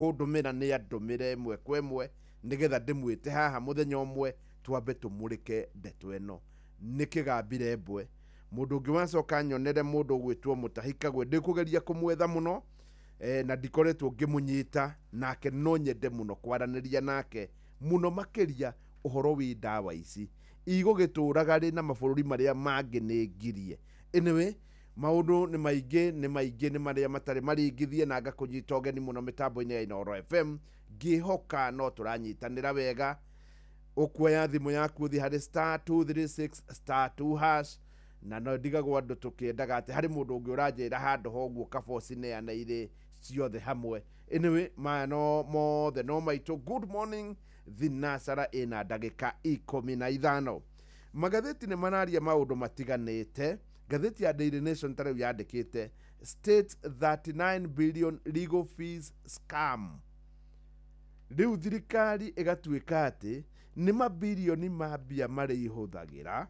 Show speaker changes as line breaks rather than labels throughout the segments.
Kũndũmĩra nĩ andũmĩre ĩmwe kwa ĩmwe nĩgetha ndĩmwĩte haha mũthenya ũmwe twambe tũmũrĩke ndeto ĩno. Nĩ kĩgambire mbwe. Mũndũ ũngĩ wacoka nyonere mũndũ ũgwĩtwo Mũtahi Kagwe, ndĩkũgeria kũmwetha mũno na ndikoretwo ngĩmũnyita nake, no nyende mũno kwaranĩria nake mũno makĩria ũhoro wĩ ndawa ici igũgĩtũraga rĩ na mabũrũri marĩa mangĩ nĩ ngirie. Anyway, maũndũ nĩ maingĩ, nĩ maingĩ, nĩ marĩa matarĩ maringithie, na ngakũnyita ũgeni mũno mĩtambo-inĩ ya Inooro FM, ngĩhoka no tũranyitanĩra wega. Ũkuoya thimũ yaku ũthiĩ harĩ star 236 star 2 hash, na no ndigagwo andũ tũkĩendaga atĩ harĩ mũndũ ũngĩ ũranjĩra handũ ho ũguo kaba ũcineane irĩ ciothe hamwe. Anyway, maya no mothe no maitũ. Good morning thinasara ĩna ndagĩka 15. Magathĩti nĩ mararia maũndũ matiganĩte. Ngathĩti ya Daily Nation ta rĩu yandĩkĩte state 39 billion legal fees scam. Rĩu thirikari ĩgatuĩka atĩ nĩ mabirioni ma mbia marĩa ihũthagĩra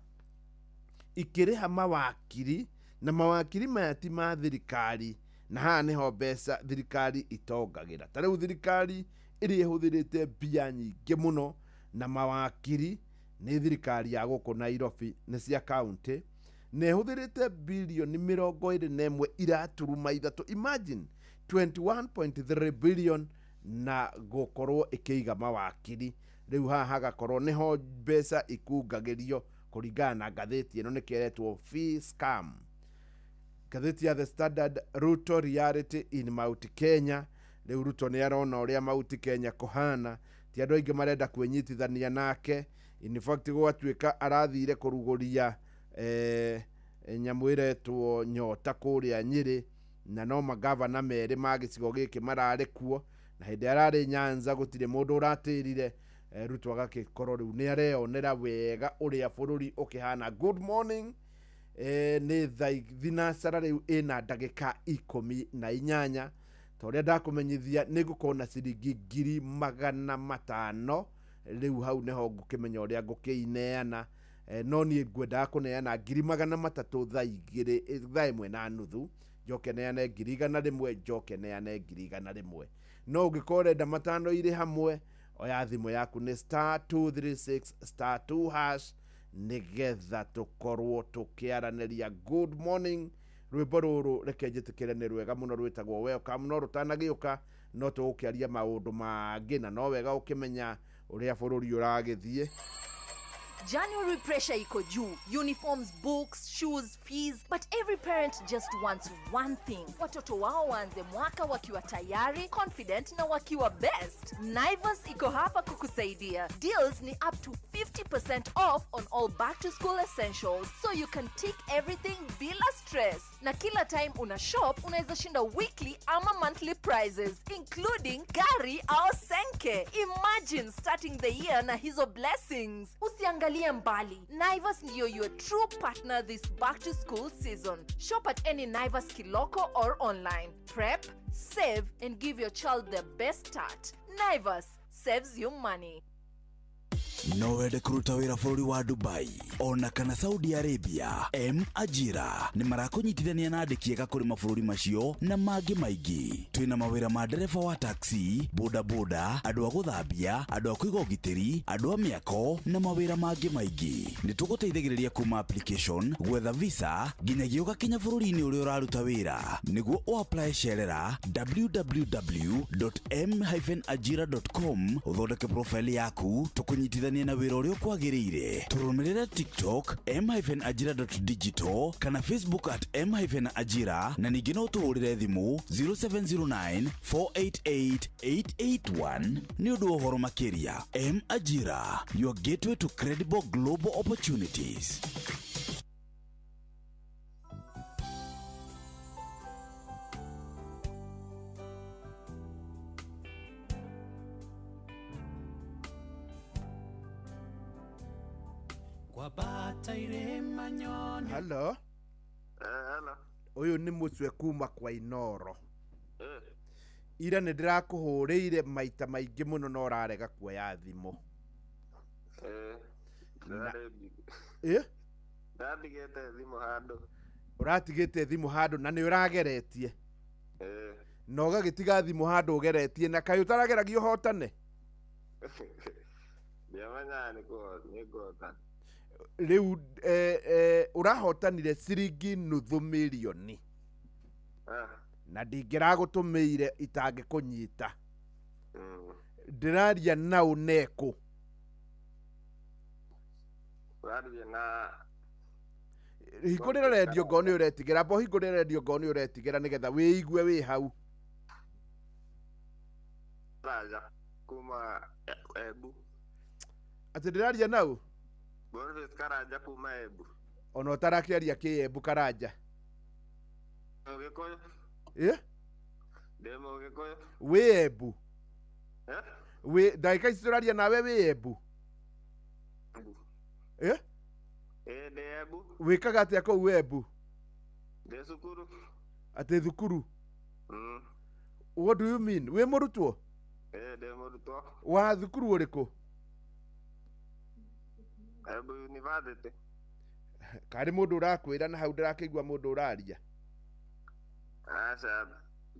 ikĩrĩha mawakiri, na mawakiri maya ti ma thirikari, na haha nĩho mbeca thirikari itongagĩra. Ta rĩu thirikari ĩrĩa ĩhũthĩrĩte mbia nyingĩ mũno na mawakiri nĩ thirikari ya gũkũ Nairobi, nĩ cia county, na ĩhũthĩrĩte birioni 21 iraturuma ithatũ, imagine 21.3 billion, na gũkorwo ĩkĩiga mawakiri. Rĩu haha hagakorwo nĩho mbeca ikungagĩrio kũringana na ngathĩti ĩno, nĩkĩeretwo fee scam. Ngathĩti ya The Standard, Ruto reality in Mount Kenya. Rĩu Ruto nĩ arona ũrĩa Mount Kenya kũhana, ti andũ aingĩ marenda kwĩnyitithania nake. In fact, gwatuĩka arathire kũrugũria nyamũ ĩretwo Nyota kũrĩa Nyĩrĩ, na no magavana merĩ ma gĩcigo gĩkĩ mararĩ kuo, na hĩndĩ ararĩ Nyanza gũtirĩ mũndũ ũratĩrire. Ruto agagĩkorwo rĩu nĩ areyonera wega ũrĩa bũrũri ũkĩhana. Good morning. Nĩ thaa thinacara rĩu ĩna ndagĩka 18. Ta ũrĩa ndakũmenyithia, nĩ ngũkorwo na ciringi 500,000. Rĩu hau nĩho ngũkĩmenya ũrĩa ngũkĩineana. No niĩ ngwendaga kũneana 300,000 thaa igĩrĩ, thaa ĩmwe na nuthu, njoke neane 100,000, njoke neane 100,000. No ũngĩkorwo ũrenda matano irĩ hamwe, oya thimũ yaku nĩ star 236 star 2 hash nĩgetha tũkorwo tũkĩaranĩria. Good morning. Rwĩmbo rũrũ reke njĩtĩkĩre nĩ rwega mũno, rwĩtagwo Welcome. No rũtanagĩũka no tũgũkĩaria maũndũ mangĩ, na no wega ũkĩmenya ũrĩa bũrũri ũragĩthiĩ.
January pressure iko juu. Uniforms, books, shoes, fees. But every parent just wants one thing. Watoto wao waanze mwaka wakiwa tayari, confident na wakiwa best. Naivas iko hapa kukusaidia. Deals ni up to 50% off on all back to school essentials, so you can tick everything bila stress. Na kila time una shop, unaweza shinda weekly ama monthly prizes, including gari au senke. Imagine starting the year na hizo blessings. Usiangalie mbali. Naivas ndiyo your true partner this back to school season. Shop at any Naivas Kiloko or online. Prep, save, and give your child the best start. Naivas saves you money.
No wende kũruta wĩra bũrũri wa Dubai ona kana Saudi Arabia? M Ajira nĩ marakũnyitithania na andĩki ega kũrĩ mabũrũri macio na mangĩ maingĩ. Twĩna mawĩra ma ndereba wa taxi, bodaboda, andũ a gũthambia, andũ a kũiga ũgitĩri, andũ a mĩako na mawĩra mangĩ maingĩ. Nĩ tũgũteithagĩrĩria kuma application, gwetha visa, nginyagia ũgakinya bũrũri-inĩ ũrĩa ũraruta wĩra. Nĩguo ũapply, cerera www.m-ajira.com, ũthondeke profile yaku, tũkũnyitithanie na wĩra ũrĩa ũkwagĩrĩire. Tũrũmĩrĩre TikTok m-ajira.digital kana Facebook at m-ajira, na ningĩ no ũtũhũrĩre thimũ 0709 488 881 nĩ ũndũ wa ũhoro makĩria. M Ajira, your gateway to credible global opportunities.
Kwambata irĩma nyone.
Hello.
Hello.
Ũyũ nĩ mũcwe kuma kwa Inoro.
Eh.
Ira nĩ ndĩrakũhũrĩire maita maingĩ mũno no ũrarega kuoya thimũ.
Eh.
Na-
Ndĩrarĩ busy.
Ĩ?
Ndatigĩte thimũ handũ.
Ũratigĩte thimũ handũ na nĩ ũrageretie?
Eh.
Na ũgagĩtiga thimũ handũ ũgeretie na kaĩ ũtarageragia ũhotane.
Ndiamenyaga nĩ kũhotana.
Rĩu ũrahotanire ciringi nuthu mirioni.
Ah.
Na ndingĩragũtũmĩire itangĩkũnyita. Ndĩraria naũ nekũ?
Ũraria na
Hingũrĩra redio ngoo nĩ ũretigĩra, amba ũhingũrĩre redio ngoo nĩ ũretigĩra nĩgetha wĩigue wĩ hau.
Raja kuma Embu.
Atĩ ndĩraria naũ?
Boniface Karanja kuma Embu.
Ona ũtarakĩaria kĩembu Karanja.
Mũgĩkũyũ.
Ĩ?
Ndĩ Mũgĩkũyũ.
Wĩ Embu?
Eh?
Wĩ ndagĩka ici tũraria nawe wĩ Embu?
Embu.
Ĩ?
Ĩ, ndĩ Embu.
Wĩkaga atĩa kũu Embu?
Ndĩ cukuru.
Atĩ thukuru?
Mm.
What do you mean? Wĩ mũrutwo?
Ĩ, ndĩ mũrutwo.
Wa thukuru ũrĩkũ?
Embu University.
Karĩ mũndũ ũrakwĩra na hau ndĩrakĩigua mũndũ ũraria.
Aca,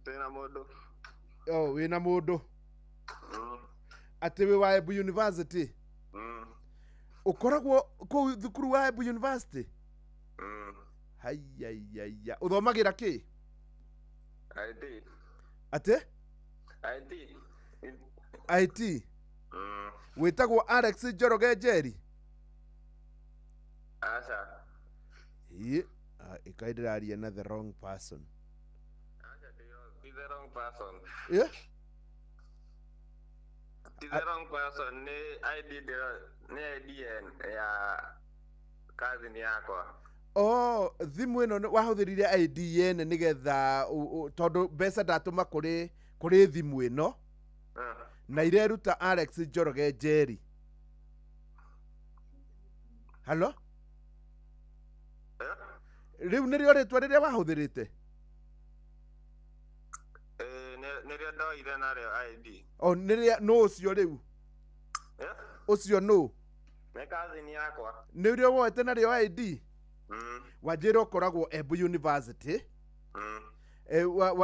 twĩna mũndũ.
Oh, wĩna mũndũ.
Mm.
Atĩ wĩ wa Embu University?
Mm.
Ũkoragwo kũu thukuru wa Embu University?
Mm.
Haiyaiyaia. Ũthomagĩra kĩ?
IT.
Atĩ?
IT.
IT.
Mm.
Wĩtagwo Alex Njoroge Njeri?
Aca.
Ĩ, ĩkaĩ ndĩraria na the wrong person.
Aca, ti the wrong person.
Ĩ?
Ti the wrong person, nĩ ID nĩ ID ya cousin yakwa.
Oh, thimũ ĩno wahũthĩrire ID yene nĩgetha tondũ mbeca ndatũma kũrĩ thimũ ĩno na ireruta Alex Njoroge Njeri. Halo?
Eh?
Rĩu nĩrĩo rĩtwa rĩrĩa wahũthĩrĩte?
Eh, nĩrĩo ndoire narĩo ID.
O nĩrĩa nũ ũcio rĩu?
Eh?
Ũcio nũ?
Nĩ cousin yakwa.
Nĩrĩo woete narĩo ID?
Mm.
Wanjĩra ũkoragwo Embu University.
Mm.
E,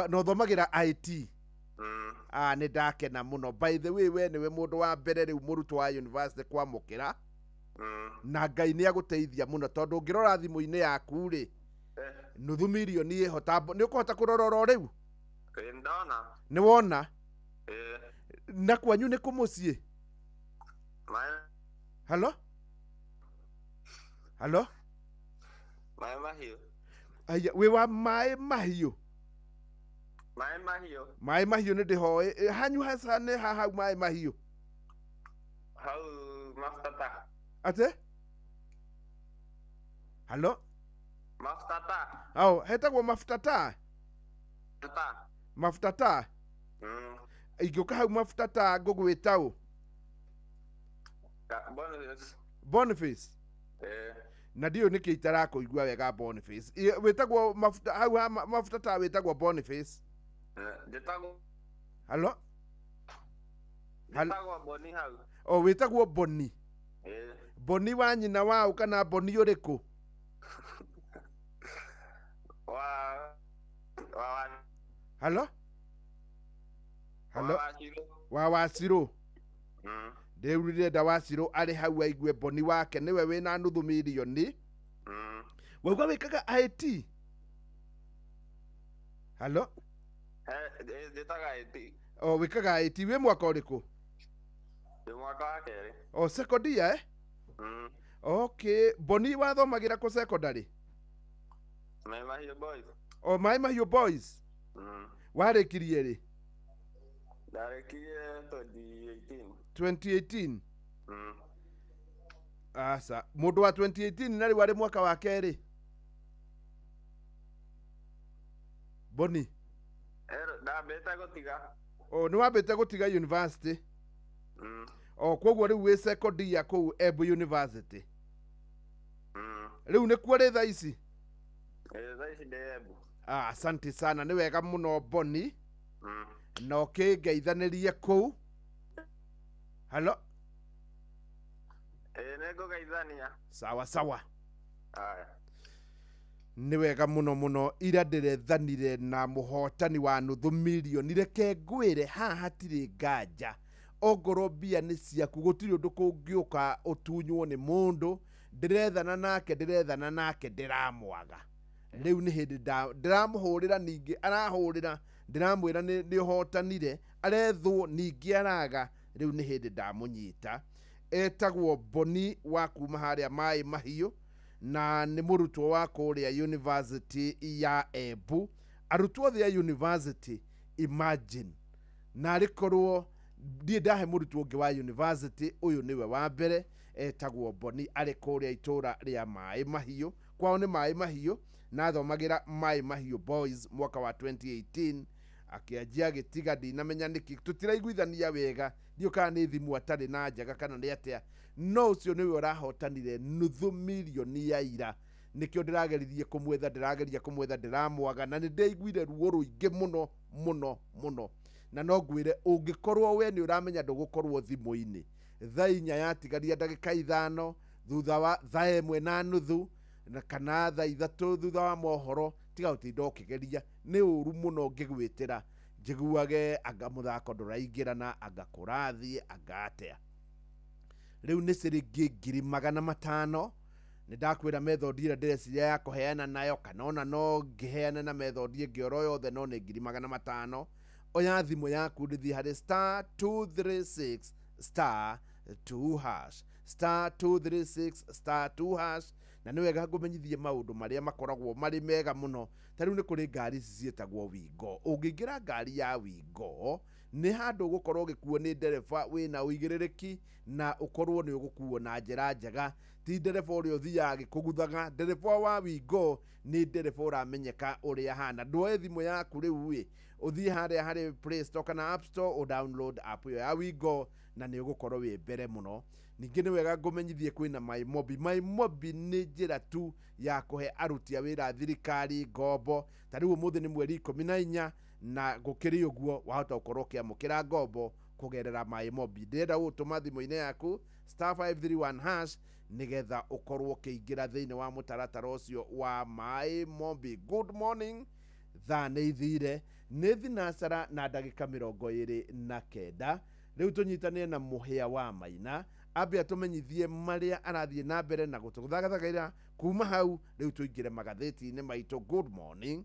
na ũthomagĩra IT.
Mm.
Ah, nĩ ndakena mũno. By the way, we nĩwe mũndũ wa mbere rĩu mũrutwo wa university kwamũkĩra.
Mm.
Na Ngai nĩ agũteithia mũno tondũ ũngĩrora thimũ-inĩ yaku rĩ,
Eh,
nuthu mirioni ĩho nĩ ũkũhota kũrora oro rĩu?
Ĩ, ndona.
Nĩ wona?
Ĩ.
Na kwanyu nĩ kũ mũciĩ?
Maĩ
Halo? Halo?
Maĩ Mahiũ.
Aya, wĩ wa Maĩ Mahiũ?
Maĩ Mahiũ.
Maĩ Mahiũ nĩ ndĩhoĩ. Hanyu haca nĩ ha hau Maĩ Mahiũ?
Hau Mafuta.
Atĩ? Halo?
Mafuta.
Au, hetagwo Mafuta Ta?
Ta.
Mafuta Ta?
Mm.
Ingĩũka hau Mafuta Ta ngũgwĩta ũ?
Boniface.
Boniface?
Eh.
Na ndiũĩ nĩkĩ itarakũigua wega Boniface. Wĩtagwo Mafuta hau ha Mafuta Ta wĩtagwo Boniface.
Njĩtagwo
Halo?
Njĩtagwo Boni hau.
O wĩtagwo Boni.
Eh.
Boni wa nyina waũ kana Boni ũrĩkũ?
Wa wa wa
Halo? Halo?
Wa Wacirũ.
Wa Wacirũ.
Mm.
Rĩu ndĩrenda Wacirũ arĩ hau aigue Boni wake nĩwe wĩna nuthu mirioni.
Mm.
Wauga wĩkaga IT? Halo?
Eh, njĩtaga IT.
O wĩkaga IT, wĩ mwaka ũrĩkũ?
Ndĩ mwaka wa kerĩ.
O second year, eh?
Mm.
Okay, Boni wathomagĩra kũ secondary?
Maĩ Mahiũ Boys.
O Maĩ Mahiũ Boys?
Mm.
Warĩkirie rĩ?
Ndarĩkirie 2018.
2018?
Mm.
Aca, mũndũ wa 2018 na rĩu arĩ mwaka wa kerĩ. Boni.
Ero ndambĩte gũtiga.
O nĩ wambĩte gũtiga university?
Mm.
O koguo rĩu wĩ second year kũu Embu University.
Mm.
Rĩu nĩkuo rĩ thaa ici?
Ĩ, thaa ici ndĩ Embu.
Ah, asante sana, nĩ wega mũno Boni.
Mm.
Na ũkĩngeithanĩrie kũu. Halo?
Ĩ, nĩngũgeithania.
Sawa sawa.
Aya.
Nĩ wega mũno mũno. Ira ndĩrethanire na mũhotani wa nuthu mirioni. Reke ngwĩre, haha hatirĩ nganja, ongorwo mbia nĩ ciaku gũtirĩ ũndũ kũngĩũka ũtunywo nĩ mũndũ. Ndĩrethana nake, ndĩrethana nake, ndĩramwaga. Rĩu nĩ hĩndĩ ndĩramũhũrĩra, ningĩ arahũrĩra, ndĩramwĩra nĩ ũhotanire, arethwo ningĩ araga. Rĩu nĩ hĩndĩ ndamũnyita. Etagwo Boni wa kuma harĩa Maĩ Mahiũ, na nĩ mũrutwo wa kũrĩa University ya Embu. Arutwo othe a university, imagine, narĩ korwo ndiĩ ndahe mũrutwo ũngĩ wa university. Ũyũ nĩwe wa mbere. Etagwo Boni, arĩ kũrĩa itũra rĩa Maĩ Mahiũ. Kwao nĩ Maĩ Mahiũ, na athomagĩra Maĩ Mahiũ Boys. Mwaka wa 2018 akĩanjia, agĩtiga, ndinamenya nĩkĩ, tũtiraiguithania wega, ndiũ kana nĩ thimũ atarĩ na njega kana nĩ atĩa, no ũcio nĩwe ũrahotanire nuthu mirioni ya ira. Nĩkĩo ndĩrageririe kũmwetha, ndĩrageria kũmwetha, ndĩramwaga, na nĩ ndĩiguire ruo rũingĩ mũno mũno mũno. Na no ngwĩre, ũngĩkorwo we nĩ ũramenya ndũgũkorwo thimũ-inĩ thaa 4 yatigaria ndagĩka 5 thutha wa thaa 1:30 na kana thaa 3 thutha wa mohoro, tiga gũtinda ũkĩgeria. Nĩ ũru mũno ngĩgwĩtĩra njiguage anga mũthako ndũraingĩrana, anga kũrathiĩ, anga atĩa. Rĩu nĩ ciringi 500,000. Nĩ ndakwĩra method ĩrĩa ndĩreciria ya kũheana nayo, kana ona no ngĩheane na method ĩngĩ oro yothe, no nĩ 500,000. Oya thimũ yaku, ndĩthiĩ harĩ *236*2#, *236*2#. Na nĩ wega ngũmenyithie maũndũ marĩa makoragwo marĩ mega mũno. Ta rĩu nĩ kũrĩ ngari ici ciĩtagwo Wingo. Ũngĩingĩra ngari ya Wingo, nĩ handũ ũgũkorwo ũgĩkuo nĩ ndereba wĩna ũigĩrĩrĩki, na ũkorwo nĩ ũgũkuo na njĩra njega, ti ndereba ũrĩa ũthiaga agĩkũguthaga. Ndereba wa Wingo nĩ ndereba ũramenyeka ũrĩa ahana. Ndwoe thimũ yaku rĩu ĩ, ũthiĩ harĩa harĩ Play Store kana App Store, ũdownload app ĩyo ya Wingo, na nĩ ũgũkorwo wĩ mbere mũno. Ningĩ nĩ wega ngũmenyithie kwĩna MyMobi. MyMobi nĩ njĩra tu ya kũhe aruti a wĩra a thirikari ngombo. Ta rĩu ũmũthĩ nĩ mweri 14, na gũkĩrĩ ũguo wahota gũkorwo ũkĩamũkĩra ngombo kũgerera MyMobi. Ndĩrenda gũgũtũma thimũ-inĩ yaku *531#, nĩgetha ũkorwo ũkĩingĩra thĩinĩ wa mũtaratara ũcio wa MyMobi. Good morning. Thaa nĩ ithire, nĩ thinacara na ndagĩka 29. Rĩu tũnyitanĩre na Mũhĩa wa Maina, ambe atũmenyithie marĩa arathiĩ na mbere na gũtũthagathagira. Kuma hau rĩu tũingĩre magathĩti-inĩ maitũ. Good morning.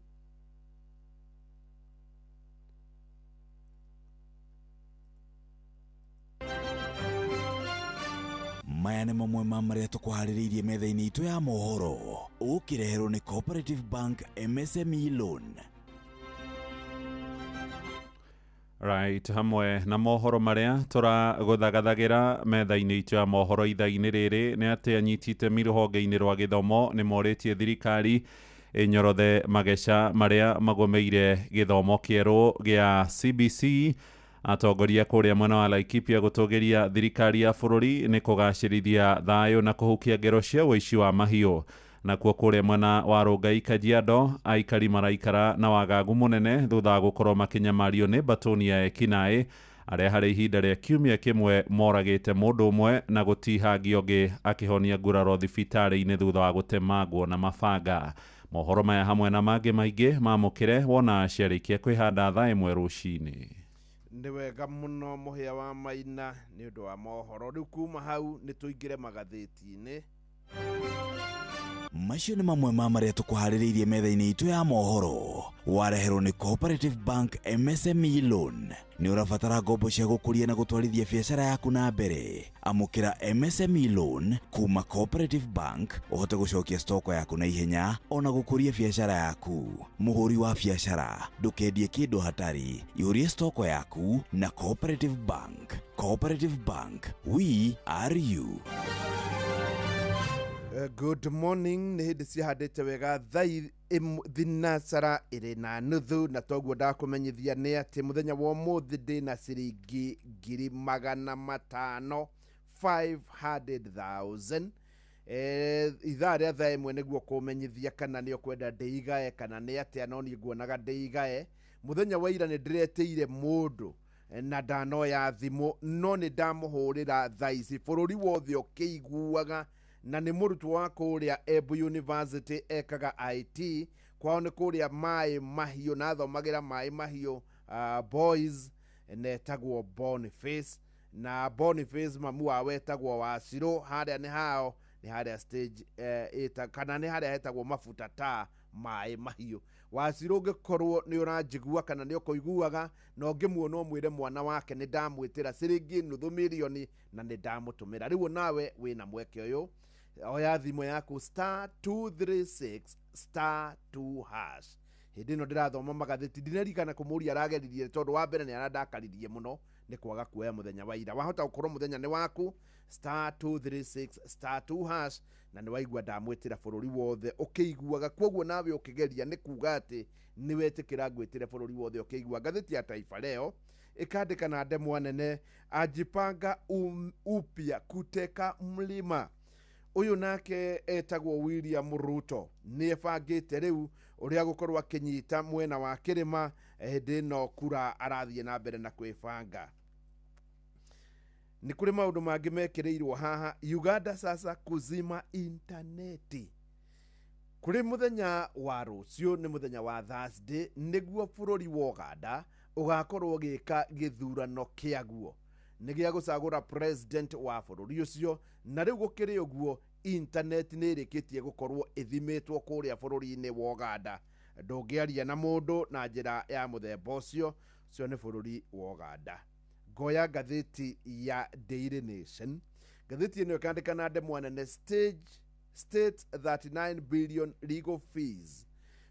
Maya nĩ mamwe ma marĩa tũkũharĩrĩirie metha-inĩ itũ ya mohoro, ũkĩreherwo nĩ Cooperative Bank MSME Loan.
Right, hamwe na mohoro marĩa tũragũthagathagira metha-inĩ itũ ya mohoro ithaa-inĩ rĩrĩ nĩ atĩ anyiti itemi rũhonge-inĩ rwa gĩthomo nĩ morĩtie thirikari ĩnyorothe mageca marĩa magomeire gĩthomo kĩerũ gĩa CBC. Atongoria kũrĩa mwena wa Laikipia gũtũgĩria thirikari ya bũrũri nĩ kũgacĩrithia thayũ na kũhukia ngero cia ũici wa mahiũ. Nakuo kũrĩa mwena wa Rongai Kajiado, aikari maraikara na wagagu mũnene thutha wa gũkorwo makĩnyamario nĩ mbatũni ya ekinaĩ arĩa harĩ ihinda rĩa kiumia kĩmwe moragĩte mũndũ ũmwe na gũtihangia ũngĩ akĩhonia nguraro thibitarĩ-inĩ thutha wa gũtemangwo na mabanga. Mohoro maya hamwe na mangĩ maingĩ mamũkĩre wona ciarĩkia kwĩhanda thaa 1 rũcinĩ.
Nĩ wega mũno Mũhĩa wa Maina nĩ ũndũ wa mohoro. Rĩu kuma hau nĩ tũingĩre magathĩti-inĩ.
Macio nĩ mamwe ma marĩa tũkũharĩrĩirie metha-inĩ itũ ya mohoro, wareherwo nĩ Cooperative Bank MSME Loan. Nĩ ũrabatara ngombo cia gũkũria na gũtwarithia biacara yaku na mbere? Amũkĩra MSME Loan kuma Cooperative Bank, ũhote gũcokia stoko yaku na ihenya ona gũkũria biacara yaku. Mũhũri wa biacara, ndũkendie kĩndũ hatarĩ, ihũrie stoko yaku na Cooperative Bank. Cooperative Bank, we are you.
Good morning. Nĩ hĩndĩ ciahandĩte wega thaa 9:30, na toguo ndakũmenyithia nĩ atĩ mũthenya wa ũmũthĩ ndĩna ciringi 500,000, 500,000. Ithaa rĩa thaa 1 nĩguo kũmenyithia kana nĩ ũkwenda ndĩigae kana nĩ atĩa, no niĩ nguonaga ndĩigae. Mũthenya wa ira nĩ ndĩretĩire mũndũ na ndanoya thimũ, no nĩ ndamũhũrĩra thaa ici bũrũri wothe ũkĩiguaga. Na nĩ mũrutwo wa kũrĩa Embu University, ekaga IT. Kwao nĩ kũrĩa Maĩ Mahiũ na athomagĩra Maĩ Mahiũ Boys, na etagwo Boniface. Na Boniface mamu wao etagwo Wacirũ. Harĩa nĩ hao nĩ harĩa stage kana nĩ harĩa hetagwo Mabuta ta Maĩ Mahiũ. Wacirũ, ũngĩkorwo nĩ ũranjigua kana nĩ ũkũiguaga na ũngĩmuona, ũmwĩre mwana wake nĩ ndamwĩtĩra ciringi 500,000 na nĩ ndamũtũmĩra. Rĩu nawe wĩna mweke ũyũ, oya thimũ yaku, *236*2#. Hĩndĩ ĩno ndĩrathoma magathĩti, ndinarikana kũmũria arageririe, tondũ wa mbere nĩ arandakaririe mũno nĩ kwaga kuoya mũthenya wa ira. Wahota gũkorwo mũthenya nĩ waku, *236*2#. Na nĩ waigua ndamwĩtĩra bũrũri wothe ũkĩiguaga, koguo nawe ũkĩgeria nĩ kuga atĩ nĩ wetĩkĩra ngwĩtĩre bũrũri wothe ũkĩigua. Ngathĩti ya Taifa Leo ĩkandĩka na ndemwa nene, "Ajipanga upya kuteka mlima." Ũyũ nake etagwo William Ruto, nĩ ebangĩte rĩu ũrĩa gũkorwo akĩnyita mwena wa kĩrĩma hĩndĩ ĩno kura arathiĩ na mbere na kwĩbanga. Nĩ kũrĩ maũndũ mangĩ mekĩrĩirwo haha. Uganda sasa kuzima intaneti. Kũrĩ mũthenya wa rũciũ, nĩ mũthenya wa Thursday, nĩguo bũrũri wa Uganda ũgakorwo ũgĩka gĩthurano kĩaguo nĩ gĩa gũcagũra president wa bũrũri ũcio. Na rĩu gũkĩrĩ ũguo, internet nĩ ĩrĩkĩtie gũkorwo ĩthimĩtwo kũrĩa bũrũri-inĩ wa Uganda. Ndũngĩaria na mũndũ na njĩra ya mũthemba ũcio. Ũcio nĩ bũrũri wa Uganda. Ngoya ngathĩti ya Daily Nation. Ngathĩti ĩno ĩkandĩka na ndemwa nene, "Stage state 39 billion legal fees."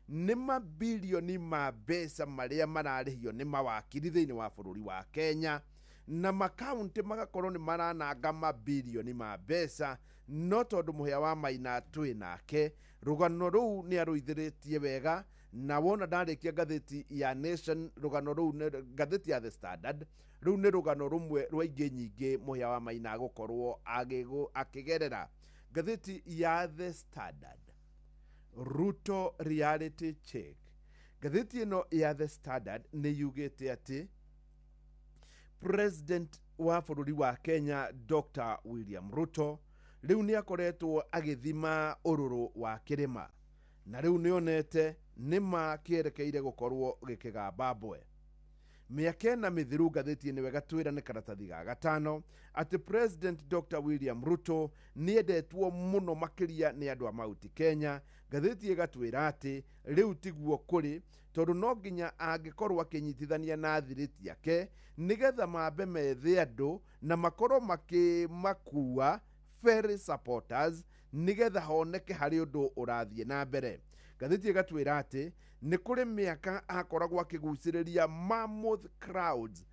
Nĩ mabilioni ma mbeca marĩa mararĩhio nĩ mawakiri thĩinĩ wa bũrũri wa Kenya, na makaunti magakorwo nĩ marananga mabilioni ma mbeca. No tondũ Mũhĩa wa Maina twĩ nake, rũgano rũu nĩ arũithĩrĩtie wega. Na wona ndarĩkia ngathĩti ya Nation, rũgano rũu ngathĩti ya The Standard, rũu nĩ rũgano rũmwe rwa ingĩ nyingĩ Mũhĩa wa Maina agũkorwo akĩgerera. Ngathĩti ya The Standard, "Ruto reality check." Ngathĩti ĩno ya The Standard nĩ yugĩte atĩ president wa bũrũri wa Kenya, Dr William Ruto, rĩu nĩ akoretwo agĩthima ũrũrũ wa kĩrĩma, na rĩu nĩ onete nĩ ma kĩerekeire gũkorwo gĩkĩgamba mbwe. Mĩaka 4 mĩthiru, ngathĩti ĩno ĩgatwĩra nĩ karatathi ga gatano atĩ President Dr William Ruto nĩ endetwo mũno makĩria nĩ andũ a Mount Kenya. Ngathĩti ĩgatwĩra atĩ rĩu tiguo kũrĩ, tondũ no nginya angĩkorwo akĩnyitithania na thirĩti yake nĩgetha mambe methe andũ na makorwo makĩmakua ferry supporters nĩgetha honeke harĩ ũndũ ũrathiĩ na mbere. Ngathĩti ĩgatwĩra atĩ nĩ kũrĩ mĩaka akoragwo akĩgucĩrĩria mammoth crowds,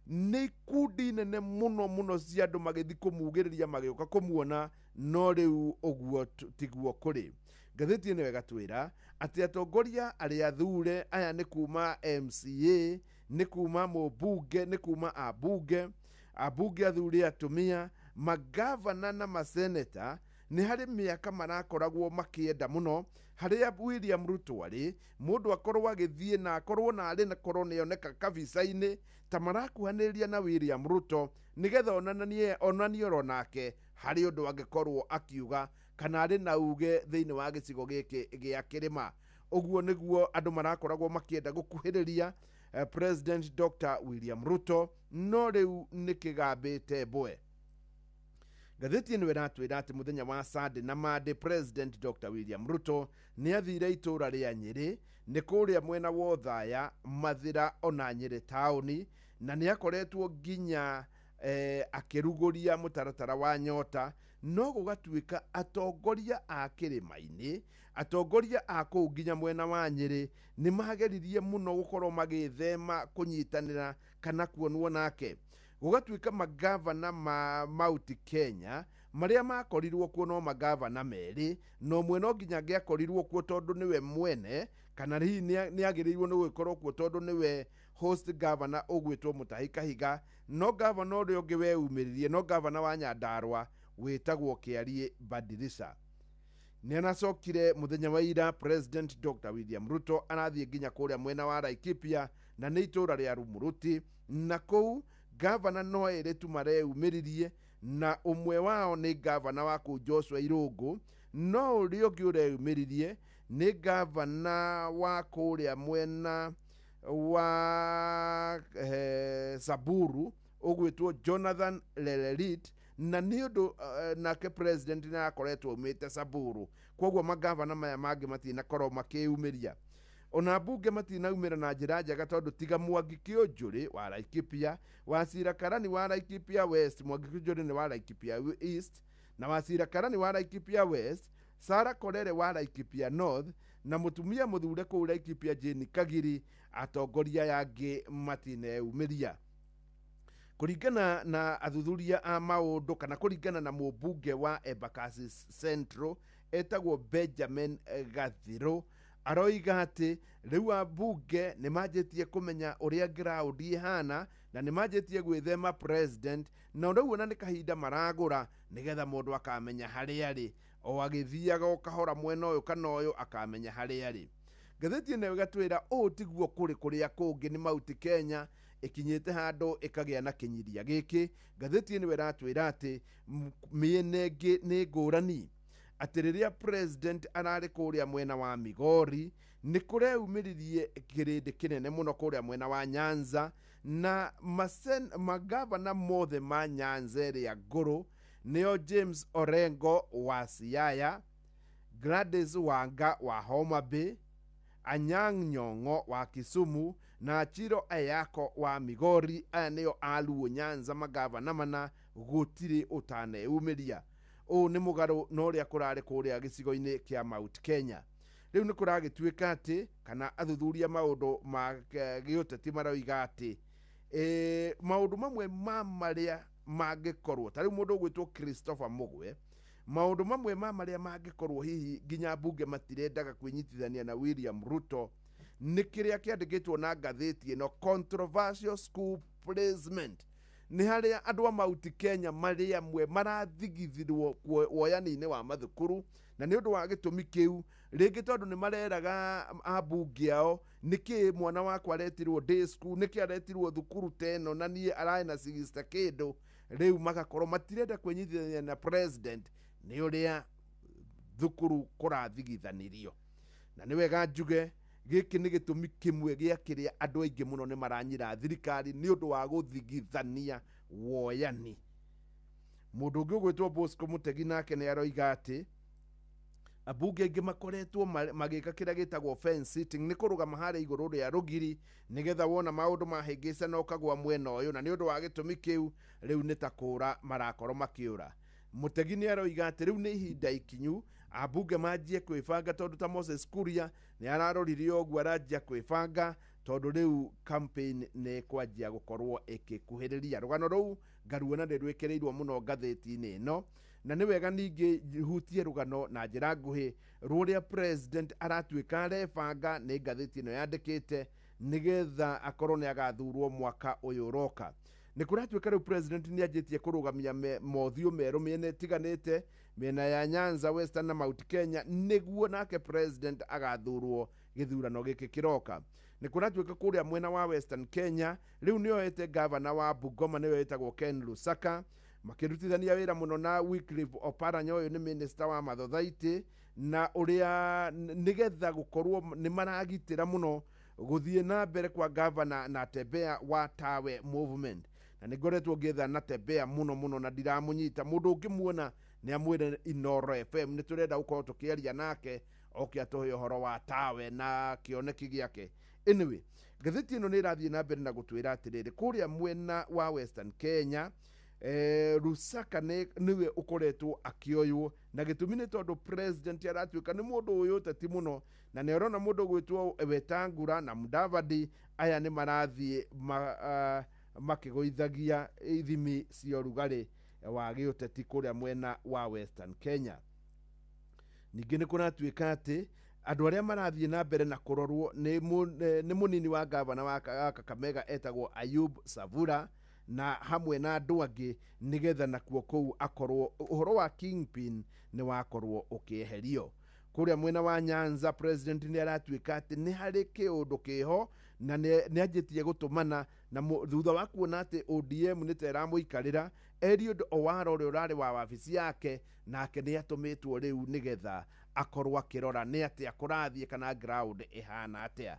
nĩ ikundi nene mũno mũno cia andũ magĩthiĩ kũmugĩrĩria, magĩũka kũmuona, no rĩu ũguo tiguo kũrĩ. Ngathĩti ĩno ĩgatwĩra atĩ atongoria arĩa athure aya nĩ kuma MCA, nĩ kuma mũmbunge, nĩ kuma ambunge, ambunge athure atumia, magavana na maseneta, nĩ harĩ mĩaka marakoragwo makĩenda mũno harĩa William Ruto arĩ, mũndũ akorwo agĩthiĩ na akorwo na arĩ na korwo nĩoneka kabica-inĩ ta marakuhanĩrĩria na William Ruto, nĩgetha onanie oro nake harĩ ũndũ angĩkorwo akiuga kana arĩ na uge thĩinĩ wa gĩcigo gĩkĩ gĩa kĩrĩma. Ũguo nĩguo andũ marakoragwo makĩenda gũkuhĩrĩria President Dr William Ruto, no rĩu nĩ kĩgambĩte mbwe. Ngathĩti ĩno ĩratwĩra atĩ mũthenya wa Sunday na Monday, President Dr William Ruto nĩ athire itũra rĩa Nyĩrĩ, nĩ kũrĩa mwena wa Othaya, Mathĩra ona Nyĩrĩ taũni, na nĩ akoretwo nginya akĩrugũria mũtaratara wa Nyota. No gũgatuĩka atongoria a kĩrĩma-inĩ, atongoria a kũu nginya mwena wa Nyĩrĩ, nĩ mageririe mũno gũkorwo magĩthema kũnyitanĩra kana kuonwo nake. Gũgatuĩka magavana ma Mount Kenya marĩa makorirwo kuo no magavana merĩ, na ũmwe no nginya angĩakorirwo kuo tondũ nĩwe mwene, kana hihi nĩ agĩrĩirwo nĩ gũgĩkorwo kuo tondũ nĩwe host governor, ũgwĩtwo Mutahi Kahiga. No gavana ũrĩa ũngĩ weyumĩririe no gavana wa Nyandarua wĩtagwo Kĩariĩ Badirisha. Nĩ aracokire mũthenya wa ira, President Dr William Ruto arathiĩ nginya kũrĩa mwena wa Laikipia, na nĩ itũra rĩa Rumuruti, na kũu gavana no erĩ tu mareyumĩririe. Na ũmwe wao nĩ gavana wa kũu Joshua Irũngũ, no ũrĩa ũngĩ ũreyumĩririe nĩ gavana wa kũrĩa mwena wa Samburu ũgwĩtwo Jonathan Lelelit, na nĩ ũndũ nake president nĩ akoretwo aumĩte Samburu, koguo magavana maya mangĩ matinakorwo makĩyumĩria. Ona mbunge matinaumĩra na njĩra njega, tondũ tiga Mwangi Kĩũnjũrĩ wa Laikipia, Wacira Karani wa Laikipia West, Mwangi Kĩũnjũrĩ nĩ wa Laikipia East, na Wacira Karani wa Laikipia West, Sara Korere wa Laikipia North, na mũtumia mũthure kũu Laikipia Jane Kagiri, atongoria aya angĩ matineyumĩria. Kũringana na athuthuria a maũndũ, kana kũringana na mũmbunge wa Embakasi Central etagwo Benjamin Gathirũ, aroiga atĩ rĩu ambunge nĩ manjĩtie kũmenya ũrĩa ground ĩhana, na nĩ manjĩtie gwĩthema president, na rĩu ona nĩ kahinda maragũra nĩgetha mũndũ akamenya harĩa arĩ, o agĩthiaga o kahora mwena ũyũ kana ũyũ akamenya harĩa arĩ. Ngathĩti ĩno ĩgatwĩra ũũ tiguo kũrĩ kũrĩa kũngĩ, nĩ Mount Kenya ĩkinyĩte handũ ĩkagĩa na kĩnyiria gĩkĩ. Ngathĩti ĩno ĩratwĩra atĩ mĩena ĩngĩ nĩ ngũrani, atĩ rĩrĩa president ararĩ kũrĩa mwena wa Migori nĩ kũreumĩririe kĩrĩndĩ kĩnene mũno kũrĩa mwena wa Nyanza, na magavana mothe ma Nyanza ĩrĩa ngũrũ nĩo James Orengo wa Siaya, Gladys Wanga wa Homa Bay, Anyang' Nyong'o wa Kisumu, na Chiro Ayako wa Migori. Aya nĩo aluo Nyanza magavana mana, gũtirĩ ũtaneyumĩria. Ũũ nĩ mũgarũ na ũrĩa kũrarĩ kũrĩa gĩcigo-inĩ kĩa Mount Kenya. Rĩu nĩ kũragĩtuĩka atĩ, kana athuthuria maũndũ ma gĩũteti maroiga atĩ maũndũ mamwe ma marĩa mangĩkorwo, ta rĩu mũndũ ũgwĩtwo Christopher Mugwe, maũndũ mamwe ma marĩa mangĩkorwo hihi nginya mbunge matirendaga kwĩnyitithania na William Ruto nĩ kĩrĩa kĩandĩkĩtwo na ngathĩti ĩno, controversial school placement. Nĩ harĩa andũ a Mount Kenya marĩ amwe marathigithirwo woyani-inĩ wa mathukuru, na nĩ ũndũ wa gĩtũmi kĩu rĩngĩ tondũ nĩ mareraga ambunge ao nĩkĩ mwana wakwa aretirwo day school, nĩkĩ aretirwo thukuru ta ĩno na niĩ ararĩ na 60 kĩndũ. Rĩu magakorwo matirenda kwĩnyitithania na president nĩ ũrĩa thukuru kũrathigithanirio. Na nĩ wega njuge gĩkĩ nĩ gĩtũmi kĩmwe gĩa kĩrĩa andũ aingĩ mũno nĩ maranyira thirikari nĩ ũndũ wa gũthigithania woyani. Mũndũ ũngĩ ũgwĩtwo Bosco Mũtegi nake nĩ aroiga atĩ ambunge aingĩ makoretwo magĩka kĩrĩa gĩtagwo fence sitting, nĩ kũrũgama harĩa igũrũ rĩa rũgiri nĩgetha wona maũndũ mahĩngĩcana ũkagwa mwena ũyũ, na nĩ ũndũ wa gĩtũmi kĩu rĩu nĩ ta kũũra marakorwo makĩũra. Mũtegi nĩ aroiga atĩ rĩu nĩ ihinda ikinyu ambunge manjie kwĩbanga, tondũ ta Moses Kuria nĩ ararorire ũguo aranjia kwĩbanga, tondũ rĩu campaign nĩ kwanjia gũkorwo ĩkĩkuhĩrĩria. Rũgano rũu ngaruona nĩ rwĩkĩrĩirwo mũno ngathĩti-inĩ ĩno, na nĩ wega ningĩ hutie rũgano na njĩra nguhĩ rũrĩa president aratuĩka arebanga, nĩ ngathĩti ĩno yandĩkĩte, nĩgetha akorwo nĩ agathurwo mwaka ũyũ ũroka. Nĩ kũratuĩka rĩu president nĩ anjĩtie kũrũgamia mothiũ merũ mĩena ĩtiganĩte, mĩena ya Nyanza, Western na Mount Kenya, nĩguo nake president agathurwo gĩthurano gĩkĩ kĩroka. Nĩ kũratuĩka kũrĩa mwena wa Western Kenya rĩu nĩ oete gavana wa Bungoma nĩwe wĩtagwo Ken Lusaka, makĩrutithania wĩra mũno na Wycliffe Oparanya, ũyũ nĩ minister wa mathothaitĩ, na ũrĩa nĩgetha gũkorwo nĩ maragitĩra mũno gũthiĩ na mbere kwa gavana Natembeya wa Tawe Movement. Na nĩ ngoretwo ngĩetha Natembeya mũno mũno na ndiramũnyita. Mũndũ ũngĩmuona nĩ amwĩre Inooro FM nĩ tũrenda gũkorwo tũkĩaria nake oke atũhe ũhoro wa Tawe na kĩoneki gĩake. Anyway, ngathĩti ĩno nĩ ĩrathiĩ na mbere na gũtwĩra atĩrĩrĩ, kũrĩa mwena wa Western Kenya Lusaka nĩwe ũkoretwo akĩoywo, na gĩtũmi nĩ tondũ president aratuĩka nĩ mũndũ ũyũ ũteti mũno, na nĩ arona mũndũ ũgwĩtwo Wetangula na Mudavadi, aya nĩ marathiĩ makĩgũithagia ithimi cia ũrugarĩ wa gĩũteti kũrĩa mwena wa Western Kenya. Ningĩ nĩ kũratuĩka atĩ andũ arĩa marathiĩ na mbere na kũrorwo nĩ mũnini wa gavana wa Kakamega etagwo Ayub Savura, na hamwe na andũ angĩ, nĩgetha nakuo kũu akorwo ũhoro wa kingpin nĩ wakorwo ũkĩeherio. Kũrĩa mwena wa Nyanza president nĩ aratuĩka atĩ nĩ harĩ kĩũndũ kĩho, Na nĩ anjĩtie gũtũmana na thutha wa kuona atĩ ODM nĩ ta ĩramũikarĩra. Eliud Owalo ũrĩa ũrarĩ wa wabici yake nake nĩ atũmĩtwo rĩu nĩgetha akorwo akĩrora nĩ atĩa kũrathiĩ kana ground ĩhana atĩa.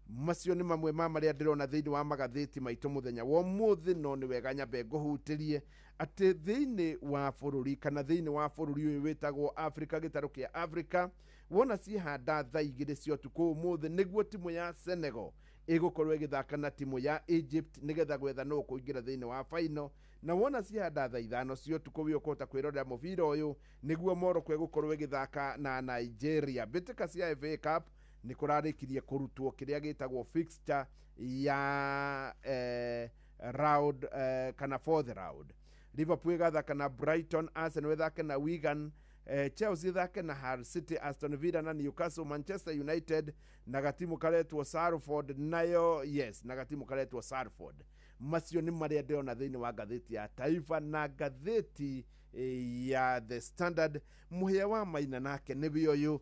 Macio nĩ mamwe ma marĩa ndĩrona thĩinĩ wa magathĩti maitũ mũthenya wa ũmũthĩ. No nĩ wega nyambe ngũhutĩrie atĩ thĩinĩ wa bũrũri kana thĩinĩ wa bũrũri ũyũ wĩtagwo Africa, gĩtarũ kĩa Africa, wona ciĩhanda thaa 2 cia ũtukũ ũmũthĩ nĩguo timu ya Senegal ĩgũkorwo ĩgĩthaka na timu ya Egypt nĩgetha gwetha nũ kũingĩra thĩinĩ wa final. Na wona ciĩhanda thaa 5 cia ũtukũ wĩ ũkũhota kwĩrorera mũbira ũyũ nĩguo Morocco ĩgũkorwo ĩgĩthaka na Nigeria. Mbĩtĩka cia FA Cup nĩ kũrarĩkirie kũrutwo kĩrĩa gĩtagwo fixture ya round kana fourth round. Liverpool ĩgathaka na Brighton, Arsenal ĩthake na Wigan, Chelsea ĩthake na Hull City, Aston Villa na Newcastle, Manchester United na gatimu karetwo Salford nayo, yes, na gatimu karetwo Salford. Macio nĩ marĩa ndĩrona thĩinĩ wa ngathĩti ya Taifa na ngathĩti ya The Standard. Mũhĩa wa Maina nake nĩwe ũyũ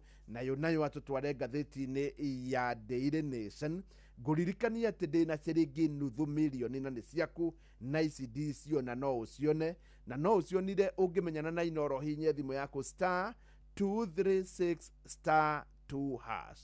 nayo atũtware ngathĩti-inĩ ya Daily Nation. Ngũririkania atĩ ndĩna ciringi 500,000 na nĩ ciaku, na ici ndiciona no ũcione, na no ũcionire ũngĩmenyana na Inoro. Hihinye thimũ yaku *236*2#,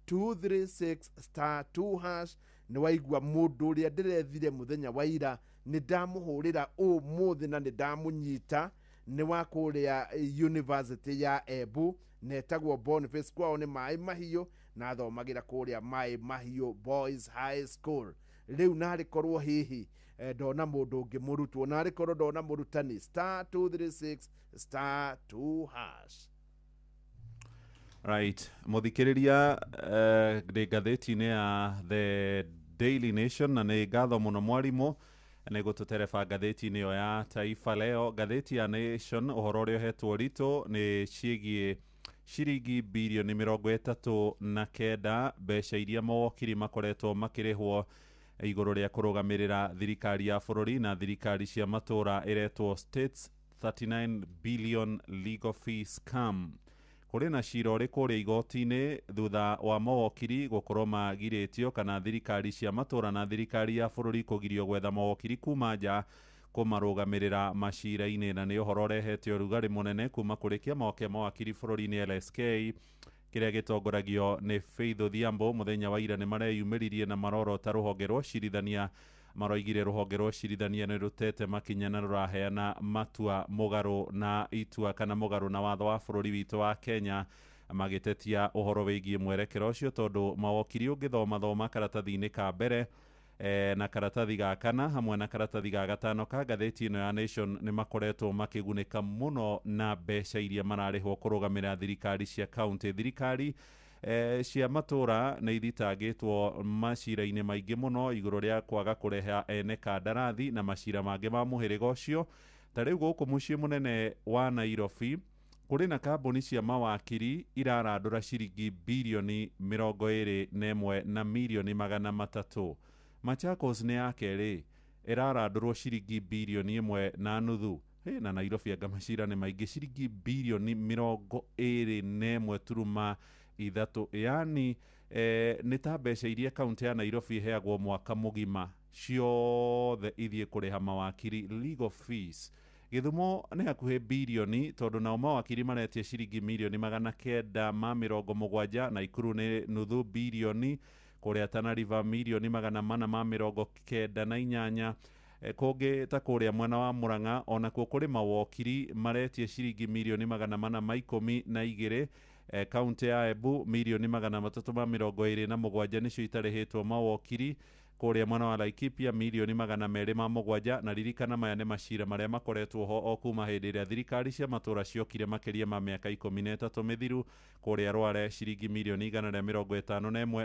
*236*2#. Nĩ waigua mũndũ ũrĩa ndĩrethire mũthenya wa ira nĩ ndamũhũrĩra ũmũthĩ na nĩ ndamũnyita, nĩ wa kũrĩa University ya Embu na etagwo Boniface, kwao nĩ Maĩ Mahiũ na athomagĩra kũrĩa Maĩ Mahiũ Boys High School. Rĩu narĩ korwo hihi ndona mũndũ ũngĩ mũrutwo, narĩ korwo ndona mũrutani. *236*2#.
Right, mũthikĩrĩria, ndĩ ngathĩti-inĩ ya The Daily Nation na nĩ ngatho mũno mwarimũ nĩ gũtũtereba ngathĩti-inĩ ĩyo ya Taifa Leo. Ngathĩti ya Nation, ũhoro ũrĩa ũhetwo ũritũ nĩ ciĩgiĩ ciringi 39 birioni mbeca iria mawokiri makoretwo makĩrĩhwo igũrũ rĩa kũrũgamĩrĩra thirikari ya bũrũri na thirikari cia matũra, ĩretwo States 39 billion legal fee scam. Kũrĩ na cira ũrĩ kũrĩa igoti-inĩ thutha wa mawokiri gũkorwo magirĩtio kana thirikari cia matũra na thirikari ya bũrũri kũgirio gwetha mawokiri kuma nja kũmarũgamĩrĩra macira-inĩ, na nĩ ũhoro ũrehete ũrugarĩ mũnene kuma kũrĩ kĩama kĩa mawakiri bũrũri-inĩ LSK kĩrĩa gĩtongoragio nĩ Faith Odhiambo. Mũthenya wa ira nĩ mareyumĩririe na marorota rũhonge rwa ũcirithania. Maroigire rũhonge rwa ũcirithania nĩ rũtete makinya na rũraheana matua mũgarũ na itua kana mũgarũ na watho wa bũrũri witũ wa Kenya, magĩtetia ũhoro wĩgiĩ mwerekera ũcio tondũ mawokiri ũngĩthoma thoma karatathi-inĩ ka mbere na karatathi ga kana hamwe na karatathi ga gatano ka ngathĩti ĩno ya Nation nĩ makoretwo makĩgunĩka mũno na mbeca iria mararĩhwo kũrũgamĩrĩra thirikari cia county. Thirikari cia matũra nĩ ithitangĩtwo macira-inĩ maingĩ mũno igũrũ rĩa kwaga kũreha ene kandarathi na macira mangĩ ma mũhĩrĩga ũcio. Ta rĩu gũkũ mũciĩ mũnene wa Nairobi kũrĩ na kambuni cia mawakiri irarandũra ciringi 21 bilioni na mirioni 300. Machakos nĩ ya kerĩ ĩrarandũrwo ciringi 1.5 birioni. Hey, na Nairobi anga macira nĩ maingĩ, ciringi 21.3 birioni, yani nĩ ta mbeca iria kaunti ya Nairobi ĩheagwo mwaka mũgima ciothe ithiĩ kũrĩha mawakiri legal fees. Gĩthumo nĩ hakuhĩ birioni tondũ nao mawakiri maretia ciringi 970 mirioni. Naikuru nĩ 0.5 birioni, kũrĩa Tana River 498 mirioni. Kũngĩ ta kũrĩa mwena wa Murang'a onakuo kũrĩ mawokiri maretia ciringi 412 mirioni. Kaunti ya Embu 327 mirioni nĩcio itarĩhĩtwo mawokiri. Kũrĩa mwena wa Laikipia 207 mirioni. Na ririkana maya nĩ macira marĩa makoretwo ho o kuma hĩndĩ ĩrĩa thirikari cia matũra ciokire makĩria ma mĩaka 13 mĩthiru. Kũrĩa Rware ciringi 151 mirioni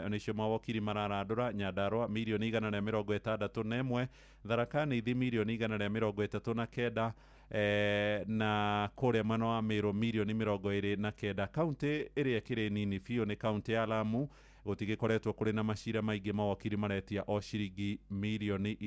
nĩcio mawokiri mararandũra. Nyandarua 161 mirioni, Tharaka Nithi 139 mirioni, na kũrĩa mwena wa Meru 29 mirioni. Kaunti ĩrĩa ĩkĩrĩ nini biũ nĩ kaunti ya Lamu, gũtigĩkoretwo kũrĩ na macira maingĩ, mawakiri maretia o ciringi 6 mirioni.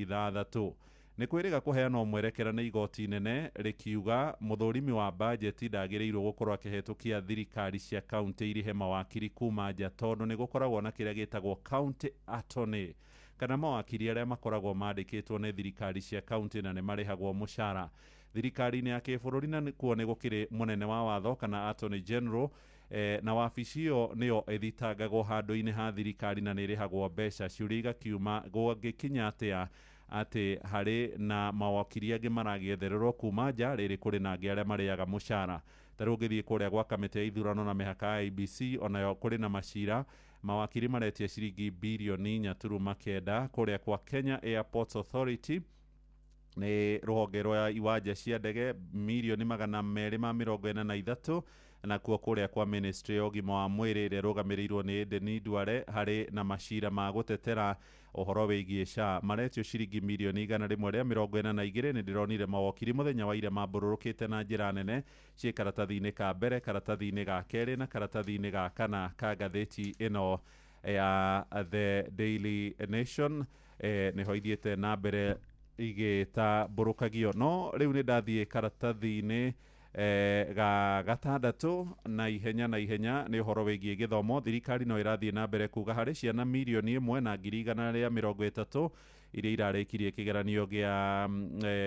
Nĩ kwĩrĩga kũheanwo mwerekera nĩ igoti inene rĩkiuga mũthũrimi wa bajeti ndagĩrĩirwo gũkorwo akĩhetũkia thirikari cia kaunti irihe mawakiri kuma nja, tondũ nĩ gũkoragwo na kĩrĩa gĩtagwo county attorney kana mawakiri arĩa makoragwo mandĩkĩtwo nĩ thirikari cia kaunti na nĩ marĩhagwo mũcara thirikari-inĩ ya kĩbũrũri, na kuo nĩ gũkĩrĩ mũnene wa watho kana attorney general, na wabici ĩyo nĩyo ĩthitangagwo handũ-inĩ ha thirikari na nĩ ĩrĩhagwo mbeca. Ciũria igakiuma gwangĩkinya atĩa atĩ harĩ na mawakiri angĩ maragĩethererwo kuma nja rĩrĩ kũrĩ na angĩ arĩa marĩaga mũcara. Ta rĩu ũngĩthiĩ kũrĩa gwa kamĩtĩ ya ithurano na mĩhaka ya IEBC, onayo kũrĩ na macira mawakiri maretia ciringi birioni 4.9. Kũrĩa kwa Kenya Airports Authority nĩ rũhonge rwa iwanja cia ndege mirioni 243, nakuo kũrĩa kwa ministry ya ũgima wa mwĩrĩ ĩrĩa ĩrũgamĩrĩirwo nĩ Denis Duale harĩ na macira ma gũtetera ũhoro wĩgiĩ SHA maretio ciringi mirioni 142. Nĩ ndĩronire mawakiri mũthenya wa ira mambũrũrũkĩte na njĩra nene ciĩ karatathi-inĩ ka mbere, karatathi-inĩ ga kerĩ na karatathi-inĩ ga kana ka ngathĩti ĩno ya The Daily Nation, nĩho ithiĩte na mbere igĩtambũrũkagio. No rĩu nĩ ndathiĩ karatathi-inĩ ga gatandatũ na ihenya na ihenya nĩ ũhoro wĩgiĩ gĩthomo. Thirikari no ĩrathiĩ na mbere kuga harĩ ciana 1,130,000 iria irarĩkirie kĩgeranio gĩa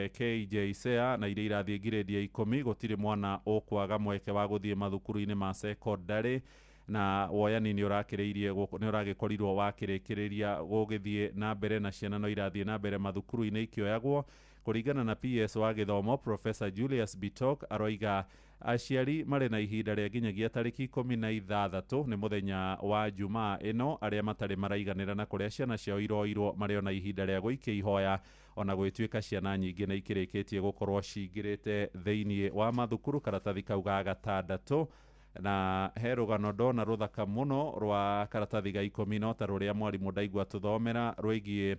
KJSEA na iria irathiĩ ngirĩndi ya 10, gũtirĩ mwana ũkwaga mweke wa gũthiĩ mathukuru-inĩ ma sekondarĩ, na woyani nĩ ũrakĩrĩirie nĩ ũragĩkorirwo wakĩrĩkĩrĩria gũgĩthiĩ na mbere na ciana no irathiĩ na mbere mathukuru-inĩ ikĩoyagwo. Kũringana na PS wa gĩthomo Professor Julius Bitok aroiga aciari marĩ na ihinda rĩa nginyagia tarĩki 16 nĩ mũthenya wa Jumaa ĩno, arĩa matarĩ maraiganĩra na kũrĩa ciana ciao iroirwo marĩ ona ihinda rĩa gũikia ihoya, ona gwĩtuĩka ciana nyingĩ nĩ ikĩrĩkĩtie gũkorwo cingĩrĩte thĩinĩ wa mathukuru. Karatathi kau ga gatandatũ na he rũgano ndona rũthaka mũno rwa karatathi ga 10 no ta rũrĩa mwarimũ Ndaigua tũthomera rwĩgiĩ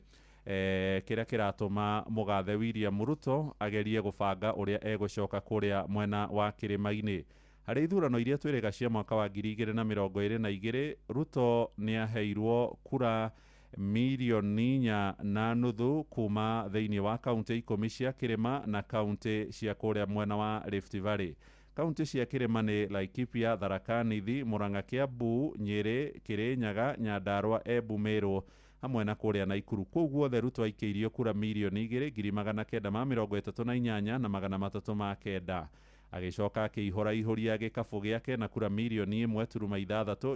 kĩrĩa kĩratũma mũgathe William Ruto agerie gũbanga ũrĩa egũcoka kũrĩa mwena wa kĩrĩma-inĩ. Harĩ ithurano iria twĩrĩga cia mwaka wa 2022, Ruto nĩ aheirwo kura 4.5 milioni kuma thĩinĩ wa kaunti 10 cia kĩrĩma na kaunti cia kũrĩa mwena wa Rift Valley. Kaunti cia kĩrĩma nĩ Laikipia, Tharaka Nithi, Murang'a, Kiambu, Nyĩrĩ, Kĩrĩnyaga, Nyandarua, Embu, Meru hamwe na kũrĩa Naikuru. Kũu guothe Ruto aikĩirio kura 2,938,309, agĩcoka akĩihũra ihũria gĩkabũ gĩake na kura 1.6 milioni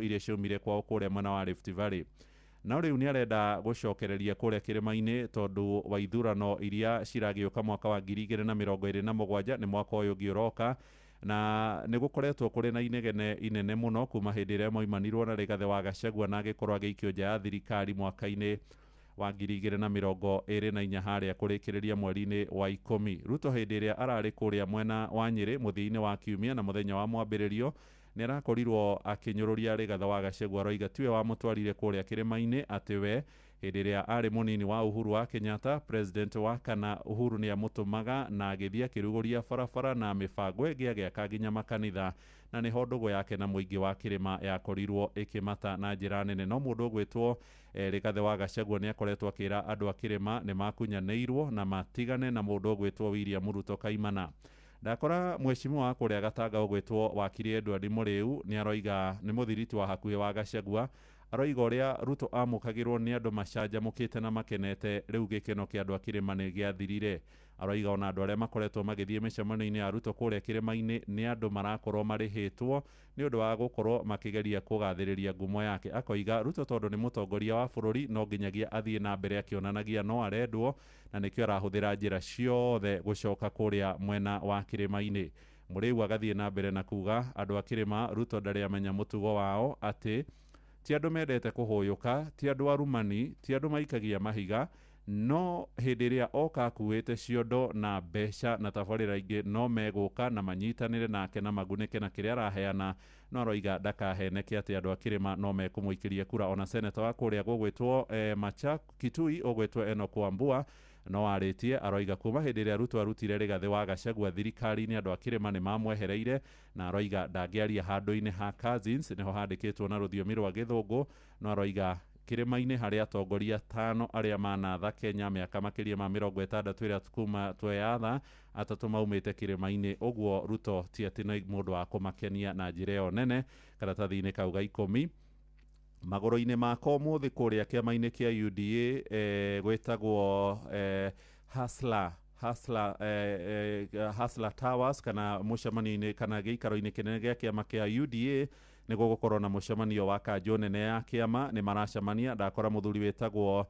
iria ciaumire kwao kũrĩa mwena wa Rift Valley. No rĩu nĩ arenda gũcokereria kũrĩa kĩrĩma-inĩ tondũ wa ithurano iria ciragĩũka mwaka wa 2027, nĩ mwaka ũyũ ũngĩ ũroka, na nĩ gũkoretwo kũrĩ na inegene inene mũno kuma hĩndĩ ĩrĩa maumanirwo na Rigathĩ wa Gachagua na agĩkorwo agĩikio nja ya thirikari mwaka-inĩ wa 2024 harĩa kũrĩkĩrĩria mweri-inĩ wa 10. Ruto hĩndĩ ĩrĩa ararĩ kũrĩa mwena wa Nyĩrĩ mũthia-inĩ wa kiumia na mũthenya wa mwambĩrĩrio nĩ arakorirwo akĩnyũrũria Rigathĩ wa Gachagua, aroiga tiwe wamũtwarire kũrĩa kĩrĩma-inĩ, atĩ we hĩndĩ ĩrĩa arĩ mũnini wa Uhuru wa Kenyatta, president wa kana, Uhuru nĩ amũtũmaga na agĩthiĩ akĩrugũria barabara na mĩbango ĩngĩ agĩaka nginya makanitha, na nĩho ndũgũ yake na mũingĩ wa kĩrĩma yakorirwo ĩkĩmata na njĩra nene. No mũndũ ũgwĩtwo Rigathĩ wa Gachagua nĩ akoretwo akĩra andũ a kĩrĩma nĩ makunyanĩirwo na matigane na mũndũ ũgwĩtwo William Ruto kaimana. Ndakora mheshimiwa wa kũrĩa Gatanga ũgwĩtwo wakiri Edward Mũrĩu nĩ aroiga nĩ mũthiriti wa hakuhĩ wa Gachagua, aroiga ũrĩa Ruto amũkagĩrwo nĩ andũ macanjamũkĩte na makenete, rĩu gĩkeno kĩa andũ a kĩrĩma nĩ gĩathirire. Aroiga ona andũ arĩa makoretwo magĩthiĩ mĩcemanio-inĩ ya Ruto kũrĩa kĩrĩma-inĩ nĩ andũ marakorwo marĩhĩtwo nĩ ũndũ wa gũkorwo makĩgeria kũgathĩrĩria ngumo yake. Akoiga Ruto tondũ nĩ mũtongoria wa bũrũri no nginyagia athiĩ na mbere akĩonanagia no arendwo, na nĩkĩo arahũthĩra njĩra ciothe gũcoka kũrĩa mwena wa kĩrĩma-inĩ. Mũrĩu agathiĩ na mbere na kuga andũ a kĩrĩma Ruto ndarĩ amenya mũtugo wao, atĩ ti andũ mendete kũhũyũka, ti andũ arumani, ti andũ maikagia mahiga, no hĩndĩ ĩrĩa oka akuĩte ciondo na mbeca na tabarĩra ingĩ no megũka na manyitanĩre nake na magunĩke na kĩrĩa araheana. No aroiga ndakaheneke atĩ andũ a kĩrĩma no mekũmũikĩria kura. Ona seneta wa kũrĩa gũgwĩtwo Macha Kitui ũgwĩtwo Enoch Wambua no arĩtie, aroiga kuma hĩndĩ ĩrĩa Ruto arutire Rigathĩ wa Gachagua thirikari-inĩ andũ a kĩrĩma nĩ mamwehereire, na aroiga ndangĩaria handũ-inĩ ha cousins, nĩho handĩkĩtwo na rũthiomi rwa gĩthũngũ, no aroiga Kĩrĩma-inĩ harĩ atongoria 5 arĩa manatha Kenya mĩaka makĩria ma 60 ĩrĩa kuma tweyatha, 3 maumĩte kĩrĩma-inĩ. Ũguo Ruto ti atĩ nĩ mũndũ wa kũmakenia na njĩra ĩyo nene. Karatathi-inĩ kau ga 10 magũrũ-inĩ mako ũmũthĩ kũrĩa kĩama-inĩ kĩa UDA gwĩtagwo Hustler Towers kana mũcemanio-inĩ kana gĩikaro-inĩ kĩnene gĩa kĩama kĩa UDA nĩguo gũkorwo na mũcemanio wa kanjũ nene ya kĩama. Nĩ maracemania, ndakora mũthuri wĩtagwo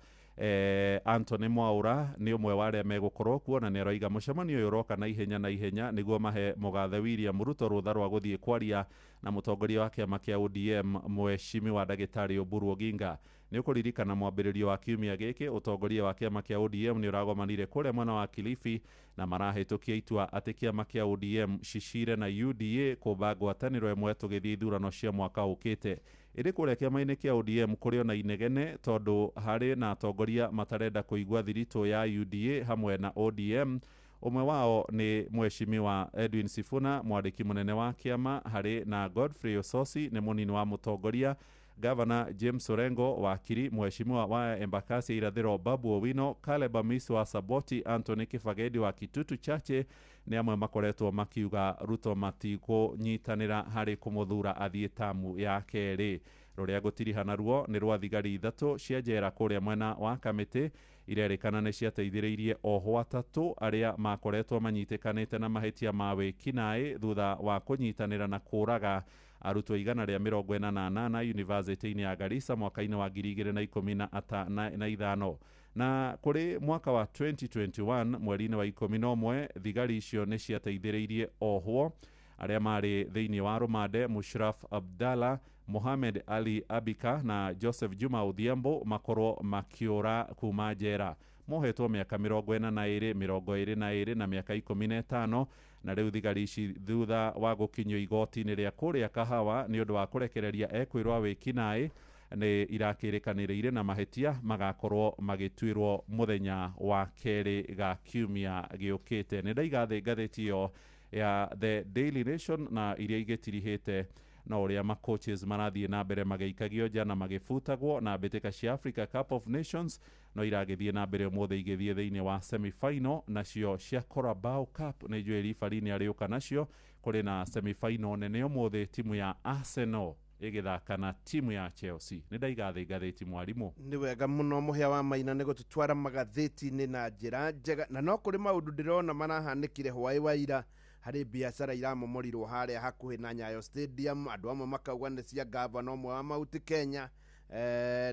Anthony Mwaura nĩ ũmwe wa arĩa megũkorwo kuo, na nĩ aroiga mũcemanio ũyũ ũroka na ihenya na ihenya nĩguo mahe mũgathe William Ruto rũtha rwa gũthiĩ kwaria na mũtongoria wa kĩama kĩa ODM Mheshimiwa Ndagĩtarĩ Oburu Oginga. Nĩ ũkũririkana mwambĩrĩrio wa kiumia gĩkĩ ũtongoria wa kĩama kĩa ODM nĩ ũragomanire kũrĩa mwena wa Kilifi na marahĩtũkia itua atĩ kĩama kĩa ODM cicire na UDA kũmba ngwatanĩro ĩmwe tũgĩthiĩ ithurano cia mwaka ũkĩte. Ĩndĩ kũrĩa kĩama-inĩ kĩa ODM kũrĩ ona inegene tondũ harĩ na atongoria matarenda kũigua thiritũ ya UDA hamwe na ODM. Ũmwe wao nĩ Mheshimiwa Edwin Sifuna, mwandĩki mũnene wa kĩama, harĩ na Godfrey Ososi nĩ mũnini wa mũtongoria, Gavana James Orengo wakiri, Mheshimiwa wa Embakasi Irathĩro Babu Owino, Caleb Amisi wa Saboti, Anthony Kibagedi wa Kitutu Chache nĩ amwe makoretwo makiuga Ruto matikũnyitanĩra harĩ kũmũthura athiĩ tamu ya kerĩ. Rũrĩa ngũtiriha naruo nĩ rwa thigari 3 cia njera kũrĩa mwena wa Kamĩtĩ irerĩkana nĩ ciateithĩrĩirie ohwo 3 arĩa makoretwo manyitĩkanĩte na mahĩtia ma wĩkinaĩ thutha wa kũnyitanĩra na kũraga arutwo 148 University-inĩ ya Garissa mwaka-inĩ wa 2015. Na kũrĩ mwaka wa 2021 mweri-inĩ wa 11 thigari icio nĩ ciateithĩrĩirie ohwo arĩa marĩ thĩinĩ wa rũmande Mushraf Abdallah, Mohamed Ali Abika na Joseph Juma Odhiambo makorwo makiũra kuma njera. Mohetwo mĩaka 42, 22 na mĩaka 15, na rĩu thigari ici thutha wa gũkinyio igoti-inĩ rĩa kũrĩa Kahawa nĩ ũndũ wa kũrekereria ekwĩrwo wĩkinaĩ nĩ irakĩrĩkanĩrĩire na mahĩtia magakorwo magĩtuĩrwo mũthenya wa kerĩ ga kiumia gĩũkĩte. Nĩ ndaiga thĩ ngathĩti ĩyo ya The Daily Nation na iria igĩtirihĩte na ũrĩa macoaches marathiĩ na mbere magĩikagio nja na magĩbutagwo, na mbĩtĩka cia Africa Cup of Nations no iragĩthiĩ na mbere ũmũthĩ igĩthiĩ thĩinĩ wa semi-final, nacio cia Carabao Cup nĩ njũĩ ribari nĩ arĩũka nacio. Kũrĩ na semi-final nene ũmũthĩ, timu ya Arsenal ĩgĩthaka na timu ya Chelsea. Nĩ ndaiga thĩ ngathĩti mwarimũ.
Nĩ wega mũno mũhĩa wa Maina nĩ gũtũtwara magathĩti-inĩ na njĩra njega, na no kũrĩ maũndũ ndĩrona marahanĩkire hwaĩ wa ira harĩ biacara iramomorirwo harĩa hakuhĩ na Nyayo Stadium. Andũ amwe makauga nĩ cia gavana ũmwe wa Mount Kenya,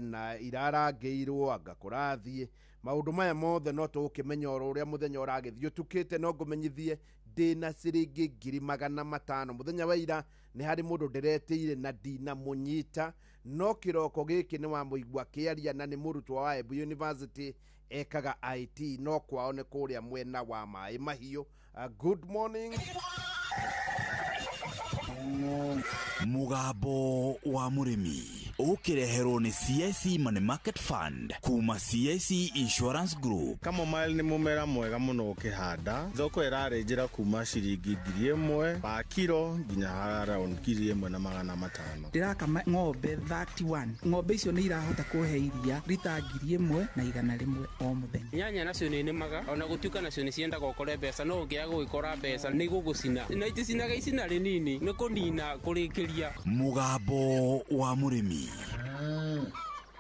na irarangĩirwo anga kũrathiĩ. Maũndũ maya mothe no tũgũkĩmenya oro ũrĩa mũthenya ũragĩthiĩ ũtukĩte. No ngũmenyithie ndĩna ciringi 500,000 mũthenya wa ira nĩ harĩ mũndũ ndĩretĩire na ndinamũnyita, no kĩroko gĩkĩ nĩ wamũigua akĩaria na nĩ mũrutwo wa Embu University ekaga IT, no kwao nĩ kũrĩa mwena wa Maĩ Mahiũ. Good morning.
Mũgambo wa mũrĩmi ũkĩreherwo nĩ CIC Money Market Fund kuma CIC Insurance Group.
Chamomile nĩ mũmera mwega mũno ũkĩhanda. Thoko ĩrarĩ njĩra kuma ciringi 1,000 pa kiro nginya around 1,500.
Ndĩrakama ng'ombe 31. Ng'ombe icio nĩ irahota kũhe iria rita 1,100 o mũthenya.
Nyanya nacio nĩ nĩmaga ona gũtuĩka nacio nĩ ciendaga ũkore mbeca, no ũngĩaga gũgĩkora mbeca nĩ igũgũcina na iticinaga icina rĩnini nĩ kũnina kũrĩkĩria.
Mũgambo wa mũrĩmi.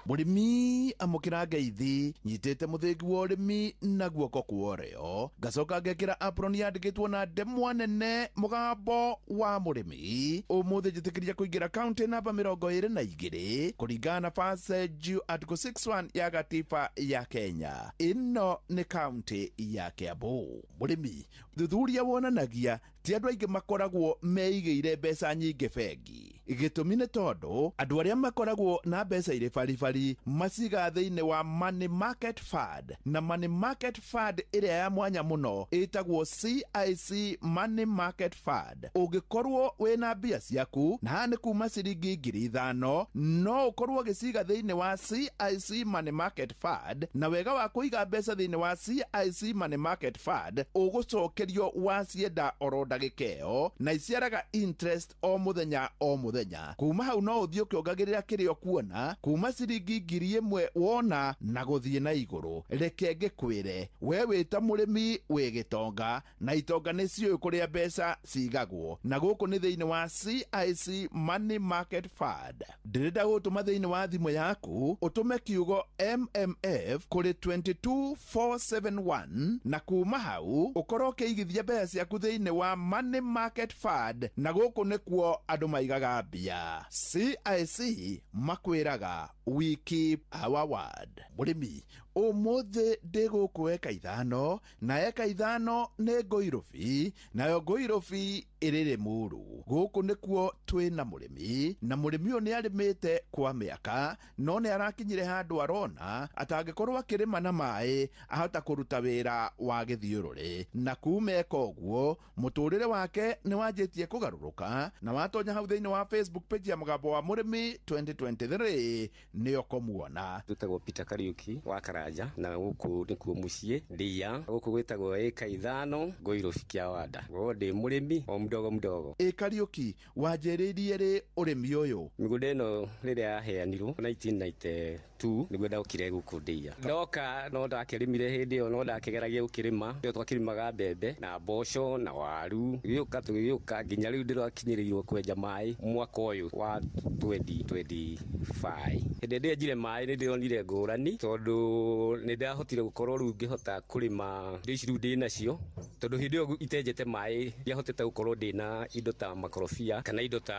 Mũrĩmi amũkĩra ngeithi nyitĩte mũthĩgi wa ũrĩmi na guoko kwa ũrĩo, ngacoka ngekĩra apron yandĩkĩtwo na ndemwa nene mũgambo wa mũrĩmi. Ũmũthĩ njĩtĩkĩria kũingĩra kaunti namba 22 kũringana na Passage Article 61 ya gatiba ya Kenya. Ĩno nĩ kaunti ya Kiambu. Mũrĩmi, thuthuria wonanagia ti andũ aingĩ makoragwo meigĩire mbeca nyingĩ bengi. Gĩtũmi nĩ tondũ andũ arĩa makoragwo na mbeca irĩ baribari maciga thĩinĩ wa Money Market Fund, na Money Market Fund ĩrĩa ya mwanya mũno ĩtagwo CIC Money Market Fund. Ũngĩkorwo wĩna mbia ciaku na haha nĩ kuma ciringi 5,000 no ũkorwo ũgĩciga thĩinĩ wa CIC Money Market Fund, na wega wa kũiga mbeca thĩinĩ wa CIC Money Market Fund ũgũcokerio wacienda oro ndagĩka ĩyo, na iciaraga interest o mũthenya o mũthenya.
mũthenya. Kuma hau no ũthiĩ ũkĩongagĩrĩra kĩrĩa ũkuona kuma ciringi 1,000 wona na gũthiĩ na igũrũ. Reke ngĩkwĩre, we wĩ ta mũrĩmi wĩ gĩtonga, na itonga nĩ ciũĩ kũrĩa mbeca cigagwo, na gũkũ nĩ thĩinĩ wa CIC Money Market Fund. Ndĩrenda gũtũma thĩinĩ wa thimũ yaku ũtũme kiugo MMF kũrĩ 22471, na kuma hau ũkorwo ũkĩigithia mbeca ciaku thĩinĩ wa Money Market Fund, na gũkũ nĩkuo andũ maigaga mbia. CIC makwĩraga we keep our word. Mũrĩmi, ũmũthĩ ndĩ gũkũ eka 5, na eka 5 nĩ Ngũirũbi, nayo Ngũirũbi ĩrĩ Rĩmuru. Gũkũ nĩkuo twĩna mũrĩmi, na mũrĩmi ũyũ nĩ arĩmĩte kwa mĩaka, no nĩ arakinyire handũ arona atangĩkorwo akĩrĩma na maĩ ahota kũruta wĩra wa gĩthiũrũrĩ. Na kuma eka ũguo mũtũrĩre wake nĩ wanjĩtie kũgarũrũka, na watonya hau thĩinĩ wa Facebook page ya Mũgambo wa Mũrĩmi 2023 nĩ ũkũmuona.
Twĩtagwo Peter Kariuki wa Karanja, na gũkũ nĩkuo mũciĩ Ndia, gũkũ gwĩtagwo ĩka 5 Ngũirũbi Kĩawanda. Gũkorwo ndĩ mũrĩmi o mdogo mdogo.
Ĩ Kariuki, wanjĩrĩirie rĩ ũrĩmi ũyũ?
Mĩgũnda ĩno rĩrĩa yaheanirwo 1992 nĩguo ndokire gũkũ Ndia. Ndoka no ndakĩrĩmire hĩndĩ ĩyo, no ndakĩgeragia gũkĩrĩma. Ĩyo twakĩrĩmaga mbembe na mboco na waru. Tũgĩũka tũgĩũka nginya rĩu ndĩrakinyĩrĩirwo kwenja maĩ mwaka ũyũ wa 2025. Hĩndĩ ĩrĩa ndenjire maĩ nĩ ndĩronire ngũrani, tondũ nĩ ndahotire gũkorwo rĩu ngĩhota kũrĩma indo ici rĩu ndĩnacio, tondũ hĩndĩ ĩyo itenjete maĩ ndiahotete gũkorwo ndĩna indo ta makorobia kana indo ta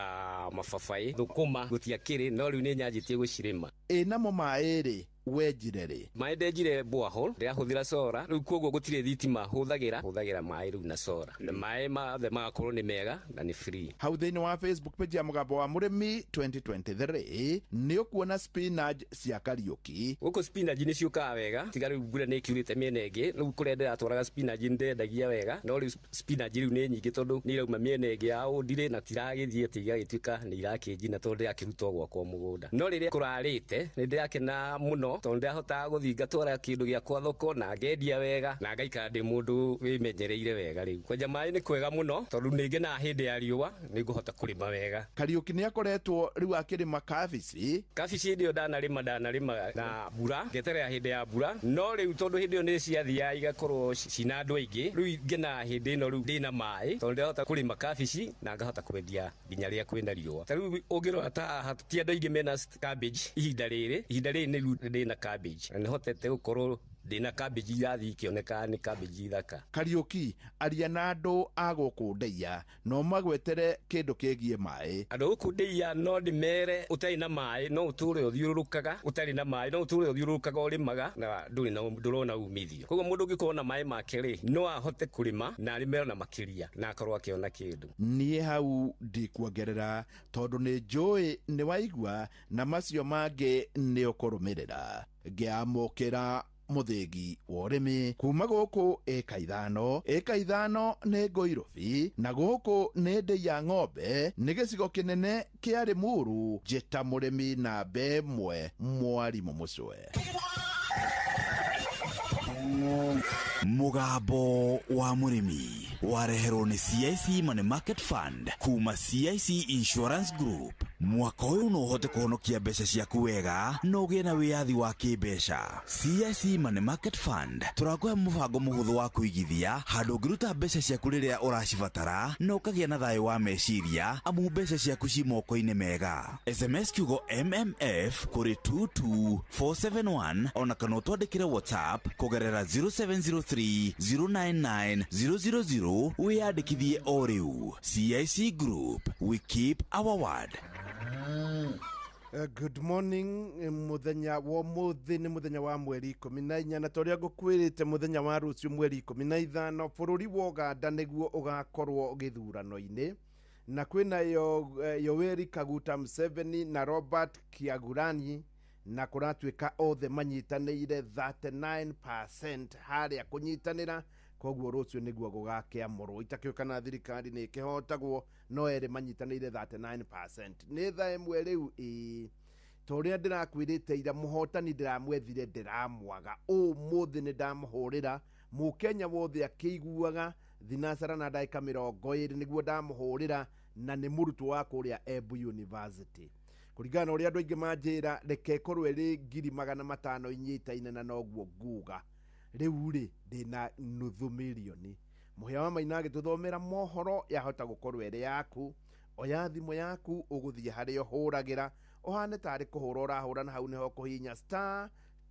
mababaĩ, thũkũma gũtiakĩrĩ, no rĩu nĩ nyanjĩtie gũcirĩma.
Ĩ namo maĩ rĩ wenjire rĩ?
Maĩ ndenjire borehole, ndĩrahũthĩra solar rĩu, koguo gũtirĩ thitima hũthagĩra maĩ rĩu na solar, na maĩ mothe magakorwo nĩ mega na nĩ free.
Hau thĩinĩ wa Facebook page ya Mũgambo wa Mũrĩmi 2023 nĩ ũkuona spinach cia Kariuki.
Gũkũ spinach nĩ ciũkaga wega, tiga rĩu mbura nĩ ĩkiurĩte mĩena ĩngĩ. Rĩu kũrĩa ndĩratwaraga spinach nĩ ndendagia wega, no rĩu spinach rĩu nĩ nyingĩ tondũ nĩ irauma mĩena ĩngĩ ya ũndirĩ na tiragĩthiĩ atĩ igagĩtuĩka nĩ irakĩnjina tondũ ndĩrakĩruta gwakwa mũgũnda. No rĩrĩa kũrarĩte nĩ ndĩrakena mũno tondũ ndĩrahotaga gũthiĩ ngatwara kĩndũ gĩakwa thoko na ngendia wega na ngaikara ndĩ mũndũ wĩmenyereire wega. Rĩu kwenja maĩ nĩ kwega mũno tondũ nĩ ngenaga hĩndĩ ya riũa nĩ ngũhota kũrĩma wega.
Kariuki nĩ akoretwo rĩu akĩrĩma kabici.
Kabici hĩndĩ ĩyo ndanarĩma na mbura, ngeterera hĩndĩ ya mbura, no rĩu tondũ hĩndĩ ĩyo nĩ ciathiaga igakorwo cina andũ aingĩ, rĩu ngenaga hĩndĩ ĩno rĩu ndĩna maĩ tondũ ndĩrahota kũrĩma kabici na ngahota kwendia nginya rĩrĩa kwĩna riũa. Ta rĩu ũngĩrora ta haha ti andũ aingĩ mena cabbage ihinda rĩrĩ nĩ rĩu ndĩna cabbage na nĩhotete gũkorwo ndĩna cabbage irathiĩ ikĩoneka nĩ cabbage thaka.
Kariuki, aria na andũ a gũkũ Ndeia no magwetere kĩndũ kĩgiĩ maĩ.
Andũ gũkũ Ndeia no ndĩmere ũtarĩ na maĩ no ũtũre ũthiũrũrũkaga, ũtarĩ na maĩ no ũtũre ũthiũrũrũkaga ũrĩmaga na ndũrĩ na ndũrona umithio. Koguo mũndũ ũngĩkorwo na maĩ make rĩ no ahote kũrĩma na arĩme ona makĩria na akorwo akĩona kĩndũ.
Niĩ hau ndikuongerera tondũ nĩ njũĩ nĩ waigua na macio mangĩ nĩ ũkũrũmĩrĩra. Ngĩamũkĩra mũthĩgi wa ũrĩmi kuma gũkũ ĩka 5, ĩka 5 nĩ Ngũirũbi, na gũkũ nĩ Ndĩa Ng'ombe, nĩ gĩcigo kĩnene kĩa Rĩmuru. Njĩta mũrĩmi namba 1 Mwarimũ Mũcwe.
Mũgambo wa Mũrĩmi wareherwo nĩ CIC Money Market Fund kuma CIC Insurance Group. Mwaka ũyũ no ũhote kũhonokia mbeca ciaku wega na ũgĩe na wĩyathi wa kĩmbeca. CIC Money Market Fund tũrakũhe mũbango mũhũthũ wa kũigithia handũ ũngĩruta mbeca ciaku rĩrĩa ũracibatara na ũkagĩa na thayũ wa meciria amu mbeca ciaku ci moko-inĩ mega. SMS kiugo MMF kũrĩ 22471 ona kana ũtwandĩkĩre WhatsApp kũgerera 0703 099 000 wĩyandĩkithie o rĩu. CIC Group, we keep our word.
Good morning. Mũthenya wa ũmũthĩ nĩ mũthenya wa mweri 14, na torĩa ngũkwĩrĩte mũthenya wa rũciũ mweri 15 bũrũri wa Uganda nĩguo ũgakorwo gĩthurano-inĩ, na kwĩna Yoweri Kaguta Museveni na Robert Kyagulanyi, na kũratuĩka othe manyitanĩire 39% harĩa kũnyitanĩra. Koguo rũciũ nĩguo gũgakĩamũrwo. Itakĩũĩ kana thirikari nĩ ĩkĩhotagwo, no erĩ manyitanĩire 39%. Nĩ thaa 1 rĩu ĩĩ ta ũrĩa ndĩrakwĩrĩte ira, mũhotani ndĩramwethire ndĩramwaga. Ũmũthĩ nĩ ndamũhũrĩra mũkenya wothe akĩiguaga thinacara na ndagĩka 20 nĩguo ndamũhũrĩra Na nĩ mũrutwo wa kũrĩa Embu University. Kũringana na ũrĩa andũ aingĩ manjĩra, reke ĩkorwo ĩrĩ 500,000 inyitaine, na noguo nguga rĩu rĩ ndĩna 500,000. Mũhĩa wa Maina agĩtũthomera mohoro, yahota gũkorwo ĩrĩ yaku. Oya thimũ yaku, ũgũthiĩ harĩa ũhũragĩra, ũhane tarĩ kũhũra ũrahũra, na hau nĩho kũhihinya star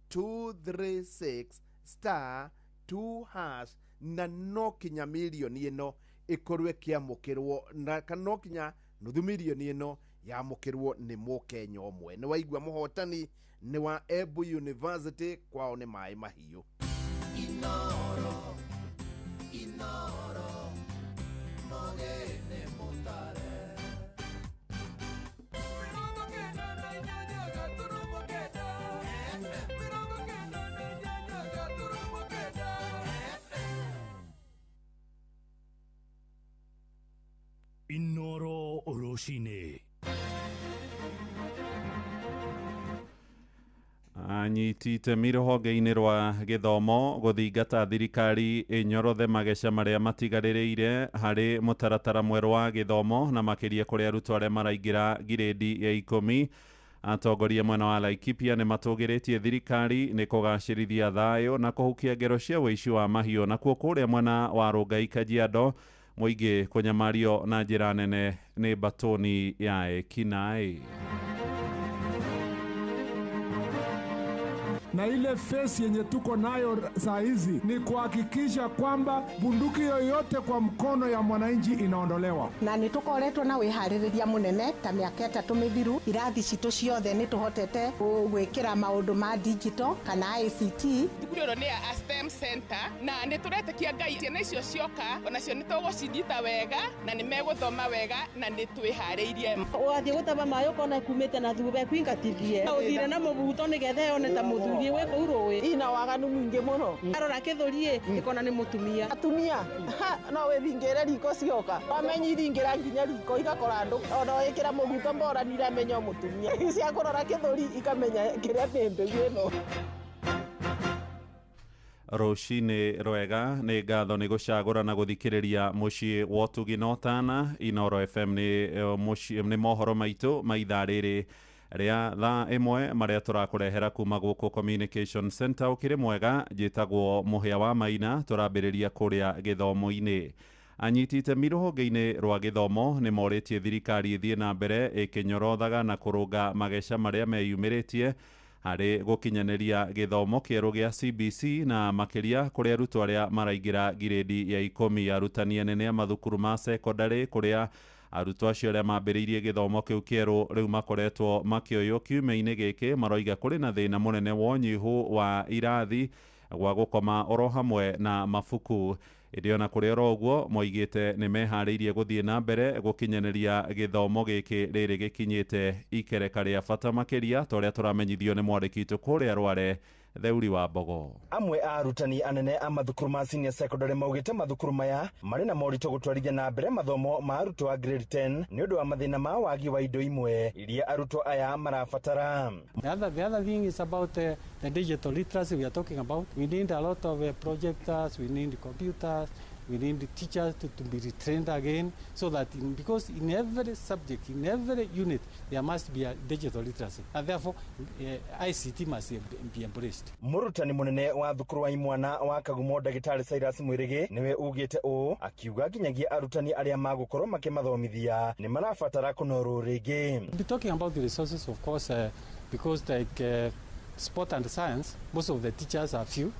236 star 2 hash, na no kinya mirioni ĩno ĩkorwo ĩkĩamũkĩrwo, na kana no kinya 500,000 ĩno yamũkĩrwo nĩ mũkenya ũmwe. Nĩ waigua mũhotani nĩ wa Embu University, kwao nĩ maĩ mahiũ.
Inoro, Inoro, mogene mutare.
Inoro rũcinĩ.
Anyiti itemi rũhonge-inĩ rwa gĩthomo gũthingata thirikari ĩnyorothe mageca marĩa matigarĩrĩire harĩ mũtaratara mwerũ wa gĩthomo, na makĩria kũrĩ arutwo arĩa maraingĩra girĩndi ya 10. Atongoria mwena wa Laikipia nĩ matũgĩrĩtie thirikari nĩ kũgacĩrithia thayũ na kũhukia ngero cia ũici wa mahiũ. Nakuo kũrĩa mwena wa Rongai Kajiado, mũingĩ kũnyamario na njĩra nene nĩ mbatũni ya ekinaĩ.
Na ile fesi yenye tuko nayo saa hizi ni kuhakikisha kwamba bunduki yoyote kwa mkono ya mwananchi inaondolewa.
Na nĩ tũkoretwo na wĩharĩrĩria mũnene ta mĩaka 3 mĩthiru, irathi citũ ciothe nĩ tũhotete gwĩkĩra maũndũ ma digital kana ICT.
Thukuru ĩno nĩ ya STEM Center, na nĩ tũretĩkia Ngai ciana icio cioka onacio nĩ tũgũcinyita wega na nĩ megũthoma wega na nĩ twĩharĩirie.
Ũgathiĩ gũtaba maĩ ũkona kumĩte na thutha ĩkũingatithie, ũthire na mũbuto nĩgetha yone ta mũthuri wĩ kũu rũĩ.
Ina waganu mũingĩ mũno.
Arora kĩthũri ĩkona nĩ mũtumia.
Atumia no wĩthingĩre riko cioka, wamenya ithingĩra nginya riko igakora andũ, ona wĩkĩra mũbuto mbora nĩiramenya mũtumia. Cia kũrora kĩthũri ikamenya kĩrĩa nĩ mbĩgu ĩno.
Rũcinĩ rwega, nĩ ngatho nĩ gũcagũra na gũthikĩrĩria mũciĩ wa ũtugi na ũtana. Inoro FM nĩ mũciĩ, nĩ mohoro maitũ ma ithaa rĩrĩ rĩa thaa 1 marĩa tũrakũrehera kuma gũkũ Communication Center. Ũkĩrĩ mwega, njĩtagwo Mũhĩa wa Maina. Tũrambĩrĩria kũrĩa gĩthomo-inĩ. Anyiti itemi rũhonge-inĩ rwa gĩthomo nĩ morĩtie thirikari ĩthiĩ na mbere ĩkĩnyorothaga na kũrũnga mageca marĩa meyumĩrĩtie harĩ gũkinyanĩria gĩthomo kĩerũ gĩa CBC, na makĩria kũrĩ arutwo arĩa maraingĩra girĩndi ya 10. Arutani anene a mathukuru ma sekondarĩ kũrĩa arutwo acio arĩa mambĩrĩirie gĩthomo kĩu kĩerũ rĩu makoretwo makĩoywo kiumia-inĩ gĩkĩ, maroiga kũrĩ na thĩna mũnene wa ũnyihu wa irathi gwa gũkoma oro hamwe na mabuku. Ĩndĩ ona kũrĩ oro ũguo, moigĩte nĩ meharĩirie gũthiĩ na mbere gũkinyanĩria gĩthomo gĩkĩ rĩrĩ gĩkinyĩte ikereka rĩa bata makĩria, ta ũrĩa tũramenyithio nĩ mwandĩki witũ kũrĩa Rware, Theuri wa Mbogo.
Amwe a arutani anene a mathukuru ma senior secondary maugĩte mathukuru maya marĩ na moritũ gũtwarithia na mbere mathomo ma arutwo a grade 10 nĩ ũndũ wa mathĩna ma wagi wa indo imwe iria arutwo aya marabatara.
The other thing is about the digital literacy we are talking about. We need a lot of projectors, we need computers, we need teachers to be retrained again, so that because in every subject, in every unit, there must be a digital literacy, and therefore ICT must be embraced.
Mũrutani mũnene wa thukuru wa imwana wa Kagumo Ndagĩtarĩ Cyrus Mwĩrĩgĩ nĩwe ugĩte ũũ, akiuga nginyagia arutani arĩa magũkorwo makĩmathomithia nĩ marabatara kũnorwo rĩngĩ.
Be talking about the resources, of course, because like sport and science, most of the teachers are few.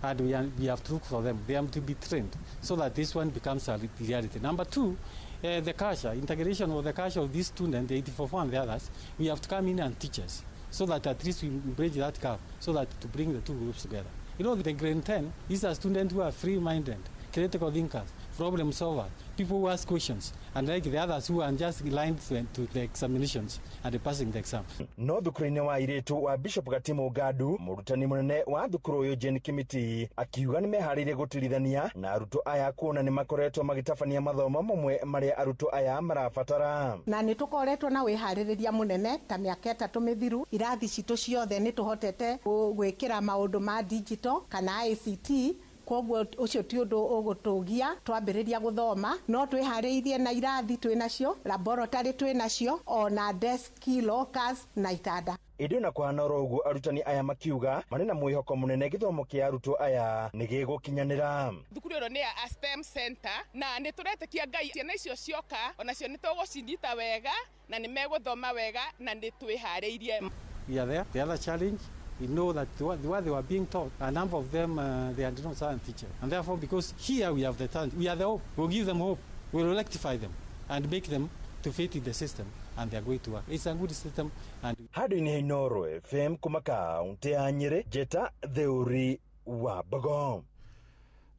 And we have to look for them. They have to be trained so that this one becomes a reality. Number two, the culture, integration of the culture of these students, the 84 and the others, we have to come in and teach us so that at least we bridge that gap, so that to bring the two groups together. You know, the grade 10, these are students who are free-minded, critical thinkers, problem solvers, people who ask questions, unlike the others who are just lined to the examinations and passing the exam.
No thukuru-inĩ wa airĩtu wa Bishop Gatimu Ngadu, mũrutani mũnene wa thukuru ũyũ Jane Kimiti akiuga nĩ meharĩirie gũtirithania na arutwo aya kuona nĩ makoretwo magĩtabania mathomo mamwe marĩa arutwo aya marabatara.
Na nĩ tũkoretwo na wĩharĩrĩria mũnene ta mĩaka 3 mĩthiru, irathi citũ ciothe nĩ tũhotete gwĩkĩra maũndũ ma digital kana ICT. Koguo ũcio ti ũndũ ũgũtũgia twambĩrĩria gũthoma, no twĩharĩirie na irathi twĩ nacio, laboratory twĩ nacio, ona desk, lockers na itanda.
Ĩndĩ ona kũhana oro ũguo, arutani aya makiuga marĩ na mwĩhoko mũnene gĩthomo kĩa arutwo aya nĩ gĩgũkinyanĩra.
Thukuru ĩno nĩ ya STEM Center na nĩ tũretĩkia Ngai ciana icio cioka onacio nĩ tũgũcinyita wega na nĩ megũthoma wega na nĩ twĩharĩirie.
We are there. The other challenge, we know that what they were being taught, a number of them, they are not science teachers. And therefore, because here we have the talent, we are the hope, we'll give them hope, we'll rectify them and make them to fit in the system, and they are going to work. It's a good system. And
handũ-inĩ ha Inooro FM kuma kaũntĩ ya Nyĩrĩ, Njeta Theuri wa Mbogo.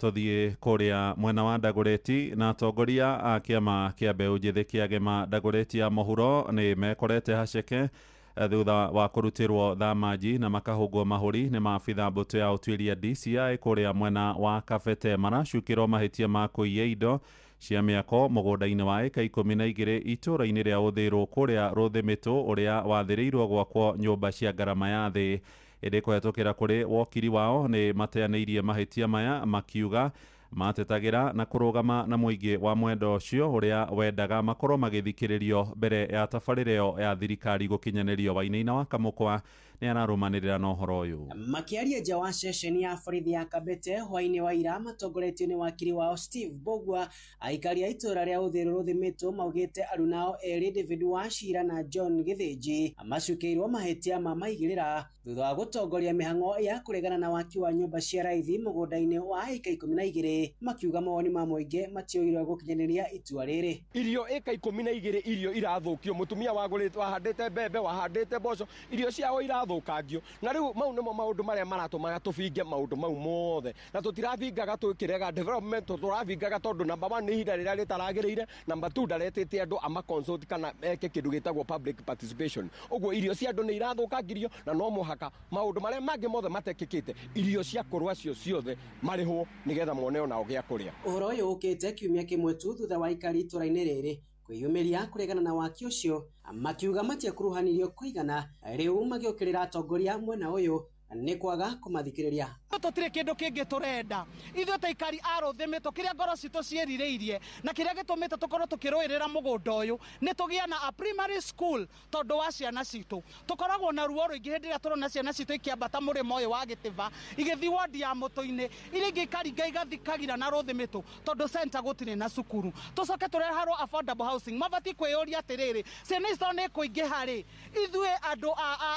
Tũthiĩ kũrĩa mwena wa Dagoretti na atongoria a kĩama kĩa mbeũ njĩthĩ kĩa Gema Dagoretti ya mũhuro nĩ mekorete haceke thutha wa kũrutĩrwo thamaji na makahũngwo mahũri nĩ maabitha mbũtũ ya ũtuĩria DCI kũrĩa mwena wa Kabete. Maracukĩrwo mahĩtia ma kũiya indo cia mĩako mũgũnda-inĩ wa ĩka 12 itũũra-inĩ rĩa Ũthĩrũ kũrĩa Rũthĩmĩtũ ũrĩa wathĩrĩirwo gwakwo nyũmba cia ngarama ya thĩ. Ĩndĩ kũhetũkĩra kũrĩ wokiri wao nĩ mateanĩirie mahĩtia maya makiuga matetagĩra na kũrũgama na mũingĩ wa mwenda ũcio ũrĩa wendaga makorwo magĩthikĩrĩrio mbere ya tabarĩra ĩyo ya thirikari gũkinyanĩrio. Wainaina wa Kamũkwa nĩ ararũmanĩrĩra na ũhoro ũyũ.
Makĩaria nja wa ceceni ya borithi ya Kabete hwaĩ-inĩ wa ira matongoretio nĩ wakiri wao Steve Mbugua, aikari a itũũra rĩa Ũthĩrũ Rũthĩmĩtũ maugĩte arunao erĩ David Wachira na John Gĩthĩnji macukĩirwo mahĩtia ma maigĩrĩra thutha wa gũtongoria mĩhang'o ya kũregana na waki wa nyũmba cia raithi mũgũnda-inĩ wa ĩka 12, makiuga mawoni ma mũingĩ matioirwo gũkinyanĩria itua rĩrĩ.
Irio ĩka 12 irio irathũkio, mũtumia wagũrĩte wahandĩte mbembe wahandĩte mboco, irio ciao irathũkangio, na rĩu mau nĩmo maũndũ marĩa maratũmaga tũbinge maũndũ mau mothe, na tũtirabingaga twĩkĩrega development, tũrabingaga tondũ number 1 nĩ ihinda rĩrĩa rĩtaragĩrĩire, number 2 ndaretĩte andũ ama consult kana eke kĩndũ gĩtagwo public participation. Ũguo irio cia andũ nĩ irathũkangirio na no mũhaka maũndũ marĩa mangĩ mothe matekĩkĩte irio cia kũrũa cio ciothe marĩhwo nĩgetha mone onao gĩa kũrĩa.
Ũhoro ũyũ ũkĩte kiumia kĩmwe tu thutha wa aikari itũũra-inĩ rĩrĩ kwĩyumĩria kũregana na waki ũcio, makiuga matiakuruhanirio kũigana, rĩu magĩũkĩrĩra atongoria mwena ũyũ nĩ kwaga kũmathikĩrĩria.
Tũtirĩ kĩndũ kĩngĩ tũrenda ithuĩ ta aikari a Rũthĩmĩtũ, kĩrĩa ngoro citũ ciĩrirĩirie na kĩrĩa gĩtũmĩte tũkorwo tũkĩrũĩrĩra mũgũnda ũyũ nĩ tũgĩe na a primary school tondũ wa ciana citũ. Tũkoragwo na ruo rũingĩ hĩndĩ ĩrĩa tũrona ciana citũ ikĩambata mũrĩmo ũyũ wa Gĩtĩba igĩthiĩ wodi ya Mũtũ-inĩ, iria ingĩ ikaringa igathiĩ Kagira na Rũthĩmĩtũ tondũ center gũtirĩ na cukuru. Tũcoke tũreherwo affordable housing. Mabatiĩ kwĩyũria atĩrĩrĩ, ciana ici tondũ nĩ kũingĩha rĩ, ithuĩ andũ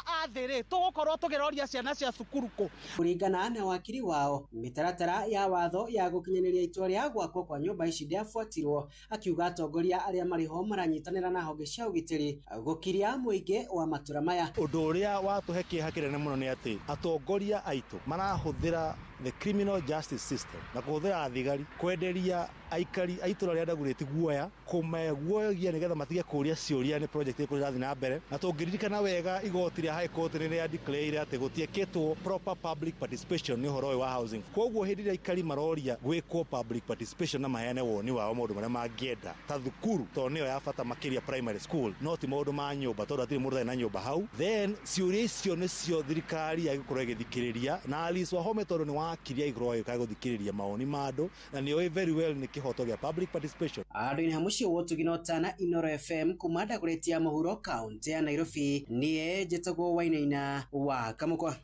a thĩ rĩ, tũgũkorwo tũkĩroria ciana cia cukuru kũ?
Kũringana na wakiri wao, mĩtaratara ya watho ya gũkinyanĩria itua rĩa gwakwo kwa nyũmba ici ndĩabuatirwo, akiuga atongoria arĩa marĩ ho maranyitanĩra na honge cia ũgitĩri gũkiria mũingĩ wa matũra maya.
Ũndũ ũrĩa watũhe kĩeha kĩnene mũno nĩ atĩ atongoria aitũ marahũthĩra the criminal justice system na kũhũthĩra thigari kwenderia aikari a itũra rĩa Dagoretti guoya, kũmeguoyagia nĩgetha matige kũria ciũria nĩ project ĩrĩkũ ĩrathiĩ na mbere. Na tũngĩririkana wega igoti rĩa High Court nĩ rĩa declare atĩ gũtiekĩtwo proper public participation nĩ ũhoro ũyũ wa housing. Koguo hĩndĩ ĩrĩa aikari maroria gwĩkwo public participation na maheane woni wao maũndũ marĩa mangĩenda ta thukuru, tondũ nĩyo ya bata makĩria primary school, no ti maũndũ ma nyũmba tondũ hatirĩ mũndũ ũtarĩ na nyũmba hau. Then ciũria icio nĩcio thirikari yagĩkorwo ĩgĩthikĩrĩria, na Alice Wahome tondũ nĩ wakiri agĩkorwo agĩũka gũthikĩrĩria mawoni ma andũ na nĩoĩ very well nĩ kĩhoto gĩa public participation.
Andũ-inĩ ha mũciĩ wa Ũtugi na Ũtana, Inooro FM kuma Dagoretti ya mũhuro kaũntĩ ya Nairobi, niĩ njĩtagwo Wainaina wa Kamũkwa.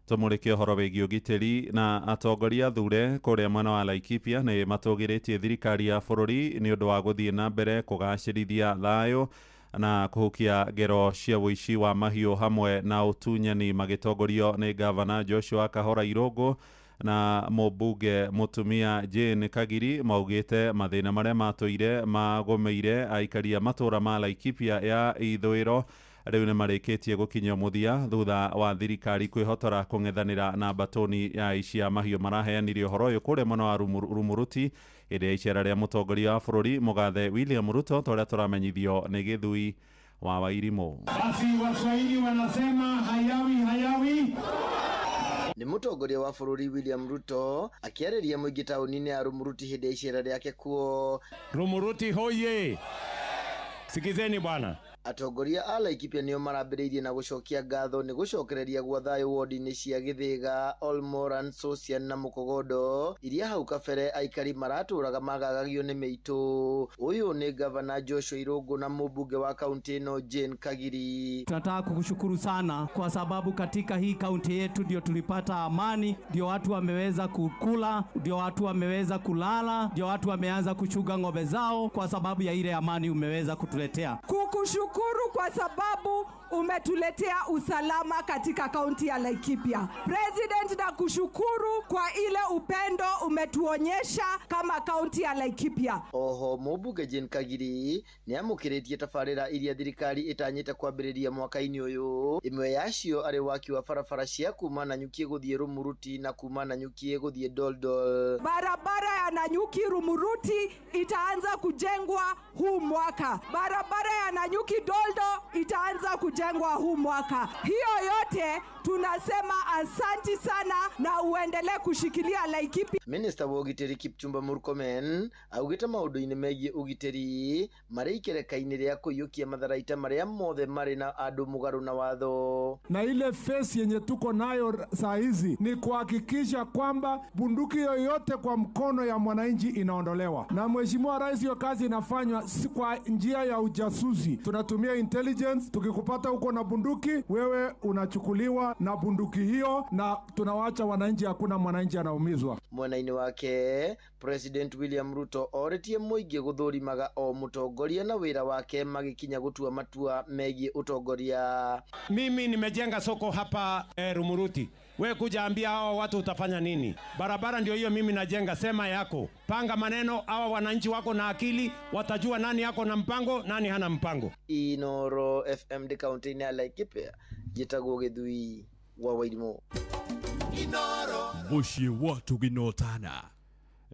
Tũmũrĩke ũhoro wĩgiĩ ũgitĩri na atongoria thure kũrĩa mwena wa Laikipia nĩ matũgĩrĩtie thirikari ya bũrũri nĩ ũndũ wa gũthiĩ na mbere kũgacĩrithia thayũ na kũhukia ngero cia ũici wa mahiũ hamwe na ũtunyani, magĩtongorio nĩ gavana Joshua Kahora Irũngũ na mũmbunge mũtumia Jane Kagiri. Maugĩte mathĩna marĩa matũire magũmĩire aikari a matũũra ma Laikipia ya ithũĩro rĩu nĩ marĩkĩtie gũkinyio mũthia thutha wa thirikari kwĩhotora kũng'ethanĩra na mbatũni ya aici a mahiũ. Maraheanire ũhoro ũyũ kũrĩa mwena wa Rumuruti hĩndĩ ya icera rĩa mũtongoria wa bũrũri mũgathe William Ruto, ta ũrĩa tũramenyithio nĩ Gĩthui wa Wairimũ.
Basi Waswahili wanasema hayawi hayawi.
Nĩ mũtongoria wa bũrũri William Ruto akĩarĩria mũingĩ taũni-inĩ ya Rumuruti hĩndĩ ya icera rĩake kuo.
Rumuruti hoye! Sikizeni bwana.
Atongoria a Laikipia nĩo marambĩrĩirie na gũcokia ngatho nĩ gũcokereria gwa thayũ wodi-inĩ cia Gĩthĩga, Olmoran, Sosian na Mũkogondo iria hau kabere aikari maratũraga magagagio nĩ mĩitũ. Ũyũ nĩ gavana Joshua Irũngũ na mũmbunge wa kaunti ĩno Jane Kagiri.
Tunataka kukushukuru sana kwa sababu katika hii kaunti yetu ndio tulipata amani, ndio watu wameweza kukula, ndio watu wameweza kulala, ndio watu wameanza kuchunga ng'ombe zao kwa sababu ya ile amani umeweza kutuletea.
Kukushukuru kwa sababu umetuletea usalama katika kaunti ya Laikipia. President, na kushukuru kwa ile upendo umetuonyesha kama kaunti ya Laikipia.
Oho mũmbunge Jane Kagiri nĩ amũkĩrĩtie tabarĩra iria thirikari ĩtanyĩte kwambĩrĩria mwaka-inĩ ũyũ, ĩmwe yacio arĩ waki wa barabara cia kuma Nanyuki gũthiĩ Rumuruti na kuma Nanyuki gũthiĩ Doldol.
Barabara ya Nanyuki Rumuruti itaanza kujengwa huu mwaka. Barabara ya Nanyuki Doldo itaanza kujengwa huu mwaka. Hiyo yote tunasema asanti sana na uendelee kushikilia Laikipia.
Minista wa ũgitĩri Kipchumba Murkomen augĩte maũndũ-inĩ megiĩ ũgitĩri marĩ ikereka-inĩ rĩa kũiyũkia matharaita marĩa mothe marĩ na andũ mũgarũ na watho.
Na ile face yenye tuko nayo saa hizi ni kuhakikisha kwamba bunduki yoyote kwa mkono ya mwananchi inaondolewa. Na Mheshimiwa Rais, hiyo kazi inafanywa si kwa njia ya ujasusi. Tunatumia intelligence, tukikupata huko na bunduki, wewe unachukuliwa na bunduki hiyo, na tunawacha wananchi, hakuna mwananchi anaumizwa.
Mwena-inĩ wake President William Ruto orĩtie mũingĩ gũthũrimaga o mũtongoria na wĩra wake magĩkinya gũtua matua megiĩ ũtongoria.
Mimi nimejenga soko hapa Rumuruti. We kuja ambia hawa watu utafanya nini? Barabara ndio hiyo mimi najenga, sema yako. Panga maneno, hawa wananchi wako na akili, watajua nani yako na mpango, nani hana mpango.
Inoro FM ndĩ kaunti-inĩ ya Laikipia, njĩtagwo Gĩthui wa Wairimu.
Mũciĩ wa Tũginotana.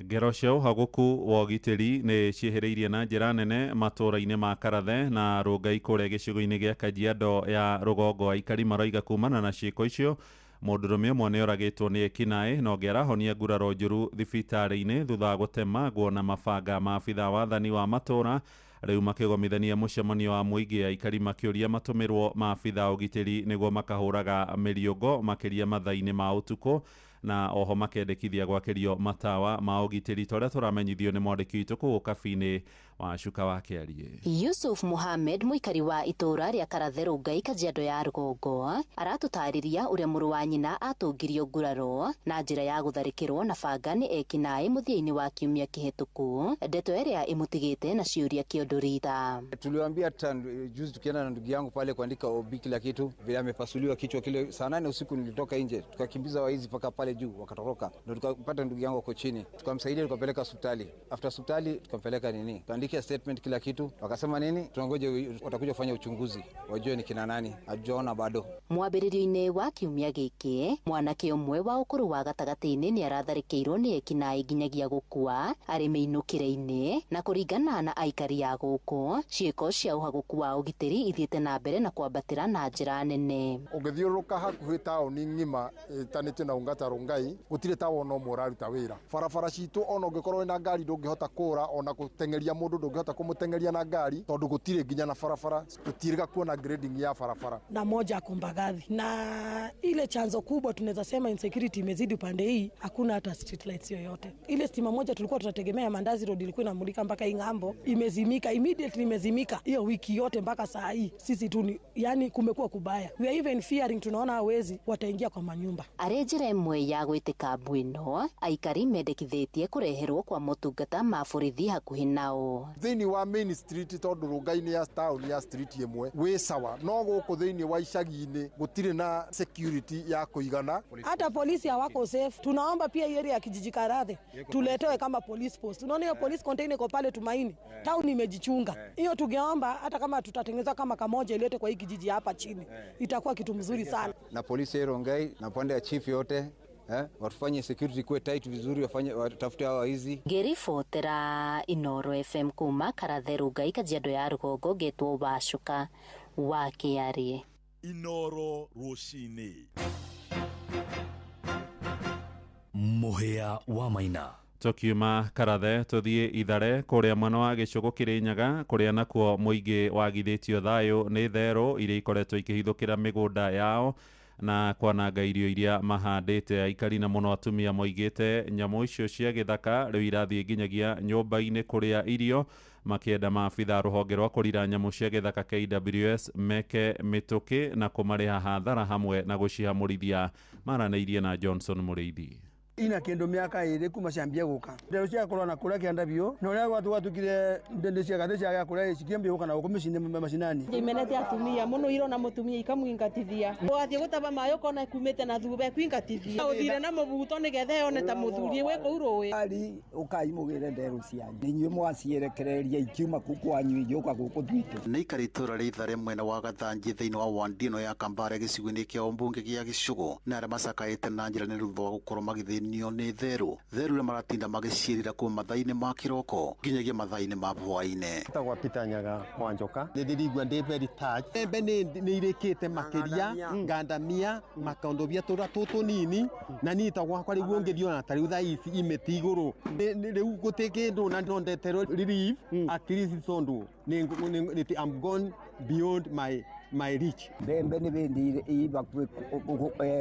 Ngero cia ũhagũku wa ũgitĩri nĩ ciĩhĩrĩirie na njĩra nene matũũra-inĩ ma Karathe na Rũngai kũrĩa gĩcigo-inĩ gĩa Kajiado ya rũgongo. Aikari maroiga kumana na ciĩko icio mũndũrũme ũmwe nĩ oragĩtwo nĩ ekinaĩ na ũngĩ arahonia nguraro njũru thibitarĩ-inĩ thutha wa gũtemangwo na mabanga ma abithaa wathani wa matũũra. Rĩu makĩgomithania mũcemanio wa mũingĩ, aikari makĩũria matũmĩrwo maabithaa ũgitĩri nĩguo makahũraga mĩriũngo makĩria mathaa-inĩ ma ũtukũ, na oho makendekithia gwakĩrio matawa ma ũgitĩri ta ũrĩa tũramenyithio nĩ mwandĩki witũ kũu Kabi-inĩ wa Cuka wa Kĩariĩ.
Yusuf Muhammad mũikari wa itũũra rĩa Karathe Rũngai Kajiado ya rũgongo aratũtarĩria ũrĩa mũrũ wa nyina atũngirio nguraro na njĩra ya gũtharĩkĩrwo na banga nĩ ekinaĩ mũthia-inĩ wa kiumia kĩhĩtũku, ndeto ĩrĩa ĩmũtigĩte na ciũria kĩondo ritha.
Tuliwaambia hata juzi tukienda na ndugu yangu pale kuandika OB kila kitu, vile amepasuliwa kichwa kile saa 8 usiku nilitoka nje, tukakimbiza waizi mpaka pale juu wakatoroka, ndio tukapata ndugu yangu ako chini, tukamsaidia tukapeleka hospitali. After hospitali tukampeleka nini, tukaandikia statement kila kitu, wakasema nini, tunangoja watakuja kufanya uchunguzi wajue ni kina nani, hatujaona bado.
Mwambĩrĩrio-inĩ wa kiumia gĩkĩ mwanake ũmwe wa ũkũrũ wa gatagatĩ-inĩ nĩ aratharĩkĩirwo nĩ ekinaĩ nginyagia gũkua arĩ mĩinũkĩre-inĩ, na kũringana na aikari a gũkũ ciĩko cia ũhagũku wa ũgitĩri ithiĩte na mbere na kwambatĩra na njĩra nene.
Ũngĩthiũrũrũka hakuhĩ taũni ng'ima ĩtanĩtio na Ungata Rongai, gũtirĩ taũni ũmwe ũraruta wĩra. Barabara citũ ona ũngĩkorwo wĩna ngari ndũngĩhota kũra, ona gũteng'eria mũndũ ndũngĩhota kũmũteng'eria na ngari tondũ gũtirĩ nginya na barabara, tũtirĩga kuona grading ya barabara.
Na moja Kumbagathi, na ile chanzo kubwa tunaweza sema insecurity imezidi upande hii, hakuna hata street lights yoyote. Ile stima moja tulikuwa tunategemea Mandazi Road ilikuwa inamulika mpaka hii ng'ambo, imezimika immediately, imezimika hiyo wiki yote mpaka saa hii. Sisi tu yani kumekuwa kubaya, we are even fearing, tunaona hawezi wataingia kwa manyumba.
Arĩ njĩra ĩmwe ya gwĩtĩka mbu ĩno, aikari mendekithĩtie kũreherwo kwa motungata ma borithi hakuhĩ nao.
Thĩinĩ wa main street tondũ Rongai nĩ ya town ya street ĩmwe wĩ sawa, no gũkũ thĩinĩ wa icagi-inĩ gũtirĩ na security ya kũigana.
Hata polisi hawako safe. Tunaomba pia area ya kijiji Karathe tuletewe kama police post. Unaona hiyo police container iko pale Tumaini, town imejichunga hiyo. Tungeomba hata kama tutatengeneza kama kamoja ilete kwa hii kijiji hapa chini, itakuwa kitu mzuri sana.
Na polisi ya Rongai na pande ya chief yote watufanye security kuwe tight vizuri, wafanye watafute hawa hizi.
Ngĩribotera Inoro FM kuma Karathe Rongai Kajiado ya rũgongo, ngetwo Wacuka wa Kĩariĩ.
Inoro rũcinĩ.
Mũhĩa wa Maina.
Tukiuma Karathe tuthie Ithare kuria mwena wa Gĩcũgũ Kĩrĩnyaga kuria nakuo mũingĩ wagithĩtio thayũ nĩ therũ iria ikoretwo ikĩhithũkĩra mĩgũnda yao na kwananga irio iria mahandĩte. Aikari na mũno atumia moigĩte nyamũ icio cia gĩthaka rĩu irathiĩ nginyagia nyũmba-inĩ kũrĩa irio, makĩenda maabitha rũhonge rwa kũrira nyamũ cia gĩthaka KWS meke mĩtũkĩ na kũmarĩha hathara hamwe na gũcihamũrithia. Maranĩirie na Johnson Mũrĩithi.
Ina kindu miaka iri kuma ciambia guka ndero cia korwa na kuria kianda bio na uria gwatu gwatukire ndende cia gathe cia kuria cikiambia guka na guku micini macinani
imenete atumia muno irona mutumia ikamwingatithia wathie gutaba mayo kona kumite na thube kwingatithia uthire na mubuto nigetha yone ta muthuri we kuu rui
ari ukai mugire ndero cianyu inyuĩ mwacierekereria ikiuma kuu kwanyu igĩũka gũkũ twitũ.
Nĩ ikara itũra rĩa Ithare mwena wa Gathanji thĩinĩ wa wandi ĩno ya Kambare gĩcigo-inĩ kĩa ũmbunge gĩa Gĩcũgũ na arĩa macakaĩte na njĩra nĩ thutha wa gũkorwo magĩthĩnio nĩ therũ iria maratinda magĩciĩrĩra kuma mathaa-inĩ ma kĩroko nginyagia mathaa-inĩ ma hwaĩ-inĩ.
Njĩtagwo Peter Nyaga wa Njoka. Nĩ ndĩrigua ndĩ very touched. Mbembe nĩ irĩkĩte makĩria ngandamia makondobia tũrĩa tũtũnini na niĩ ta gwakwa rĩu ũngĩthiĩ ona ta rĩu thaa ici imĩti igũrũ rĩu gũtĩ kĩndũ na no ndeterwo relief at least tondũ I'm gone beyond my reach.
Mbembe nĩ bĩndĩ ibakuĩ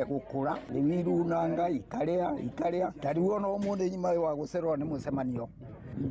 gũkũra rĩu irunanga ikaria ta rĩu ona ũmũthĩ nyuma wa gũcererwo nĩ mũcemanio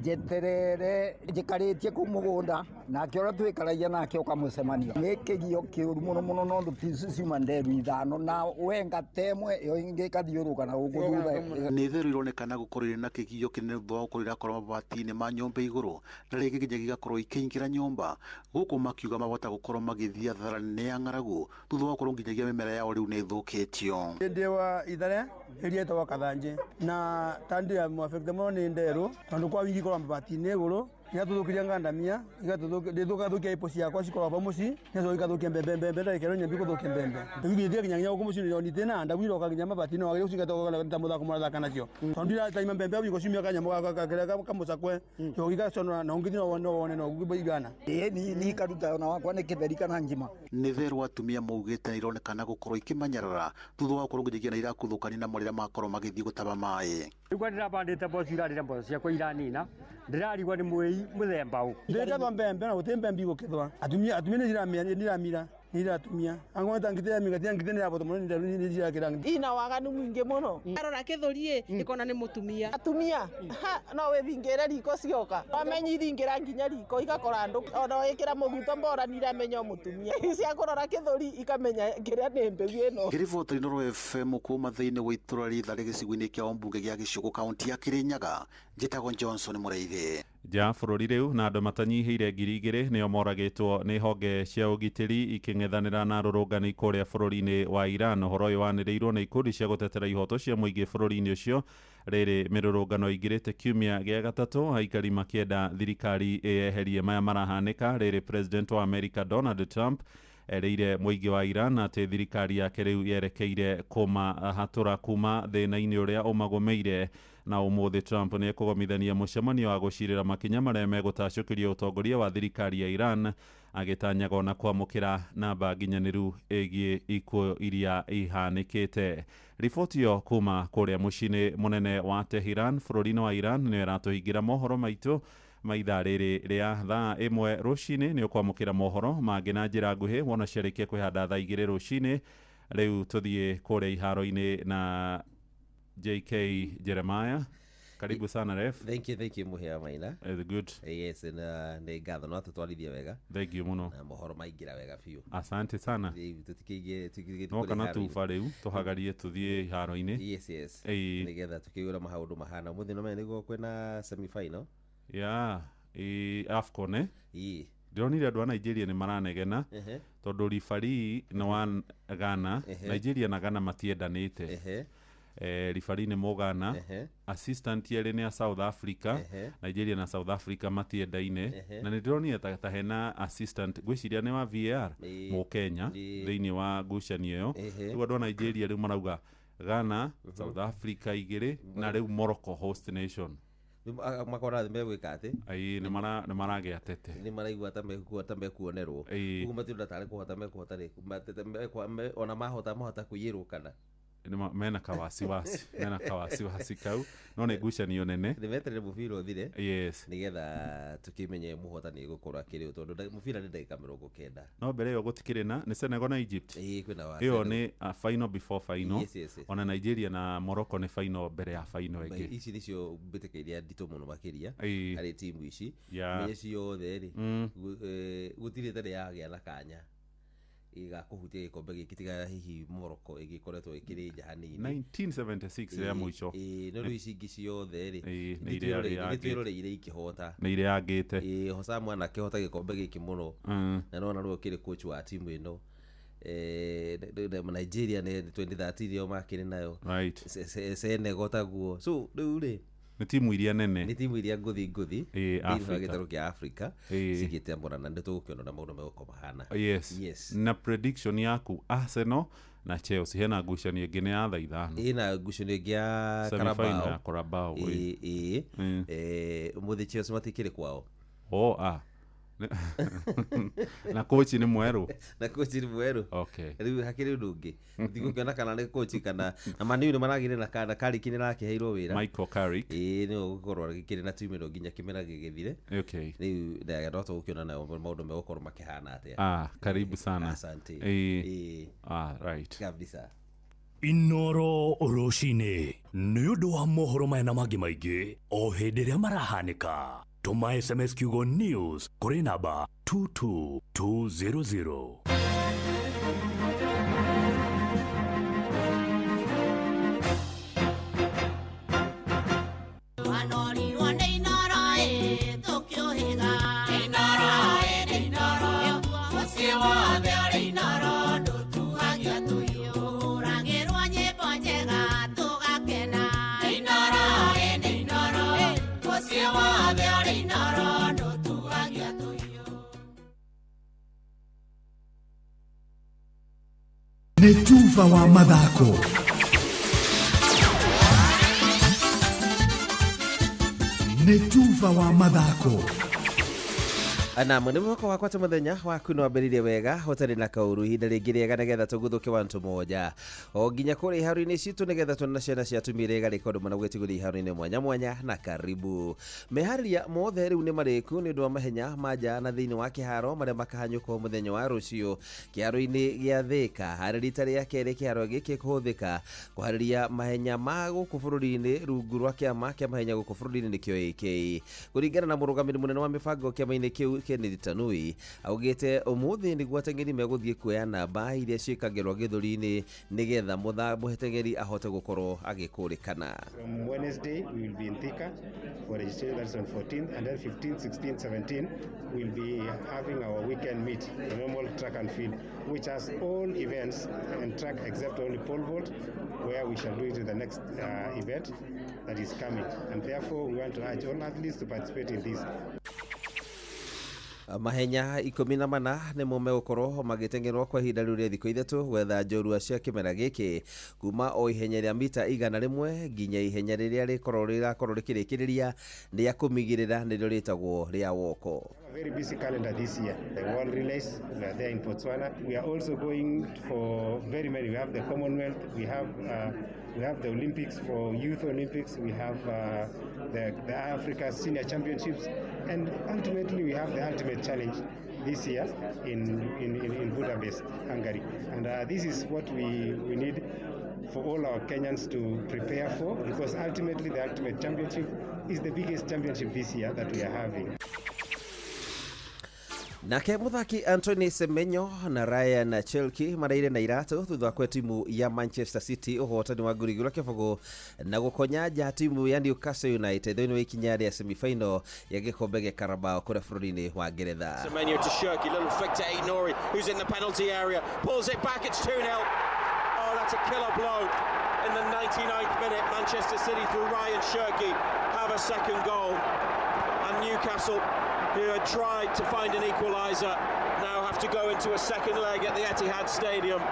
njeterere njikarĩtie kũu mũgũnda nake ũrĩa twĩkaragia nake ũka mũcemanio nĩ kĩgio kĩũru mũno mũno no ciuma nderu ithano na wenga temwe ĩyo ĩngĩ ĩkathiũrũka na gũkũ thutha.
Nĩ therũ ironekana gũkorwo irĩ na kĩgio kĩnene thutha wa gũkorwo irakorwo mabati-inĩ ma nyũmba igũrũ na rĩngĩ nginyagia igakorwo ikĩingĩra nyũmba gũkũ makiuga mabota gũkorwo magĩthiĩ hathara nene ya ng'aragu thutha wa gũkorwo nginyagia mĩmera yao rĩu nĩ ĩthũkĩtio.
Ndĩ wa Ithare ĩrĩa ĩtagwo Kathanjĩ na tandi ya mwafekte mũno nĩ nderũ tondũ kwa wingi korwa mabati-inĩ igũrũ igatũthũkĩria ngandamia igatũthũkia ipo ciakwa cikoragwo vau mũciĩ nacio igathukia mbembe mbembe ndagĩka ĩno nyambi gũthũkia mbembe rĩu ithiĩ nginya gũkũ mũciĩ nĩ thĩna ndagu iroka nginya mabati-inĩ wagĩrĩire gũcingata ta mũthako mũrathaka nacio tondũ ndiraima mbembe au igũciumia kanyamũ karĩa kamũcakwe yo igaconora na ũngĩthiĩ no wone no ũguo igana.
Ĩĩ niĩ ikaruta ona wakwa nĩ kĩtheri kana ngima.
Nĩ therũ atumia maugĩte nĩ ironekana gũkorwo ikĩmanyarara thutha wa gũkorwo nginyagia na irakuthũkania namo rĩrĩa makorwo magĩthiĩ gũtaba maĩ.
Rĩu kwa ndĩrabandĩte mboco irarĩra mboco ciakwa iranina ndĩrarigwo nĩ mwĩi mũthemba ũ
ndĩrekethwa mbembe na gũtĩ mbembe igũkethwa atumia nĩ iramira nĩ iratumia ang'o ta ngitĩ ya ngitĩ nĩ yabota mũno nĩ irakĩra
ina waganu mwingĩ mũno arora kĩthũri ĩkona nĩ mũtumia
atumia no wĩthingĩre riko cioka wamenyi ithingĩra nginya riko igakora andũ ona wĩkĩra mũguto mbora nĩ iramenya mũtumia cia kũrora kĩthũri ikamenya kĩrĩa nĩ mbĩgu ĩno.
Ngĩribota Inooro FM kuma thĩinĩ wa itũra rĩa Ithare gĩcigo-inĩ kĩa ũmbunge gĩa Gĩcũgũ kaunti ya Kĩrĩnyaga njĩtagwo Johnson Mũrĩithi.
Nja bũrũri rĩu na andũ matanyihĩire 2,000 nĩo moragĩtwo nĩ honge cia ũgitĩri ikĩng'ethanĩra na arũrũngani kũrĩa bũrũri-inĩ wa Iran. Ũhoro ũyũ wanĩrĩirwo nĩ ikundi cia gũtetera ihoto cia mũingĩ bũrũri-inĩ ũcio rĩrĩ mĩrũrũngano ĩingĩrĩte kiumia gĩa gatatũ aikari makĩenda thirikari ĩyeherie maya marahanĩka rĩrĩ President wa America Donald Trump erĩire mũingĩ wa Iran atĩ thirikari yake rĩu yerekeire kũmahatũra kuma thĩna-inĩ ũrĩa ũmagũmĩire. Na ũmũthĩ Trump nĩ ekũgomithania mũcemanio wa gũcirĩra makinya marĩa megũtacũkĩria ũtongoria wa thirikari ya Iran agĩtanyaga ona kwamũkĩra namba nginyanĩru ĩgiĩ ikuũ iria ihanĩkĩte. Riboti ĩyo kuma kũrĩa mũciĩ-inĩ mũnene wa Tehran bũrũri-inĩ wa Iran nĩyo ĩratũhingĩra mohoro maitũ ma ithaa rĩrĩ rĩa thaa 1 rũcinĩ. Nĩ ũkwamũkĩra mohoro mangĩ na njĩra nguhĩ wona ciarĩkia kwĩhanda thaa 2 rũcinĩ. Rĩu tũthiĩ kũrĩa iharo-inĩ na JK Jeremiah. Karibu sana ref.
Thank you Muhia Maina.
Good.
Yes, na nĩ ngatho no tũtwarithie wega.
Thank you mũno.
Na mohoro maingĩra wega biũ.
Asante sana. No kana tuba rĩu tũhagarie tũthiĩ iharo-inĩ.
Yes. Nĩgetha tũkĩũra maũndũ mahana. Mũthĩ no menya nĩguo kwĩna semi final.
Yeah, AFCON eh? Ndĩronire andũ a Nigeria nĩ maranegena tondũ referee nĩ wa Ghana, Nigeria na Ghana matiendanĩte. Referee nĩ Mũghana, assistant erĩ nĩ a South Africa, Nigeria na South Africa matiendaine. Na nĩ ndĩronire ta hena assistant ngwĩciria nĩ wa VAR Mũkenya thĩinĩ wa ngucanio ĩyo. Rĩu andũ a Nigeria rĩu marauga Ghana, South Africa igĩrĩ na rĩu Morocco host nation.
Makora megwĩka atĩ
ĩĩ nĩ maragĩa tete
nĩ maraigua ta mekuonerwo ũguo matirona tarĩ kũhota mekũhota rĩ ona mahota mahota kũiyĩrwo kana
Mena kawasiwasi mena kawasiwasi kau no nĩ ngucanio nene.
Nĩ meterere mũbira ũthire.
Yes.
Nĩgetha tũkĩmenye mũhotani gũkorwo akĩrĩ tondũ mũbira nĩ ndagĩka 90.
No mbere ĩyo gũtikĩrĩ na nĩ Senegal na Egypt.
Ĩĩ kwĩna wa
ĩyo nĩ final before final.
Yes.
Ona Nigeria na Morocco nĩ final mbere ya final ĩngĩ.
Ici nĩcio mbĩtĩka iria nditũ mũno makĩria harĩ timu ici. Menye ciothe rĩ gũtirĩ tarĩ yagĩa na kanya igakuhutia gikombe giki tiga hihi Morocco igikoretwo ikiri nja hanini
1976 ya mwisho.
No rĩu ici ingĩ ciothe rĩ nĩtwĩroreire ikĩhota
nĩ ireangĩte.
Hosamu anakĩhota gĩkombe gĩkĩ mũno na nona rĩu akĩrĩ coach wa timu ĩno. Nigeria nĩ 2013 yo makĩrĩ nayo.
Right.
Senegal taguo. So rĩu rĩ
nĩ timu iria nene,
nĩ timu iria ngũthi ngũthi thĩinĩ wa gĩtarũ kĩa Africa cigĩtambũrana nĩ tũgũkĩona na maũndũ megũkorwo mahana.
Yes. Na prediction yaku Arsenal na Chelsea hena ngucanio ĩngĩ nĩ ya thaa 5.
Ĩna ngucanio ĩngĩ ya Carabao.
Ya Carabao.
Ũmũthĩ Chelsea matikĩrĩ kwao.
Na coach nĩ mwerũ.
Na coach nĩ mwerũ.
Okay.
Rĩu hakĩrĩ ũndũ ũngĩ ndigũkĩona kana nĩ coach kana na Man U nĩ maragĩrĩ na kana Carrick nĩ arakĩheirwo wĩra.
Michael Carrick.
Nĩwe ũgũkorwo agĩkĩrĩ na timu ĩno nginya kĩmera gĩgĩthire.
Okay.
Rĩu no tũgũkĩona nayo maũndũ megũkorwo makĩhana atĩa.
Karibu sana.
Asante.
Right.
Kabisa.
Inoro rũcinĩ nĩ ũndũ wa mohoro maya na mangĩ maingĩ o hĩndĩ ĩrĩa marahanĩka. Tuma SMS kiugo news kũrĩ namba 22200.
Nĩ tuva wa mathako. Nĩ tuva wa mathako.
Na mwene mwako wakwa ta muthenya waku no ambĩrĩrie wega hotarĩ na kaũru ihinda rĩngĩ rĩega nĩgetha tũguthũke wantu moja o nginya kũrĩa iharo-inĩ citũ nĩgetha tuone ciana cia atumia iria igarĩka ũndũ mana gwĩtigũria iharo-inĩ mwanya mwanya na karibu meharĩria mothe rĩu nĩ marĩku nĩ ũndũ wa mahenya ma nja na thĩinĩ wa kĩharo marĩa makahanyũkwo mũthenya wa rũciũ kĩharo-inĩ gĩa Thĩka harĩ rita rĩa kerĩ kĩharo gĩkĩ kũhũthĩka kũharĩria mahenya ma gũkũ bũrũri-inĩ rungu rwa kĩama kĩa mahenya gũkũ bũrũri-inĩ nĩkĩo AK kũringana na mũrũgamĩrĩri mũnene wa mĩbango kĩama-inĩ kĩu Kennedy Tanui augĩte ũmũthĩ nĩguo ateng'eri megũthiĩ kuoya namba iria ciĩkagĩrwo gĩthũri-inĩ nĩgetha mũteng'eri ahote gũkorwo agĩkũrĩkana.
From Wednesday we will be in Thika for registration, that's on 14th, and then 15th, 16th, 17th we'll be having our weekend meet, the normal track and field, which has all events and track except only pole vault, where we shall do it in the next event that is coming, and therefore we want to urge all athletes to participate in this.
Mahenya 14 nĩmo megũkorwo magĩteng'erwo kwa ihinda rĩu rĩa thikũ 3 gwetha njorua cia kĩmera gĩkĩ kuma o ihenya rĩa mita 100 nginya ihenya rĩrĩa rĩrakorwo rĩkĩrĩkĩrĩria rĩa kũmigĩrĩra nĩrĩo rĩtagwo rĩa woko.
Very busy calendar this year. The World Relays, we are there in Botswana. We are also going for very many. We have the Commonwealth, we have the Olympics for Youth Olympics, we have the Africa Senior Championships, and ultimately we have the Ultimate Challenge this year in Budapest, Hungary. And this is what we need for all our Kenyans to prepare for, because ultimately the Ultimate Championship is the biggest championship this year that we are having.
Nake muthaki Anthony Semenyo na Ryan Cherki maraire na iratũ thutha kwa timu ya Manchester City ũhotani wa nguri igĩrĩ kĩbũgũ na gũkonya nja timu ya Newcastle United thĩinĩ wa ikinya rĩa semi-final ya gĩkombe gĩa Carabao kũrĩa bũrũri-inĩ wa Ngeretha.
Semenyo to Cherki, little flick to Aït-Nouri, who's in the penalty area, pulls it back, it's 2-0. Oh, that's a killer blow. In the 99th minute, Manchester City through Ryan Cherki have a second goal, and Newcastle, who had tried to find an equaliser, now have to go into a second leg at the Etihad Stadium.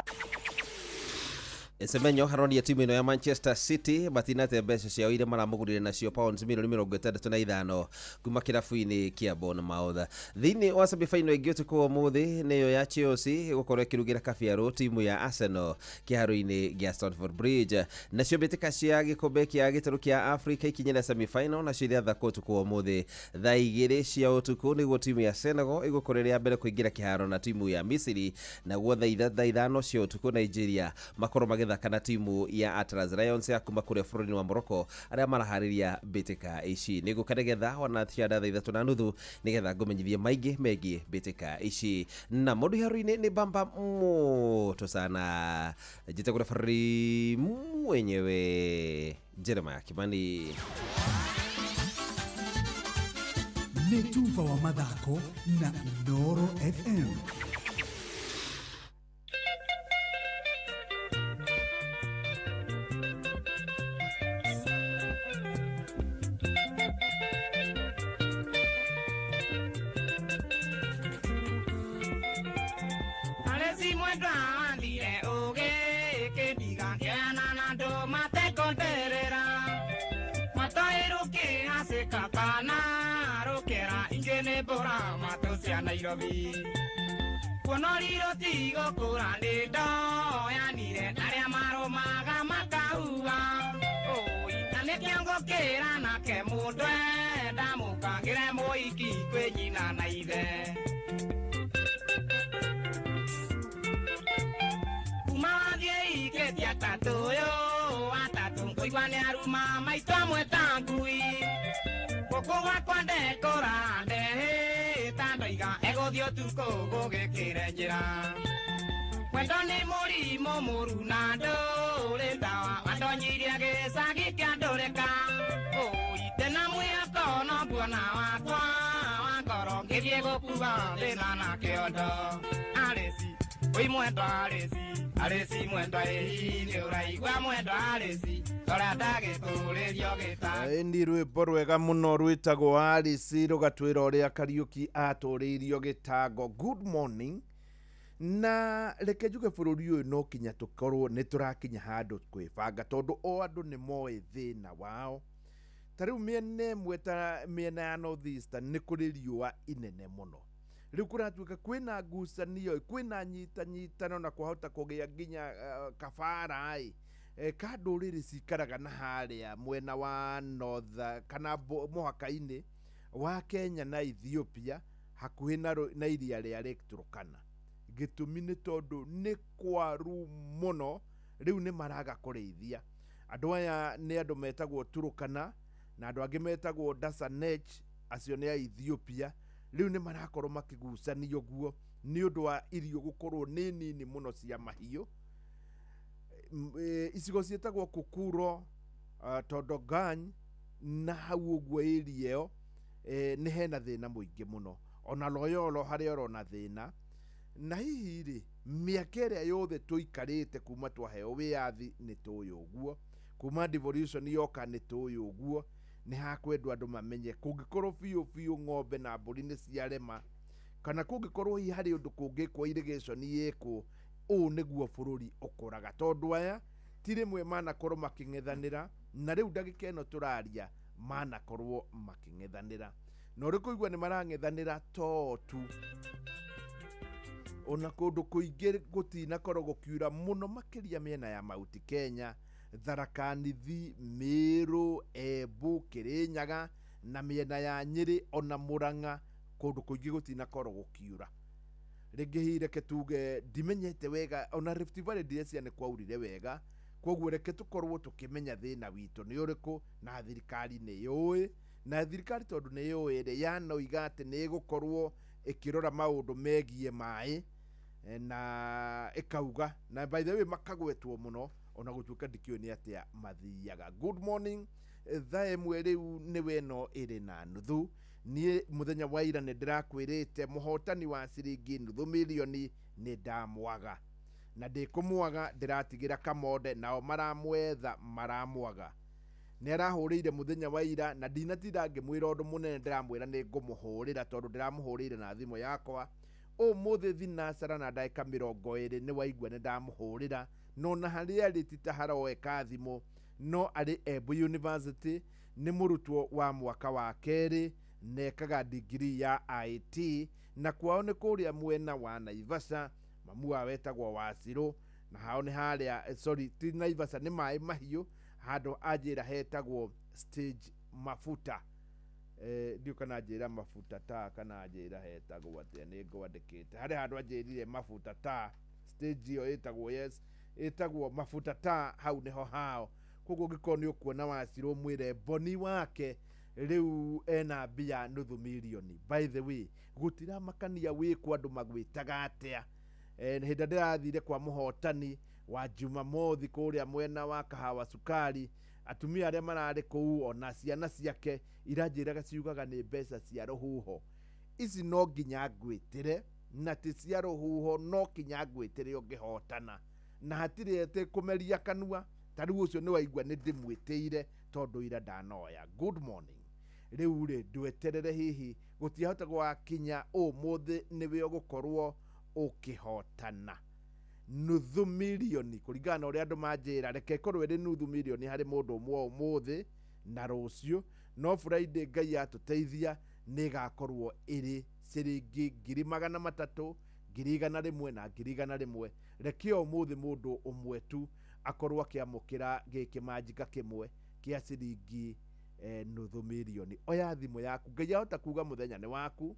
Semenyo haronia timu ĩno ya Manchester City matinate mbeca ciao iria maramũgũrire nacio pounds milioni 65 kuma kĩrabu-inĩ kĩa Bournemouth. Thĩinĩ wa semi-final ĩngĩ ũtukũ wa ũmũthĩ nĩyo ya Chelsea gũkorwo ĩkĩrugĩra kabiarũ timu ya Arsenal kĩharo-inĩ gĩa Stamford Bridge. Nacio mbĩtĩka cia gĩkombe kĩa gĩtarũ kĩa Africa ikinyĩra semi-final nacio irathakwo ũtukũ wa ũmũthĩ thaa 2 cia ũtukũ nĩguo timu ya Senegal ĩgũkorwo ĩrĩ ya mbere kũingĩra kĩharo na timu ya Misiri, naguo thaa 5 cia ũtukũ Nigeria makorwo magĩthaka na timu ya Atlas Lions ya kuma kũrĩa bũrũri wa Morocco arĩa maraharĩria mbĩtĩka ici. Nĩngũka nĩgetha ona cianda thaa 3:30 nĩgetha ngũmenyithie maingĩ megiĩ mbĩtĩka ici. Na mũndũ haro-inĩ nĩ bamba moto sana, njĩtagwo referee mwenyewe Jeremiah Kimani.
Nĩ tuba wa mathako na Inooro FM.
Nairobi kuonoriro tigo kura ni ndoyanire aria marumaga makauga oi na nikio ngukira nake mundu ndamukangire muiki kwi nyina na ithe kuma wathie iketia atatu yo atatu nkuigua ni aruma maitũ amwe ta ngui gũkũ gwakwa ndekũra ndehĩta ndoiga egũthiĩ ũtukũ gũgĩkĩre njĩra wendo nĩ mũrimũ mũru na ndũrĩ ndawa wandonyirie gĩcagi kĩa ndũrĩka ũi ndĩna mwĩhoko no nguona wakwa wa ngoro ngĩthiĩ gũkua thĩna na kĩondo arĩci ũi mwendwa arĩci arĩci mwendwa ĩhi nĩ ũraigua mwendwa arĩci
Ĩni rwĩmbo rwega mũno rwĩtagwo Alice rũgatwĩra ũrĩa Kariũki atũrĩirio gĩtango. Good morning. Na reke njuge bũrũri ũyũ no kinya tũkorwo nĩ tũrakinya handũ kwĩbanga tondũ o andũ nĩ moĩ thĩna wao. Ta rĩu mĩena ĩmwe ta mĩena ya North Eastern nĩ kũrĩ riũa inene mũno. Rĩu kũratuĩka kwĩna ngucanio, kwĩna nyitanyitano na kwahota kũgĩa nginya kabara ĩ ka ndũrĩrĩ cikaraga na harĩa mwena wa North kana mũhaka-inĩ wa Kenya na Ethiopia hakuhĩ na iria rĩa Lake Turkana. Gĩtũmi nĩ tondũ nĩ kwaru mũno, rĩu nĩ maraga kũrĩithia. Andũ aya nĩ andũ metagwo Turkana na andũ angĩ metagwo Dasanech, acio nĩ a Ethiopia. Rĩu nĩ marakorwo makĩgucanio guo nĩ ũndũ wa irio gũkorwo nĩ nini mũno cia mahiũ. Icigo ciĩtagwo Kukuro, Todogany na hau ũguo area ĩyo nĩ hena thĩna mũingĩ mũno. Ona Loyolo harĩa ũrona thĩna. Na hihi rĩ mĩaka ĩrĩa yothe tũikarĩte kuma twaheo wĩyathi nĩ tũĩ ũguo, kuma devolution yoka nĩ tũĩ ũguo, nĩ hakwendwo andũ mamenye kũngĩkorwo biũ biũ ng'ombe na mbũri nĩ ciarema kana kũngĩkorwo hihi harĩ ũndũ kũngĩkwo irrigation ĩkwo, ũũ nĩguo bũrũri ũkũraga tondũ aya ti rĩmwe manakorwo makĩng'ethanĩra na rĩu ndagĩka ĩno tũraria manakorwo makĩng'ethanĩra na ũrĩ kũigua nĩ marang'ethanĩra to tu ona kũndũ kũingĩ gũtinakorwo gũkiura mũno makĩria mĩena ya Mount Kenya, Tharaka Nithi, Meru, Embu, Kirinyaga na mĩena ya Nyĩrĩ ona Murang'a kũndũ kũingĩ gũtinakorwo gũkiura. Rĩngĩ hihi reke tuge ndimenyete wega ona Rift Valley ndirecia nĩ kwaurire wega, koguo reke tũkorwo tũkĩmenya thĩna witũ nĩ ũrĩkũ na thirikari nĩ yũĩ, na thirikari tondũ nĩ yũĩ rĩ yanoiga atĩ nĩ ĩgũkorwo ĩkĩrora maũndũ megiĩ maĩ na ĩkauga, na by the way makagwetwo mũno ona gũtuĩka ndikĩũĩ nĩ atĩa mathiaga. Good morning. Thaa 1 rĩu nĩwe ĩno ĩrĩ na nuthu. Niĩ mũthenya wa ira nĩ ndĩrakwĩrĩte mũhotani wa ciringi nuthu milioni nĩ ndamwaga na ndĩkũmwaga ndĩratigĩra Kamonde nao maramwetha maramwaga. Nĩ arahũrĩire mũthenya wa ira na ndinatinda ngĩmwĩra ũndũ mũnene, ndĩramwĩra nĩ ngũmũhũrĩra tondũ ndĩramũhũrĩire na thimũ yakwa ũmũthĩ thinacara na ndagĩka 20 nĩ waigua nĩ ndamũhũrĩra No na harĩa arĩ ti ta haroeka thimũ, no arĩ Embu University, nĩ mũrutwo wa mwaka wa kerĩ, nekaga degree ya IT, na kwao nĩ kũrĩa mwena wa Naivasha. Mamu wao etagwo Wacirũ, na hao nĩ harĩa, sorry, ti Naivasha, nĩ Maĩ Mahiũ, handũ anjĩra hetagwo Stage Mafuta. Ndiũ kana njĩra Mafuta ta kana njĩra hetagwo atĩa, nĩ ngwandĩkĩte harĩ handũ anjĩrire Mafuta ta stage ĩyo ĩtagwo, yes, ĩtagwo Mafuta ta, hau nĩho hao. Koguo ũngĩkorwo nĩ ũkuona Wacirũ, mwĩre Boni wake rĩu ena mbia nuthu mirioni. By the way, gũtiramakania wĩkwo andũ magwĩtaga atĩa. Hĩndĩ ĩrĩa ndĩrathire kwa mũhotani wa Jumamothi kũrĩa mwena wa Kahawa Sukari, atumia arĩa mararĩ kũu ona ciana ciake iranjĩraga ciugaga nĩ mbeca cia rũhuho ici, no nginya ngwĩtĩre, na ti cia rũhuho, no kinya ngwĩtĩre ũngĩhotana, na hatirĩ atĩ kũmeria kanua. Ta rĩu ũcio nĩ waigua nĩ ndĩmwĩtĩire tondũ ira ndanoya. Good morning. Rĩu rĩ, ndweterere, hihi gũtiahota gwakinya ũmũthĩ nĩwe ũgũkorwo ũkĩhotana nuthu mirioni kũringana na ũrĩa andũ manjĩra. Reke ĩkorwo ĩrĩ nuthu mirioni harĩ mũndũ ũmwe ũmũthĩ na rũciũ, no Friday Ngai atũteithia nĩ ĩgakorwo ĩrĩ ciringi 300,000, 100,000 na 100,000. Reke ũmũthĩ mũndũ ũmwe tu akorwo akĩamũkĩra gĩkĩ manjika kĩmwe kĩa ciringi nuthu mirioni. Oya thimũ yaku, Ngai ahota kuga mũthenya nĩ waku,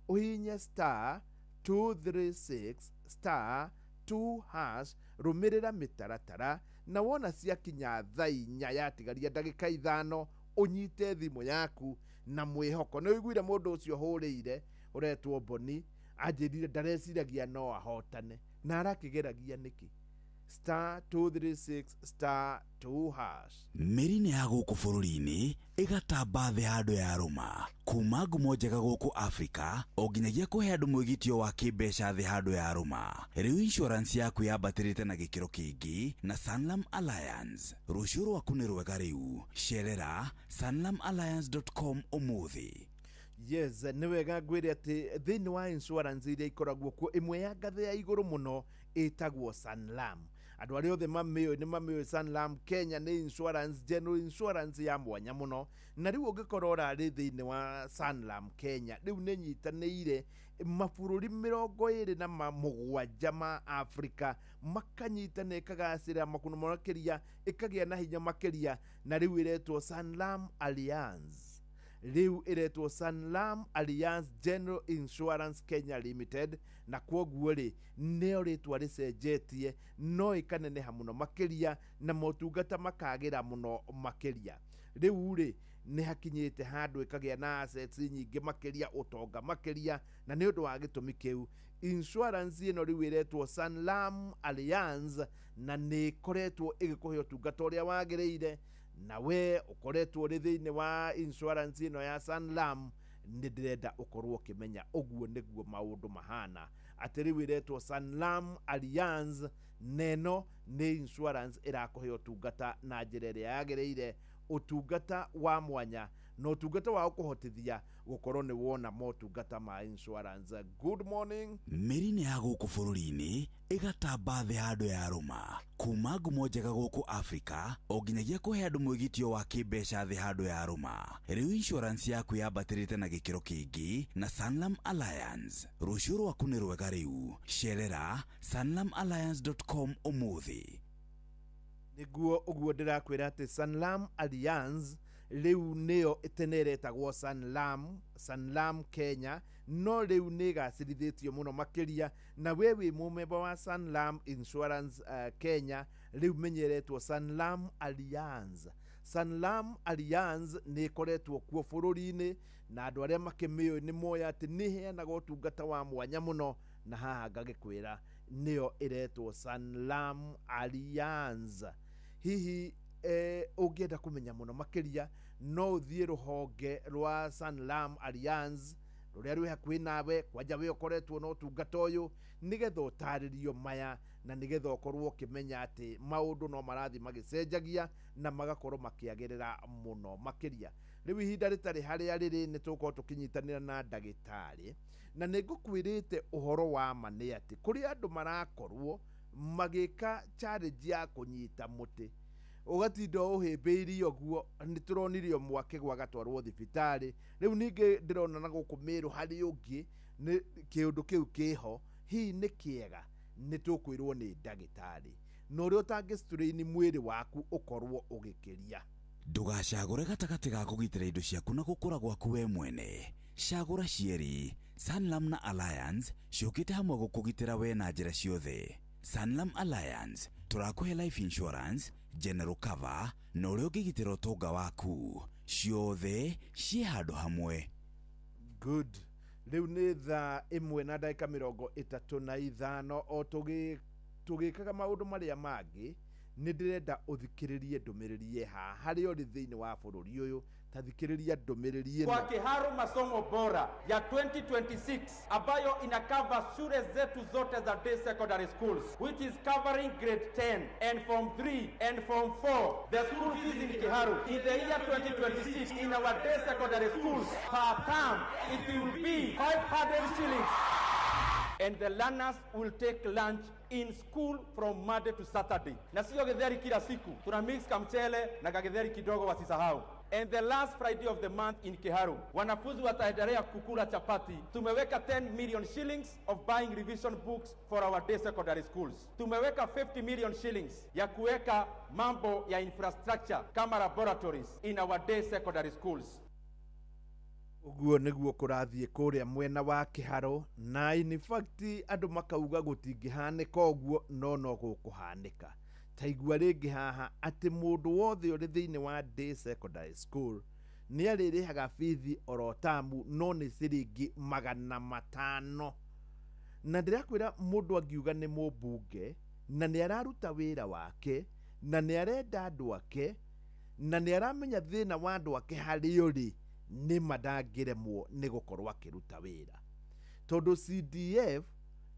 ũhihinye star 236 star 2 hash, rũmĩrĩra mĩtaratara, na wona ciakinya thaa 4 yatigaria ndagĩka 5, ũnyite thimũ yaku na mwĩhoko. Nĩ ũiguire mũndũ ũcio hũrĩire ũretwo Boni anjĩrire ndareciragia no ahotane, na arakĩgeragia nĩkĩ? Star 236 star 2 hash.
Mĩri-inĩ ya gũkũ bũrũri-inĩ ĩgatamba thĩ handũ ya rũma kuma ngumo njega gũkũ Afrika o nginyagia kũhe andũ mwĩgitio wa kĩmbeca thĩ handũ ya rũma. Rĩu insurance yaku yambatĩrĩte na gĩkĩro kĩngĩ na Sanlam Alliance. Rũciũ rwaku nĩ rwega rĩu. Cerera sanlamalliance.com ũmũthĩ.
Yes, nĩ wega ngwĩre atĩ thĩinĩ wa insurance iria ikoragwo kuo, ĩmwe ya ngathĩ ya igũrũ mũno ĩtagwo Sanlam. Andũ arĩa othe mamĩũĩ nĩ mamĩũĩ. Sanlam Kenya nĩ insurance, general insurance ya mwanya mũno, na rĩu ũngĩkorwo ũrarĩ thĩinĩ wa Sanlam Kenya, rĩu nĩ nyitanĩire mabũrũri 27 ma Afrika, makanyitana, ĩkagacĩra makuno makĩria, ĩkagĩa na hinya makĩria, na rĩu ĩretwo Sanlam Alliance. Rĩu ĩretwo Sanlam Alliance General Insurance Kenya Limited, na kwoguo rĩ, nĩyo rĩtwa rĩcenjetie, no ĩkaneneha mũno makĩria na motungata makagĩra mũno makĩria. Rĩu rĩ, nĩ hakinyĩte handũ ĩkagĩa na assets nyingĩ makĩria, ũtonga makĩria, na nĩ ũndũ wa gĩtũmi kĩu insurance ĩno rĩu ĩretwo Sanlam Alliance, na nĩ ĩkoretwo ĩgĩkũhe ũtungata ũrĩa wagĩrĩire. Na we ũkoretwo ũrĩ thĩinĩ wa insurance ĩno ya Sanlam, nĩ ndĩrenda ũkorwo ũkĩmenya ũguo nĩguo maũndũ mahana, atĩ rĩu ĩretwo Sanlam Alliance, neno nĩ insurance ĩrakũhe ũtungata na njĩra ĩrĩa yagĩrĩire, ũtungata wa mwanya na ũtungata wa gũkũhotithia gũkorwo nĩ wona motungata ma insurance. Good morning.
Mĩri-inĩ ya gũkũ bũrũri-inĩ ĩgatamba thĩ handũ ya rũma kuma ngumo njega gũkũ Afrika o nginyagia kũhe andũ mwĩgitio wa kĩmbeca thĩ handũ ya rũma. Rĩu insurance yaku yambatĩrĩte na gĩkĩro kĩngĩ na Sanlam Alliance. Rũciũ rwaku nĩ rwega rĩu. Cerera sanlamalliance.com ũmũthĩ.
Nĩguo ũguo ndĩrakwĩra atĩ Sanlam Alliance rĩu nĩyo tene ĩretagwo Sanlam, Sanlam Kenya, no rĩu nĩ ĩgacĩrithĩtio mũno makĩria, na we wĩ mũmemba wa Sanlam Insurance Kenya, rĩu menyeretwo Sanlam Alliance. Sanlam Alliance nĩ ĩkoretwo kuo bũrũri-inĩ, na andũ arĩa makĩmĩũĩ nĩ moĩ atĩ nĩ ĩheanaga ũtungata wa mwanya mũno, na haha ngagĩkwĩra nĩyo ĩretwo Sanlam Alliance. Hihi ũngĩenda kũmenya mũno makĩria, no ũthiĩ rũhonge rwa Sanlam Alliance rũrĩa rwĩ hakuhĩ nawe, kwanja we ũkoretwo na ũtungata ũyũ, nĩgetha ũtarĩrio maya, na nĩgetha ũkorwo ũkĩmenya atĩ maũndũ no marathiĩ magĩcenjagia na magakorwo makĩagĩrĩra mũno makĩria. Rĩu ihinda rĩtarĩ harĩa rĩrĩ, nĩ tũgũkorwo tũkĩnyitanĩra na ndagĩtarĩ, na nĩ ngũkwĩrĩte ũhoro wa ma nĩ atĩ kũrĩ andũ marakorwo Magĩka challenge ya kũnyita mũtĩ, ũgatinda ũhĩmbĩirie ũguo. Nĩ tũronire ũmwe akĩgwa agatwarwo thibitarĩ. Rĩu ningĩ ndĩrona na gũkũ Mĩrũ harĩ ũngĩ nĩ kĩũndũ kĩu kĩho. Hihi nĩ kĩega? Nĩ tũkwĩrwo nĩ ndagĩtarĩ na ũrĩa ũtangĩ strain mwĩrĩ waku ũkorwo ũgĩkĩria.
Ndũgacagũre gatagatĩ ga kũgitĩra indo ciaku na gũkũra gwaku we mwene. Cagũra cierĩ. Sanlam na Alliance ciũkĩte hamwe gũkũgitĩra we na njĩra ciothe. Sanlam Alliance tũrakũhe life insurance, general cover na ũrĩa ũngĩgitĩra ũtonga waku. Ciothe ciĩ handũ hamwe.
Good. Rĩu nĩ thaa 1 na ndagĩka 35. O tũgĩkaga maũndũ marĩa mangĩ, nĩ ndĩrenda ũthikĩrĩrie ndũmĩrĩri haha harĩa ũrĩ thĩinĩ wa bũrũri ũyũ. Ta thikĩrĩria ndũmĩrĩri ĩno.
Kwa Kiharu masomo bora ya 2026 ambayo inakava shule zetu zote za day secondary schools, which is covering grade 10 and form 3 and form 4, the school fees in Kiharu in the year 2026 in our day secondary schools per term, it will be 500 shillings, and the learners will take lunch in school from Monday to Saturday. Na sio githeri kila siku, tuna mix kamchele na kagitheri kidogo, wasisahau. And the last Friday of the month in Kiharu, wanafunzi wataendelea kukula chapati. Tumeweka 10 million shillings of buying revision books for our day secondary schools. Tumeweka 50 million shillings ya kuweka mambo ya infrastructure kama laboratories in our day secondary schools.
Ũguo nĩguo kũrathiĩ kũrĩa mwena wa Kĩharũ, na in fact andũ makauga gũtingĩhanĩka ũguo, no no gũkũhanĩka. Ta igua rĩngĩ haha atĩ mũndũ wothe ũrĩ thĩinĩ wa day secondary school nĩ arĩrĩhaga bithi oro tamu, no nĩ ciringi 500. Na ndĩrakwĩra mũndũ angiuga nĩ mũmbunge na nĩ araruta wĩra wake na nĩ arenda andũ ake na nĩ aramenya thĩna wa andũ ake harĩa ũrĩ, nĩ ma ndangĩremwo nĩ gũkorwo akĩruta wĩra, tondũ CDF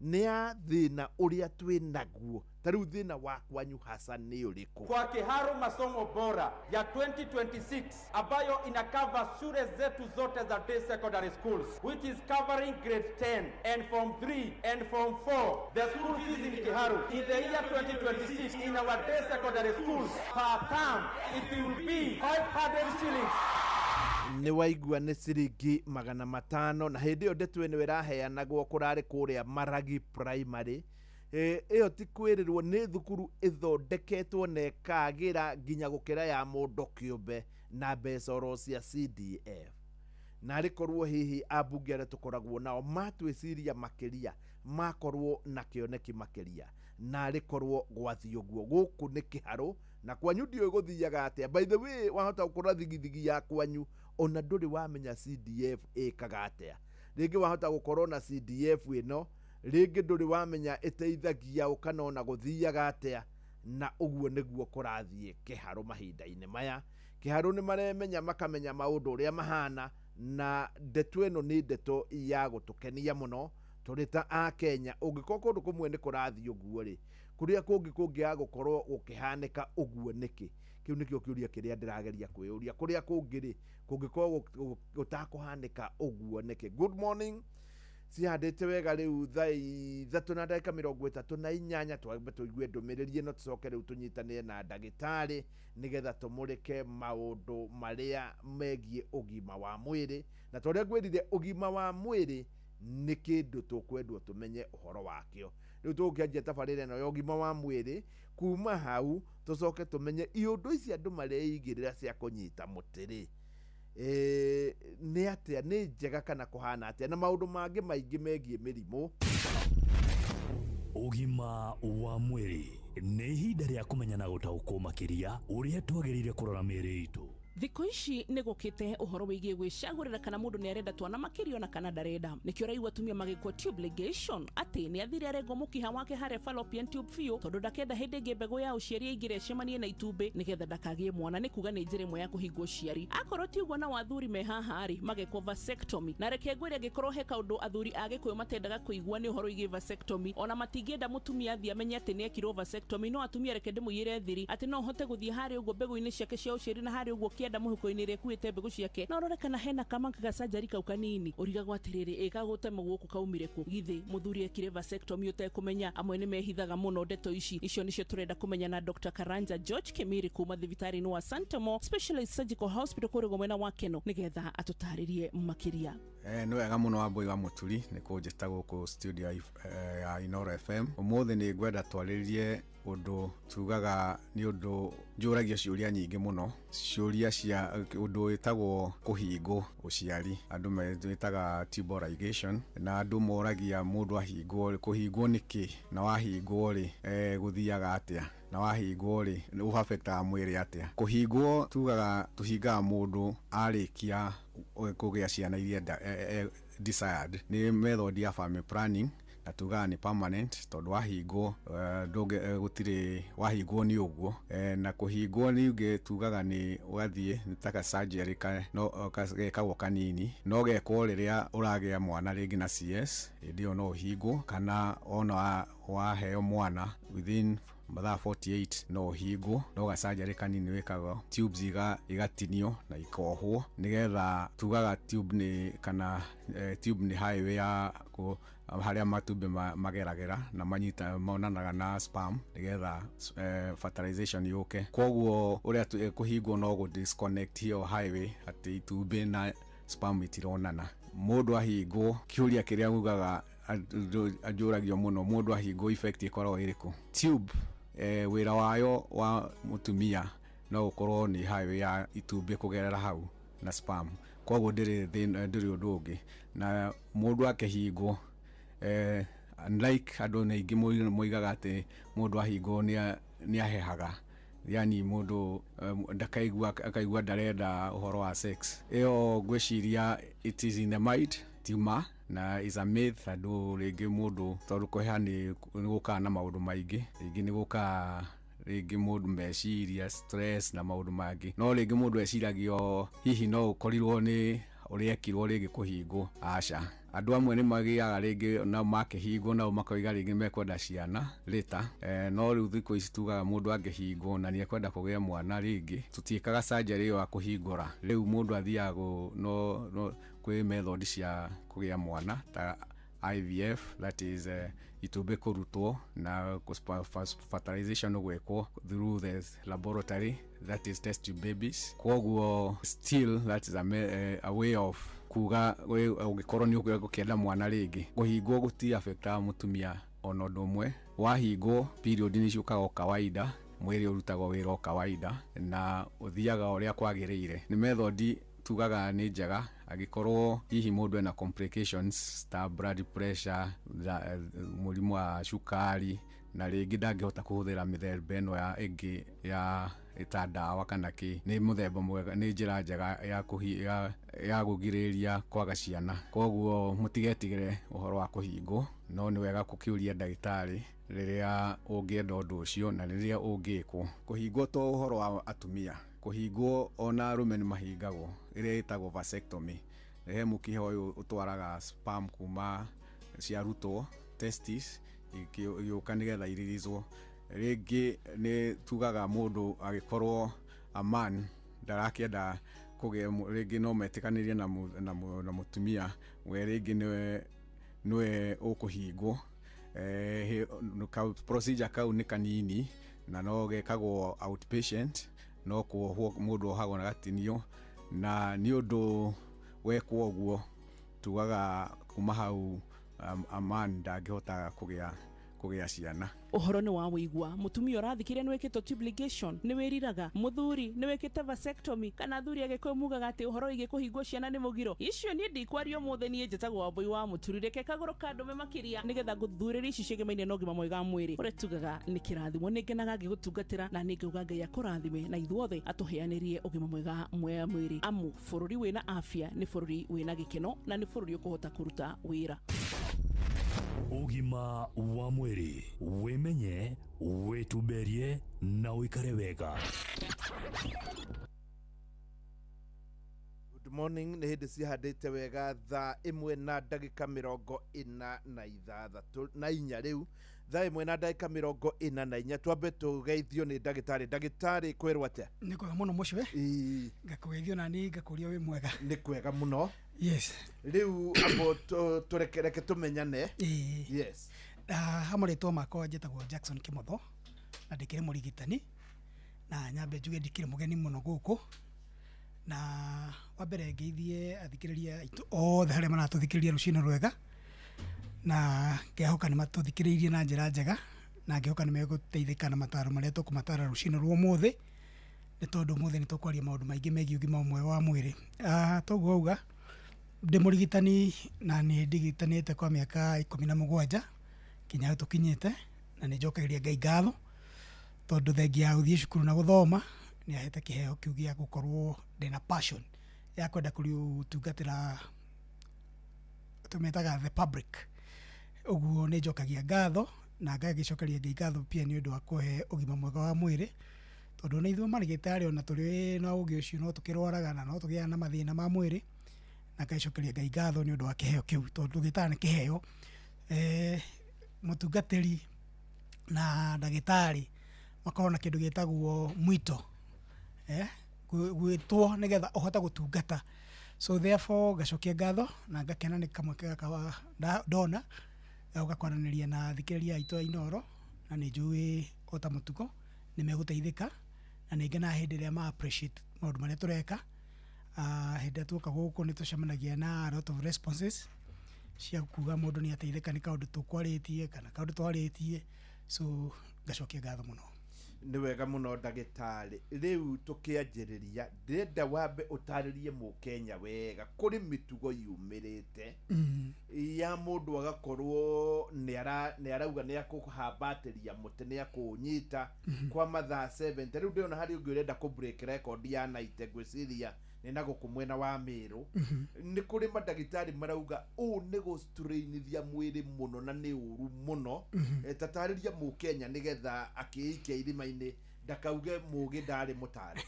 nĩ ya thĩna ũrĩa twĩ naguo. Ta rĩu thĩna wa kwanyu hasa nĩ ũrĩkũ?
Kwa Kiharu masomo bora ya 2026 ambayo inakava shule zetu zote za day secondary schools, which is covering grade 10 and form 3 and form 4, the school fees in Kiharu in the year 2026 in our day secondary schools per term, it will be 500 shillings.
Nĩ waigua nĩ ciringi 500. Na hĩndĩ ĩyo ndeto ĩno ĩraheanagwo kũrarĩ kũrĩa Maragi Primary. Ĩyo ti kwĩrĩrwo, nĩ thukuru ĩthondeketwo na ĩkagĩra nginya gũkĩra ya mũndũ kĩũmbe na mbeca oro cia CDF. Na arĩ korwo hihi ambunge arĩa tũkoragwo nao matwĩciria makĩria, makorwo na kĩoneki makĩria, na arĩ korwo gwathiĩ ũguo. Gũkũ nĩ Kĩharũ na kwanyu ndiũĩ gũthiaga atĩa. By the way, wahota gũkorwo thigithigi ya kwanyu ona ndũrĩ wamenya CDF ĩkaga atĩa. Rĩngĩ wahota gũkorwo na CDF ĩno, rĩngĩ ndũrĩ wamenya ĩteithagia ũ kana ona gũthiaga atĩa. Na ũguo nĩguo kũrathiĩ Kĩharũ mahinda-inĩ maya. Kĩharũ nĩ maremenya, makamenya maũndũ ũrĩa mahana, na ndeto ĩno nĩ ndeto ya gũtũkenia mũno tũrĩ ta a Kenya. Ũngĩkorwo kũndũ kũmwe nĩ kũrathiĩ ũguo rĩ, kũrĩa kũngĩ kũngĩaga gũkorwo gũkĩhanĩka ũguo nĩkĩ? Kĩu nĩkĩo kĩũria kĩrĩa ndĩrageria kwĩyũria. Kũrĩa kũngĩ rĩ, kũngĩkorwo gũtakũhanĩka ũguo nĩkĩ? Good morning. Cihandĩte wega rĩu thaa 3 na ndagĩka 38. Twambe tũigue ndũmĩrĩri ĩno, tũcoke rĩu tũnyitanĩre na ndagĩtarĩ nĩgetha tũmũrĩke maũndũ marĩa megiĩ ũgima wa mwĩrĩ. Na ta ũrĩa ngwĩrire, ũgima wa mwĩrĩ nĩ kĩndũ tũkwendwo tũmenye ũhoro wakĩo. Rĩu tũgũkĩanjia tabarĩra ĩno ya ũgima wa mwĩrĩ, kuma hau tũcoke tũmenye iũndũ ici andũ mareigĩrĩra cia kũnyita mũtĩ rĩ, nĩ atĩa, nĩ njega kana kũhana atĩa, na maũndũ mangĩ maingĩ megiĩ mĩrimũ.
Ũgima wa mwĩrĩ nĩ ihinda rĩa kũmenya na gũtaũkwo makĩria ũrĩa twagĩrĩire kũrora mĩĩrĩ itũ.
Thikũ ici nĩ gũkĩte ũhoro wĩgiĩ gwĩcagũrĩra kana mũndũ nĩ arenda twana makĩria ona kana ndarenda. Nĩkĩo ũraigua atumia magĩkwo tube ligation, atĩ nĩ athire arengwo mũkiha wake harĩa fallopian tube biũ, tondũ ndakenda hĩndĩ ĩngĩ mbegũ ya ũciari ĩingĩre ĩcemanie na itumbĩ nĩgetha ndakagĩe mwana. Nĩ kuga nĩ njĩra ĩmwe ya kũhingwo ũciari. Akorwo ti ũguo, nao athuri me haha rĩ, magekwo vasectomy. Na reke ngwĩre, angĩkorwo he kaũndũ athuri a Gĩkũyũ matendaga kũigua nĩ ũhoro wĩgiĩ vasectomy, ona matingĩenda mũtumia athiĩ amenye atĩ nĩ ekirwo vasectomy. No atumia, reke ndĩmũiyĩre thiri atĩ no ũhote gũthiĩ harĩa ũguo mbegũ-inĩ ciake cia ũciari na harĩa ũguo kĩanda mũhuko-inĩ ĩrĩa ĩkuĩte mbegũ ciake na ũrore kana hena kamanga gacanjari kau kanini ũrigagwo atĩrĩrĩ ĩgagũtema gũkũ kaumire kũ githĩ mũthuri ekire vasectomy ũtekũmenya amwe nĩ mehithaga mũno ndeto ici icio nĩcio tũrenda kũmenya na Dr. Karanja George Kimiri kuma thibitarĩ-inĩ wa Santamo Specialized Surgical Hospital kũrĩa mwena wa Keno nĩgetha atũtarĩrie makĩria.
Nĩ wega mũno Wambui wa Mũturi nĩ kũnjĩta gũkũ studio ya Inooro FM. Ũmũthĩ nĩ ngwenda twarĩrĩrie ũndũ tugaga nĩ ũndũ njũragio ciũria nyingĩ mũno, ciũria cia ũndũ wĩtagwo kũhingwo ũciari, andũ mewĩtaga tubal ligation, na andũ moragia mũndũ ahingwo kũhingwo nĩkĩ, na wahingwo rĩ gũthiaga atĩa, na wahingwo rĩ ũaffectaga mwĩrĩ atĩa. Kũhingwo tugaga tũhingaga mũndũ arĩkia kũgĩa ciana iria desired, nĩ method ya family planning na tugaga nĩ permanent tondũ wahingwo gũtirĩ wahingwo nĩ ũguo. Na kũhingwo ningĩ tugaga nĩ ũgathiĩ nĩ ta surgery no gekagwo kanini, no gekwo rĩrĩa ũragĩa mwana rĩngĩ na CS, hĩndĩ ĩyo no ũhingwo, kana ona waheo mwana within mathaa 48 no ũhingwo, no gacanjarĩ kanini wĩkagwo, tubes igatinio na ikohwo nĩgetha tugaga tube nĩ kana tube nĩ highway ya harĩa matumbĩ mageragĩra na manyita monanaga na sperm nĩgetha fertilization yũke. Koguo ũrĩa kũhingwo no gũ disconnect hiyo highway atĩ itumbĩ na sperm itironana. Mũndũ ahingwo, kĩũria kĩrĩa ugaga anjũragio mũno, mũndũ ahingwo effect ĩkoragwo ĩrĩkũ? Tube wĩra wayo wa mũtumia no ũkorwo nĩ highway ya itumbĩ kũgerera hau na sperm, koguo ndĩrĩ ũndũ ũngĩ. Na mũndũ akĩhingwo unlike andũ aingĩ moigaga atĩ mũndũ ahingwo nĩ ahehaga, yani mũndũ ndakaigua akaigua ndarenda ũhoro wa sex, ĩyo ngwĩciria it is in the mind, tima na is a myth. Andũ rĩngĩ mũndũ tondũ kũheha nĩ gũkaga na maũndũ maingĩ, rĩngĩ nĩ gũkaga rĩngĩ mũndũ meciria stress na maũndũ mangĩ, no rĩngĩ mũndũ eciragio hihi no ũkorirwo nĩ ũrĩa ekirwo rĩngĩ kũhingwo. Aca, andũ amwe nĩ magĩaga rĩngĩ na makĩhingwo nao makoiga rĩngĩ mekwenda ciana later, no rĩu thikũ ici tugaga mũndũ angĩhingwo na nĩ ekwenda kũgĩa mwana rĩngĩ, tũtiĩkaga surgery ĩyo ya kũhingũra. Rĩu mũndũ athiaga no kwĩ method cia kũgĩa mwana ta IVF, that is itumbĩ kũrutwo na fertilization gwĩkwo through the laboratory, that is test tube babies. Koguo still that is a way of kuga ũngĩkorwo nĩ ũkĩenda mwana rĩngĩ. Kũhingwo gũti affectaga mũtumia ona ũndũ ũmwe, wahingwo period nĩ ciũkaga o kawaida, mwĩrĩ ũrutagwo wĩra o kawaida na ũthiaga ũrĩa kwagĩrĩire. Nĩ method tugaga nĩ njega angĩkorwo hihi mũndũ ena complications ta blood pressure, mũrimũ wa cukari, na rĩngĩ ndangĩhota kũhũthĩra mĩthemba ĩno ya ĩngĩ ya ĩta ndawa kana kĩ, nĩ mũthemba mwega, nĩ njĩra njega ya kũgirĩrĩria kwaga ciana. Koguo mũtigetigĩre ũhoro wa kũhingwo, no nĩ wega gũkĩũria ndagĩtarĩ rĩrĩa ũngĩenda ũndũ ũcio na rĩrĩa ũngĩkwo. Kũhingwo to ũhoro wa atumia, kũhingwo ona arũme nĩ mahingagwo, ĩrĩa ĩtagwo vasectomy. He mũkiha ũyũ ũtwaraga sperm kuma ciarutwo testis igĩũka nĩgetha iririzwo. Rĩngĩ nĩ tugaga mũndũ agĩkorwo a man ndarakĩenda kũgĩa, rĩngĩ no metĩkanĩrie na mũtumia we rĩngĩ nĩwe ũkũhingwo. Procedure kau nĩ kanini na no gekagwo outpatient, no kuohwo mũndũ ohagwo na gatinio, na nĩ ũndũ wekwo ũguo tugaga kuma hau a man ndangĩhota kũgĩa ciana.
Ũhoro nĩ wa wĩigua, mũtumia ũrathikĩrĩria nĩ wĩkĩtwo tube ligation nĩ wĩriraga, mũthuri nĩ wĩkĩte vasectomy, kana athuri agĩkũyũ mugaga atĩ ũhoro wĩgiĩ kũhingwo ciana nĩ mũgiro. Icio niĩ ndikwaria ũmũthĩ, niĩ njĩtagwo Wambui wa Mũturi, reke kagũrũ kandũme makĩria nĩgetha ngũthuthurĩrie ici ciĩgemaine na ũgima mwega wa mwĩrĩ ũrĩa tugaga nĩ kĩrathimo. Nĩ ngenaga ngĩgũtungatĩra na nĩ ngauga Ngai akũrathime na ithuothe atũheanĩrie ũgima mwega wa mwĩrĩ, amu bũrũri wĩna afya nĩ bũrũri wĩna gĩkeno na nĩ bũrũri ũkũhota kũruta wĩra.
Ũgima wa mwĩrĩ, wĩmenye, wĩtumberie na ũikare wega.
Good morning, nĩ hĩndĩ cihandĩte wega thaa 1 na ndagĩka 46 na 4 rĩu. Thaa 1 na ndagĩka 44 twambe tũgeithio nĩ ndagĩtarĩ. Ndagĩtarĩ, kwĩrwo atĩa?
Nĩ kwega mũno mũcwe. Ngakũgeithio nani ngakũria wĩ mwega.
Nĩ kwega mũno.
Yes.
Rĩu ambo tũrekereke tũmenyane. Yes.
Ha marĩtwa makwa njĩtagwo Jackson Kimotho na ndĩkĩrĩ mũrigitani, na nyambe njuge ndikĩrĩ mũgeni mũno gũkũ, na wa mbere ngeithie athikĩrĩria aitũ othe harĩa maratũthikĩrĩria rũcinĩ rwega, na ngehoka nĩ matũthikĩrĩirie na njĩra njega, na ngehoka nĩ megũteithĩka na mataro marĩa tũkũmatara rũcinĩ rwa ũmũthĩ, nĩ tondũ ũmũthĩ nĩ tũkwaria maũndũ maingĩ megiĩ ũgima mwega wa mwĩrĩ. Toguo auga ndĩ mũrigitani na nĩ ndigitanĩte kwa mĩaka 17 kinya hau tũkinyĩte, na nĩ njokagĩria Ngai ngatho tondũ thengia ya gũthiĩ cukuru na gũthoma nĩ ahete kĩheo kĩu gĩa gũkorwo ndĩna passion ya kwenda kũtungatĩra tũmetaga the public. Ũguo nĩ njokagia ngatho na ngagĩcokeria Ngai ngatho pia nĩ ũndũ wa kũhe ũgima mwega wa mwĩrĩ, tondũ ona ithuĩ marigĩtarĩ ona tũrĩ na ũgĩ ũcio no tũkĩrwaraga na no tũgĩaga na mathĩna ma mwĩrĩ, na ngacokeria Ngai ngatho nĩ ũndũ wa kĩheo kĩu tondũ tũgĩtaga nĩ kĩheo. Mũtungatĩri na ndagĩtarĩ makorwo na kĩndũ gĩtagwo mwito, gwĩtwo nĩgetha ũhote gũtungata. So therefore ngacokia ngatho na ngakena nĩ kamweke gaka ndona gagũka kwaranĩria na athikĩrĩria aitũ a Inooro, na nĩ njũĩ o ta mũtugo nĩ megũteithĩka, na nĩ ngenaga hĩndĩ ĩrĩa ma appreciate maũndũ marĩa tũreka. Hĩndĩ ĩrĩa tuoka gũkũ nĩ tũcemanagia na a lot of responses cia kuga mũndũ nĩ ateithĩka nĩ kaũndũ tũkwarĩtie kana kaũndũ twarĩtie, so ngacokia ngatho mũno.
Nĩ wega mũno ndagĩtarĩ. Rĩu tũkĩanjĩrĩria ndĩrenda wambe ũtarĩrie mũkenya wega kũrĩ mĩtugo yumĩrĩte ya mũndũ agakorwo nĩ arauga nĩ akũhambatĩria mũtĩ, nĩ akũũnyita kwa mathaa 70. Rĩu ndĩrona harĩ ũngĩ ũrenda kũ break record ya 90, ngwĩciria nĩ na gũkũ mwena wa Meru. Nĩ kũrĩ mandagĩtarĩ marauga ũũ nĩ gũstrainithia mwĩrĩ mũno na nĩ ũru mũno. Tatarĩria mũkenya nĩgetha akĩikia irima-inĩ ndakauge mũgĩ ndarĩ mũtare.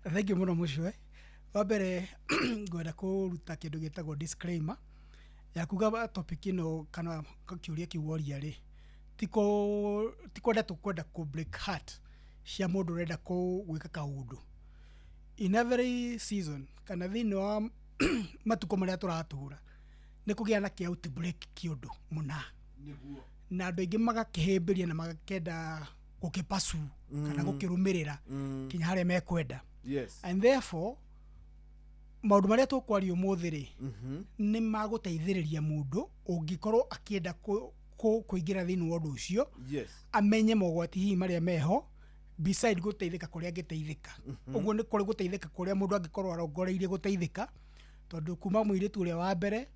Thank you mũno mũcwe. Wa mbere ngwenda kũruta kĩndũ gĩtagwo disclaimer ya kuga topic ĩno kana kĩũria kĩu woria rĩ, ti kwenda tũkwenda kũ break heart cia mũndũ ũrenda gwĩka kaũndũ in every season kana thĩinĩ wa matukũ marĩa tũratũra nĩ kũgĩa na kĩ outbreak kĩũndũ mũna, na andũ aingĩ magakĩhĩmbĩria na magakenda gũkĩpasu kana gũkĩrũmĩrĩra kinya harĩa mekwenda.
Yes.
And therefore maũndũ marĩa tũkwaria ũmũthĩ rĩ nĩ magũteithĩrĩria mũndũ ũngĩkorwo akĩenda kũingĩra thĩinĩ wa ũndũ ũcio.
Yes.
Amenye mogwati hihi marĩa meho beside gũteithĩka kũrĩa angĩteithĩka. Ũguo nĩ kũrĩ gũteithĩka kũrĩa mũndũ angĩkorwo arongoreirie gũteithĩka, tondũ kuma mũirĩtu ũrĩa wa mbere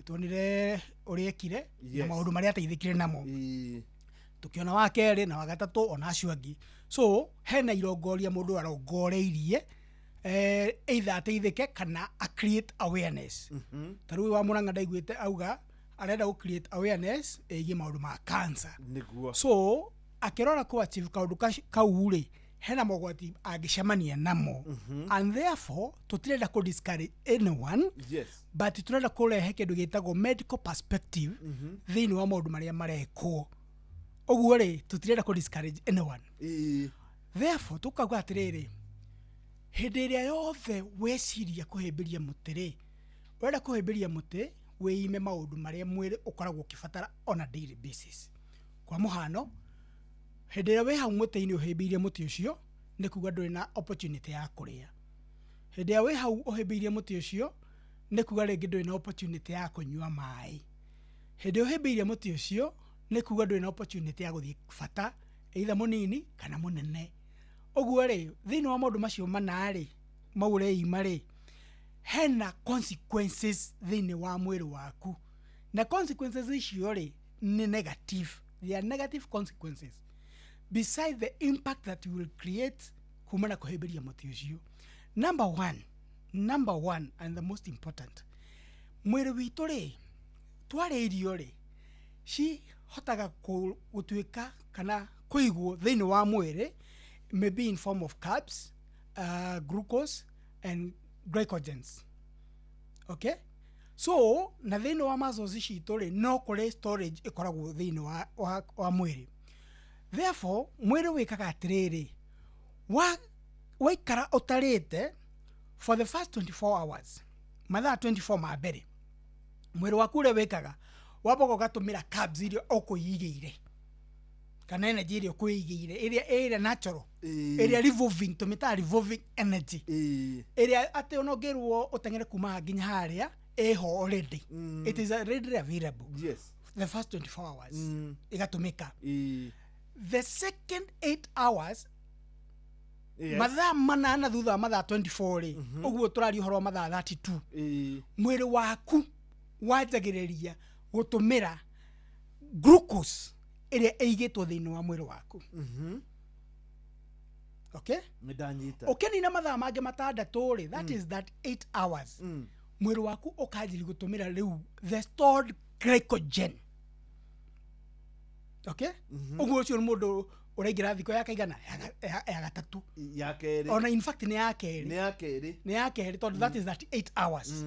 tuonire ũrĩa ekire na maũndũ marĩa ateithĩkire namo, tukiona wa kerĩ na wa gatatũ ona acio angĩ. So hena irongoria mũndũ arongoreirie either ateithĩke kana a create awareness. Ta rĩu wa Mũrang'a ndaiguĩte auga arenda gũ create awareness ĩgiĩ maũndũ ma cancer.
Nĩguo.
So akĩrora kũ achieve kaũndũ kau rĩ, hena mogwati angĩcemania namo. And therefore tũtirenda kũ discourage anyone.
Yes.
But tũrenda kũrehe kĩndũ gĩtagwo medical perspective thĩinĩ wa maũndũ marĩa marekwo. Ũguo rĩ tũtirenda kũ discourage anyone. Therefore tũkauga atĩrĩrĩ, hĩndĩ ĩrĩa yothe weciria kũhĩmbĩria mũtĩ rĩ, ũrenda kũhĩmbĩria mũtĩ wĩime maũndũ marĩa mwĩrĩ ũkoragwo ũkĩbatara on a daily basis. Kwa mũhano, hĩndĩ ĩrĩa wĩ hau mũtĩ-inĩ ũhĩmbĩirie mũtĩ ũcio nĩ kuga ndũrĩ na opportunity ya kũrĩa. Hĩndĩ ĩrĩa wĩ hau ũhĩmbĩirie mũtĩ ũcio nĩ kuga rĩngĩ ndũrĩ na opportunity ya kũnyua maĩ. Hĩndĩ ĩrĩa ũhĩmbĩirie mũtĩ ũcio nĩ kuga ndũrĩ na opportunity ya gũthiĩ bata either mũnini kana mũnene. Ũguo rĩ thĩinĩ wa maũndũ macio mana rĩ mau ũreima rĩ, hena consequences thĩinĩ wa mwĩrĩ waku, na consequences icio rĩ nĩ negative. They are negative consequences beside the impact that you will create kumana kũhĩmbĩria mũtĩ ũcio. Number one and the most important, mwĩrĩ witũ rĩ twarĩa irio rĩ cihotaga gũtuĩka kana kũigwo thĩinĩ wa mwĩrĩ, maybe in form of carbs, glucose and glycogens. Okay? So na thĩinĩ wa muscles citũ rĩ, no kũrĩ storage ĩkoragwo thĩinĩ wa mwĩrĩ. Therefore mwĩrĩ wĩkaga atĩrĩrĩ, waikara ũtarĩte for the first 24 hours, mathaa 24 ma mbere, mwĩrĩ waku ũrĩa wĩkaga, wambaga ũgatũmĩra carbs iria ũkwĩigĩire kana energy ĩrĩa ũkwĩigĩire, ĩrĩa natural, ĩrĩa revolving, tũmĩtaga revolving energy, ĩrĩa atĩ ona ũngĩrwo ũteng'ere kuma haha nginya harĩa, ĩho already. It is already available. The first 24 hours ĩgatũmĩka. The second 8 hours, mathaa 8 thutha wa mathaa 24 rĩ, ũguo tũraria ũhoro wa mathaa 32, mwĩrĩ waku wanjagĩrĩria gũtũmĩra glucose ĩrĩa ĩigĩtwo thĩinĩ wa mwĩrĩ waku. Okay?
Nĩ ndanyita.
Ũkĩnina mathaa mangĩ 6 rĩ, that is that 8 hours, mwĩrĩ waku ũkanjĩrĩria gũtũmĩra rĩu the stored glycogen. Okay? Ũguo ũcio nĩ mũndũ ũraingĩra thikũ ya kaigana ya gatatũ,
ya kerĩ.
Ona in fact nĩ ya kerĩ.
Nĩ ya kerĩ.
Nĩ ya kerĩ, tondũ that is that 8 hours.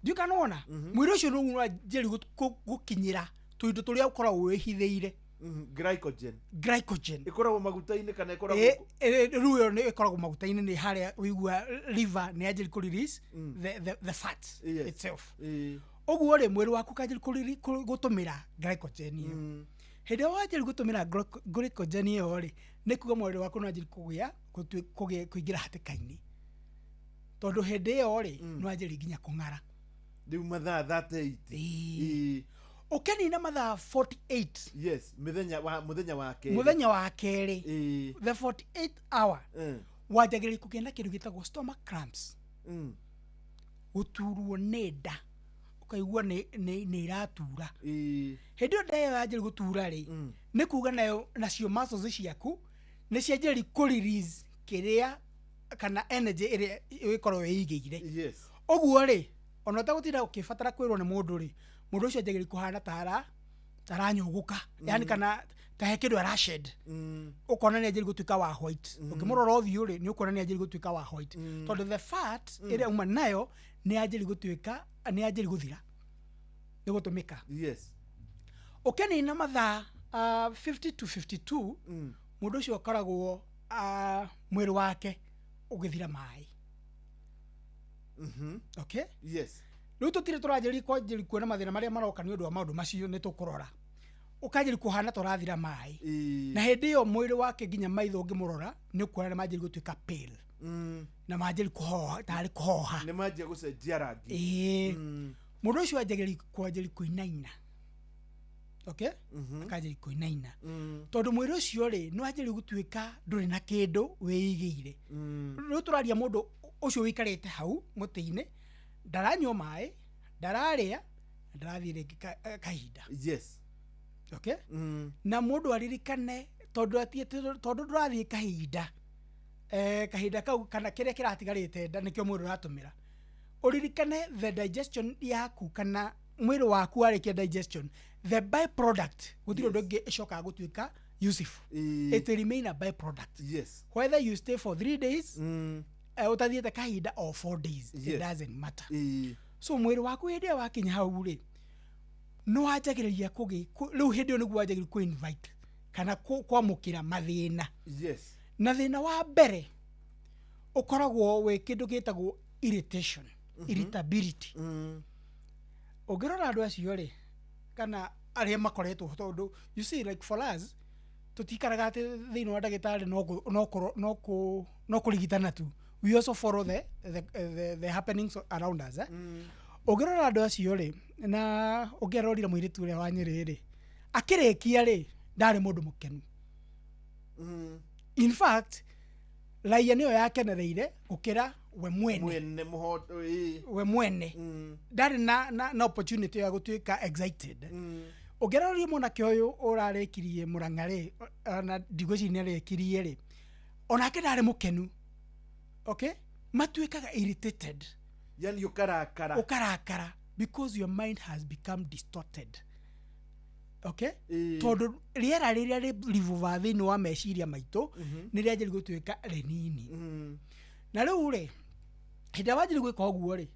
Ndiũ kana wona mwĩrĩ ũcio nĩguo ũranjĩrĩria gũkinyĩra tũindo tũrĩa ũkoragwo wĩhithĩire.
Glycogen.
Glycogen
ĩkoragwo maguta-inĩ kana ĩkoragwo
Rĩu ĩyo nĩ ĩkoragwo maguta-inĩ, nĩ harĩa ũigua liver nĩ yanjĩrĩria kũ release the fat itself. Ũguo rĩ, mwĩrĩ waku ũkanjĩrĩria gũtũmĩra glycogen ĩyo. Hĩndĩ ĩrĩa wanjĩrĩria gũtũmĩra glycogen ĩyo rĩ, nĩ kuga mwĩrĩ waku nĩ wanjĩrĩria kũgĩa kũingĩra hatĩka-inĩ, tondũ hĩndĩ ĩyo rĩ, nĩ wanjĩrĩria nginya kũng'ara.
Rĩu mathaa 38.
Ũkĩnina mathaa 48.
Yes, mũthenya wa kerĩ.
Mũthenya wa kerĩ, the 48 hour, wanjagĩrĩria kũgĩa na kĩndũ gĩtagwo stomach cramps, gũturwo nĩ nda, ũkaigua nĩ iratura. Hĩndĩ ĩyo nda ĩyo yanjĩrĩria gũtura rĩ, nĩ kuga nayo nacio muscles ciaku nĩ cianjĩrĩria kũ release kĩrĩa kana energy ĩrĩa ĩkoragwo ĩigĩire. Ũguo rĩ, ona ũtagũtinda ũkĩbatara kwĩrwo nĩ mũndũ rĩ, mũndũ ũcio anjagĩrĩria kũhana ta aranyũgũka, yani kana ta he kĩndũ arashed. Ũkona nĩ anjĩrĩria gũtuĩka wa white. Ũngĩmũrora ũthiũ rĩ, nĩ ũkuona nĩ anjĩrĩria gũtuĩka wa white, tondũ the fat ĩrĩa uma nayo nĩ yanjĩrĩria gũtuĩka, nĩ yanjĩrĩria gũthira, nĩ gũtũmĩka. Ũkĩnina mathaa 50 to 52, mũndũ ũcio akoragwo mwĩrĩ wake ũgĩthira maĩ. Okay? Rĩu tũtirĩ tũranjĩrĩria kwanjĩrĩria kuona mathĩna marĩa maroka nĩ ũndũ wa maũndũ macio, nĩ tũkũrora ũkanjĩrĩria kũhana ta ũrathira maĩ. Na hĩndĩ ĩyo mwĩrĩ wake nginya maitho ũngĩmũrora nĩ ũkuona nĩ manjĩrĩria gũtuĩka pale, na manjĩrĩria kũhoha, tarĩ kũhoha.
Nĩ manjia gũcenjia rangi.
Mũndũ ũcio anjagĩrĩria kwanjĩrĩria kũinaina. Okay? Akanjĩrĩria kũinaina, tondũ mwĩrĩ ũcio rĩ, nĩ wanjĩrĩria gũtuĩka ndũrĩ na kĩndũ wĩigĩire. Rĩu tũraria mũndũ ũcio ũikarĩte hau mũtĩ-inĩ, ndaranyua maĩ, ndararĩa, na ndarathiĩ rĩngĩ kahinda. Okay? Na mũndũ aririkane, tondũ tondũ ndũrathiĩ kahinda, kahinda kau kana kĩrĩa kĩratigarĩte nda nĩkĩo mwĩrĩ ũratũmĩra. Ũririkane the digestion yaku kana mwĩrĩ waku warĩkia digestion, the byproduct, gũtirĩ ũndũ ũngĩ ĩcokaga gũtuĩka useful. It remain a byproduct. Whether you stay for 3 days, ũtathiĩte kahinda, or 4 days, it doesn't matter. So mwĩrĩ waku hĩndĩ ĩyo wakinya hau rĩ, nĩ wanjagĩrĩria rĩu hĩndĩ ĩyo nĩguo wanjagĩrĩria kũ invite kana kwamũkĩra mathĩna. Na thĩna wa mbere ũkoragwo wĩ kĩndũ gĩtagwo irritation, irritability. Ũngĩrora andũ acio rĩ, kana arĩa makoretwo, tondũ you see, like for us, tũtikaraga atĩ thĩinĩ wa ndagĩtarĩ no kũrigitana tu. We also follow the happenings around us. Ũngĩrora andũ acio rĩ, na ũngĩarorire mũirĩtu ũrĩa wa Nyĩrĩ rĩ, akĩrĩkia rĩ, ndarĩ mũndũ mũkenu. In fact, raia nĩyo yakenereire gũkĩra we mwene.
Mwene mũhoto,
We mwene. Ndarĩ na opportunity ya gũtuĩka excited. Ũngĩroria mwanake ũyũ ũrarĩkirie Mũrang'a rĩ, ona ndigwĩciria nĩ arĩkirie rĩ, onake ndarĩ mũkenu. Okay? Matuĩkaga irritated.
Yani ũkarakara.
Ũkarakara because your mind has become distorted. Okay? Tondũ rĩera rĩrĩa rĩrivuva thĩinĩ wa meciria maitũ, nĩ rĩanjĩrĩria gũtuĩka rĩnini. Na rĩu rĩ, hĩndĩ ĩrĩa wanjĩrĩria gwĩka ũguo rĩ,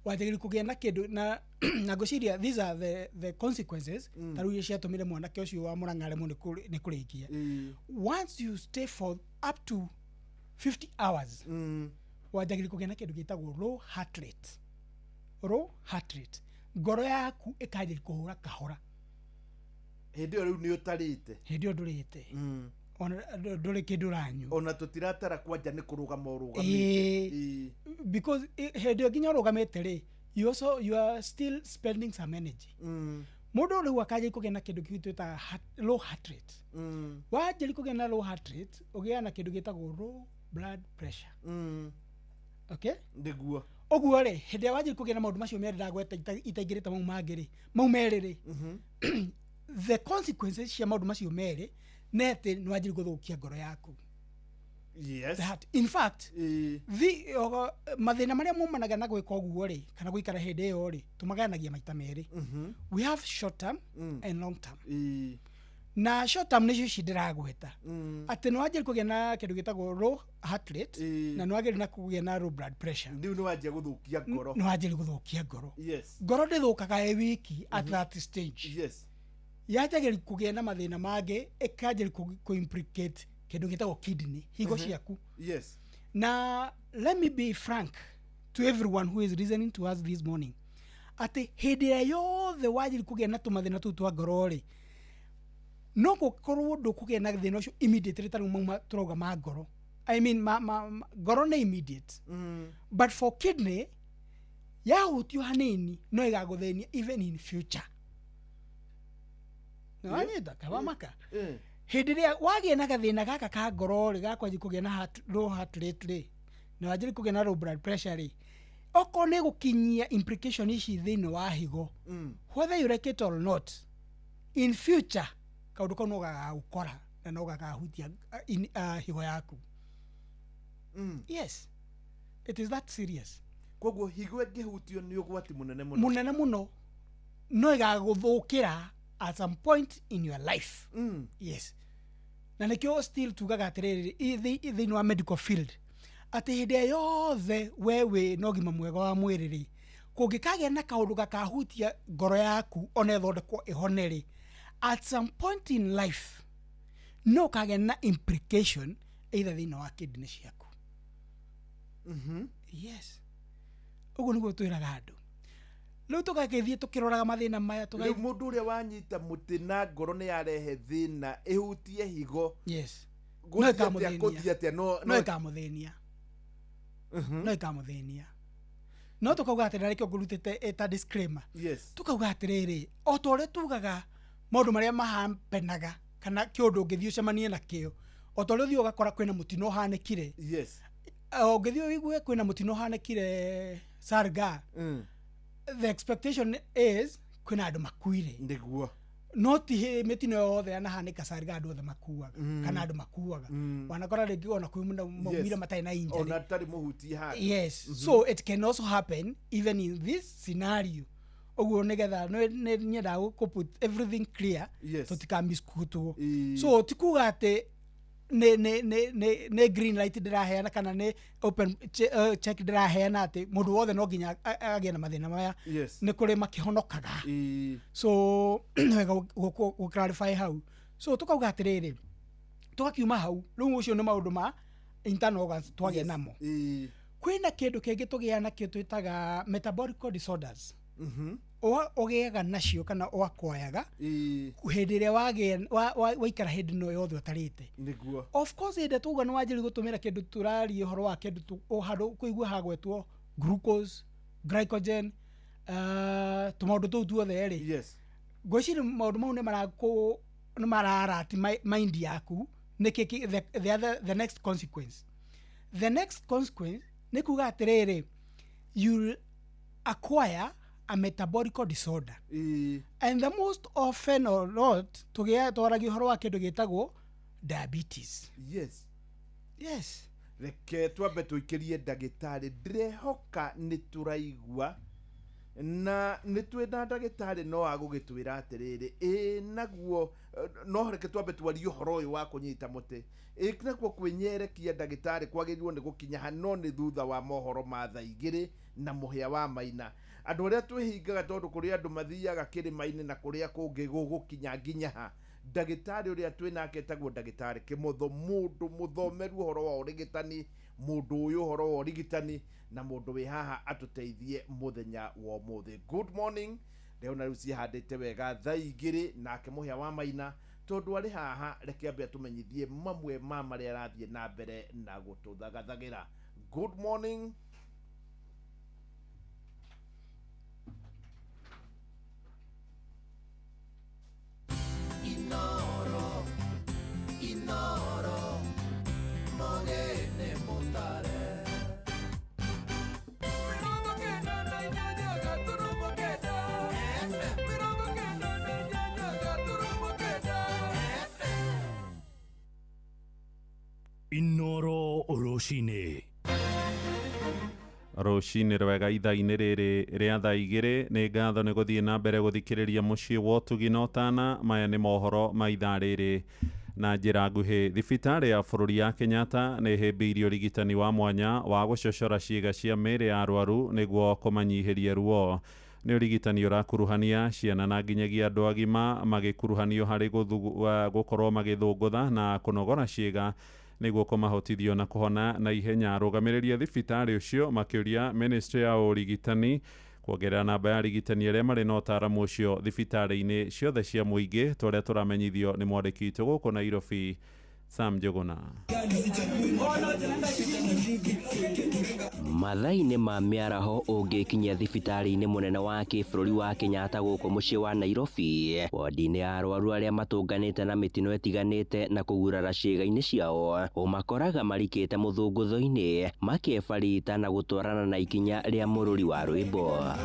Wanjagĩrĩire kũgĩa na kĩndũ na ngwĩciria these are the consequences. Ta rĩu iria ciatũmire mwanake ũcio wa Mũrang'a aremwo nĩ kũrĩkia. Once you stay for up to 50 hours, wanjagĩrĩire kũgĩa na kĩndũ gĩtagwo low heart rate. Low heart rate, ngoro yaku ĩkanjĩrĩria kũhũra kahora.
Hĩndĩ ĩyo rĩu nĩ ũtarĩte?
Hĩndĩ ĩyo ndũrĩte, ona ndũrĩ kĩndũ ũranyua.
Ona tũtiratara kwanja nĩ kũrũgama ũrũgamĩte.
Ĩĩ. Because hĩndĩ ĩyo nginya ũrũgamĩte rĩ, you are still spending some energy. Mũndũ rĩu akanjĩrĩria kũgĩa na kĩndũ kĩu twĩtaga low heart rate. Wanjĩrĩria kũgĩa na low heart rate, ũgĩaga na kĩndũ gĩtagwo low blood pressure. Okay.
Nĩguo.
Ũguo rĩ, hĩndĩ ĩrĩa wanjĩrĩria kũgĩa na maũndũ macio merĩ ndagweta, itaingĩrĩte mau mangĩ rĩ, mau merĩ rĩ, the consequences cia maũndũ macio merĩ nĩ atĩ nĩ wanjĩrĩria gũthũkia ngoro yaku. The heart. In fact, mathĩna marĩa maumanaga na gwĩka ũguo rĩ, kana gũikara hĩndĩ ĩyo rĩ, tũmagayanagia maita merĩ. We have short term and long term. Na short term nĩcio ici ndĩragweta, atĩ nĩ wanjĩrĩria kũgĩa na kĩndũ gĩtagwo low heart rate, na nĩ wagĩrĩire na kũgĩa na low blood pressure.
Rĩu nĩ wanjia gũthũkia ngoro.
Nĩ wanjĩrĩria gũthũkia ngoro. Ngoro ndĩthũkaga ĩ wiki at that stage. Yanjagĩrĩria kũgĩa na mathĩna mangĩ, ĩkanjĩrĩria kũ-implicate kĩndũ gĩtagwo kidney, higo ciaku. Na let me be frank to everyone who is listening to us this morning, atĩ hĩndĩ ĩrĩa yothe wanjĩrĩria kũgĩa na tũmathĩna tũu twa ngoro rĩ, no gũkorwo ndũkũgĩa na thĩna ũcio immediately. Ta rĩu mauma tũrauga ma ngoro, I mean, ma ngoro nĩ immediate, but for kidney, yahutio hanini no ĩgagũthĩnia even in future. Nĩwanyita kawamaka? Hĩndĩ ĩrĩa wagĩa na gathĩna gaka ka ngoro rĩ, gakwanjia kũgĩa na low heart rate rĩ, na wanjĩrĩria kũgĩa na low blood pressure rĩ, okorwo nĩ gũkinyia implication ici thĩinĩ wa higo, whether you like it or not, in future kaũndũ kau no gagagũkora na no gagahutia higo yaku. Yes, it is that serious.
Koguo higo ĩngĩhutio nĩ ũgwati mũnene mũno.
Mũnene mũno, no ĩgagũthũkĩra at some point in your life. Yes, na nĩkĩo still tugaga atĩrĩrĩ, thĩinĩ wa medical field, atĩ hĩndĩ ĩrĩa yothe we wĩ na ũgima mwega wa mwĩrĩ rĩ, kũngĩkagĩa na kaũndũ gakahutia ngoro yaku, ona ĩthondekwo ĩhone rĩ, at some point in life no ũkagĩa na implication either thĩinĩ wa kidney ciaku. Yes, ũguo nĩguo twĩraga andũ. Rĩu tũgagĩthiĩ tũkĩroraga mathĩna maya.
Rĩu mũndũ ũrĩa wanyita mũtĩ na ngoro nĩ yarehe thĩna ĩhutie higo,
No
gũthiĩ atĩa?
ĩkamũthĩnia.
Gũthiĩ atĩa? No
No ĩkamũthĩnia, no ĩkamũthĩnia. No tũkauga atĩ, na nĩkĩo ngũrutĩte ĩta disclaimer, tukauga atĩrĩrĩ, o ta ũrĩa tugaga maũndũ marĩa mahampenaga kana kĩũndũ ũngĩthiĩ ũcemanie nakĩo, o ta ũrĩa ũthiĩ ũgakora kwĩna mũtino ũhanĩkire, ũngĩthiĩ ũigue kwĩna mũtino ũhanĩkire Salgaa, the expectation is kwĩna andũ makuire. No ti mĩtino yothe yanahanĩka Salgaa andũ othe makuaga, kana andũ makuaga. Wanakora rĩngĩ ona kwĩ maumire matarĩ na injury.
Ona atarĩ mũhutie handũ.
Yes. So it can also happen even in this scenario. Ũguo nĩgetha nyendaga kũ put everything clear, tũtikamisquotwo. So ti kuga atĩ nĩ green light ndĩraheana kana nĩ open check ndĩraheana atĩ mũndũ wothe no nginya agĩe na mathĩna maya. Nĩ kũrĩ makĩhonokaga. So nĩ wega gũ clarify hau. So tũkauga atĩrĩrĩ, tũgakiuma hau rĩu, ũcio nĩ maũndũ ma internal organs twagĩa namo. Kwĩna kĩndũ kĩngĩ tũgĩaga nakĩo twĩtaga metabolic disorders. Ũgĩaga nacio kana ũakwayaga hĩndĩ ĩrĩa wagĩa waikara hĩndĩ ĩno yothe ũtarĩte. Of course, hĩndĩ ĩrĩa twauga nĩ wanjĩrĩria gũtũmĩra kĩndũ, tũraria ũhoro wa kĩndũ handũ kũigua hagwetwo glucose, glycogen, tũmaũndũ tũu tuothe rĩ, ngwĩciria maũndũ mau nĩ mararati mind yaku nĩkĩ the next consequence. The next consequence nĩ kuga atĩrĩrĩ, you acquire a metabolic disorder, and the most often or not tũgĩa twaragia ũhoro wa kĩndũ gĩtagwo diabetes. Yes.
Reke twambe tũikĩrie ndagĩtarĩ. Ndĩrehoka nĩ tũraigua. Na nĩ twĩna ndagĩtarĩ no agũgĩtwĩra atĩrĩrĩ, ĩ naguo no reke twambe twarie ũhoro ũyũ wa kũnyita mũtĩ, ĩ naguo kwĩnyerekia ndagĩtarĩ kwagĩrĩirwo nĩ gũkinya ha, no nĩ thutha wa mohoro ma thaa 2 na mũhĩa wa maina. Andũ arĩa twĩhingaga tondũ kũrĩ andũ mathiaga kĩrĩma-inĩ na kũrĩa kũngĩ gũgũkinya nginya ha. Ndagĩtarĩ ũrĩa twĩnake etagwo ndagĩtarĩ Kĩmotho, mũndũ mũthomeru ũhoro wa ũrigitani, mũndũ ũyũ ũhoro wa ũrigitani, na mũndũ wĩ haha atũteithie mũthenya wa ũmũthĩ. Good morning. Ndĩrona rĩu ciĩhandĩte wega thaa 2 nake mũhĩa wa maina tondũ arĩ haha, reke ambe atũmenyithie mamwe ma marĩa arathiĩ na mbere na gũtũthagathagĩra. Good morning.
Inoro, Inoro, mogene mutare.
Inoro rũcinĩ.
Rũcinĩ rwega ithaa-inĩ rĩrĩ rĩa thaa 2. Nĩ ngatho nĩ gũthiĩ na mbere gũthikĩrĩria mũciĩ wa ũtugi na ũtana. Maya nĩ mohoro ma ithaa rĩrĩ na njĩra nguhĩ. Thibitarĩ ya bũrũri ya Kenyatta nĩ ĩhĩmbĩirie ũrigitani wa mwanya wa gũcocora ciĩga cia mĩĩrĩ ya arwaru nĩguo kũmanyihĩria ruo. Nĩ ũrigitani ũrakuruhania ciana na nginyagia andũ agima magĩkuruhanio harĩ gũkorwo magĩthũngũtha na kũnogora ciĩga nĩguo kũmahotithio na kũhona na ihenya. Arũgamĩrĩri a thibitarĩ ũcio makĩũria ministry ya ũrigitani kuongerera namba ya arigitani arĩa marĩ na ũtaaramu ũcio thibitarĩ-inĩ ciothe cia mũingĩ, tũrĩa tũramenyithio nĩ mwandĩki witũ gũkũ Nairobi Sam Njuguna.
Mathaa-inĩ ma mĩaraho ũngĩkinyia thibitarĩ-inĩ mũnene wa kĩbũrũri wa Kenyatta gũkũ mũciĩ wa Nairobi, wodi-inĩ ya arwaru arĩa matũnganĩte na mĩtino ĩtiganĩte na kũgurara ciĩga-inĩ ciao, ũmakoraga marikĩte mũthũngũtho-inĩ makĩebarita na gũtwarana na ikinya rĩa mũrũri wa rwĩmbo.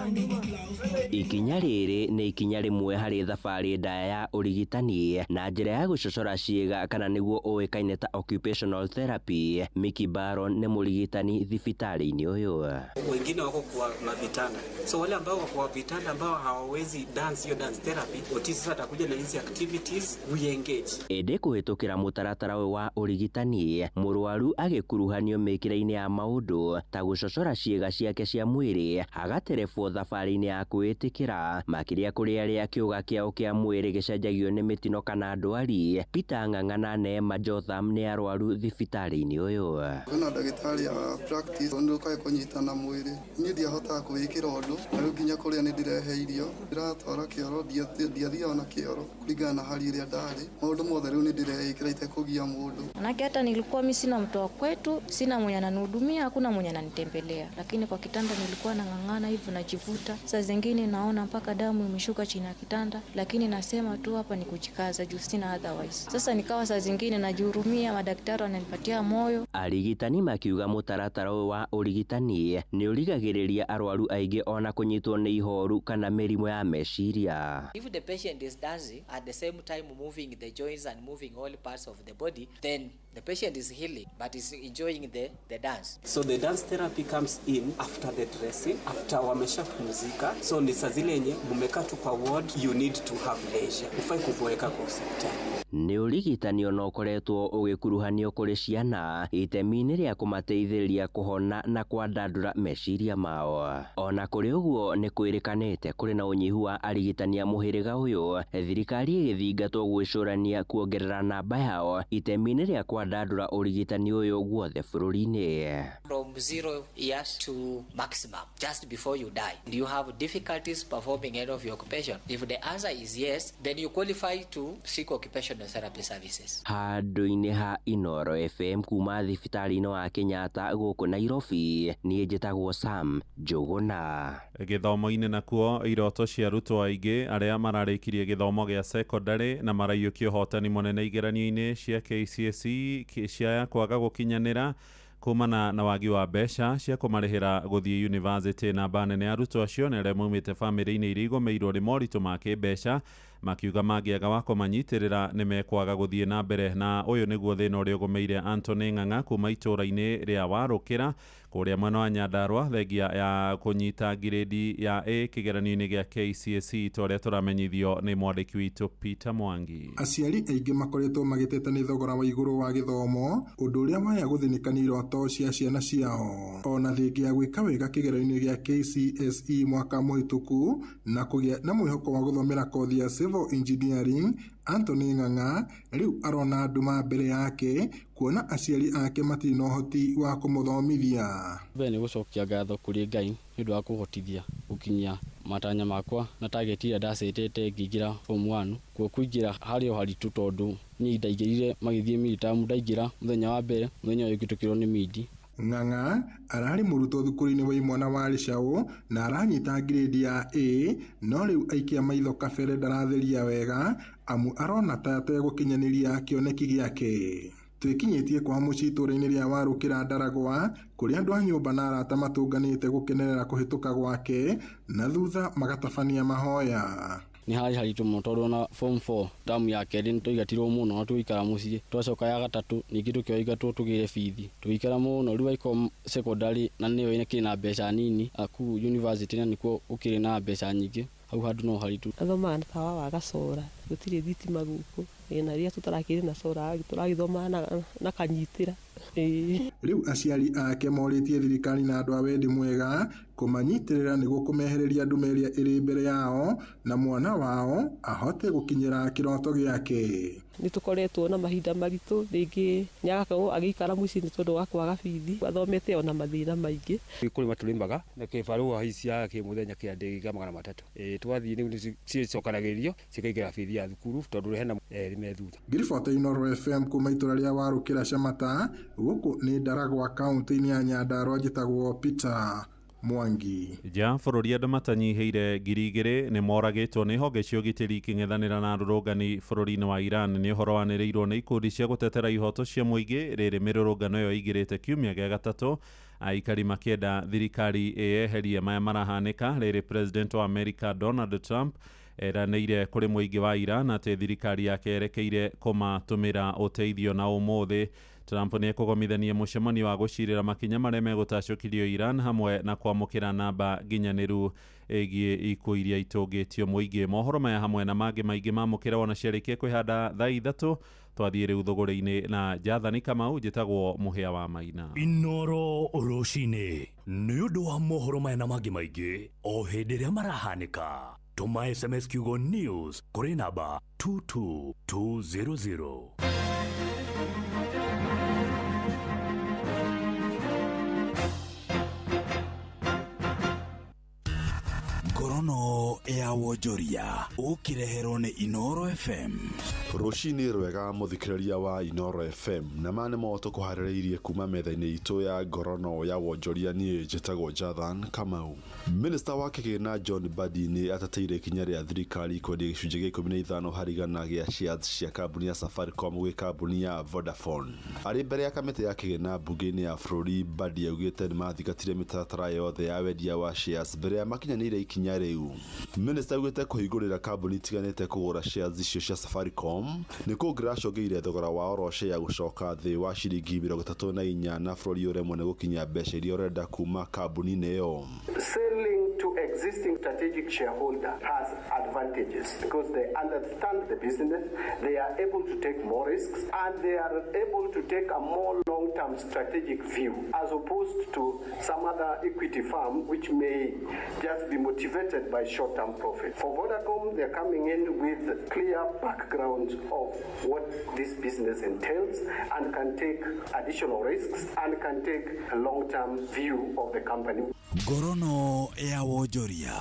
Ikinya rĩrĩ nĩ ikinya rĩmwe harĩ thabarĩ ndaya ya ũrigitani na njĩra ya gũcocora ciĩga kana nĩguo ũĩkaine ta occupational therapy. Mickey Baron nĩ mũrigitani thibitarĩ-inĩ ũyũ.
Wengine wako kwa mavitanda, so wale ambao wako kwa vitanda ambao hawawezi dance hiyo dance therapy, OT sasa atakuja na hizi activities we engage.
Ĩndĩ kũhĩtũkĩra mũtaratara ũyũ wa ũrigitani, mũrwaru agĩkuruhanio mĩkĩre-inĩ ya maũndũ ta gũcocora ciĩga ciake cia mwĩrĩ, agaterebwo thabarĩ-inĩ ya kwĩĩtĩkĩra, makĩria kũrĩ arĩa kĩũga kĩao kĩa mwĩrĩ gĩcenjagio nĩ mĩtino kana ndwari. Peter Ng'ang'a na Neema Jotham nĩ arwaru thibitarĩ-inĩ ũyũ.
Kwĩna ndagĩtarĩ ya practice ũndũ ũkae kũnyitana mwĩrĩ, niĩ ndiahotaga kwĩĩkĩra ũndũ na rĩu nginya kũrĩa nĩ ndĩrehe irio, ndĩratwara kĩoro, ndiathiaga na kĩoro kũringana na hali ĩrĩa ndarĩ, maũndũ mothe rĩu nĩ ndĩreĩkĩra itekũgia mũndũ.
Manake hata nilikuwa mimi sina mtu wa kwetu, sina mwenye ananihudumia, hakuna mwenye ananitembelea, lakini kwa kitanda nilikuwa nang'ang'ana hivyo najivuta. Saa zingine naona mpaka damu imeshuka chini ya kitanda, lakini nasema tu hapa ni kujikaza juu sina otherwise. Sasa nikawa saa zingine najihurumia, madaktari wananipatia moyo.
Arigitani makiuga mũtaratara ũyũ wa ũrigitani nĩ ũrigagĩrĩria arwaru aingĩ ona kũnyitwo nĩ ihoru kana mĩrimũ ya meciria.
If the patient is dancing at the same time moving the joints and moving all parts of the body, then the patient is healing but is enjoying the dance.
So the dance therapy comes in after the dressing, after wameshapumzika. So ni saa zile yenye mumekaa tu kwa ward, you need to have leisure. Ufai kuboeka kwa hospitali.
Nĩ ũrigitani ona ũkoretwo ũgĩkuruhanio kũrĩ ciana itemi-inĩ rĩa kũmateithĩrĩria kũhona na kwandandũra meciria mao. Ona kũrĩ ũguo nĩ kwĩrĩkanĩte kũrĩ na ũnyihu wa arigitani a mũhĩrĩga ũyũ, thirikari ĩgĩthingatwo gwĩcũrania kuongerera namba yao itemi-inĩ rĩa kwandandũra ũrigitani ũyũ guothe bũrũri-inĩ.
From 0 years to maximum, just before you die, do you have difficulties performing any of your occupation? If the answer is yes, then you qualify to seek occupational therapy services.
Handũ-inĩ ha Inoro FM kuma thibitarĩ-inĩ wa Kenyatta gũkũ Nairobi, niĩ njĩtagwo Sam Njuguna.
Gĩthomo-inĩ nakuo, iroto cia arutwo aingĩ arĩa mararĩkirie gĩthomo gĩa secondary na maraiyũkia ũhotani mũnene igeranio-inĩ cia KCSE cia kwaga gũkinyanĩra Kumana na wagi wa mbeca cia kũmarĩhĩra gũthiĩ university. Namba nene ya arutwo acio nĩ arĩa maumĩte bamĩrĩ-inĩ iria igũmĩirwo nĩ moritũ ma kĩmbeca, makiuga mangĩaga wa kũmanyitĩrĩra nĩ mekwaga gũthiĩ na mbere. Na ũyũ nĩguo thĩna ũrĩa ũgũmĩire Anthony Ng'ang'a kuma itũũra-inĩ rĩa Warũkĩra kũrĩa mwena wa Nyandarua, thengia ya kũnyita ngirĩndi ya A kĩgeranio-inĩ gĩa KCSE, ta ũrĩa tũramenyithio nĩ mwandĩki witũ Peter Mwangi.
Aciari aingĩ makoretwo magĩteta nĩ thogora wa igũrũ wa gĩthomo, ũndũ ũrĩa waya gũthĩnĩka nĩ iroto cia ciana ciao. Ona thengia ya gwĩka wega kĩgeranio gĩa KCSE mwaka mũhĩtũku na kũgĩa na mwĩhoko wa gũthomera kothi ya civil engineering, Anthony Ng'ang'a rĩu arona nduma mbere yake kuona aciari ake matirĩ na ũhoti wa kũmũthomithia.
Mbere nĩ gũcokia ngatho kũrĩ Ngai nĩ ũndũ wa kũhotithia gũkinyia matanya makwa na target ĩrĩa ndacetete ngĩingĩra form 1. Kuo kũingĩra harĩ o haritũ tondũ niĩ ndaingĩrire magĩthiĩ mid-term, ndaingĩra mũthenya wa mbere, mũthenya ũyũ ũngĩ tũkĩrwo nĩ mid.
Ng'ang'a ararĩ mũrutwo thukuru-inĩ wa imwana wa Rĩcaũ na aranyita ngirĩndi ya A, no rĩu aikia maitho kabere ndaratheria wega amu arona ta ategũkinyanĩria kĩoneki gĩake. Twĩkinyĩtie kwa mũciĩ itũũra-inĩ rĩa Warũkĩra Ndaragwa, kũrĩa andũ a nyũmba na arata matũnganĩte gũkenerera kũhĩtũka gwake na thutha magatabania mahoya.
Nĩ harĩ haritũ mũno tondũ ona form 4 tamu ya kerĩ nĩ tũigatirwo mũno na tũgĩikara mũciĩ, twacoka ya gatatũ ningĩ tũkĩoigatwo tũgĩre bithi, tũgĩikara mũno. Rĩu angĩkorwo secondary na nĩyo ĩkĩrĩ na mbeca nini, kũu university na nĩkuo gũkĩrĩ na mbeca nyingĩ, hau handũ no haritũ.
Athomaga na tawa wa gacora, gũtirĩ thitima gũkũ, na rĩrĩa tũtarakĩrĩ na cora tũragĩthoma na kanyitĩra.
Rĩu aciari ake morĩtie thirikari na andũ a wendi mwega kũmanyitĩrĩra nĩguo kũmehereria nduma ĩrĩa ĩrĩ mbere yao na mwana wao ahote gũkinyĩra kĩroto gĩake.
Nĩ tũkoretwo na mahinda maritũ, rĩngĩ nĩ agakorwo agĩikara mũciĩ nĩ tondũ wa kwaga bithi, athomete ona mathĩna maingĩ.
Kũrĩma tũrĩmaga na kĩbarũa ici cia kĩmũthenya kĩa ndĩga 300. Twathiĩ rĩu cicokanagĩrĩrio cikaingĩra bithi ya thukuru tondũ hena erĩ me thutha.
Ngiribota Inooro FM kuma itũra rĩa Warũkĩra Camata, gũkũ nĩ Ndaragwa kaũntĩ-inĩ ya Nyandarua, njĩtagwo Peter Mwangi.
Nja bũrũri andũ matanyihĩire 2,000 nĩ moragĩtwo nĩ honge cia ũgitĩri ikĩng'ethanĩra na arũrũngani bũrũri-inĩ wa Iran. Nĩ ũhoro wanĩrĩirwo nĩ ikundi cia gũtetera ihoto cia mũingĩ rĩrĩ mĩrũrũngano ĩyo ĩingĩrĩte kiumia gĩa gatatũ, aikari makĩenda thirikari ĩyeherie maya marahanĩka rĩrĩ President wa America Donald Trump eranĩire kũrĩ mũingĩ wa Iran atĩ thirikari yake yerekeire kũmatũmĩra ũteithio. Na ũmũthĩ Trump nĩ ekũgomithania mũcemanio wa gũcirĩra makinya marĩa megũtacũkithio Iran hamwe na kwamũkĩra namba nginyanĩru ĩgiĩ ikuũ iria itũngĩtio mũingĩ. Mohoro maya hamwe na mangĩ maingĩ mamũkĩra wona ciarĩkia kwĩhanda thaa 3. Twathiĩ rĩu thũgũrĩ-inĩ na Jathani Kamau, njĩtagwo Mũhĩa wa Maina.
Inooro rũcinĩ nĩ ũndũ wa mohoro maya na mangĩ maingĩ o hĩndĩ ĩrĩa marahanĩka, tũma SMS kiugo news kũrĩ namba 22200.
Ngorono ya wonjoria ũkĩreherwo nĩ Inooro FM.
Rũcinĩ rwega mũthikĩrĩria wa Inooro FM, na ma nĩmo tũkũharĩrĩirie kuma metha-inĩ itũ ya ngorono ya wonjoria. Niĩ njĩtagwo Jathan Kamau. Minista wa kĩgĩna John Mbadi nĩ ateteire ikinya rĩa thirikari kwendia gĩcunjĩ gĩa 15 harĩ igana gĩa shares cia kambuni ya Safaricom gwĩ kambuni ya Vodafone. Arĩ mbere ya kamĩtĩ ya kĩgĩna mbunge-inĩ ya bũrũri, Mbadi augĩte nĩ mathingatire mĩtaratara yothe ya wendia wa shares mbere ya makinyanĩire ikinya rĩu. Minista augĩte kũhingũrĩra kambuni itiganĩte kũgũra shares icio cia Safaricom nĩ kũngĩracũngĩire thogora wa oro share gũcoka thĩ wa ciringi 34 na bũrũri ũremwo nĩ gũkinya mbeca iria ũrenda kuma kambuni-inĩ ĩyo.
Selling to existing strategic shareholder has advantages because they understand the business, they are able to take more risks, and they are able to take a more long-term strategic view as opposed to some other equity firm which may just be motivated by short-term profit. For Vodacom, they're coming in with clear background of what this business entails and can take additional risks and can take a long-term view of the company.
Ngorono ya wonjoria.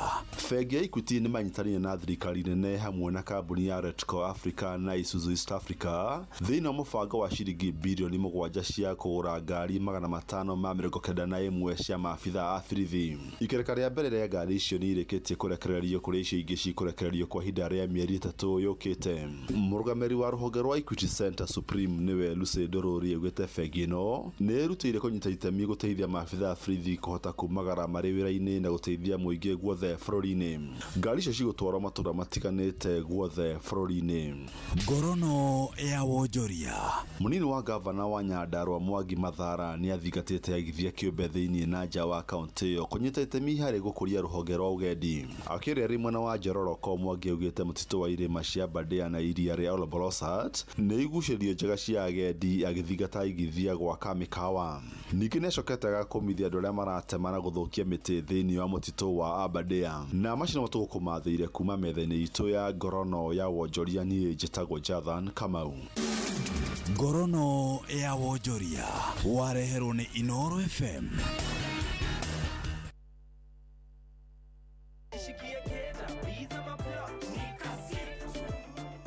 Bengi ya Equity nĩ manyitanĩire na thirikari nene hamwe na kambuni ya Redco Africa na Isuzu East Africa thĩinĩ wa mũbango wa ciringi birioni 7 cia ya kũgũra ngari 591 cia maabitha a birithi. Ikereka rĩa mbere rĩa ngari icio nĩ irĩkĩtie kũrekererio kũrĩa icio ingĩ cikũrekererio kwa ihinda rĩa mĩeri 3 yũkĩte. Mũrũgamĩrĩri wa rũhonge rwa Equity Center Supreme nĩwe Lucy Ndũrũri augĩte bengi ĩno nĩ ĩrutĩire kũnyita itemi gũteithia maabitha a birithi kũhota kumagara marĩ wĩra-inĩ na gũteithia mũingĩ guothe bũrũri-inĩ. Ngari icio cigũtwarwo matũũra matiganĩte guothe bũrũri-inĩ.
Ngorono ya wonjoria.
Mũnini wa gavana wa Nyandarua Mwangi Mathara nĩ athingatĩte aigithia kĩũmbe thĩinĩ na nja wa kaũntĩ ĩyo kũnyita itemi harĩ gũkũria rũhonge rwa ũgendi. Akĩaria arĩ mwena wa Njororoko, Mwangi augĩte mũtitũ wa irĩma cia Aberdare na iria rĩa Olbolosat nĩ igucĩrĩrio njega cia agendi agĩthingata aigithia gwaka mĩkawa. Ningĩ nĩacokete agakũmithia andũ arĩa maratema na gũthũkia mĩtĩ thĩinĩ wa mũtitũ wa Aberdare. Na macio nĩmo tũgũkũmathĩire kuma metha-inĩ itũ ya ngorono ya wonjoria. Niĩ njĩtagwo Jathan Kamau.
Ngorono ya wonjoria wareherwo nĩ Inoro FM.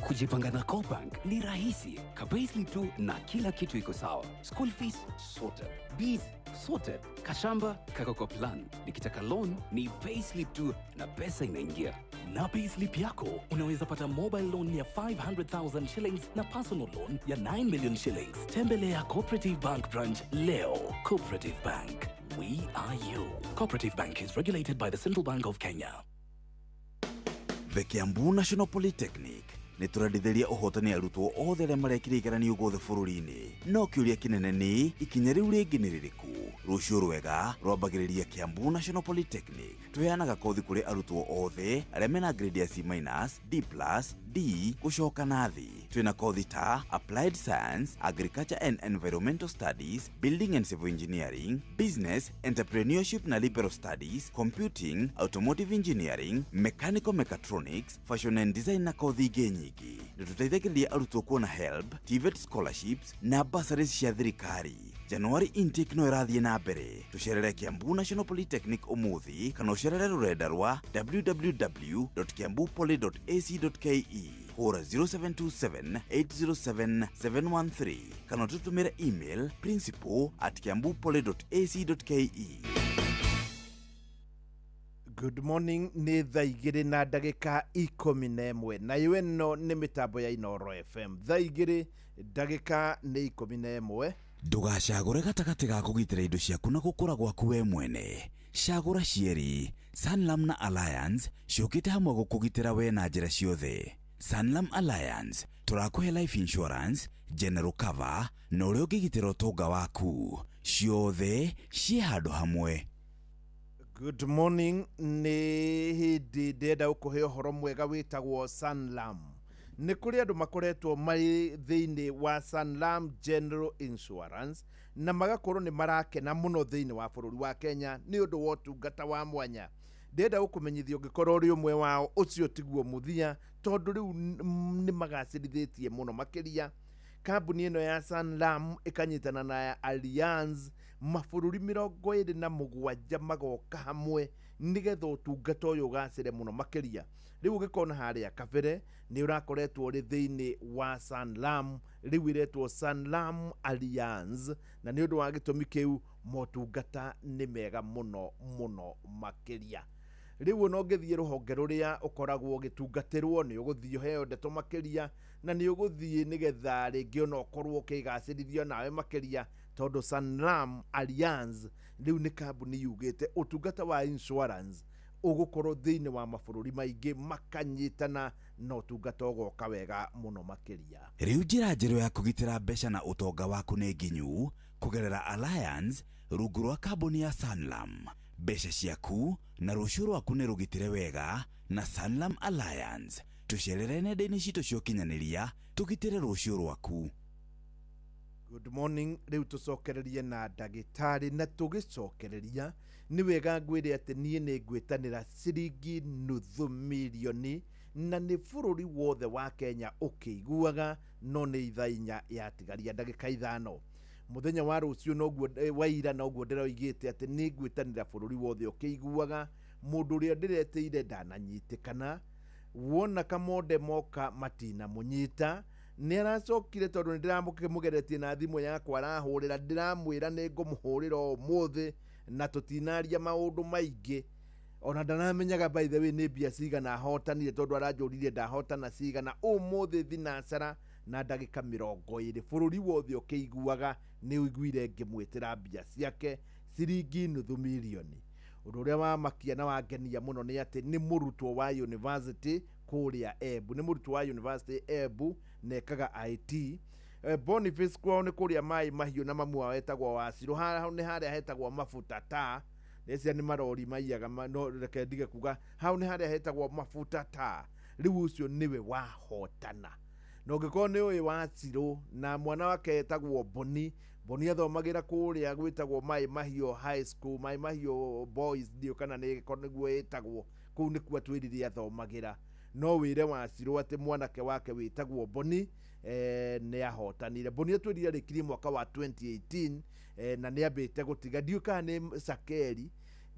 Kujipanga na CoBank ni rahisi. Ka-payslip tu na kila kitu iko sawa. School fees sorted, bees sorted, kashamba kako kwa plan. Nikitaka loan ni payslip tu na pesa inaingia.
Na payslip yako unaweza pata mobile loan ya 500,000 shillings na personal loan ya 9 million shillings. Tembelea Cooperative Bank branch leo. Cooperative Bank, we are you. Cooperative Bank is regulated by the Central Bank of Kenya.
The Kiambu National Polytechnic nĩ tũrendithĩria ũhotani arutwo othe arĩa marekire igeranio guothe bũrũri-inĩ. No kĩũria kĩnene nĩ ikinya rĩu rĩngĩ nĩ rĩrĩkũ? Rũciũ rwega rwambagĩrĩria Kiambu National Polytechnic. Tũheanaga kothi kũrĩ arutwo othe arĩa mena grade ya C-, D+, D gũcoka na thĩ. Twĩna kothi ta Applied Science, Agriculture and Environmental Studies, Building and Civil Engineering, Business, Entrepreneurship na Liberal Studies, Computing, Automotive Engineering, Mechanical Mechatronics, Fashion and Design na kothi ingĩ nyingĩ. Nĩ tũteithagĩrĩria arutwo kuona HELB, TVET scholarships na bursaries cia thirikari. January intake no ĩrathiĩ na mbere. Tũcerere Kiambu National Polytechnic ũmũthĩ kana ũcerere rũrenda rwa www.kiambupoly.ac.ke. Hũra 0727 807 713 kana ũtũtũmĩre email principal@kiambupoly.ac.ke.
Good morning, nĩ thaa 2:11 nayo ĩno nĩ mĩtambo ya Inoro FM. Thaa 2:11.
Ndũgacagũre gatagatĩ ga kũgitĩra indo ciaku na gũkũra gwaku we mwene. Cagũra cierĩ. Sanlam na Alliance ciũkĩte hamwe gũkũgitĩra we na njĩra ciothe. Sanlam Alliance tũrakũhe life insurance, general cover na ũrĩa ũngĩgitĩra ũtonga waku. Ciothe ciĩ handũ hamwe.
Good morning, nĩ hĩndĩ ndĩrenda gũkũhe ũhoro mwega wĩtagwo Sanlam. Nĩ kũrĩ andũ makoretwo marĩ thĩinĩ wa Sanlam General Insurance na magakorwo nĩ marakena mũno thĩinĩ wa bũrũri wa Kenya nĩ ũndũ wa ũtungata wa mwanya. Ndĩrenda gũkũmenyithia ũngĩkorwo ũrĩ ũmwe wao, ũcio tiguo mũthia, tondũ rĩu nĩ magacĩrithĩtie mũno makĩria. Kambuni ĩno ya Sanlam ĩkanyitana na ya Allianz, mabũrũri 27 magoka hamwe nĩgetha ũtungata ũyũ ũgacĩre mũno makĩria. Rĩu ũgĩkona harĩa kabere nĩ ũrakoretwo ũrĩ thĩinĩ wa Sanlam, rĩu ĩretwo Sanlam Allianz, na nĩ ũndũ wa gĩtũmi kĩu motungata nĩ mega mũno mũno makĩria. Rĩu ona ũngĩthiĩ rũhonge rũrĩa ũkoragwo ũgĩtungatĩrwo nĩ ũgũthiĩ ũheo ndeto makĩria, na nĩ ũgũthiĩ nĩgetha rĩngĩ ona ũkorwo ũkĩgacĩrithio nawe makĩria, tondũ Sanlam Allianz rĩu nĩ kambuni yugĩte ũtungata wa insurance ũgũkorwo thĩinĩ wa mabũrũri maingĩ makanyitana na ũtungata ũgoka wega mũno makĩria.
Rĩu njĩra njerũ ya kũgitĩra mbeca na ũtonga waku nĩ nginyu kũgerera Alliance rungu rwa kambuni ya Sanlam. Mbeca ciaku na rũciũ rwaku nĩ rũgitĩre wega na Sanlam Alliance. Tũcerere nenda-inĩ citũ cia ũkinyanĩria tũgitĩre rũciũ rwaku.
Good morning, rĩu tũcokererie na ndagĩtarĩ, na tũgĩcokereria nĩ wega ngwĩre atĩ niĩ nĩ ngwĩtanĩra ciringi 500,000 na nĩ bũrũri wothe wa Kenya ũkĩiguaga, no nĩ thaa 3:55 mũthenya wa rũciũ noguo wa ira noguo ndĩroigĩte atĩ nĩ ngwĩtanĩra bũrũri wothe ũkĩiguaga. Mũndũ ũrĩa ndĩretĩire ndananyitĩkana, wona kamonde moka matinamũnyita, Nĩ aracokire tondũ nĩ ndĩramũgeretie na thimũ yakwa arahũrĩra, ndĩramwĩra nĩ ngũmũhũrĩra ũmũthĩ na tũtinaria maũndũ maingĩ. Ona ndaramenyaga by the way nĩ mbia cigana ahotanire, tondũ aranjũririe ndahotana cigana. Ũmũthĩ thinacara na ndagĩka 20 bũrũri wothe ũkĩiguaga nĩ ũiguire ngĩmwĩtĩra mbia ciake ciringi nuthu mirioni. Ũndũ ũrĩa wamakia na wangenia mũno nĩ atĩ nĩ mũrutwo wa university kũrĩa Embu, nĩ mũrutwo wa university Embu na ekaga IT. Boniface kwao nĩ kũrĩa Maĩ Mahiũ na mamu wao etagwo Wacirũ, hau nĩ harĩa hetagwo Mabuta ta necia nĩ marori maiyaga no reke ndige kuga hau nĩ harĩa hetagwo Mabuta ta. Rĩu ũcio nĩwe wahotana, na ũngĩkorwo nĩ ũĩ Wacirũ na mwana wake etagwo Boni. Boni athomagĩra kũrĩa gwĩtagwo Maĩ Mahiũ High School, Maĩ Mahiũ Boys ndiũ kana nĩguo ĩtagwo kũu nĩkuo atwĩrire athomagĩra. No wĩre Wacirũ atĩ mwanake wake wĩtagwo Boni nĩ ahotanire. Boni atwĩrire arĩkirie mwaka wa 2018 na nĩ ambĩte gũtiga, ndiũĩ kana nĩ cakeri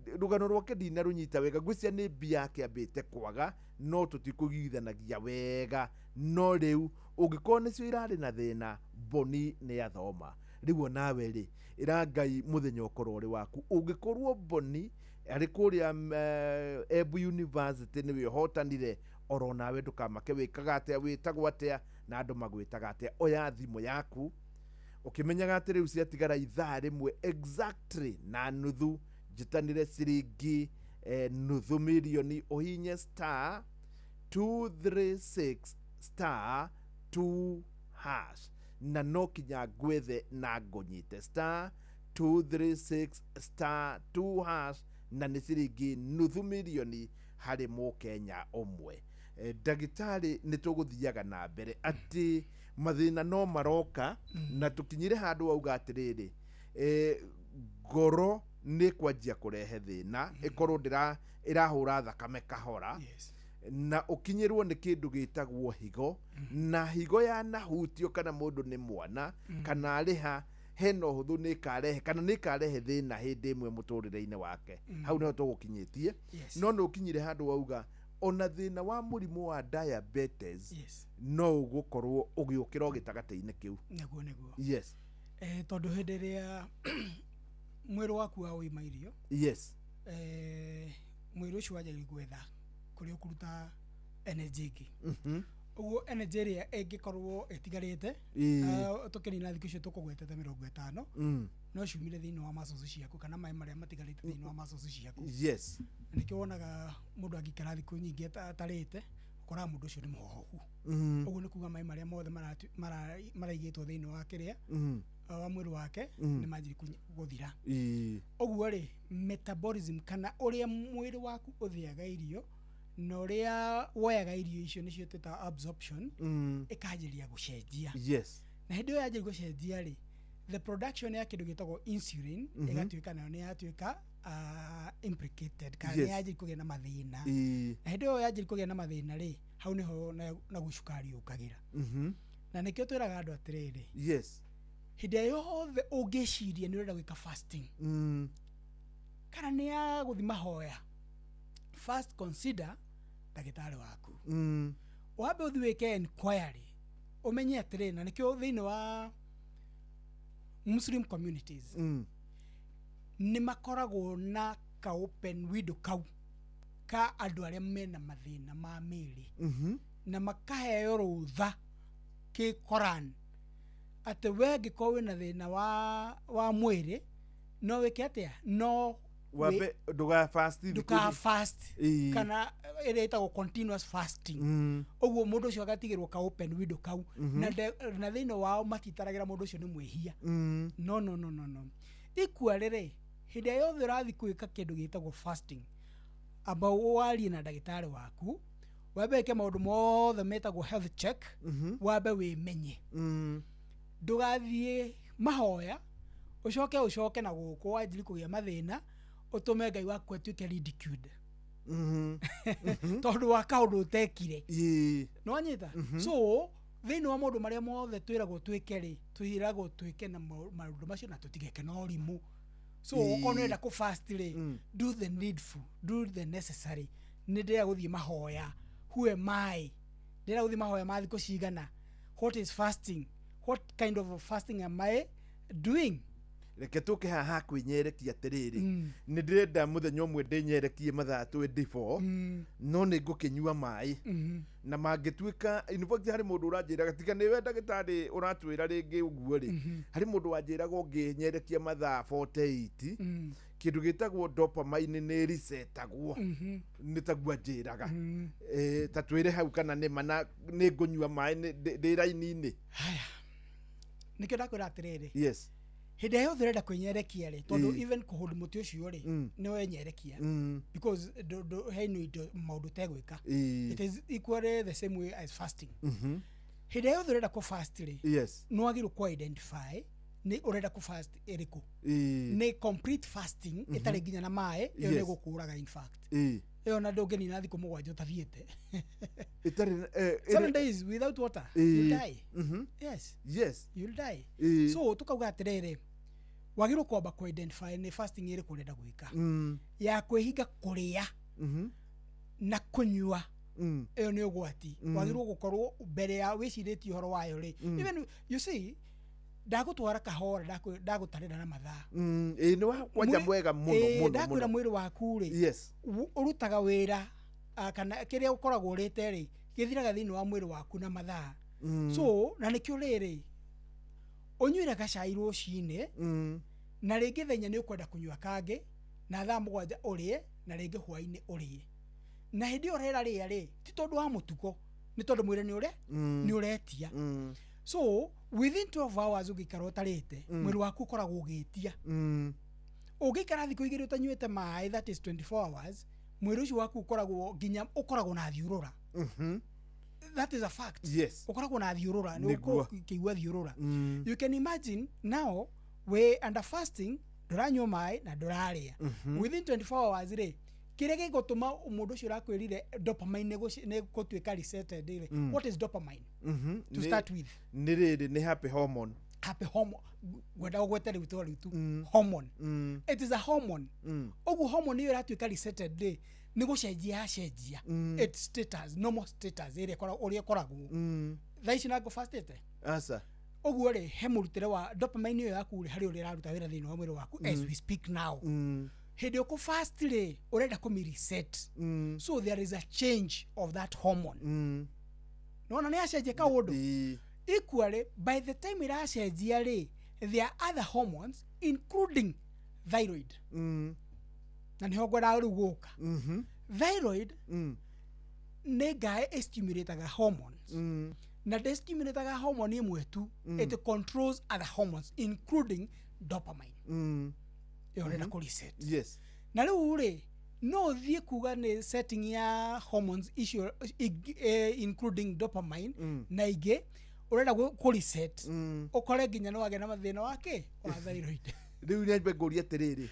rũgano rwake ndinarũnyita wega, ngwĩciria nĩ mbia yake ambĩte kwaga, no tũtikũgithanagia wega. No rĩu ũngĩkorwo nĩcio irarĩ na thĩna, Boni nĩ athoma. Rĩu onawe rĩ, ĩra Ngai mũthenya ũkorwo ũrĩ waku. Ũngĩkorwo Boni arĩ kũrĩa Embu University nĩwe ũhotanire, oro nawe ndũkamake wĩkaga atĩa, wĩtagwo atĩa na andũ magwĩtaga atĩa. Oya thimũ yaku ũkĩmenyaga atĩ rĩu ciatigara ithaa rĩmwe exactly na nuthu, njĩtanĩre ciringi nuthu mirioni, ũhinye star 236 star 2 hash, na no kinya ngwethe na ngũnyite star 236 star 2 hash, na nĩ ciringi nuthu mirioni harĩ mũkenya ũmwe. Ndagĩtarĩ, nĩ tũgũthiaga na mbere atĩ mathĩna no maroka na tũkinyire handũ wauga atĩrĩrĩ, ngoro nĩ kwanjia kũrehe thĩna, ĩkorwo ndĩra ĩrahũra thakame kahora, na ũkinyĩrwo nĩ kĩndũ gĩtagwo higo, na higo yanahutio kana mũndũ nĩ mwana kana arĩha hena ũhũthũ nĩ ĩkarehe kana nĩ ĩkarehe thĩna hĩndĩ ĩmwe mũtũrĩre-inĩ wake. Hau nĩho tũgũkinyĩtie. No nĩ ũkinyire handũ wauga ona thĩna wa mũrimũ wa diabetes no ũgũkorwo ũgĩũkĩra o gĩtagatĩ-inĩ kĩu.
Nĩguo nĩguo.
Yes.
Tondũ hĩndĩ ĩrĩa mwĩrĩ waku waũima irio, mwĩrĩ ũcio wanjagia gwetha kũrĩa ũkũruta energy ĩngĩ. Ũguo energy ĩrĩa ĩngĩkorwo ĩtigarĩte, tũkĩnina thikũ icio tũkũgwetete 50, no ciumire thĩinĩ wa muscles ciaku kana maĩ marĩa matigarĩte thĩinĩ wa muscles ciaku. Na nĩkĩo wonaga mũndũ angĩikara thikũ nyingĩ atarĩte, ũkoraga mũndũ ũcio nĩ mũhohoku. Ũguo nĩ kuga maĩ marĩa mothe maraigĩtwo thĩinĩ wa kĩrĩa wa mwĩrĩ wake nĩ manjiri gũthira. Ũguo rĩ, metabolism kana ũrĩa mwĩrĩ waku ũthĩaga irio na ũrĩa woyaga irio icio nĩcio twĩtaga absorption, ĩkanjĩria gũcenjia. Na hĩndĩ ĩyo yanjĩria gũcenjia rĩ, the production ya kĩndũ gĩtagwo insulin ĩgatuĩka nayo nĩ yatuĩka implicated kana nĩ yanjĩria kũgĩa na mathĩna. Na hĩndĩ ĩyo yanjĩria kũgĩa na mathĩna rĩ, hau nĩho naguo cukari ũkagĩra. Na nĩkĩo twĩraga andũ atĩrĩrĩ, hĩndĩ ĩrĩa yothe ũngĩciria nĩ ũrenda gwĩka fasting kana nĩ ya gũthiĩ mahoya, first consider ndagĩtarĩ waku. Wambe ũthiĩ wĩke enquiry ũmenye atĩrĩ, na nĩkĩo thĩinĩ wa Muslim communities nĩ makoragwo na ka open window kau ka andũ arĩa mena mathĩna ma mĩĩrĩ, na makaheo rũtha kĩ Koran atĩ we ngĩkorwo wĩna thĩna wa mwĩrĩ no wĩke atĩa, no
wambe ndũga fast,
ndũka fast kana ĩrĩa ĩtagwo continuous fasting. Ũguo mũndũ ũcio agatigĩrwo ka open window kau, na thĩinĩ wao matitaragĩra mũndũ ũcio nĩ mwĩhia. No no no no no ikua rĩrĩ, hĩndĩ ĩrĩa yothe ũrathiĩ gwĩka kĩndũ gĩtagwo fasting, amba warie na ndagĩtarĩ waku, wambe wĩke maũndũ mothe metagwo health check, wambe wĩmenye. Ndũgathiĩ mahoya ũcoke ũcoke na gũkũ wanjiri kũgĩa mathĩna, ũtũme Ngai waku atuĩke ridiculed tondũ wa kaũndũ ũtekire. Nĩwanyita? So thĩinĩ wa maũndũ marĩa mothe twĩragwo twĩke rĩ, twĩragwo twĩke na maũndũ macio na tũtigeke na ũrimũ. So okorwo nĩ ũrenda kũ fast rĩ, do the needful, do the necessary. Nĩ ndĩrenda gũthiĩ mahoya, who am I? Ndĩrenda gũthiĩ mahoya ma thikũ cigana? What is fasting? What kind of fasting am I doing?
Reke tũke haha kwĩnyerekia atĩrĩrĩ, nĩ ndĩrenda mũthenya ũmwe ndĩnyerekie mathaa 24, no nĩ ngũkĩnyua maĩ na mangĩtuĩka, in fact harĩ mũndũ ũranjĩraga, tiga nĩwe ndagĩtarĩ ũratwĩra rĩngĩ ũguo rĩ, harĩ mũndũ wanjĩraga ũngĩnyerekia mathaa 48, kĩndũ gĩtagwo dopamine nĩ resetagwo. Nĩ taguo anjĩraga. Ta twĩre hau kana nĩ ma na nĩ ngũnyua maĩ ndĩ raini-inĩ.
Nĩkĩo ndakwĩra atĩrĩrĩ, hĩndĩ ĩrĩa yothe ũrenda kwĩnyerekia rĩ, tondũ even kũhũnd mũtĩ ũcio rĩ, nĩ wenyerekia, because hena indo maũndũ ũtegwĩka. It is equally the same way as fasting. Hĩndĩ ĩrĩa yothe ũrenda kũ fast rĩ, nĩ wagĩrĩirwo kũ identify nĩ ũrenda kũ fast ĩrĩkũ. Nĩ complete fasting ĩtarĩ nginya na maĩ? Ĩyo nĩ gũkũraga, in fact. Ĩyo na ndũngĩnina thikũ 7 ũtathiĩte.
Ĩtarĩ
7 days without water, you'll die. Yes. You'll die. So tukauga atĩrĩrĩ, wagĩrĩirwo kwamba kũ identify nĩ fasting ĩrĩkũ ũrenda gwĩka, ya kwĩhinga kũrĩa na kũnyua. Ĩyo nĩ ũgwati. Wagĩrĩirwo gũkorwo mbere ya wĩcirĩtie ũhoro wayo rĩ, even you see, ndagũtwara kahora, ndagũtarĩra na mathaa.
Ĩĩ, nĩ wa kwanja mwega mũno mũno
Ndakwĩra
mũno.
Mwĩrĩ waku rĩ, ũrutaga wĩra, kana kĩrĩa ũkoragwo ũrĩte rĩ, gĩthiraga thĩinĩ wa mwĩrĩ waku na mathaa. So na nĩkĩo rĩrĩ ũnyuire gacai rũcinĩ, na rĩngĩ thenya nĩ ũkwenda kũnyua kangĩ, na thaa 7 ũrĩe, na rĩngĩ hwainĩ ũrĩe. Na hĩndĩ ĩyo ũrera rĩa rĩ, ti tondũ wa mũtugo, nĩ tondũ mwĩrĩ nĩ ũre nĩ ũretia. So within 12 hours ũngĩikara ũtarĩte, mwĩrĩ waku ũkoragwo ũgĩtia. Ũngĩikara thikũ 2 ũtanyuĩte maĩ, that is 24 hours, mwĩrĩ ũcio waku ũkoragwo nginya ũkoragwo na thiũrũra. That is a fact. Ũkoragwo na thiũrũra, nĩ
Nĩguo.
ũkĩigua thiũrũra. You can imagine now we under fasting, ndũranyua maĩ na ndũrarĩa. Within 24 hours rĩ, kĩrĩa gĩgũtũma mũndũ ũcio ũrakwĩrire dopamine nĩ gũtuĩka resetted rĩ, what is dopamine? To start with,
Nĩ rĩrĩ, nĩ happy hormone.
Happy hormone, ngwenda ũgwete rĩu to rĩu tu hormone. It is a hormone. Ũguo hormone ĩyo ĩratuĩka resetted rĩ, nĩ gũcenjia yacenjia its status, normal status ĩrĩa ũrĩa ĩkoragwo. Thaa ici na ngũfastĩte
Aca.
Ũguo rĩ, he mũrutĩre wa dopamine ĩyo yaku rĩ, harĩ ũrĩa ĩraruta wĩra thĩinĩ wa mwĩrĩ waku as we speak now. Hĩndĩ ũkũ fast rĩ, ũrenda kũmi reset. So there is a change of that hormone. Nona nĩ yacenjia kaũndũ. Equally, by the time ĩracenjia rĩ, there are other hormones including thyroid, na nĩho ngwendaga rĩu gũka. Thyroid nĩ ngaĩ ĩstimulataga hormones, na ndĩstimulataga hormone ĩmwe tu. It controls other hormones including dopamine ĩyo ũrenda kũ reset. Na rĩu rĩ, no ũthiĩ kuga nĩ setting ya hormones icio including dopamine na ingĩ ũrenda kũ reset, ũkore nginya nĩ wagĩa na mathĩna wake wa thyroid.
Rĩu nyambe ngũrie atĩrĩrĩ,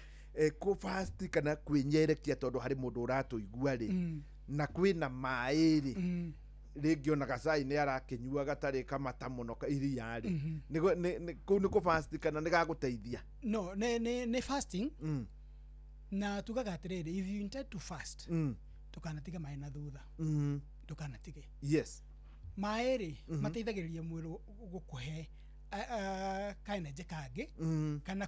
kũ fast kana kwĩnyerekia, tondũ harĩ mũndũ ũratũigua rĩ, na kwĩna maĩ rĩ, rĩngĩ ona gacai nĩ arakĩnyua gatarĩ kamata mũno iria rĩ, kũu nĩ kũ fast kana nĩ gagũteithia?
No, nĩ fasting. Na tugaga atĩrĩrĩ, if you intend to fast, ndũkanatige maĩ na thutha. Ndũkanatige maĩ rĩ. Mateithagĩrĩria mwĩrĩ gũkũhe kaenergy kangĩ, kana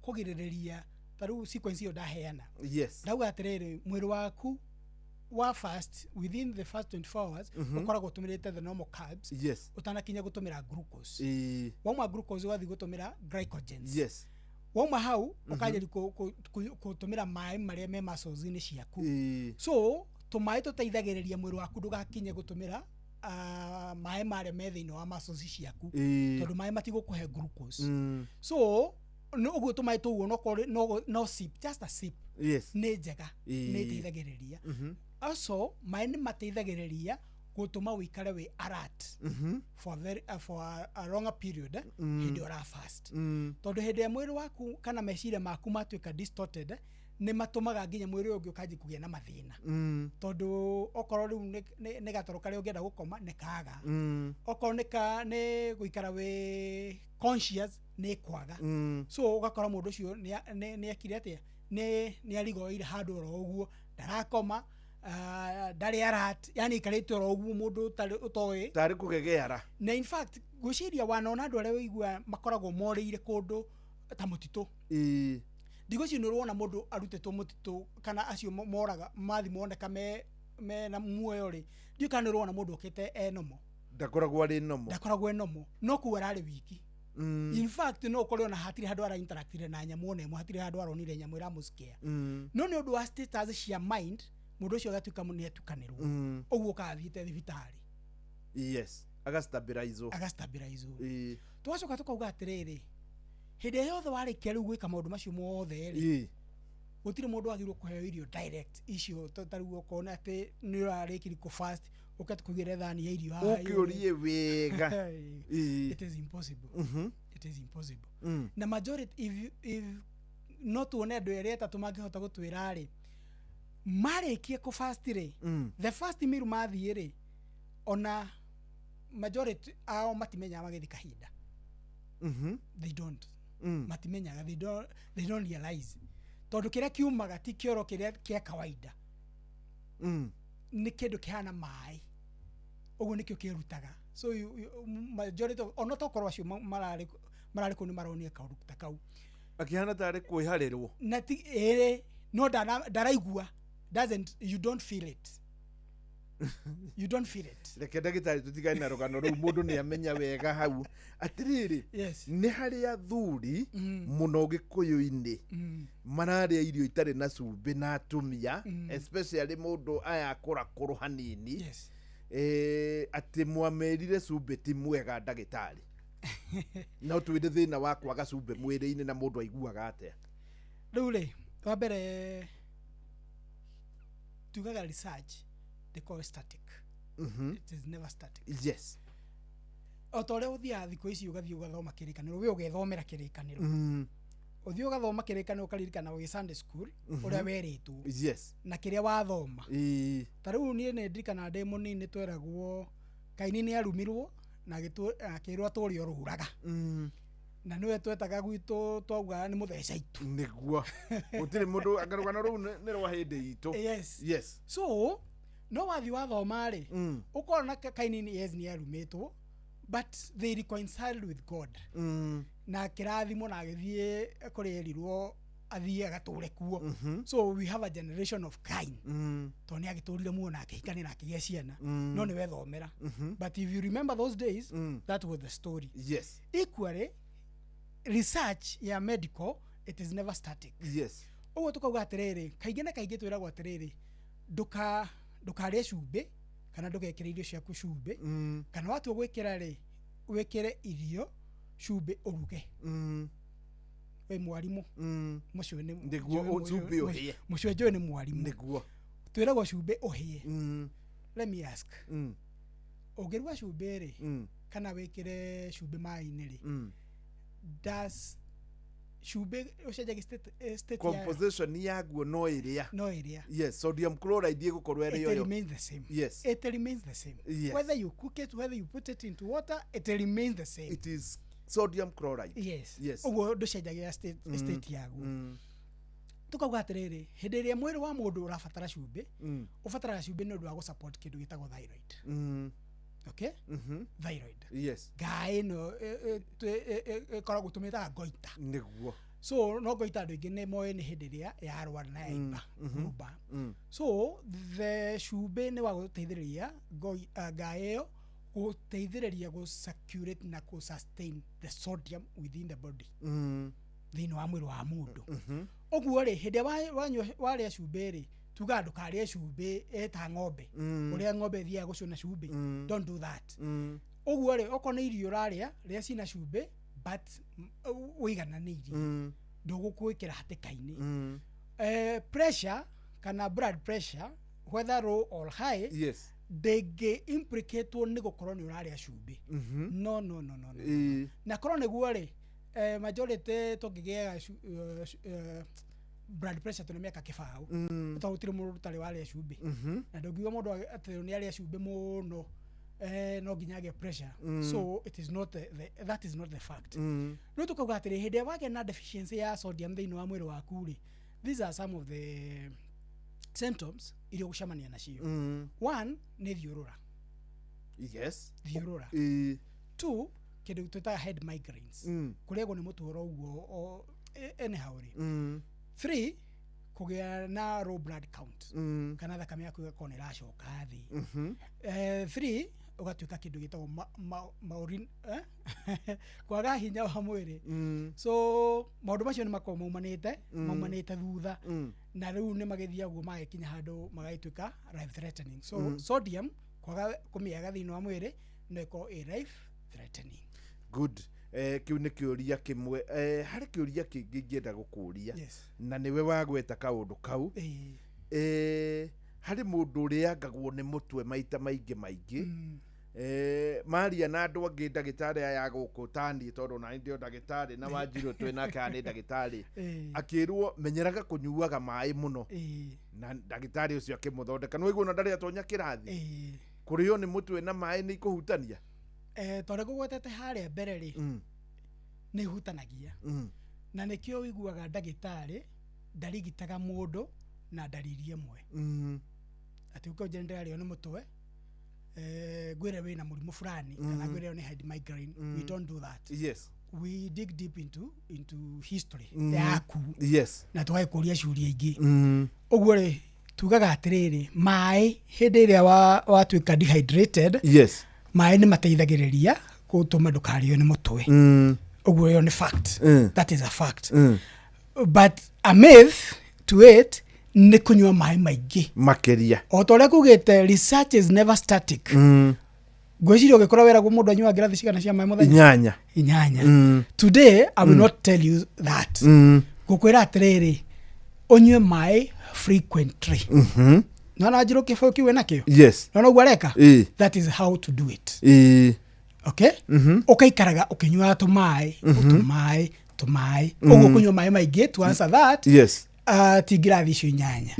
kũgirĩrĩria ta rĩu sequence ĩyo ndaheana. Ndauga atĩrĩrĩ, mwĩrĩ waku wa fast, within the first 24 hours, ũkoragwo ũtũmĩrĩte the normal carbs ũtanakinya gũtũmĩra glucose. Wauma glucose, ũgathiĩ gũtũmĩra glycogens. Wauma hau, ũkanjĩri gũtũmĩra maĩ marĩa me muscles-inĩ ciaku. So tũmaĩ tũteithagĩrĩria mwĩrĩ waku ndũgakinye gũtũmĩra maĩ marĩa me thĩinĩ wa muscles ciaku, tondũ maĩ matigũkũhe glucose. So nĩ ũguo tũmaĩ tũu onokorwo no sip, just a sip, nĩ njega, nĩ ĩteithagĩrĩria. Also maĩ nĩ mateithagĩrĩria gũtũma ũikare wĩ alert for a longer period, hĩndĩ ũra fast, tondũ hĩndĩ ĩrĩa mwĩrĩ waku kana meciria maku matuĩka distorted, nĩ matũmaga nginya mwĩrĩ ũyũ ũngĩ ũkanjia kũgĩa na mathĩna, tondũ okorwo rĩu nĩ gatoro karĩa ũngĩenda gũkoma nĩ kaga, okorwo nĩ gũikara wĩ conscious nĩ kwaga. So ũgakora mũndũ ũcio nĩ ekire atĩa, nĩ arigoire handũ oro ũguo, ndarakoma. Ndarĩ alert, yani ikarĩte oro ũguo mũndũ ũtarĩ ũtoĩ
tarĩ kũgegeara.
Na in fact ngwĩciria wanona andũ arĩa wĩigua makoragwo morĩire kũndũ ta mũtitũ. Ndigwĩciria nĩ ũrona mũndũ arutĩtwo mũtitũ kana acio moraga mathi moneka me na muoyo rĩ, ndiũĩ kana nĩ ũrona mũndũ okĩte e nomo.
Ndakoragwo arĩ nomo.
Ndakoragwo e nomo, no kũu ararĩ wiki. In fact no ũkore ona hatirĩ handũ ara interactire na nyamũ ona ĩmwe, hatirĩ handũ aronire nyamũ ĩramũscare. No nĩ ũndũ wa status cia mind mũndũ ũcio agatuĩka nĩ atukanĩrwo. Ũguo ũkathiĩte thibitarĩ.
Yes, agastabilizwo.
Agastabilizwo. Tũgacoka tũkauga atĩrĩrĩ, hĩndĩ ĩrĩa yothe warĩkia rĩu gwĩka maũndũ macio mothe rĩ, gũtirĩ mũndũ wagĩrĩirwo kũheo irio direct icio ta rĩu ũkona atĩ nĩ ũrarĩkirie kũ fast ũke tũkũigĩre thani ya irio haha.
Ũkĩũrie wega.
It is impossible. It is impossible. Na majority if no tuone andũ erĩ atatũ mangĩhota gũtwĩra rĩ, marĩkie kũ fast rĩ, the first meal mathiĩ rĩ, ona majority ao matimenyaga magĩthiĩ kahinda. They don't. Matimenyaga, they don't realize. Tondũ kĩrĩa kiumaga ti kĩoro kĩrĩa kĩa kawaida. Nĩ kĩndũ kĩhana maĩ. Ũguo nĩkĩo kĩrutaga. So you majority of ona tokorwo acio mararĩ kũu nĩ maronire kaũndũ ta kau.
Akĩhana tarĩ kwĩharĩrwo.
Na ti ĩrĩ no ndaraigua. Doesn't, you don't feel it. You don't feel it.
Reke ndagĩtarĩ tũtigane na rũgano rũu, mũndũ nĩ amenya wega hau. Atĩrĩrĩ, nĩ harĩ athuri mũno Gĩkũyũ-inĩ mararĩa irio itarĩ na cumbĩ na atumia, especially mũndũ aya akũrakũrũ hanini. Atĩ mwamerire cumbĩ ti mwega ndagĩtarĩ. No twĩre thĩna wa kwaga cumbĩ mwĩrĩ-inĩ na mũndũ aiguaga atĩa?
Rĩu rĩ, wa mbere tugaga research they call it static. It is never static.
Yes.
O ta ũrĩa ũthiaga thikũ ici ũgathiĩ ũgathoma kĩrĩkanĩro, we ũgethomera kĩrĩkanĩro. Ũthiĩ ũgathoma kĩrĩkanĩro ũkaririkana ũgĩ Sunday school ũrĩa werĩtwo.
Yes.
Na kĩrĩa wathoma. Ta rĩu niĩ nĩ ndirikanaga ndĩ mũnini tweragwo Kaini nĩ arumirwo na akĩrwo atũre orũraga. Na nĩwe twetaga gwitũ twaugaga nĩ mũtheca itu.
Nĩguo. Gũtirĩ mũndũ rũgano rũu nĩ rwa hĩndĩ itũ.
Yes.
Yes.
So no wathi wathoma rĩ, ũkona Kaini yes nĩ arumĩtwo, but they reconciled with God. Na kĩrathimo na agĩthiĩ kũrĩa erirwo athiĩ agatũre kuo. So we have a generation of Cain. Tondũ nĩ agĩtũrire muoyo na akĩhikania na akĩgĩa ciana. No nĩ wethomera. But if you remember those days, that was the story.
Yes.
Equally, research ya medical, it is never static.
Yes.
Ũguo tũkauga atĩrĩrĩ, kaingĩ na kaingĩ twĩragwo atĩrĩrĩ, ndũkarĩe cumbĩ kana ndũgekĩre irio ciaku cumbĩ, kana watua gwĩkĩra rĩ, wĩkĩre irio cumbĩ ũruge. Wĩ mwarimũ. Mũcio nĩ
nĩguo cumbĩ ũhĩe.
Mũcio njũĩ nĩ mwarimũ.
Nĩguo.
Twĩragwo cumbĩ ũhĩe. Let me ask. Ũngĩruga cumbĩ rĩ, kana wĩkĩre cumbĩ maĩ-inĩ rĩ, does cumbĩ ũcenjagia state
composition yaguo no ĩrĩa.
No ĩrĩa.
Yes, sodium chloride ĩgũkorwo ĩrĩ
It remains the same.
Yes.
It remains the same.
Yes.
Whether you cook it, whether you put it into water, it remains the same.
It is sodium chloride.
Yes.
Yes.
Ũguo ndũcenjagia state yaguo. Tũkauga atĩrĩrĩ, hĩndĩ ĩrĩa mwĩrĩ wa mũndũ ũrabatara cumbĩ, ũbataraga cumbĩ nĩ ũndũ wa gũsupport kĩndũ gĩtagwo thyroid. Okay? Thyroid.
Yes.
Ngaĩ ĩno ĩkoragwo tũmĩtaga goita.
Nĩguo.
So no goita andũ aingĩ nĩ moĩ nĩ hĩndĩ ĩrĩa yarwara na yaimba rumba. So the cumbĩ nĩ wa gũteithĩrĩria ngaĩ ĩyo gũteithĩrĩria gũ circulate na gũ sustain the sodium within the body. Thĩinĩ wa mwĩrĩ wa mũndũ. Ũguo rĩ, hĩndĩ ĩrĩa warĩa cumbĩ rĩ, tugaga ndũkarĩe cumbĩ ĩta ng'ombe. Ũrĩa ng'ombe ĩthiaga gũcũna cumbĩ. Don't do that. Ũguo rĩ, okorwo nĩ irio ũrarĩa, rĩa cina cumbĩ, but ũigananĩirie. Ndũgũkwĩkĩra hatĩka-inĩ. Pressure kana blood pressure, whether low or high,
yes,
ndĩngĩ implicatwo nĩ gũkorwo nĩ ũrarĩa cumbĩ. No no no no. Na korwo nĩguo rĩ, majority tũngĩgĩaga blood pressure tũna mĩaka kĩbaũ. Tondũ gũtirĩ mũndũ ũtarĩ warĩa cumbĩ. Na ndũngiuga mũndũ atĩ nĩ arĩa cumbĩ mũno, no nginya agĩe pressure. So it is not that is not the fact. Rĩu tũkauga atĩrĩ, hĩndĩ ĩrĩa wagĩa na deficiency ya sodium thĩinĩ wa mwĩrĩ waku rĩ, these are some of the Symptoms iria ũgũcemania nacio. One nĩ thiũrũra. Thiũrũra. Two, kĩndũ twĩtaga head migraines. Kũrĩagwo nĩ mũtwe oro ũguo anyhow rĩ. Three, kũgĩa na low blood count. Kana thakame yaku ĩgakorwo nĩ ĩracoka thĩ. Three, ũgatuĩka kĩndũ gĩtagwo eh? Kwaga hinya wa mwĩrĩ. So maũndũ macio nĩ makoragwo maumanĩte maumanĩte thutha. Na rĩu nĩ magĩthiaga ũguo magĩkinya handũ magagĩtuĩka life threatening. So sodium kwaga kũmĩaga thĩinĩ wa mwĩrĩ no ĩkorwo ĩ life threatening.
Good. Kĩu nĩ kĩũria kĩmwe. Harĩ kĩũria kĩngĩ ingĩenda gũkũria. Na nĩwe wagweta kaũndũ kau. Harĩ mũndũ ũrĩangagwo nĩ mũtwe maita maingĩ maingĩ. Maria na andũ angĩ ndagĩtarĩ aya gũkũ taniĩ, tondũ nani ndĩo ndagĩtarĩ na Wanjirũ twĩ nake haha nĩ ndagĩtarĩ, akĩrwo menyeraga kũnyuaga maĩ mũno. Na ndagĩtarĩ ũcio akĩmũthondeka nĩ waigua ona ndarĩ atonya kĩrathi. Kũrĩo nĩ mũtwe na maĩ nĩ ikũhutania?
Tondũ ngũgwetete harĩa mbere rĩ, nĩ ihutanagia. Na nĩkĩo ũiguaga ndagĩtarĩ ndarigitaga mũndũ na ndariri ĩmwe. Atĩ ũke ũnjĩre ndĩrarĩo nĩ mũtwe, ngwĩre wĩna mũrimũ fulani kana ngwĩre nĩ head migraine. We don't do that. We dig deep into history yaku. Na tũgagĩkũria ciũria ingĩ. Ũguo rĩ, tugaga atĩrĩrĩ, maĩ hĩndĩ ĩrĩa watuĩka dehydrated, maĩ nĩ mateithagĩrĩria gũtũma ndũkarĩo nĩ mũtwe. Ũguo ĩyo nĩ fact. That is a fact. But a myth to it nĩ kũnyua maĩ maingĩ
makĩria.
O ta ũrĩa kugĩte, research is never static. Ngwĩciria ũgĩkora wĩragwo mũndũ anyuaga ngirathi cigana cia maĩ mũthenya?
8.
8. Today I will not tell you that. Ngũkwĩra atĩrĩrĩ, ũnyue maĩ frequently. Nona njĩrũ kĩbũyũ kĩu wĩnakĩo?
Yes.
Nona ũguo areka? That is how to do it. Okay? Ũkaikaraga ũkĩnyuaga tũmaĩ, tũmaĩ, tũmaĩ. Ũguo kũnyua maĩ maingĩ, to answer that, ti ngirathi icio 8.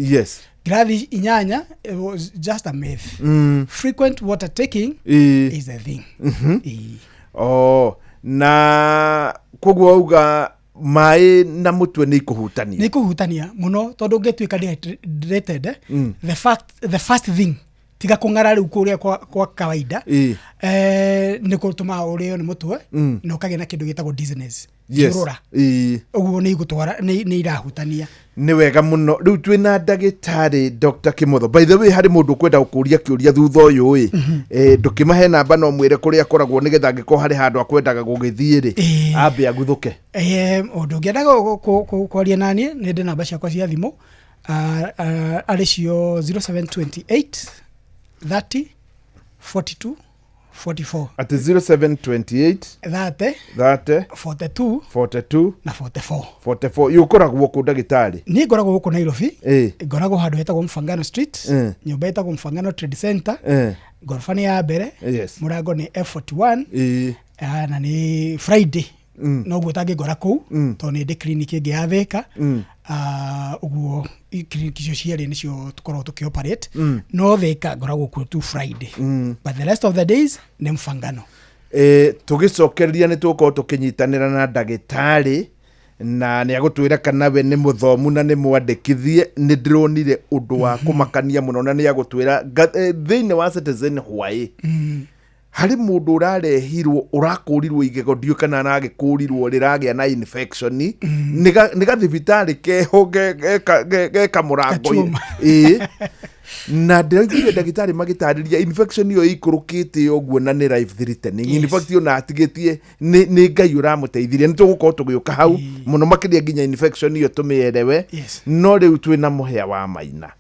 Ngirathi 8, it was just a myth. Frequent water taking is the thing.
Oh, na koguo wauga maĩ na mũtwe nĩ ikũhutania.
Nĩ ikũhutania mũno, tondũ ũngĩtuĩka dehydrated, the first thing, tiga kũng'ara rĩu kũrĩa kwa kawaida, nĩ gũtũmaga ũrĩo nĩ mũtwe na ũkagĩa na kĩndũ gĩtagwo dizziness. Thiũrũra. Ũguo nĩ igũtwara, nĩ irahutania.
Nĩ wega mũno. Rĩu twĩna ndagĩtarĩ Dr. Kimotho. By the way, harĩ mũndũ ũkwenda gũkũria kĩũria thutha ũyũ ĩ, ndũkĩmahe namba no mwĩre kũrĩa akoragwo nĩgetha angĩkorwo harĩ handũ akwendaga gũgĩthiĩ rĩ, ambe aguthũke.
Ũndũ ũngĩenda kwaria naniĩ, nĩ ndĩ namba ciakwa cia thimũ, arĩ cio 0728 30 42 44.
At 0728
30
30
42
42
na 44.
44. Yũkoragwo kũ ndagĩtarĩ?
Niĩ ngoragwo gũkũ Nairobi. Ngoragwo handũ hetagwo Mfangano Street. Nyũmba ĩtagwo Mfangano Trade Center. Ngoroba nĩ ya mbere. Mũrango nĩ F41. Na nĩ Friday. Noguo ũtangĩngora kũu, tondũ nĩ ndĩ clinic ĩngĩ ya Thika. Ũguo clinic icio cierĩ nĩcio tũkoragwo tũkĩoperate. No Thika ngoragwo kuo tu Friday. But the rest of the days nĩ Mfangano.
Tũgĩcokereria nĩ tũgũkorwo tũkĩnyitanĩra na ndagĩtarĩ na nĩ agũtwĩra kana we nĩ mũthomu na nĩ mwandĩkithie. Nĩ ndĩronire ũndũ wa kũmakania mũno na nĩ agũtwĩra thĩinĩ wa Citizen Hwaĩ. Harĩ mũndũ ũrarehirwo ũrakũrirwo igego, ndiũĩ kana aragĩkũrirwo rĩragĩa na infection. Nĩ gathibitarĩ keho ge kamũrango.
Gachuma.
Na ndĩraiguire ndagĩtarĩ magĩtarĩria infection ĩyo ĩikũrũkĩte ũguo na nĩ life threatening. In fact, ona atigĩtie nĩ Ngai ũramũteithirie. Nĩ tũgũkorwo tũgĩũka hau mũno makĩria nginya infection ĩyo tũmĩerewe. No rĩu twĩna Mũhĩa wa Maina.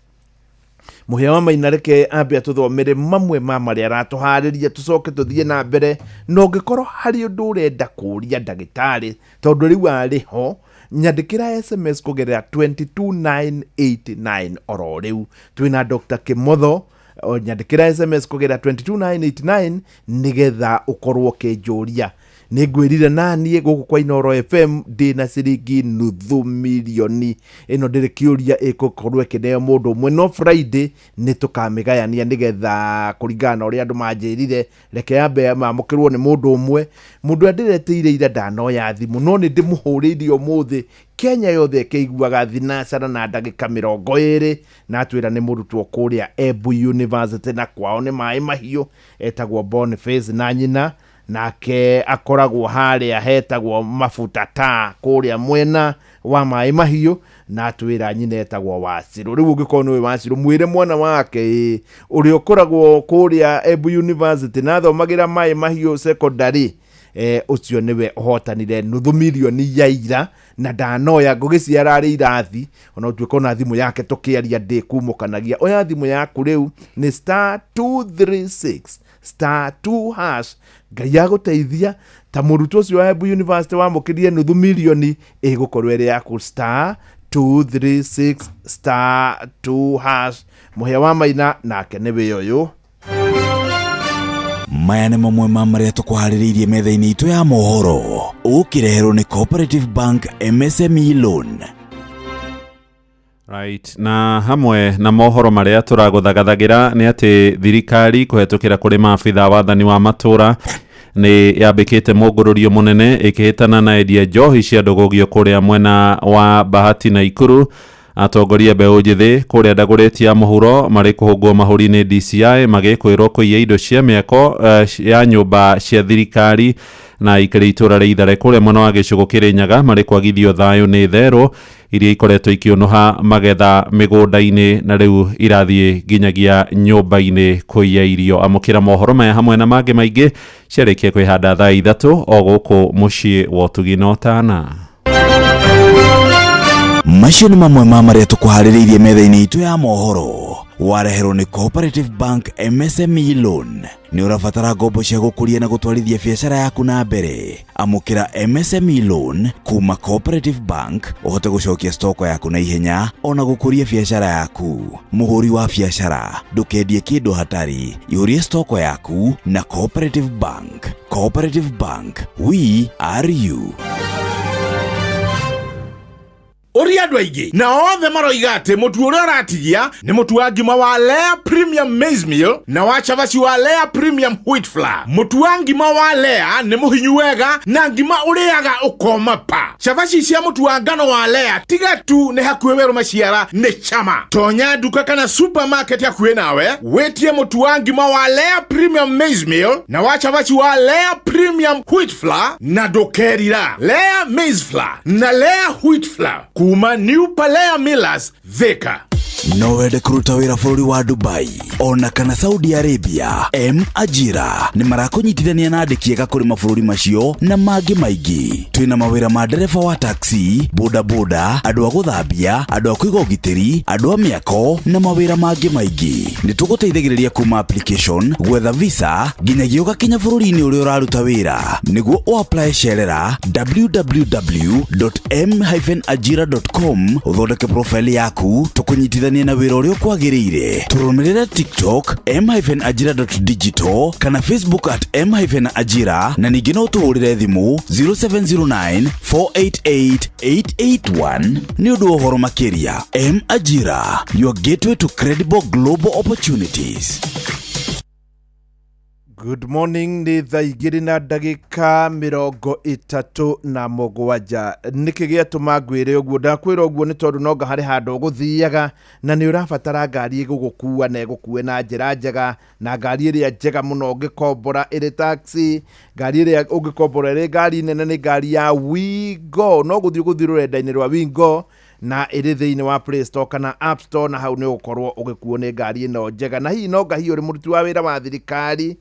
Mũhĩa wa Maina, reke ambe atũthomere mamwe ma marĩa aratũharĩria, tũcoke tũthiĩ na mbere. Na ũngĩkorwo harĩ ũndũ ũrenda kũũria ndagĩtarĩ, tondũ rĩu arĩ ho, nyandĩkĩra SMS kũgerera 22989 oro rĩu. Twĩna Dr. Kimotho. Nyandĩkĩra SMS kũgerera 22989 nĩgetha ũkorwo ũkĩnjũria. Nĩ ngwĩrire naniĩ gũkũ kwa Inooro FM ndĩna ciringi nuthu mirioni ĩno, ndĩrĩ kĩũria ĩgũkorwo ĩkĩneo mũndũ ũmwe, no Friday nĩ tũkamĩgayania nĩgetha kũringana na ũrĩa andũ manjĩrire, reke yambe mamũkĩrwo nĩ mũndũ ũmwe. Mũndũ ũrĩa ndĩretĩire ira ndanoya thimũ, no nĩ ndĩmũhũrĩire ũmũthĩ Kenya yothe ĩkĩiguaga thinacara na ndagĩka 20, na atwĩra nĩ mũrutwo kũrĩa Embu University na kwao nĩ Maĩ Mahiũ, etagwo Boniface na nyina nake akoragwo harĩa hetagwo Mabuta Ta kũrĩa mwena wa Maĩ Mahiũ, na atwĩra nyina etagwo Wacirũ. Rĩu ũngĩkorwo nĩũĩ Wacirũ, mwĩre mwana wake ĩ ũrĩa ũkoragwo kũrĩa Embu University na athomagĩra Maĩ Mahiũ secondary, ũcio nĩwe ũhotanire nuthu mirioni ya ira na ndanoya ngũgĩciara arĩ irathi, ona ũtuĩka ona thimũ yake tũkĩaria ndĩkumũkanagia. Oya thimũ yaku rĩu nĩ star 236 star 2 hash. Ngai agũteithia ta mũrutwo ũcio wa Embu University wamũkĩrire nuthu mirioni, ĩgũkorwo ĩrĩ yaku star 236 star 2 hash. Mũhĩa wa Maina nake nĩwe ũyũ.
Maya nĩ mamwe ma marĩa tũkũharĩrĩirie metha-inĩ itũ ya mohoro, ũkĩreherwo nĩ Cooperative Bank MSME Loan.
Right. Na hamwe na mohoro marĩa tũragũthagathagira nĩ atĩ thirikari kũhetũkĩra kũrĩ maabitha wathani wa matũra nĩ yambĩkĩte mũngũrũrio mũnene ĩkĩhĩtana na endia njohi cia ndũgũgio kũrĩa mwena wa Bahati na Ikuru. Atongoria mbeũ njĩthĩ kũrĩa Dagoretti ya mũhuro marĩ kũhũngwo mahũri nĩ DCI magĩkwĩrwo kũiya indo cia mĩako ya nyũmba cia thirikari, na ikĩrĩ itũra rĩa Ithare kũrĩa mwena wa gĩcigo Kĩrĩnyaga marĩ kwagithio thayũ nĩ therũ iria ikoretwo ikĩũnũha magetha mĩgũnda-inĩ na rĩu irathiĩ nginyagia nyũmba-inĩ kũiya irio. Amũkĩra mohoro maya hamwe na mangĩ maingĩ ciarĩkia kwĩhanda thaa 3 o gũkũ mũciĩ wa ũtugi na ũtana.
Macio nĩ mamwe ma marĩa tũkũharĩrĩirie metha-inĩ itũ ya mohoro, wareherwo nĩ Cooperative Bank MSME Loan. Nĩ ũrabatara ngombo cia gũkũria na gũtwarithia biacara yaku na mbere, amũkĩra MSME Loan kuma Cooperative Bank ũhote gũcokia stoko yaku na ihenya ona gũkũria biacara yaku. Mũhũri wa biacara, ndũkendie kĩndũ hatarĩ, ihũrie stoko yaku na Cooperative Bank. Cooperative Bank, we are you.
Ũria andũ aingĩ na othe maroiga atĩ mũtu ũrĩa ũratigia nĩ mũtu wa ngima wa Lea Premium Maize Meal na wa cabaci wa Lea Premium Wheat Flour. Mũtu wa ngima wa Lea nĩ mũhinyu wega na ngima ũrĩaga ũkoma pa. Cabaci cia mũtu wa ngano wa Lea tiga tu nĩ hakuhĩ werũ maciara nĩ chama. Tonya nduka kana supermarket hakuhĩ nawe wĩtie mũtu wa ngima wa Lea Premium Maize Meal na wa cabaci wa Lea Premium Wheat Flour na ndũkerira. Lea Maize Flour na Lea Wheat Flour kuma New Palea Millers, Thika.
No wende kũruta wĩra bũrũri wa Dubai ona kana Saudi Arabia, M Ajira nĩ marakũnyitithania na andĩki ega kũrĩ mabũrũri macio na mangĩ maingĩ. Twĩna mawĩra ma ndereba wa taxi, bodaboda, andũ a gũthambia, andũ a kũiga ũgitĩri, andũ a mĩako na mawĩra mangĩ maingĩ. Nĩ tũgũteithagĩrĩria kuma application, gwetha visa nginyagia ũgakinya bũrũri-inĩ ũrĩa ũraruta wĩra. Nĩguo ũapply cerera www.m-ajira.com ũthondeke profile yaku tũkũnyitithanie na wĩra ũrĩa ũkwagĩrĩire. Tũrũmĩrĩre TikTok m-ajira.digital kana Facebook at m-ajira na ningĩ no ũtũhũrĩre thimũ 0709 488 881 nĩ ũndũ wa ũhoro makĩria. M Ajira, your gateway to credible global opportunities.
Good morning, nĩ thaa 2:37. Nĩkĩ gĩatũma ngwĩre ũguo? Ndakwĩra ũguo nĩ tondũ no nga harĩ handũ ũgũthiaga na nĩ ũrabatara ngari ĩgũgũkua na ĩgũkue na njĩra njega, na ngari ĩrĩa njega mũno ũngĩkombora ĩrĩ taxi, ngari ĩrĩa ũngĩkombora ĩrĩ ngari nene nĩ ngari ya Wingo. No gũthiĩ ũgũthiĩ rũrenda-inĩ rwa Wingo na ĩrĩ thĩinĩ wa Play Store kana App Store, na hau nĩ ũgũkorwo ũgĩkuo nĩ ngari ĩno njega. Na hihi no nga hihi ũrĩ mũruti wa wĩra wa thirikari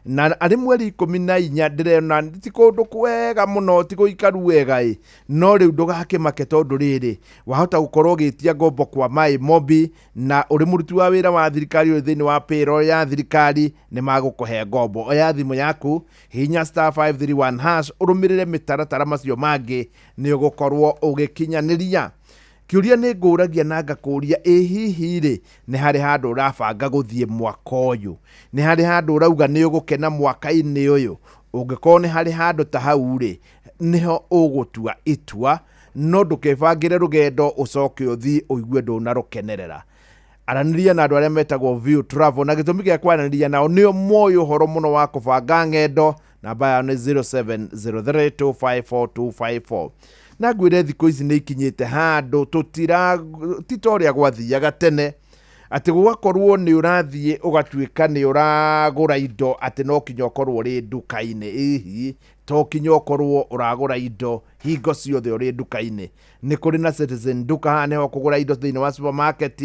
na arĩ mweri 14 ndĩrona ti kũndũ kwega mũno, ti gũikaru wega ĩ, no rĩu ndũgakĩmake tondũ rĩrĩ wahota gũkorwo ũgĩtia ngombo kwa Mai Mobi na ũrĩ mũruti wa wĩra wa thirikari ũrĩ thĩinĩ wa payroll ya thirikari nĩ magũkũhe ngombo. Oya thimũ yaku, hihinya star 531 hash, ũrũmĩrĩre mĩtaratara macio mangĩ nĩ ũgũkorwo ũgĩkinyanĩria. Kĩũria nĩ ngũragia na ngakũria, ĩ hihi rĩ nĩ harĩ handũ ũrabanga gũthiĩ mwaka ũyũ? Nĩ harĩ handũ ũrauga nĩ ũgũkena mwaka-inĩ ũyũ? Ũngĩkorwo nĩ harĩ handũ ta hau rĩ, nĩho ũgũtua itua, no ndũkebangĩre rũgendo ũcoke ũthiĩ ũigue ndũnarũkenerera. Aranĩria na andũ arĩa metagwo View Travel, na gĩtũmi gĩa kwaranĩria nao nĩo moĩ ũhoro mũno wa kũbanga ng'endo. Namba yao nĩ 0703254254. Na ngwĩre thikũ ici nĩ ikinyĩte handũ tũtira ti ta ũrĩa gwathiaga tene, atĩ gũgakorwo nĩ ũrathiĩ ũgatuĩka nĩ ũragũra indo atĩ no kinya ũkorwo ũrĩ nduka-inĩ. Ĩhi, to kinya ũkorwo ũragũra indo hingo ciothe ũrĩ nduka-inĩ. Nĩ kũrĩ na Citizen Duka, haha nĩho kũgũra indo thĩinĩ wa supermarket.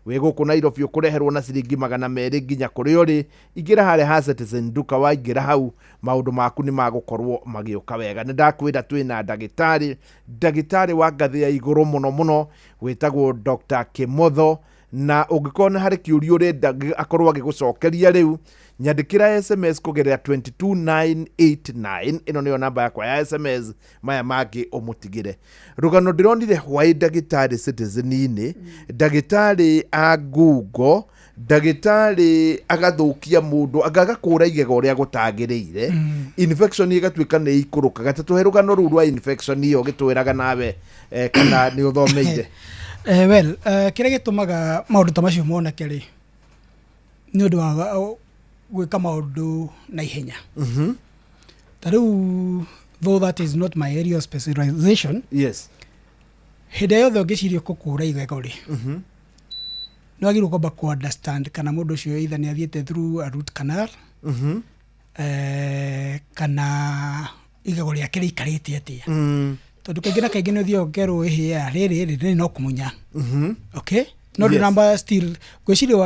Wĩ gũkũ Nairobi ũkũreherwo na ciringi 200 nginya kũrĩa ũrĩ. Ingĩra harĩa ha Citizen Duka, waingĩra hau maũndũ maku nĩ magũkorwo magĩũka wega. Nĩ ndakwĩra twĩna ndagĩtarĩ, ndagĩtarĩ wa ngathĩ ya igũrũ mũno mũno, wĩtagwo Dr. Kimotho, na ũngĩkorwo nĩ harĩ kĩũria ũrenda akorwo agĩgũcokeria rĩu, nyandĩkĩra SMS kũgerera 22989. Ĩno nĩyo namba yakwa ya SMS. Maya mangĩ ũmũtigĩre. Rũgano ndĩronire hwaĩ ndagĩtarĩ Citizen-inĩ, ndagĩtarĩ a ngungo, ndagĩtarĩ agathũkia mũndũ, anga agakũra igego ũrĩa gũtagĩrĩire, infection ĩgatuĩka nĩ ikũrũkaga. Ta tũhe rũgano rũu rwa infection ĩyo ũgĩtwĩraga nawe, kana nĩ ũthomeire.
Well, kĩrĩa gĩtũmaga maũndũ ta macio moneke rĩ, nĩ ũndũ wa gwĩka maũndũ na ihenya. Ta rĩu, though that is not my area of specialization, hĩndĩ yothe ũngĩciria kũkũra igego rĩ, nĩ wagĩrĩirwo kwamba kũ understand kana mũndũ ũcio either nĩ athiĩte through a root canal, kana igego rĩake rĩikarĩte atĩa. Tondũ kaingĩ na kaingĩ nĩ ũthiaga ũkerwo ĩhĩ rĩrĩ rĩrĩ no kũmunya. Okay, no ndũnamba still ngwĩciria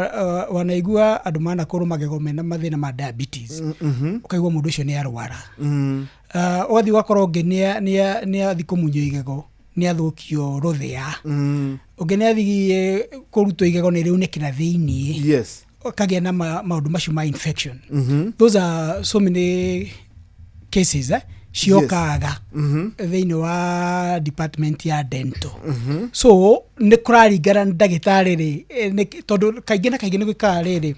wanaigua andũ manakũrwo magego mena mathĩna ma diabetes, ũkaigua mũndũ ũcio nĩ arwara. Ũgathiĩ ũgakora ũngĩ nĩ athiĩ kũmunywo igego nĩ athũkio rũthĩa, ũngĩ nĩ athiĩ kũrutwo igego nĩ rĩunĩkĩra thĩiniĩ, ũkagĩa na maũndũ macio ma infection. Those are so many cases ciokaga thĩinĩ wa department ya dental. So nĩ kũraringana na ndagĩtarĩ rĩ, tondũ kaingĩ na kaingĩ nĩ gwĩkaga rĩrĩ,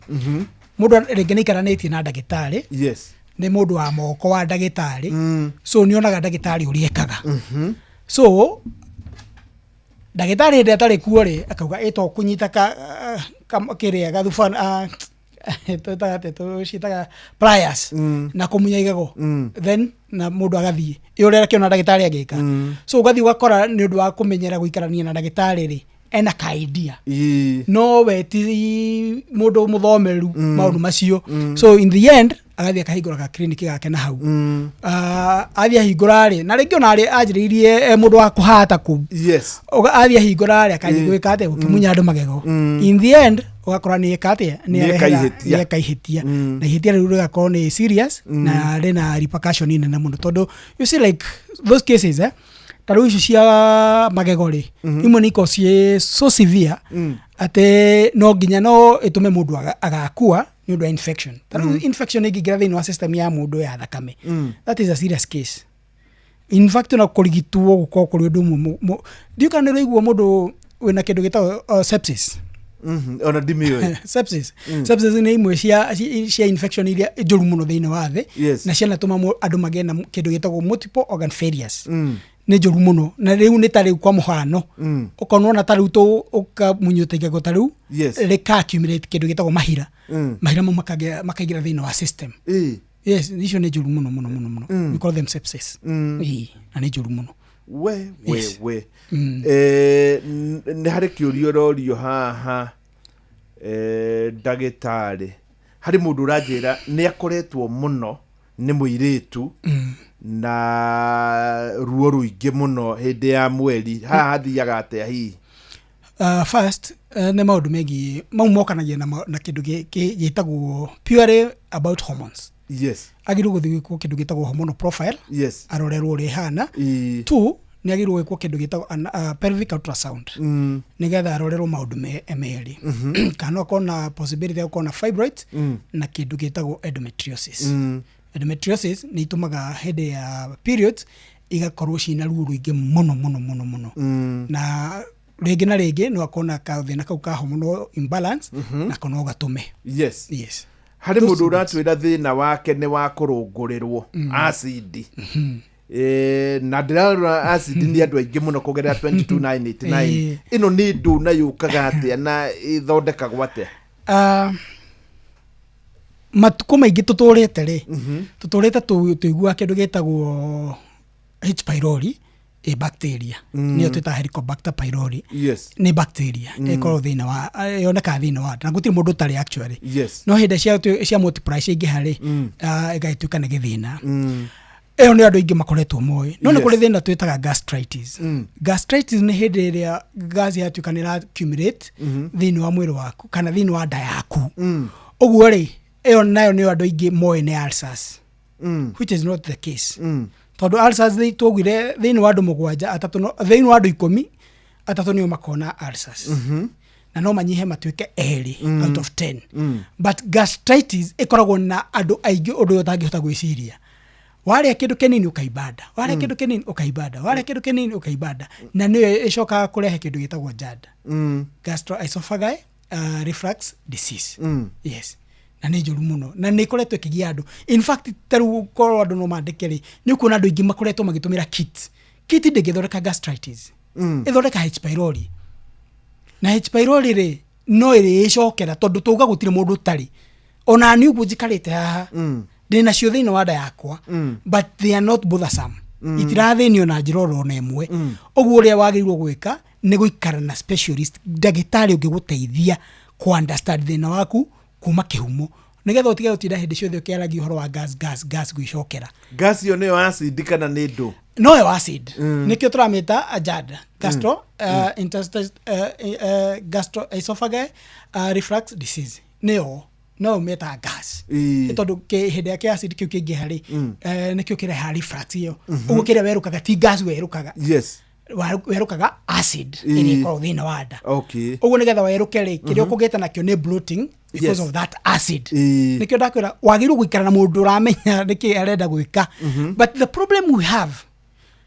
mũndũ rĩngĩ nĩ aikaranĩtie na ndagĩtarĩ, nĩ mũndũ wa moko wa ndagĩtarĩ, so nĩ onaga ndagĩtarĩ ũrĩa ekaga. So ndagĩtarĩ hĩndĩ atarĩ kuo rĩ, akauga ĩ to kũnyita kĩrĩa gathuba, twĩtaga atĩa, tũciĩtaga pliers, na kũmunya igego, then na mũndũ agathiĩ ĩ ũrĩa akĩona ndagĩtarĩ agĩka. So ũgathiĩ ũgakora nĩ ũndũ wa kũmenyera gũikarania na ndagĩtarĩ rĩ, ena ka idea, no we ti mũndũ mũthomeru maũndũ macio. So in the end agathiĩ akahingũra ka clinic gake na hau. Athiĩ ahingũra rĩ, na rĩngĩ ona anjĩrĩirie e mũndũ wa kũhata kũu. Athiĩ ahingũra rĩ, akanjia gwĩka atĩa, gũkĩmunya andũ magego. In the end ũgakora nĩ eka atĩa, nĩ
Nĩ eka
arehera-
ihĩtia.
nĩ eka ihĩtia, na ihĩtia rĩu rĩgakorwo nĩ serious na rĩna repercussion nene mũno, tondũ you see, like those cases, ta rĩu icio cia magego rĩ, imwe nĩ ikoragwo ciĩ so severe atĩ no nginya no ĩtũme mũndũ agakua nĩ ũndũ wa infection. Ta rĩu infection ĩngĩingĩra thĩinĩ wa system ya mũndũ ya thakame, that is a serious case. In fact, ona kũrigitwo gũkorwo kũrĩ ũndũ ũmwe ndiũĩ kana nĩ ũraigua mũndũ wĩna kĩndũ gĩtagwo sepsis.
Ona ndimĩũĩ.
Sepsis. Sepsis nĩ imwe cia infection iria njũru mũno thĩinĩ wa thĩ, na cianatũma andũ magĩe na kĩndũ gĩtagwo multiple organ failures. Nĩ njũru mũno, na rĩu nĩ ta rĩu kwa mũhano, ũkorwo ona ta rĩu ũkamunyũta igego ta rĩu, rĩka accumulate kĩndũ gĩtagwo mahira. Mahira mau makaingĩra thĩinĩ wa system. Yes, icio nĩ njũru mũno mũno mũno mũno. We call them sepsis. Ĩĩ, na nĩ njũru mũno.
We we we. Nĩ harĩ kĩũria ũrorio haha, ndagĩtarĩ. Harĩ mũndũ ũranjĩra nĩ akoretwo mũno nĩ mũirĩtu na ruo rũingĩ mũno hĩndĩ ya mweri. Haha hathiaga atĩa hihi?
First, nĩ maũndũ megiĩ mau mokanagia na kĩndũ gĩtagwo purely about hormones. Agĩrĩirwo gũthiĩ gwĩkwo kĩndũ gĩtagwo hormonal profile, arorerwo ũrĩa ĩhana. Two, nĩ agĩrĩirwo gwĩkwo kĩndũ gĩtagwo pelvic ultrasound, nĩgetha arorerwo maũndũ merĩ, kana no akorwo na possibility ya gũkorwo na fibroids na kĩndũ gĩtagwo endometriosis. Endometriosis nĩ itũmaga hĩndĩ ya periods igakorwo ciĩna ruo rũingĩ mũno mũno mũno mũno, na rĩngĩ na rĩngĩ no akorwo na kathĩna kau ka hormonal imbalance, nako no gatũme. Yes.
Harĩ
Those
mũndũ ũratwĩra thĩna wake nĩ wa kũrũngũrĩrwo acidi. Na ndĩrarora acidi nĩ andũ aingĩ mũno kũgerera 22989. Ĩno nĩ ndũna yũkaga atĩa na ĩthondekagwo atĩa?
Ah, matukũ maingĩ tũtũrĩte rĩ, tũtũrĩte tũiguaga kĩndũ gĩtagwo H pylori, ĩ bacteria, nĩyo twĩtaga Helicobacter pylori. Nĩ bacteria ĩkoragwo thĩinĩ wa, yonekaga thĩinĩ wa nda na gũtirĩ mũndũ ũtarĩ actually. No hĩndĩ cia multiply ciaingĩha rĩ, ĩgagĩtuĩka nĩ gĩthĩna. Ĩyo nĩ andũ aingĩ makoretwo moĩ, no nĩ kũrĩ thĩna twĩtaga gastritis. Gastritis nĩ hĩndĩ ĩrĩa gas yatuĩka nĩ ĩra accumulate thĩinĩ wa mwĩrĩ waku kana thĩinĩ wa nda yaku. Ũguo rĩ, ĩyo nayo nĩyo andũ aingĩ moĩ nĩ ulcers, which is not the case, tondũ ulcers twaugire thĩinĩ wa andũ mũgwanja atatũ thĩinĩ wa andũ 10 atatũ nĩo makona ulcers, na no manyihe matuĩke erĩ out of 10. But gastritis ĩkoragwo na andũ aingĩ ũndũ ũyũ ũtangĩhota gwĩciria. Warĩa kĩndũ kĩnini ũkaimba nda, warĩa kĩndũ kĩnini ũkaimba nda, warĩa kĩndũ kĩnini ũkaimba nda, na nĩyo ĩcokaga kũrehe kĩndũ gĩtagwo GERD, gastroesophageal reflux disease. Yes, na nĩ njũru mũno na nĩ ĩkoretwo ĩkĩgia andũ. In fact, ta rĩu korwo andũ no mandĩke rĩ, nĩ ũkuona andũ aingĩ makoretwo magĩtũmĩra kit. Kit ndĩngĩthondeka gastritis. Ĩthondeka H pylori, na H pylori rĩ, no ĩrĩ ĩcokera, tondũ tauga gũtirĩ mũndũ ũtarĩ. Ona niĩ ũguo njikarĩte haha, ndĩ nacio thĩinĩ wa nda yakwa, but they are not bothersome. Itirathĩnio na njĩra oro ona ĩmwe. Ũguo ũrĩa wagĩrĩirwo gwĩka nĩ gũikara na specialist, ndagĩtarĩ ũngĩgũteithia kũ understand thĩna waku kuma kĩhumo, nĩgetha ũtige gũtinda hĩndĩ ciothe ũkĩaragia ũhoro wa gas, gas, gas gwĩcokera.
Gas ĩyo nĩyo acid kana nĩ ndũ?
Noyo acid. Nĩkĩo tũramĩta GERD, gastro gastroesophageal reflux disease. Nĩyo no metaga gas. Nĩ tondũ hĩndĩ ĩrĩa kĩ acid kĩu kĩingĩha rĩ, nĩkĩo kĩrehaga reflux ĩyo. Ũguo kĩrĩa werũkaga ti gas werũkaga, werũkaga acid ĩrĩa ĩkoragwo thĩinĩ wa nda. Ũguo nĩgetha werũke rĩ, kĩrĩa ũkũgĩte nakĩo nĩ bloating because of that acid. Nĩkĩo ndakwĩra wagĩrĩirwo gũikara na mũndũ ũramenya nĩkĩ arenda gwĩka. But the problem we have,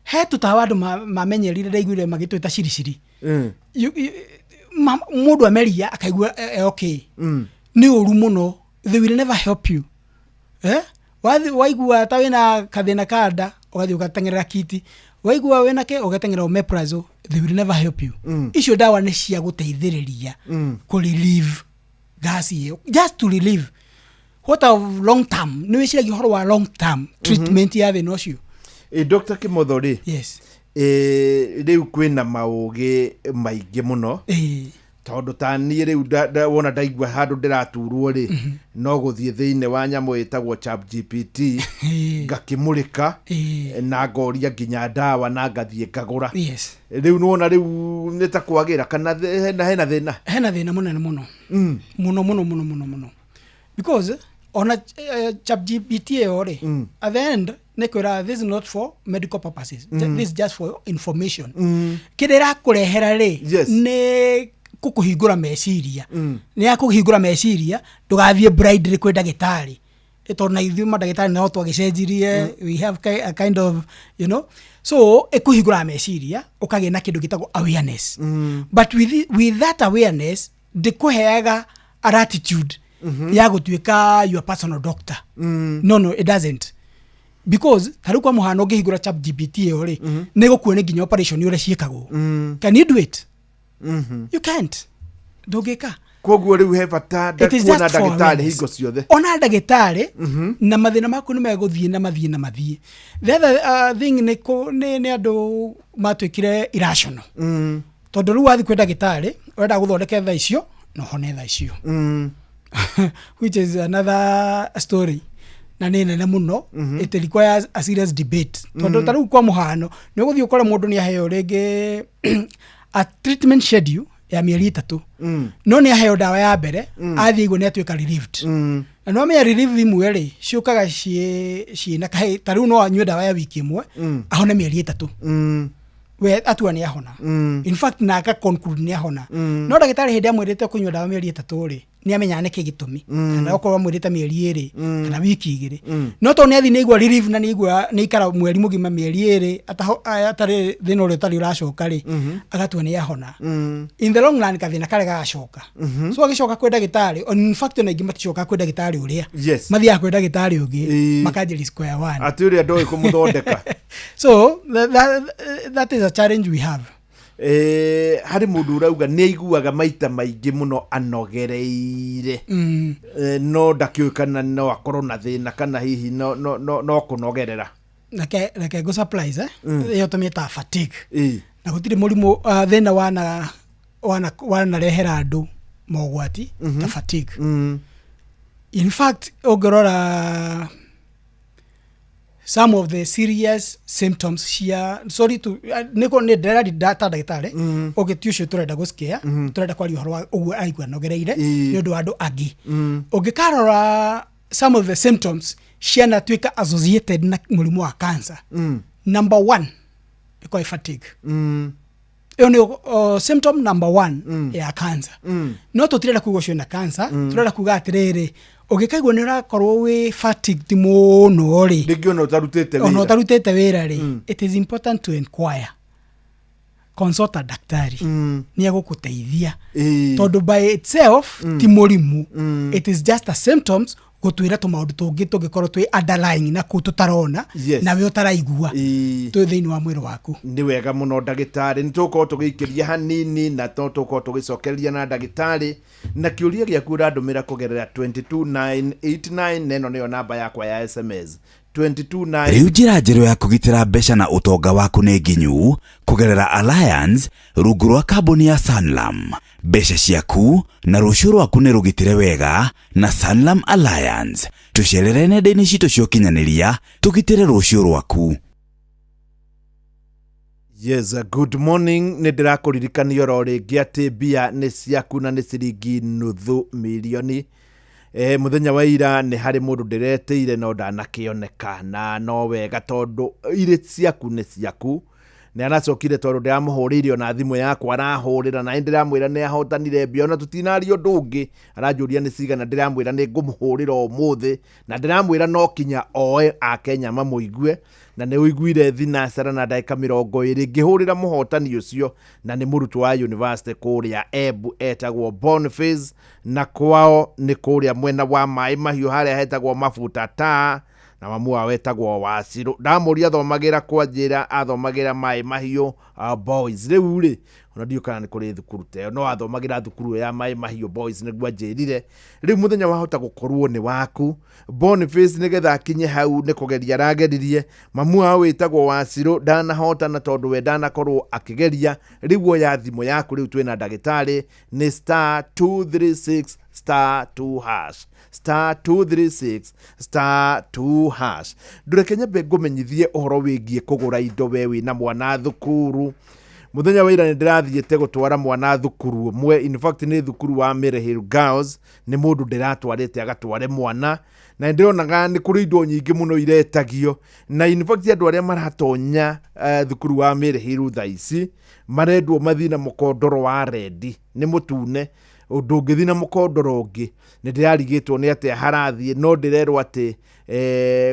he tũtawa andũ mamenyerire, ndaiguire magĩtwĩta ciriciri. Mũndũ ameria akaigua okay. Nĩ ũru mũno. They will never help you. Eh? Waigua ta wĩna kathĩna ka nda, ũgathiĩ ũgateng'erera kiti, waigua wĩna kĩ, ũgateng'erera omeprazole. They will never help you. Icio ndawa nĩ cia gũteithĩrĩria kũ relieve gas ĩyo, just to relieve. What of long term? Nĩ wĩciragia ũhoro wa long term treatment ya thĩna ũcio?
Ĩ Dr. Kimotho rĩ,
Yes.
Rĩu kwĩna maũgĩ maingĩ mũno, tondũ ta niĩ rĩu wona ndaigua handũ ndĩraturwo rĩ, no gũthiĩ thĩinĩ wa nyamũ ĩtagwo ChatGPT, ngakĩmũrĩka na ngoria nginya ndawa na ngathiĩ ngagũra. Rĩu nĩwona rĩu nĩ ta kwagĩra kana hena thĩna?
Hena thĩna mũnene mũno, mũno mũno mũno mũno mũno, because ona ChatGPT ĩyo rĩ, at the end nĩ kwĩra this is not for medical purposes. This is just for information. Kĩrĩa ĩrakũrehera rĩ, nĩ gũkũhingũra meciria. Nĩ yakũhingũra meciria ndũgathiĩ blindly kwĩ ndagĩtarĩ. Tondũ na ithuĩ mandagĩtarĩ no twagĩcenjirie, we have a kind of, so ĩkũhingũra meciria ũkagĩa na kĩndũ gĩtagwo awareness. But with that awareness ndĩkũheaga an attitude ya gũtuĩka your personal doctor. No, it doesn't, because ta rĩu kwa mũhano ũngĩhingũra ChatGPT ĩyo rĩ, nĩ gũkuonia nginya operation ũrĩa ciĩkagwo. Can you do it? You can't, ndũngĩka.
Koguo rĩu he bata
It is
kuona
just for
ndagĩtarĩ
awareness.
hingo ciothe.
Ona ndagĩtarĩ na mathĩna maku nĩ megũthiĩ na mathiĩ na mathiĩ. The other thing nĩ andũ matuĩkire irrational, tondũ rĩu wathiĩ kwĩ ndagĩtarĩ ũrenda gũthondeke thaa icio na ũhone thaa icio, which is another story na nĩ nene mũno. It requires a serious debate, tondũ ta rĩu kwa mũhano nĩ ũgũthiĩ ũkore mũndũ nĩ aheo rĩngĩ a treatment schedule ya mĩeri 3, no nĩ aheo ndawa ya mbere, athiĩ igua nĩ atuĩka relieved. Na nĩ wamenya relief imwe rĩ ciũkaga ciĩ na kahĩ. Ta rĩu no anyue ndawa ya wiki ĩmwe, ahone mĩeri 3, we atua nĩ ahona, in fact na aka conclude nĩ ahona. No ndagĩtarĩ hĩndĩ amwĩrĩte kũnyua ndawa mĩeri 3 rĩ, Nĩ amenyaga nĩkĩ gĩtũmi, kana okorwo amwĩrĩte mĩeri 2 kana wiki 2, no tondũ nĩ athiĩ nĩ aigua relief na nĩ aigua nĩ aikara mweri mũgima, mĩeri 2 atarĩ thĩna ũrĩa ũtarĩ ũracoka rĩ, agatua nĩ ahona. In the long run kathĩna karĩa gagacoka. So agĩcoka kwĩ ndagĩtarĩ, in fact ona aingĩ maticokaga kwĩ ndagĩtarĩ ũrĩa, mathiaga kwĩ ndagĩtarĩ ũngĩ, makanjĩria square one.
Atĩ ũrĩa ndoĩ kũmũthondeka.
So that is a challenge we have.
Harĩ mũndũ ũrauga nĩ aiguaga maita maingĩ mũno anogereire, no ndakĩũĩ kana no akorwo na thĩna kana hihi no kũnogerera.
Reke ngũ surprise, eh? Ĩyo tũmĩtaga fatigue, na gũtirĩ mũrimũ, thĩna wanarehera andũ mogwati ta fatigue. In fact, ũngĩrora some of the serious symptoms cia, sorry to, nĩko nĩ ndĩrari ta ndagĩtarĩ ũngĩ, ti ũcio tũrenda gũscare, tũrenda kwaria ũhoro wa ũguo araigua anogereire nĩ ũndũ wa andũ angĩ. Ũngĩkarora some of the symptoms cianatuĩka associated na mũrimũ wa cancer, number one ĩkorwo ĩ fatigue. Ĩyo nĩ symptom number one ya cancer. No tũtirenda kuga ũcio na cancer, tũrenda kuga atĩrĩrĩ, ũngĩkaigua nĩ ũrakorwo wĩ fatigued mũno rĩ,
rĩngĩ ona ũtarutĩte
ona
wĩra.
Ũtarutĩte wĩra rĩ, it is important to inquire, consult a daktari, nĩ egũgũteithia, tondũ by itself ti mũrimũ, it is just a symptoms gũtwĩra tũmaũndũ tũngĩ tũngĩkorwo twĩ underlying na kũu tũtarona nawe ũtaraigua twĩ thĩinĩ wa mwĩrĩ waku.
Nĩ wega mũno, ndagĩtarĩ. Nĩ tũgũkorwo tũgĩikĩria hanini na no tũgũkorwo tũgĩcokereria na ndagĩtarĩ na kĩũria gĩaku ũrandũmĩra kũgerera 22989, na ĩno nĩyo namba yakwa ya SMS, 229.
Rĩu njĩra njerũ ya kũgitĩra mbeca na ũtonga waku nĩ nginyu kũgerera Alliance rungu rwa kambuni ya Sanlam. Mbeca ciaku na rũciũ rwaku nĩ rũgitĩre wega na Sanlam Alliance. Tũcerere nenda-inĩ citũ cia ũkinyanĩria tũgitĩre rũciũ rwaku.
Yes, good morning. Nĩ ndĩrakũririkania oro rĩngĩ atĩ mbia nĩ ciaku na nĩ ciringi 500,000. Mũthenya wa ira nĩ harĩ mũndũ ndĩretĩire no ndanakĩoneka, na no wega tondũ irĩ ciaku nĩ ciaku. Nĩ aracokire tondũ ndĩramũhũrĩire ona thimũ yakwa arahũrĩra, na nĩ ndĩramwĩra nĩ ahotanire mbia, ona tũtinaria ũndũ ũngĩ, aranjũria nĩ cigana. Ndĩramwĩra nĩ ngũmũhũrĩra ũmũthĩ, na ndĩramwĩra no kinya oe akenya mamũigue, na nĩ ũiguire thinacara na ndagĩka 20 ngĩhũrĩra mũhotani ũcio, na nĩ mũrutwo wa university kũrĩa Embu etagwo Boniface, na kwao nĩ kũrĩa mwena wa Maĩ Mahiũ harĩa hetagwo Mabuta taa, na mamu wao etagwo Wacirũ. Ndamũria athomagĩra kwa njĩra athomagĩra Maĩ Mahiũ Boys. Rĩu rĩ, ona ndiũ kana nĩ kũrĩ thukuru ta ĩyo, no athomagĩra thukuru ĩyo ya Maĩ Mahiũ Boys nĩguo anjĩrire. Rĩu mũthenya wahota gũkorwo nĩ waku, Boniface. Nĩgetha akinye hau nĩ kũgeria arageririe. Mamu wao wĩtagwo Wacirũ ndanahotana tondũ we ndanakorwo akĩgeria. Rĩu oya thimũ yaku, rĩu twĩna ndagĩtarĩ, nĩ star 236 star 2 hash, star 236 star 2 hash. Ndũreke nyambe ngũmenyithie ũhoro wĩgiĩ kũgũra indo we wĩna mwana thukuru. Mũthenya wa ira nĩ ndĩrathiĩte gũtwara mwana thukuru ũmwe, in fact nĩ thukuru wa Maryhill Girls, nĩ mũndũ ndĩratwarĩte agatware mwana, na nĩ ndĩronaga nĩ kũrĩ indo nyingĩ mũno iretagio, na in fact andũ arĩa maratonya thukuru wa Maryhill thaa ici marendwo mathiĩ na mũkondoro wa red, nĩ mũtune, ũndũ ũngĩthiĩ na mũkondoro ũngĩ. Nĩ ndĩrarigĩtwo nĩ atĩa harathiĩ, no ndĩrerwo atĩ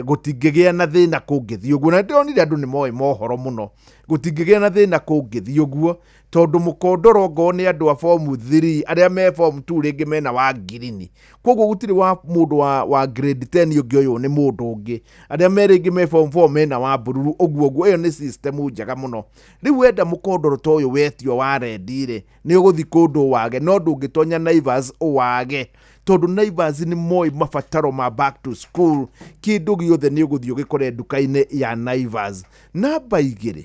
gũtingĩgĩa na thĩna kũngĩthiĩ ũguo, na ndĩronire andũ nĩ moĩ mohoro mũno. Gũtingĩgĩa na thĩna kũngĩthiĩ ũguo tondũ mũkondoro ngoo nĩ andũ a form 3, arĩa me form 2 rĩngĩ mena wa ngirini, koguo gũtirĩ wa mũndũ wa grade 10 ũngĩ ũyũ nĩ mũndũ ũngĩ, arĩa me rĩngĩ me form 4 mena wa bururu, ũguo ũguo. Ĩyo nĩ system njega mũno. Rĩu wenda mũkondoro ta ũyũ wetio wa red rĩ, nĩ ũgũthiĩ kũndũ wage, no ndũngĩtonya Naivas ũwage, tondũ Naivas nĩ moĩ mabataro ma back to school. Kĩndũ gĩothe nĩ ũgũthiĩ ũgĩkore nduka-inĩ ya Naivas. Namba 2,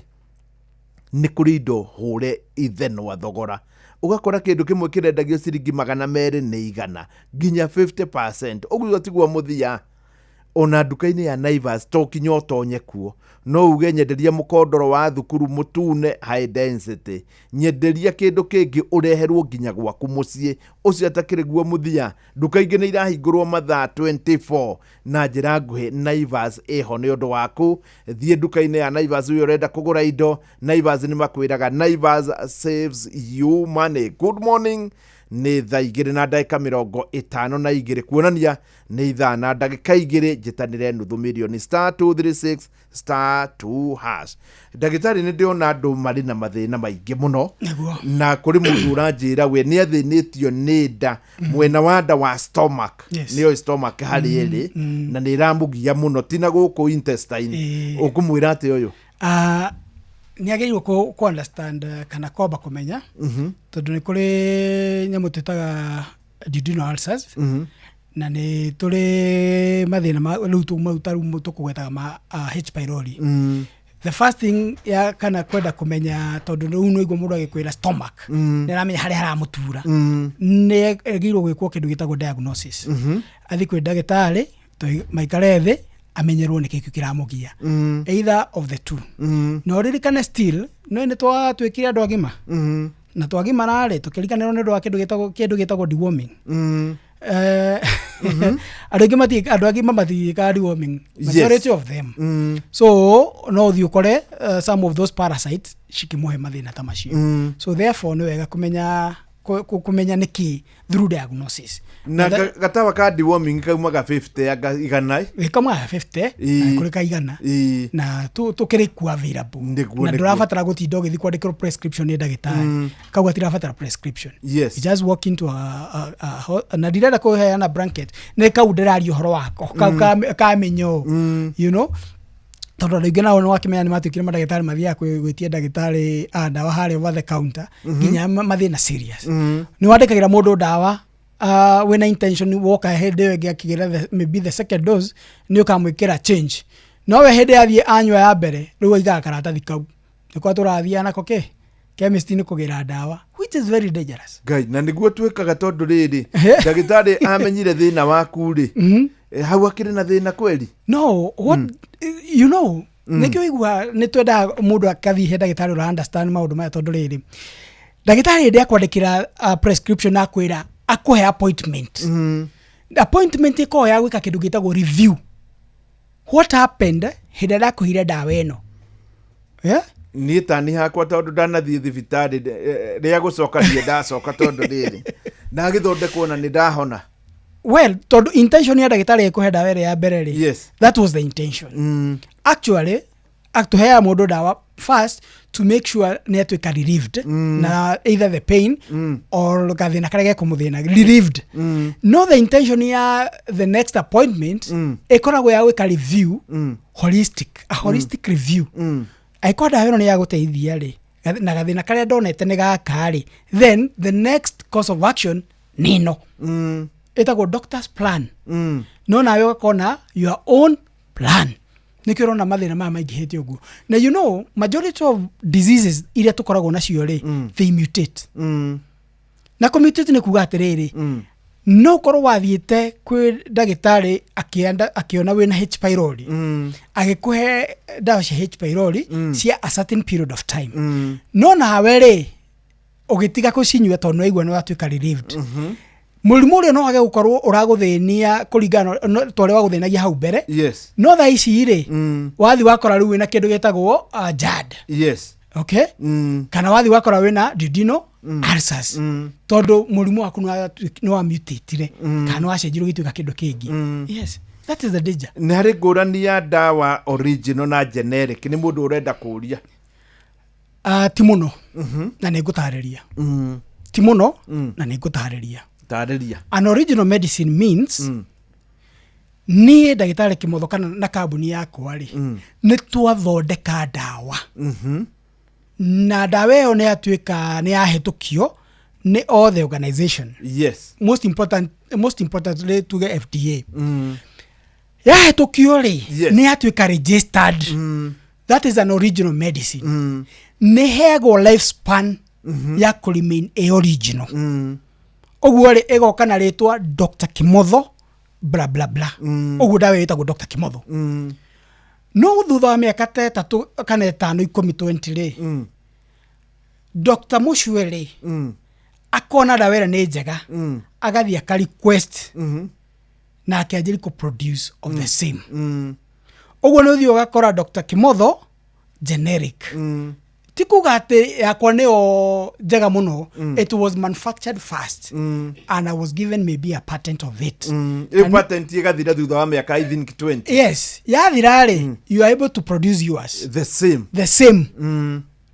nĩ kũrĩ indo hũre ithenwa thogora, ũgakora kĩndũ kĩmwe kĩrendagio ciringi 200 nĩ 100, nginya 50%. Ũguo tiguo mũthia. Ona nduka-inĩ ya Naivas to kinya ũtonye kuo, no uge nyenderia mũkondoro wa thukuru mũtune high density, nyenderia kĩndũ kĩngĩ, ũreherwo nginya gwaku mũciĩ. Ũcio atakĩrĩ guo mũthia, nduka ingĩ nĩ irahingũrwo mathaa 24. Na njĩra nguhĩ, Naivas ĩho nĩ ũndũ waku. Thiĩ nduka-inĩ ya Naivas ũyũ ũrenda kũgũra indo. Naivas nĩ makwĩraga Naivas saves you money. Good morning. Nĩ thaa 2 na ndagĩka 52, kuonania nĩ ithaa na ndagĩka 2 njĩtanĩre nuthu mirioni *236 *2#. Ndagĩtarĩ, nĩ ndĩrona andũ marĩ na mathĩna maingĩ mũno. Na kũrĩ mũndũ ũranjĩra we nĩ athĩnĩtio nĩ nda, mwena wa nda wa stomach. Nĩyo stomach harĩ ĩrĩ na nĩ ĩramũgia mũno, ti na gũkũ intestine. Ũkũmwĩra atĩ ũyũ?
Ah, nĩ agĩrĩirwo kũ understand kana kwamba kũmenya tondũ nĩ kũrĩ nyamũ twĩtaga duodenal ulcers na nĩ tũrĩ mathĩna ma rĩu mau ta rĩu tũkũgwetaga ma H pylori. The first thing ya kana kwenda kũmenya, tondũ rĩu nĩ ũigua mũndũ agĩkwĩra stomach, nĩ aramenya harĩa haramũtura, nĩ agĩrĩirwo gwĩkwo kĩndũ gĩtagwo diagnosis. Athiĩ kwĩ ndagĩtarĩ, maikare thĩ, amenyerwo nĩ kĩĩ kĩramũgia, either of the two. Na ũririkane still no nĩ twatuĩkire andũ agima na twagimara rĩ, tũkĩriganĩrwo nĩ ũndũ wa kĩndũ gĩtagwo deworming. Andũ aingĩ andũ agima matiĩkaga deworming, majority of them. So no ũthiĩ ũkore some of those parasites cikĩmũhe mathĩna ta macio. So therefore nĩ wega kũmenya nĩkĩ through diagnosis.
Na gatawa ka deworming kaumaga 50 anga 100?
Gĩkaumaga 50 na kũrĩ ka 100 na tũkĩrĩ ku available na ndũrabatara gũtinda ũgĩthiĩ kwandĩkĩrwo prescription nĩ ndagĩtarĩ. Kau gatirabatara prescription. You just walk into a na ndirenda kũheana blanket, nĩ kau ndĩraria ũhoro wako kau ka mĩnyoo, tondũ andũ aingĩ nao nĩ wakĩmenya nĩ matuĩkire mandagĩtarĩ, mathiaga gwĩtia ndagĩtarĩ a ndawa harĩa over the counter nginya mathĩna serious. Nĩ wandĩkagĩra mũndũ ndawa wĩna intention woka hĩndĩ ĩyo ĩngĩ akĩgĩra maybe the second dose nĩ ũkamwĩkĩra change, no we hĩndĩ yathiĩ anyua ya mbere, rĩu aigaga karatathi kau nĩkwa tũrathiaga nako kĩ chemist-inĩ kũgĩra ndawa, which is very dangerous.
Ngai, na nĩguo twĩkaga, tondũ rĩrĩ, ndagĩtarĩ amenyire thĩna waku rĩ, hau akĩrĩ na thĩna kweri.
No what you know, nĩkĩo igua nĩ twendaga mũndũ akathiĩ he ndagĩtarĩ ũra understand maũndũ maya, tondũ rĩrĩ, ndagĩtarĩ hĩndĩ akwandĩkĩra prescription, akwĩra akũhe appointment. Appointment ĩkoragwo ya gwĩka kĩndũ gĩtagwo review, what happened hĩndĩ ĩrĩa ndakũheire ndawa ĩno, yeah?
Niĩ tani hakwa, tondũ ndanathiĩ thibitarĩ rĩa gũcoka, ndiĩ ndacoka, tondũ rĩrĩ, ndagĩthondekwo na nĩ ndahona.
Well, tondũ intention ya ndagĩtarĩ ĩkũhe ndawa ĩrĩa ya mbere rĩ, that was the intention. Actually atũheaga mũndũ ndawa first to make sure nĩ atuĩka relieved na either the pain or gathĩna karĩa gekũmũthĩna relieved. No the intention ya the next appointment ĩkoragwo ya gwĩka review, holistic, a holistic review. Angĩkorwo ndawa ĩno nĩ ya gũteithia rĩ, na gathĩna karĩa ndonete nĩ gaka rĩ, then the next course of action nĩ ĩno ĩtagwo doctor's plan. No nawe ũgakona your own plan. Nĩkĩo ũrona mathĩna maya maingĩhĩte ũguo. Na majority of diseases iria tũkoragwo nacio rĩ, they mutate. Na kũmutate nĩ kuga atĩrĩrĩ, no ũkorwo wathiĩte kwĩ ndagĩtarĩ akĩona wĩna H pylori, agĩkũhe ndawa cia H pylori cia a certain period of time, no nawe rĩ, ũgĩtiga kũcinyua tondũ nĩwaigua nĩ watuĩka relieved. Mũrimũ ũrĩa no wage gũkorwo ũragũthĩnia kũringana ta ũrĩa wagũthĩnagia hau mbere. No thaa ici rĩ, wathi wakora rĩu wĩna kĩndũ gĩtagwo GERD. Okay, kana wathi wakora wĩna duodenal ulcers, tondũ mũrimũ waku nĩ wa mutatire kana nĩ wacenjirio ũgĩtuĩka kĩndũ kĩngĩ. Yes, that is the danger.
Nĩ harĩ ngũrani ya ndawa original na generic? Nĩ mũndũ ũrenda kũũria.
Ti mũno, na nĩ ngũtarĩria. Ti mũno, na nĩ ngũtarĩria.
Tarĩria.
An original medicine means niĩ ndagĩtarĩ Kĩmotho kana na kambuni yakwa rĩ, nĩ twathondeka ndawa na ndawa ĩyo nĩ yatuĩka nĩ yahĩtũkio nĩ all the organization. Most importantly tuge FDA. Yahĩtũkio rĩ, nĩ yatuĩka registered. That is an original medicine. Nĩ heagwo lifespan ya kũ remain ĩ original. Ũguo rĩ, ĩgoka na rĩtwa Dr Kimotho bla bla bla. Ũguo ndawa ĩyo ĩtagwo Dr Kimotho. No thutha wa mĩaka ta 3 kana 5, 10, 20 rĩ, Dr Mũcue rĩ, akona ndawa ĩrĩa nĩ njega, agathiĩ aka request na akĩanjĩri kũ produce of the same. Ũguo nĩ ũthiĩ ũgakora Dr Kimotho generic. Ti kuga atĩ yakwa nĩyo njega mũno. It was manufactured first and I was given maybe a patent of it.
Rĩu patent ĩgathira thutha wa mĩaka, I think, 20.
Yes, yathira rĩ, you are able to produce yours.
The same.
The same.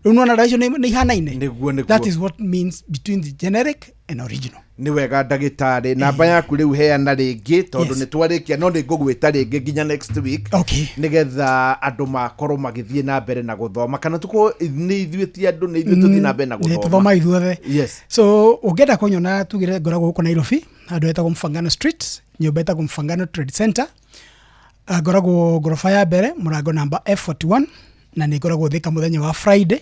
Rĩu nĩwona ndawa icio nĩ ihanaine.
Nĩguo.
That is what means between the generic and original.
Nĩ wega, ndagĩtarĩ. Namba yaku rĩu heana rĩngĩ, tondũ nĩ twarĩkia, no nĩ ngũgwĩta rĩngĩ nginya next week, nĩgetha andũ makorwo magĩthiĩ na mbere na gũthoma, kana tukorwo nĩ ithuĩ, ti andũ, nĩ ithuĩ tũthiĩ na mbere na
Nĩ
gũthoma.
tũthoma ithuothe. So ũngĩenda kũnyona, tugire ngoragwo gũkũ Nairobi, handũ hetagwo Mfangano Street, nyũmba ĩtagwo Mfangano Trade Center. Ngoragwo ngoroba ya mbere, mũrango namba F41, na nĩ ngoragwo Thika mũthenya wa Friday.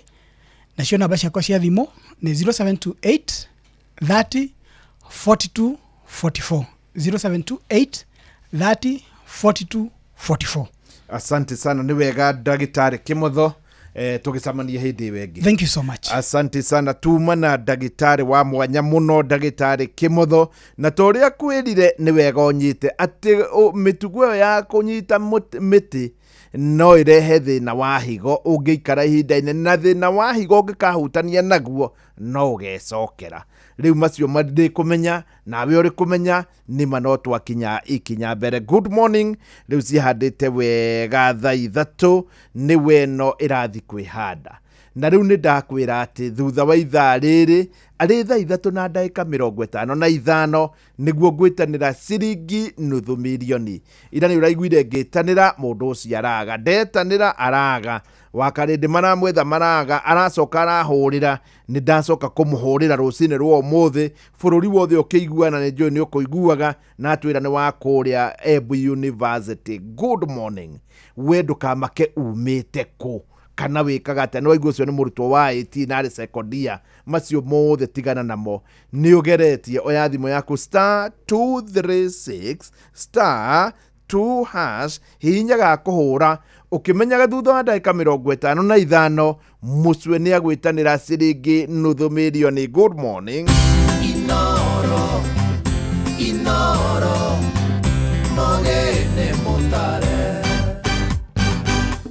Nacio namba ciakwa cia thimũ nĩ 0728 30 42 44, 0728 30 42 44.
Asante sana, nĩ wega, ndagĩtarĩ Kĩmotho. Tũgĩcemania hĩndĩ ĩyo ĩngĩ.
Thank you so much.
Asante sana. Tuma na ndagĩtarĩ wa mwanya mũno, ndagĩtarĩ Kĩmotho, na ta ũrĩa kwĩrire, nĩ wega ũnyite atĩ mĩtugo ĩyo ya kũnyita mĩtĩ no ĩrehe thĩna wa higo ũngĩikara ihinda inene, na thĩna wa higo ũngĩkahutania naguo no ũgecokera. Rĩu macio ndĩ kũmenya nawe ũrĩ kũmenya nĩma, no twakinya ikinya mbere. Good morning. Rĩu cihandĩte wega, thaa 3 nĩ weno ĩrathi kwĩhanda, na rĩu nĩ ndakwĩra atĩ thutha wa ithaa rĩrĩ, arĩ thaa 3:55, nĩguo ngwĩtanĩra ciringi nuthu mirioni. Ira nĩ ũraiguire ngĩtanĩra, mũndũ ũcio araga, ndetanĩra araga, wakarĩndĩ maramwetha maraga, aracoka arahũrĩra. Nĩ ndacoka kũmũhũrĩra rũcinĩ rwa ũmũthĩ, bũrũri wothe ũkĩiguana, nĩ njũĩ nĩ ũkũiguaga, na atwĩra nĩ wa kũrĩa Embu University. Good morning. We ndũkamake umĩte kũ kana wĩkaga atĩa, nĩ waigua ũcio nĩ mũrutwo wa IT na arĩ sekondia. Macio mothe tigana namo, nĩ ũgeretie. Oya thimũ yaku, *236*2#, hihinya ga kũhũra, ũkĩmenyaga thutha wa ndagĩka 55 mũcwe nĩ agwĩtanĩra ciringi nuthu mirioni. Good morning.
Inoro, Inoro, Mogene Mutare.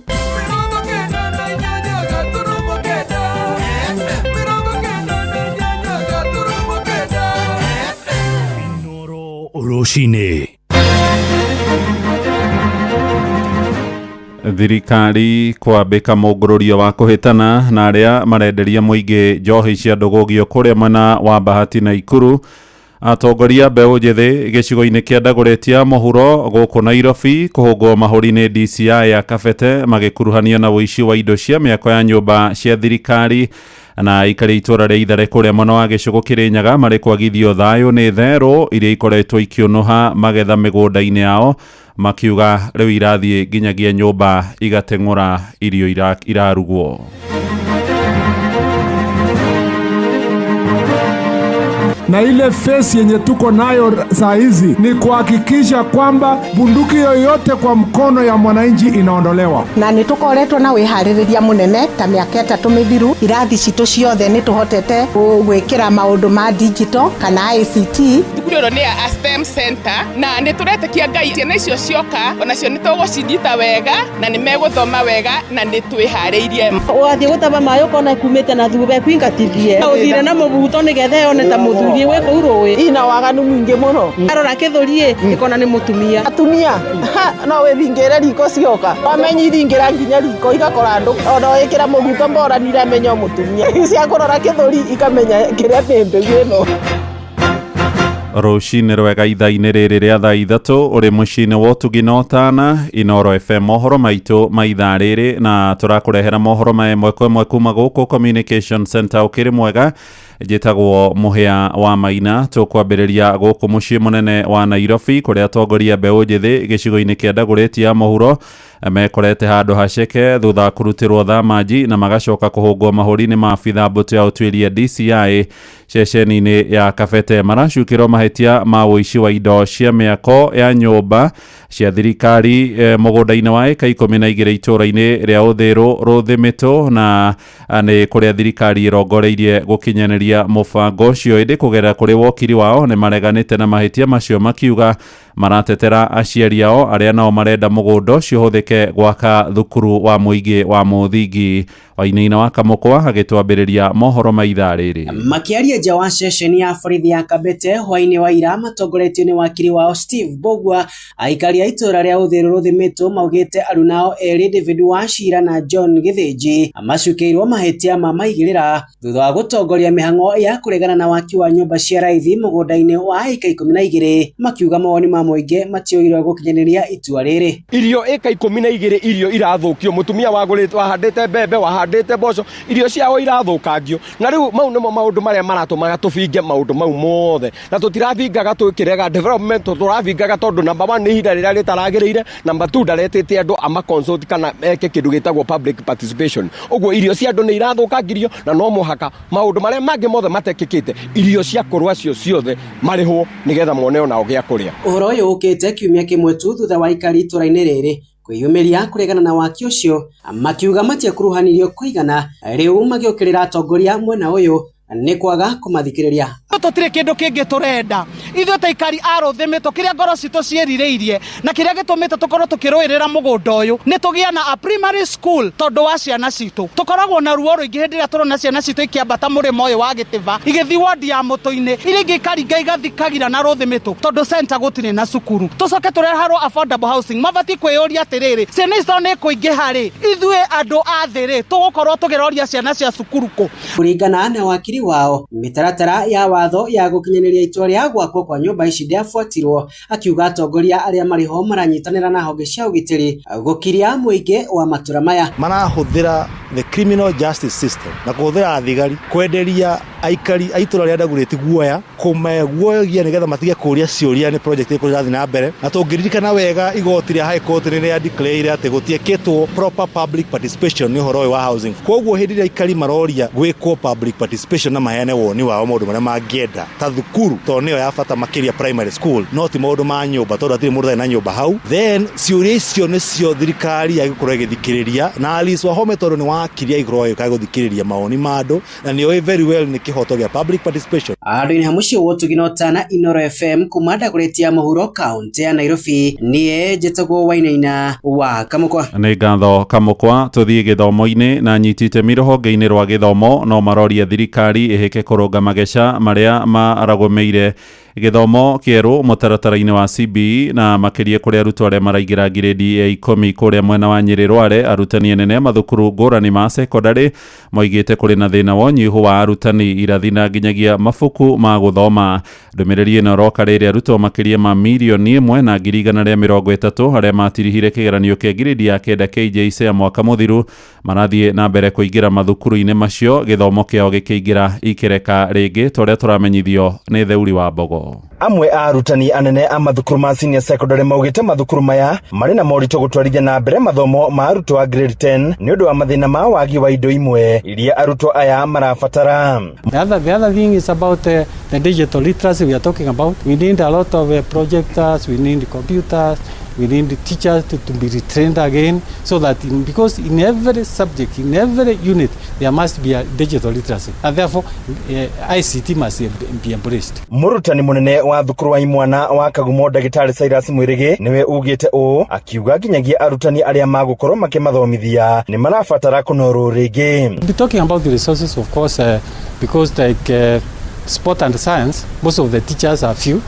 98.9 98.9
Rũcinĩ.
Thirikari kwambĩka mũngũrũrio wa kũhĩtana na arĩa marenderia mũingĩ njohi cia ndũgũgio kũrĩa mwena wa Bahati na Ikuru. Atongoria mbeũ njĩthĩ gĩcigo-inĩ kĩa Dagoretti mũhuro gũkũ Nairobi kũhũngwo mahũri nĩ DCI ya Kabete magĩkuruhanio na ũici wa indo cia mĩako ya nyũmba cia thirikari. Na aikari itũra rĩa Ithare kũrĩa mwena wa gĩcũgũ Kĩrĩnyaga marĩ kwagithio thayũ nĩ therũ iria ikoretwo ikĩũnũha magetha mĩgũnda-inĩ yao, makiuga rĩu irathiĩ nginyagia nyũmba igateng'ũra irio irarugwo.
Na ile fesi yenye tuko nayo saa hizi ni kuhakikisha kwamba bunduki yoyote kwa mkono ya mwananchi inaondolewa.
Na nĩ tũkoretwo na wĩharĩrĩria mũnene ta mĩaka 3 mĩthiru, irathi citũ ciothe nĩ tũhotete gwĩkĩra maũndũ ma digital kana ICT.
Thukuru ĩno nĩ ya STEM center, na nĩ tũretĩkia Ngai ciana icio cioka onacio nĩ tũgũcinyita wega na nĩ megũthoma wega na nĩ twĩharĩirie.
Ũgathiĩ gũtaba maĩ ũkona kumĩte na thutha ĩkũingatithie, ũthire na mũbuto nĩgetha yone ta mũthuri wĩ kũu rũĩ.
Ina waganu mũingĩ mũno.
Arora kĩthũri ĩkona nĩ mũtumia.
Atumia no wĩthingĩre riko cioka, wamenyi ithingĩra nginya riko igakora andũ, ona wĩkĩra mũguto mbora nĩiramenya o mũtumia. Cia kũrora kĩthũri ikamenya kĩrĩa nĩ mbĩgu ĩno.
Rũcinĩ rwega ithaa-inĩ rĩrĩ rĩa thaa 3, ũrĩ mũciĩ-inĩ wa ũtugi na ũtana. Inoro FM, mohoro maitũ ma ithaa rĩrĩ, na tũrakũrehera mohoro ma ĩmwe kwa ĩmwe kuma gũkũ Communication Center. Ũkĩrĩ mwega, njĩtagwo Mũhĩa wa Maina. Tũkwambĩrĩria gũkũ mũciĩ mũnene wa Nairobi kũrĩa atongoria mbeũ njĩthĩ gĩcigo-inĩ kĩa Dagoretti ya mũhuro mekorete handũ haceke thutha wa kũrutĩrwo thamanji na magacoka kũhũngwo mahũri-inĩ ma abitha mbũtũ ya ũtuĩria DCI ceceni-inĩ ya Kabete. Maracukĩrwo mahĩtia ma ũici wa indo cia mĩako ya nyũmba cia thirikari mũgũnda-inĩ wa ĩka 12 itũũra-inĩ rĩa Ũthĩrũ Rũthĩmĩtũ, na nĩ kũrĩa thirikari ĩrongoreirie gũkinyanĩria gũtongoria mũbango ũcio ĩndĩ kũgerera kũrĩ wokiri wao nĩ mareganĩte na mahĩtia macio makiuga maratetera aciari ao arĩa nao marenda mũgũnda ũcio ũhũthĩke gwaka thukuru wa mũingĩ wa mũthingi. Wainaina wa Kamũkwa agĩtwambĩrĩria mohoro ma ithaa rĩrĩ.
Makiaria nja wa ceceni ya borithi ya Kabete hwaini wa ira matongoretio nĩ wakiri wao Steve Mbugua, aikari a itũra rĩa Uthiru Rũthimĩtũ maugĩte arunao erĩ David Wachira na John Gĩthĩnji macukĩirwo mahĩtia ma maigĩrĩra thutha wa gũtongoria mĩhang'o ya kũregana na waki wa nyũmba cia raithi mũgũnda-inĩ wa ĩka 12, makiuga mawoni ma mũingĩ matioirwo gũkinyanĩria itua rĩrĩ.
Irio ĩka 12 irio irathũkio, mũtumia wagũrĩte wahandĩte mbembe wahandĩte mboco, irio ciao irathũkangio, na rĩu mau nĩmo maũndũ marĩa maratũmaga tũbinge maũndũ mau mothe, na tũtirabingaga twĩkĩrega development, tũrabingaga tondũ number 1 nĩ ihinda rĩrĩa rĩtaragĩrĩire, number 2 ndaretĩte andũ ama consult kana eke kĩndũ gĩtagwo public participation. Ũguo irio cia andũ nĩ irathũkangirio na no mũhaka maũndũ marĩa mangĩ mothe matekĩkĩte irio cia kũrũa cio ciothe marĩhwo nĩgetha mone onao gĩa kũrĩa.
Ũhoro ũyũ ũkĩte kiumia kĩmwe tu thutha wa aikari itũra-inĩ rĩrĩ kwĩyumĩria kũregana na waki ũcio, makiuga matiakuruhanirio kũigana, rĩu magĩũkĩrĩra atongoria mwena ũyũ nĩ kwaga kũmathikĩrĩria.
Tũtirĩ kĩndũ kĩngĩ tũrenda ithuĩ ta aikari a Rũthimĩtũ, kĩrĩa ngoro citũ ciĩrirĩirie na kĩrĩa gĩtũmĩte tũkorwo tũkĩrũĩrĩra mũgũnda ũyũ nĩ tũgĩe na a primary school tondũ wa ciana citũ. Tũkoragwo na ruo rũingĩ hĩndĩ ĩrĩa tũrona ciana citũ ikĩambata mũrĩmo ũyũ wa Gĩtĩba igĩthiĩ wodi ya mũtũ-inĩ, iria ingĩ ikaringa igathiĩ Kagira na Rũthimĩtũ tondũ center gũtirĩ na cukuru. Tũcoke tũreherwo affordable housing, mabatiĩ kwĩyũria atĩrĩrĩ, ciana ici tondũ nĩ kũingĩha rĩ, ithuĩ andũ a thĩ rĩ tũgũkorwo tũkĩroria ciana cia cukuru kũ?
Kũringana na wakiri wao, mĩtaratara ya watho ya gũkinyanĩria itua rĩa gwakwo kwa nyũmba ici ndĩabuatirwo, akiuga atongoria arĩa marĩ ho maranyitanĩra na honge cia ũgitĩri gũkiria mũingĩ wa matũra maya.
Marahũthĩra the criminal justice system na kũhũthĩra thigari kwenderia aikari a itũra rĩa Dagoretti guoya, kũmeguoyagia nĩgetha matige kũria ciũria nĩ project ĩrĩkũ ĩrathiĩ na mbere. Na tũngĩririkana wega igoti rĩa High Court nĩ rĩa declare atĩ gũtiekĩtwo proper public participation nĩ ũhoro ũyũ wa housing. Koguo hĩndĩ ĩrĩa aikari maroria gwĩkwo public participation na maheane woni wao maũndũ marĩa mangĩenda ta thukuru, tondũ nĩyo ya bata makĩria primary school, no ti maũndũ ma nyũmba tondũ hatirĩ mũndũ ũtarĩ na nyũmba hau. Then ciũria icio nĩcio thirikari yagĩkorwo ĩgĩthikĩrĩria, na Alice Wahome tondũ nĩ wakiri agĩkorwo agĩũka gũthikĩrĩria mawoni ma andũ na nĩoĩ very well nĩ kĩhoto gĩa public participation.
Handũ-inĩ ha mũciĩ wa Ũtugi na Ũtana, Inooro FM kuma Dagoretti ya mũhuro kaũntĩ ya Nairobi, niĩ njĩtagwo Wainaina wa Kamũkwa.
Nĩ ngatho Kamũkwa. Tũthiĩ gĩthomo-inĩ na anyiti itemi rũhonge-inĩ rwa gĩthomo no maroria thirikari ĩhĩke kũrũnga mageca marĩa maragũmĩire gĩthomo kĩerũ mũtaratara-inĩ wa CBE na makĩria kũrĩ arutwo arĩa maraingĩra ngirĩndi ya 10 kũrĩa mwena wa Nyĩrĩ Rware. Arutani anene a mathukuru ngũrani ma sekondarĩ moigĩte kũrĩ na thĩna wa ũnyihu wa arutani irathi na nginyagia mabuku ma gũthoma. Ndũmĩrĩri ĩno ĩroka rĩrĩa arutwo makĩria ma 1,130,000 arĩa matirihire kĩgeranio kĩa ngirĩndi ya 9 KJSEA ya mwaka mũthiru marathiĩ na mbere kũingĩra mathukuru-inĩ macio, gĩthomo kĩao gĩkĩingĩra ikereka rĩngĩ ta ũrĩa tũramenyithio nĩ Theuri wa Mbogo.
Amwe a arutani anene a mathukuru ma senior secondary maugĩte mathukuru maya marĩ na moritũ gũtwarithia na mbere mathomo ma arutwo a grade 10 nĩ ũndũ wa mathĩna ma wagi wa indo imwe iria arutwo aya marabatara.
The other thing is about the digital literacy we are talking about. We need a lot of projectors, we need computers, we need teachers to be retrained again, so that because in every subject, in every unit, there must be a digital literacy, and therefore ICT must be embraced.
Mũrutani mũnene wa thukuru wa imwana wa Kagumo Ndagĩtarĩ Cyrus Mwĩrĩgĩ nĩwe ugĩte ũũ, akiuga nginyagia arutani arĩa magũkorwo makĩmathomithia nĩ marabatara kũnorwo rĩngĩ.
Be talking about the resources, of course, because like sport and science, most of the teachers are few,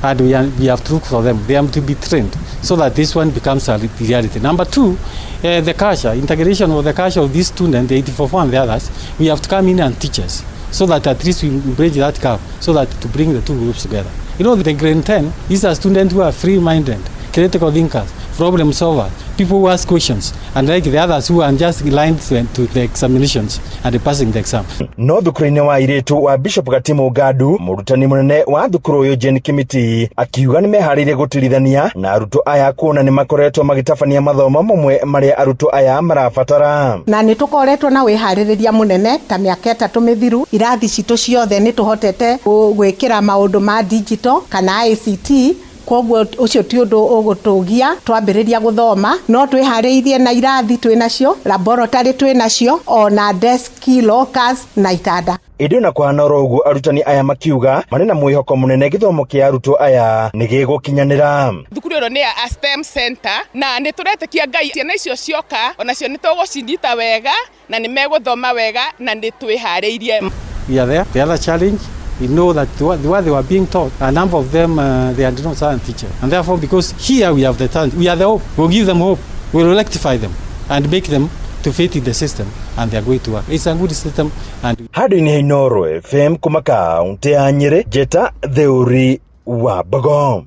and we have to look for them. They have to be trained so that this one becomes a reality. Number two, the culture, integration of the culture of these students, the 84 and the others, we have to come in and teach us so that at least we bridge that gap, so that to bring the two groups together. You know, the grade 10, these are students who are free-minded, critical thinkers, problem solvers, people who ask questions, and like the others who are just lined to the examinations and passing the exam.
No thukuru-inĩ wa airĩtu wa Bishop Gatimu Ngadu, mũrutani mũnene wa thukuru ũyũ Jane Kimiti akiuga nĩ meharĩirie gũtirithania na arutwo aya kuona nĩ makoretwo magĩtabania mathomo mamwe marĩa arutwo aya marabatara.
Na nĩ tũkoretwo na wĩharĩrĩria mũnene ta mĩaka 3 mĩthiru, irathi citũ ciothe nĩ tũhotete gwĩkĩra maũndũ ma digital kana ICT Koguo ũcio ti ũndũ ũgũtũgia twambĩrĩria gũthoma, no twĩharĩirie na irathi twĩ nacio, laboratory twĩ nacio, ona desk, lockers na itanda.
Ĩndĩ ona kũhana oro ũguo, arutani aya makiuga marĩ na mwĩhoko mũnene gĩthomo kĩa arutwo aya nĩ gĩgũkinyanĩra.
Thukuru ĩno nĩ ya STEM center na nĩ tũretĩkia Ngai ciana icio cioka onacio nĩ tũgũcinyita wega na nĩ megũthoma wega na nĩ twĩharĩirie.
We are there. The other challenge, we know that what they were being taught, a number of them, they are not science teacher. And therefore, because here we have the talent, we are the hope. We'll give them hope. We'll rectify them and make them to fit in the system, and they are going to work. It's a good system. And
Handũ-inĩ ha Inooro FM kuma kaũntĩ ya Nyĩrĩ, Njeta Theuri wa Mbogo.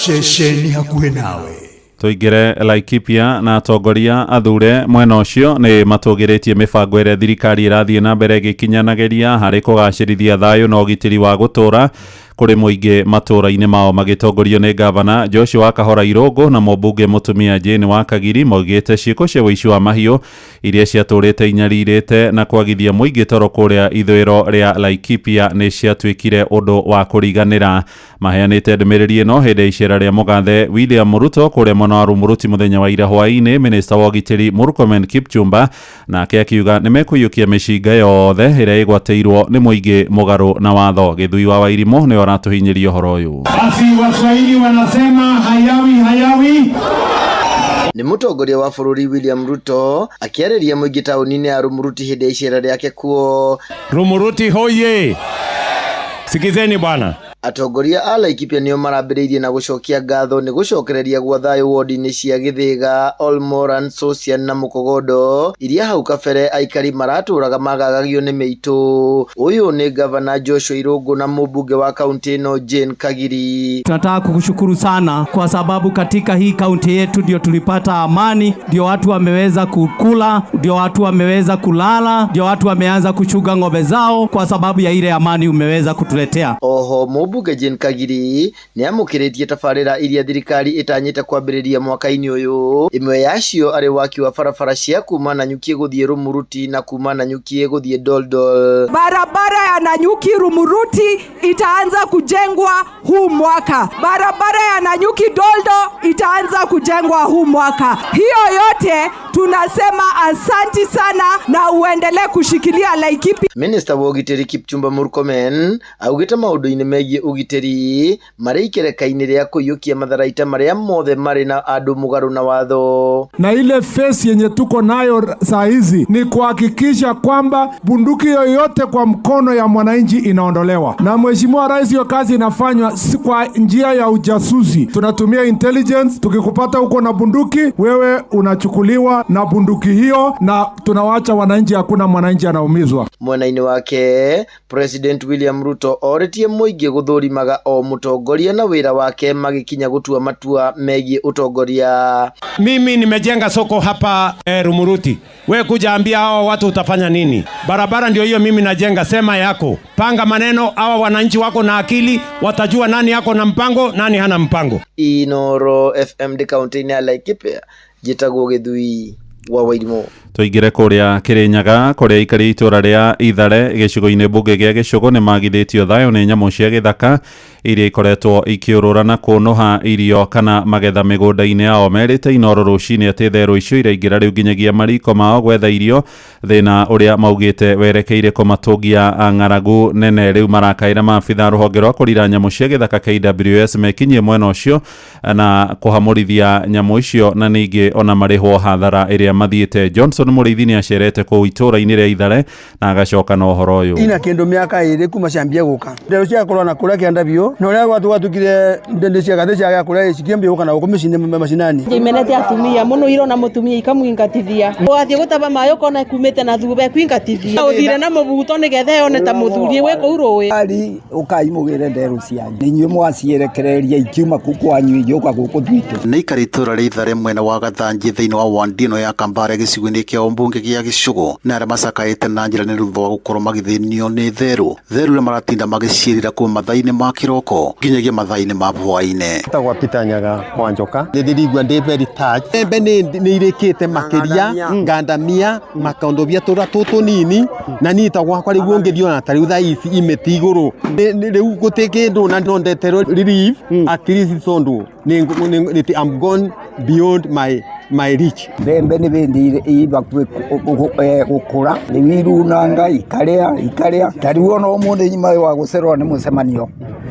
Ceceni hakuhĩ nawe.
Tũingĩre Laikipia na atongoria athure mwena ũcio nĩ matũgĩrĩtie mĩbango ĩrĩa thirikari ĩrathiĩ na mbere ĩgĩkinyanagĩria harĩ kũgacĩrithia thayũ na ũgitĩri wa gũtũũra kũrĩ mũingĩ matũũra-inĩ mao. Magĩtongorio nĩ gavana Joshua Kahora Irũngũ na mũmbunge mũtumia Jane wa Kagiri, maugĩte ciĩko cia ũici wa mahiũ iria ciatũrĩte inyarirĩte na kwagithia mũingĩ toro kũrĩa ithũĩro rĩa Laikipia nĩ ciatuĩkire ũndũ wa kũriganĩra. Maheanĩte ndũmĩrĩri ĩno hĩndĩ ya icera rĩa mũgathe William Ruto kũrĩa mwena wa Rumuruti mũthenya wa ira hwaĩ-inĩ. Minista wa ũgitĩri Murkomen Kipchumba nake akiuga nĩ mekũiyũkia mĩcinga yothe ĩrĩa ĩgwatĩirwo nĩ mũingĩ mũgarũ na watho. Gĩthui wa Wairimũ nĩwe ũratũhinyĩria ũhoro ũyũ.
Basi Waswahili wanasema hayawi hayawi.
Nĩ mũtongoria wa bũrũri William Ruto akĩarĩria mũingĩ taũni-inĩ ya Rumuruti hĩndĩ ya icera rĩake kuo.
Rumuruti hoye! Sikizeni bwana.
Atongoria a Laikipia nĩo marambĩrĩirie na gũcokia ngatho nĩ gũcokereria gwa thayũ wodi-inĩ cia Gĩthĩga, Olmoran, Sosian na Mũkogondo iria hau kabere aikari maratũraga magagagio nĩ mĩitũ. Ũyũ nĩ gavana Joshua Irũngũ na mũmbunge wa kaunti ĩno Jane Kagiri.
Tunataka kukushukuru sana kwa sababu katika hii kaunti yetu ndio tulipata amani, ndio watu wameweza kukula, ndio watu wameweza kulala, ndio watu wameanza kuchunga ng'ombe zao kwa sababu ya ile amani umeweza kutuletea.
Oho mũmbunge Jane Kagiri nĩ amũkĩrĩtie tabarĩra iria thirikari ĩtanyĩte kwambĩrĩria mwaka-inĩ ũyũ, ĩmwe yacio arĩ waki wa barabara cia kuma Nanyuki gũthiĩ Rumuruti na kuma Nanyuki gũthiĩ Doldol.
Barabara ya Nanyuki Rumuruti itaanza kujengwa huu mwaka. Barabara ya Nanyuki Doldo itaanza kujengwa huu mwaka. Hiyo yote tunasema asanti sana na uendelee kushikilia Laikipia.
Minista wa ũgitĩri Kipchumba Murkomen augĩte maũndũ-inĩ megiĩ ũgitĩri marĩ ikereka-inĩ rĩa kũiyũkia matharaita marĩa mothe marĩ na andũ mũgarũ na watho.
Na ile face yenye tuko nayo saa hizi ni kuhakikisha kwamba bunduki yoyote kwa mkono ya mwananchi inaondolewa. Na Mheshimiwa Rais, hiyo kazi inafanywa si kwa njia ya ujasusi. Tunatumia intelligence, tukikupata huko na bunduki, wewe unachukuliwa na bunduki hiyo, na tunawacha wananchi, hakuna mwananchi anaumizwa.
Mwena-inĩ wake President William Ruto orĩtie mũingĩ gũthũrimaga o mũtongoria na wĩra wake magĩkinya gũtua matua megiĩ ũtongoria.
Mimi nimejenga soko hapa Rumuruti. We kuja ambia hawa watu utafanya nini? Barabara ndio hiyo mimi najenga, sema yako. Panga maneno, hawa wananchi wako na akili, watajua nani yako na mpango, nani hana mpango.
Inooro FM ndĩ kaunti-inĩ ya Laikipia, njĩtagwo Gĩthui wa Wairimũ.
Tũingĩre kũrĩa Kĩrĩnyaga kũrĩa aikari itũra rĩa Ithare gĩcigo-inĩ mbunge gĩa Gĩcũgũ nĩ magithĩtio thayũ nĩ nyamũ cia gĩthaka iria ikoretwo ikĩũrũra na kũnũha irio kana magetha mĩgũnda-inĩ yao. Merĩte Inooro rũcinĩ atĩ therũ icio iraingĩra rĩu nginyagia mariko mao gwetha irio, thĩna ũrĩa maugĩte werekeire kũmatũngia ng'aragu nene. Rĩu marakaĩra maabitha rũhonge rwa kũrira nyamũ cia gĩthaka KWS mekinyie mwena ũcio na kũhamũrithia nyamũ icio na ningĩ ona marĩhwo hathara ĩrĩa mathiĩte. Johnson Mũrĩithi nĩ acerete kũu itũra-inĩ rĩa Ithare na agacoka na ũhoro ũyũ.
Ina kĩndũ mĩaka ĩrĩ kuma ciambie gũka nderũ ciakorwo na kũrĩa kĩanda biũ na ũrĩa gwatukire ndende ciagathĩ ciagĩa kũrĩa cikĩambia gũka na gũkũ mĩciĩ-inĩ macinani.
Imenete atumia mũno irona mũtumia ikamũingatithia, wathiĩ gũtaba maĩ ũkona ĩkumĩte na thutha ĩkũingatithia, ũthire na mũbuto nĩgetha yone ta mũthuri wĩ kũu rũĩ.
Ari ũkai mũgĩre nderũ cianyu inyuĩ mwaciĩrekereria ikiuma kũu kwanyu igĩũka gũkũ gwitũ.
Nĩ aikari itũra rĩa Ithare mwena wa Gathanji thĩinĩ wa wandi ĩno ya Kambare gĩcigo-inĩ kĩa ũmbunge gĩa Gĩcũgũ na arĩa macakaĩte na njĩra nene thutha wa gũkorwo magĩthĩnio nĩ therũ iria maratinda magĩciĩrĩra kuma mathaa-inĩ ma kĩroko. kĩroko nginyagia mathaa-inĩ ma hwaĩ-inĩ.
Tagwa Peter Nyaga Mwanjoka nĩ ndĩrigua ndĩ very touched. Mbembe nĩ irĩkĩte makĩria ngandamia makondobia tũrĩa tũ tũnini na niĩ ta gwakwa rĩu ũngĩthiĩ ona ta rĩu thaa ici imĩti igũrũ rĩu gũtĩ kĩndũ na no ndeterwo relief at least tondũ I'm gone beyond my reach.
Mbembe nĩ bĩndĩ ĩ bakuĩ gũkũra rĩu irunanga ikaria ikaria ta rĩu ona ũmũthĩ nyuma wa gũcererwo nĩ mũcemanio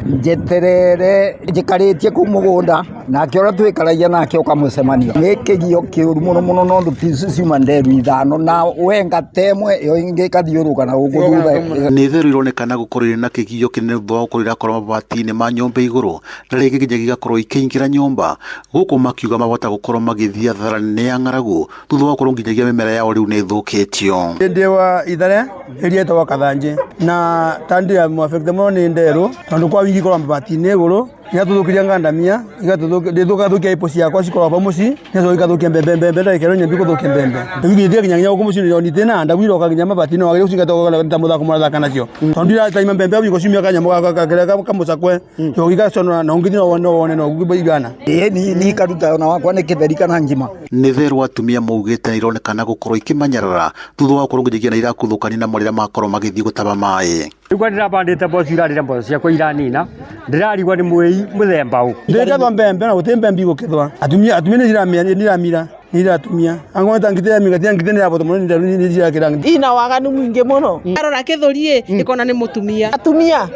njeterere njikarĩtie kũu mũgũnda nake ũrĩa twĩkaragia nake ũka mũcemanio nĩ kĩgio kĩũru mũno mũno no ciuma nderu 5 na wenga temwe ĩyo ĩngĩ ĩkathiũrũka na gũkũ thutha.
Nĩ theru ironekana gũkorwo irĩ na kĩgio kĩnene thutha wa gũkorwo irakorwo mabati-inĩ ma nyũmba igũrũ na rĩngĩ nginyagia igakorwo ikĩingĩra nyũmba gũkũ makiuga mabota gũkorwo magĩthiĩ hathara nene ya ng'aragu thutha wa gũkorwo nginyagia mĩmera yao rĩu nĩ ĩthũkĩtio.
Ndĩ wa Ithare ĩrĩa ĩtagwo Kathanjĩ na tandi ya mũafekte mũno nĩ nderũ tondũ kwa wiki ikorwo mabati-inĩ igũrũ igatũthũkĩria ngandamia igatũthũkia ipo ciakwa cikoragwo vau mũciĩ nacio igathukia mbembe mbembe ndagĩka ĩno nyambi gũthũkia mbembe rĩu igĩthiĩ nginya nginya gũkũ mũciĩ nĩ na ndagu iroka nginya mabati-inĩ wagĩrĩire gũcingata ta mũthako mũrathaka nacio tondũ irataima mbembe au igũciumia kanyamũ karĩa kamũcakwe yo igaconora na ũngĩthiĩ no wone no ũguo igana.
Ĩĩ ni ikaruta ona wakwa nĩ kĩtheri kana ngima.
Nĩ therũ atumia maugĩte nĩ ironekana gũkorwo ikĩmanyarara thutha wa gũkorwo nginyagia na irakuthũkania na rĩrĩa makorwo magĩthiĩ gũtaba maĩ.
Rĩu kwa ndĩrabandĩte mboco irarĩra mboco ciakwa iranina ndĩrarigwo nĩ mwĩi mũthemba ũ
ndĩkethwa mbembe na gũtĩ mbembe igũkethwa atumia nĩ iramira nĩ iratumia ang'o ta ngitĩ ya mĩgate ngitĩ nĩ yabota mũno nĩ irakĩra
ina waganu mũingĩ mũno
arora kĩthũri ĩ ĩkona nĩ mũtumia
atumia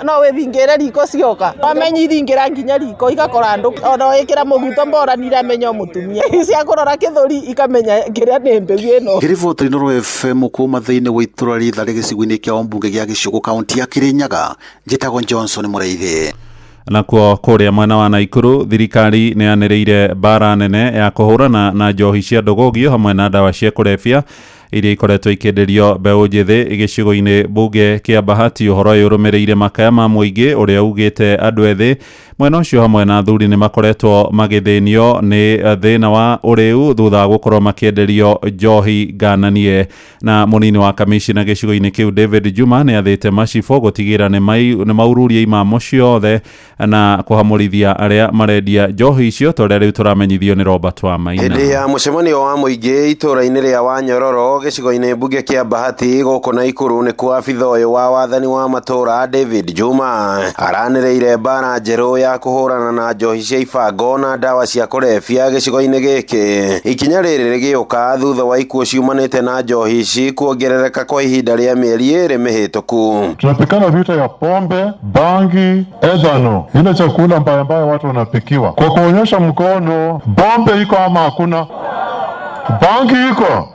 no wĩthingĩre riko cioka wamenyi iringĩra nginya riko igakora andũ ona wĩkĩra mũguto mbora nĩ iramenya mũtumia cia kũrora kĩthũri ikamenya kĩrĩa nĩ mbegu ĩno.
Ngĩriboti Inooro FM kuma thĩinĩ wa itũra rĩa Ithare gĩcigo-inĩ kĩa ũmbunge gĩa Gĩcũgũ kaunti ya Kĩrĩnyaga njĩtagwo Johnson Mũrĩithi.
Nakuo kũrĩa mwena wa Naikuru thirikari nĩ yanĩrĩire mbara nene ya kũhũrana na njohi cia ndũgũgio hamwe na ndawa cia kũrebia iria ikoretwo ikĩenderio mbeũ njĩthĩ gĩcigo-inĩ mbunge kĩa Bahati. Ũhoro ũyũ ũrũmĩrĩire makaya ma mũingĩ ũrĩa ugĩte andũ ethĩ mwena ũcio hamwe na athuri nĩ makoretwo magĩthĩnio nĩ thĩna wa ũrĩu thutha wa gũkorwo makĩenderio njohi ngananie. Na mũnini wa kamishina gĩcigo-inĩ kĩu David Juma nĩ athĩte macibũ gũtigĩrĩra nĩ maururia imamo ciothe na kũhamũrithia arĩa marendia njohi icio ta ũrĩa rĩu tũramenyithio nĩ Robert Wamaina.
Hĩndĩ ya mũcemanio wa mũingĩ itũũra-inĩ rĩa Wanyororo gĩcigo-inĩ mbunge kĩa Bahati gũkũ Naikuru nĩkuo abitha ũyũ wa wathani wa matũũra David Juma aranĩrĩire mbara njerũ ya kũhũrana na njohi cia ibango na ndawa cia kũrebia gĩcigo-inĩ gĩkĩ. Ikinya rĩrĩ rĩgĩũka thutha wa ikuũ ciumanĩte na njohi ici kuongerereka kwa ihinda rĩa mĩeri 2 mĩhĩtũku.
Tunapikana vita ya pombe, bangi, ethanol, ile chakula mbaya mbaya watu wanapikiwa kwa kuonyesha mkono. Bombe iko ama hakuna? Bangi iko?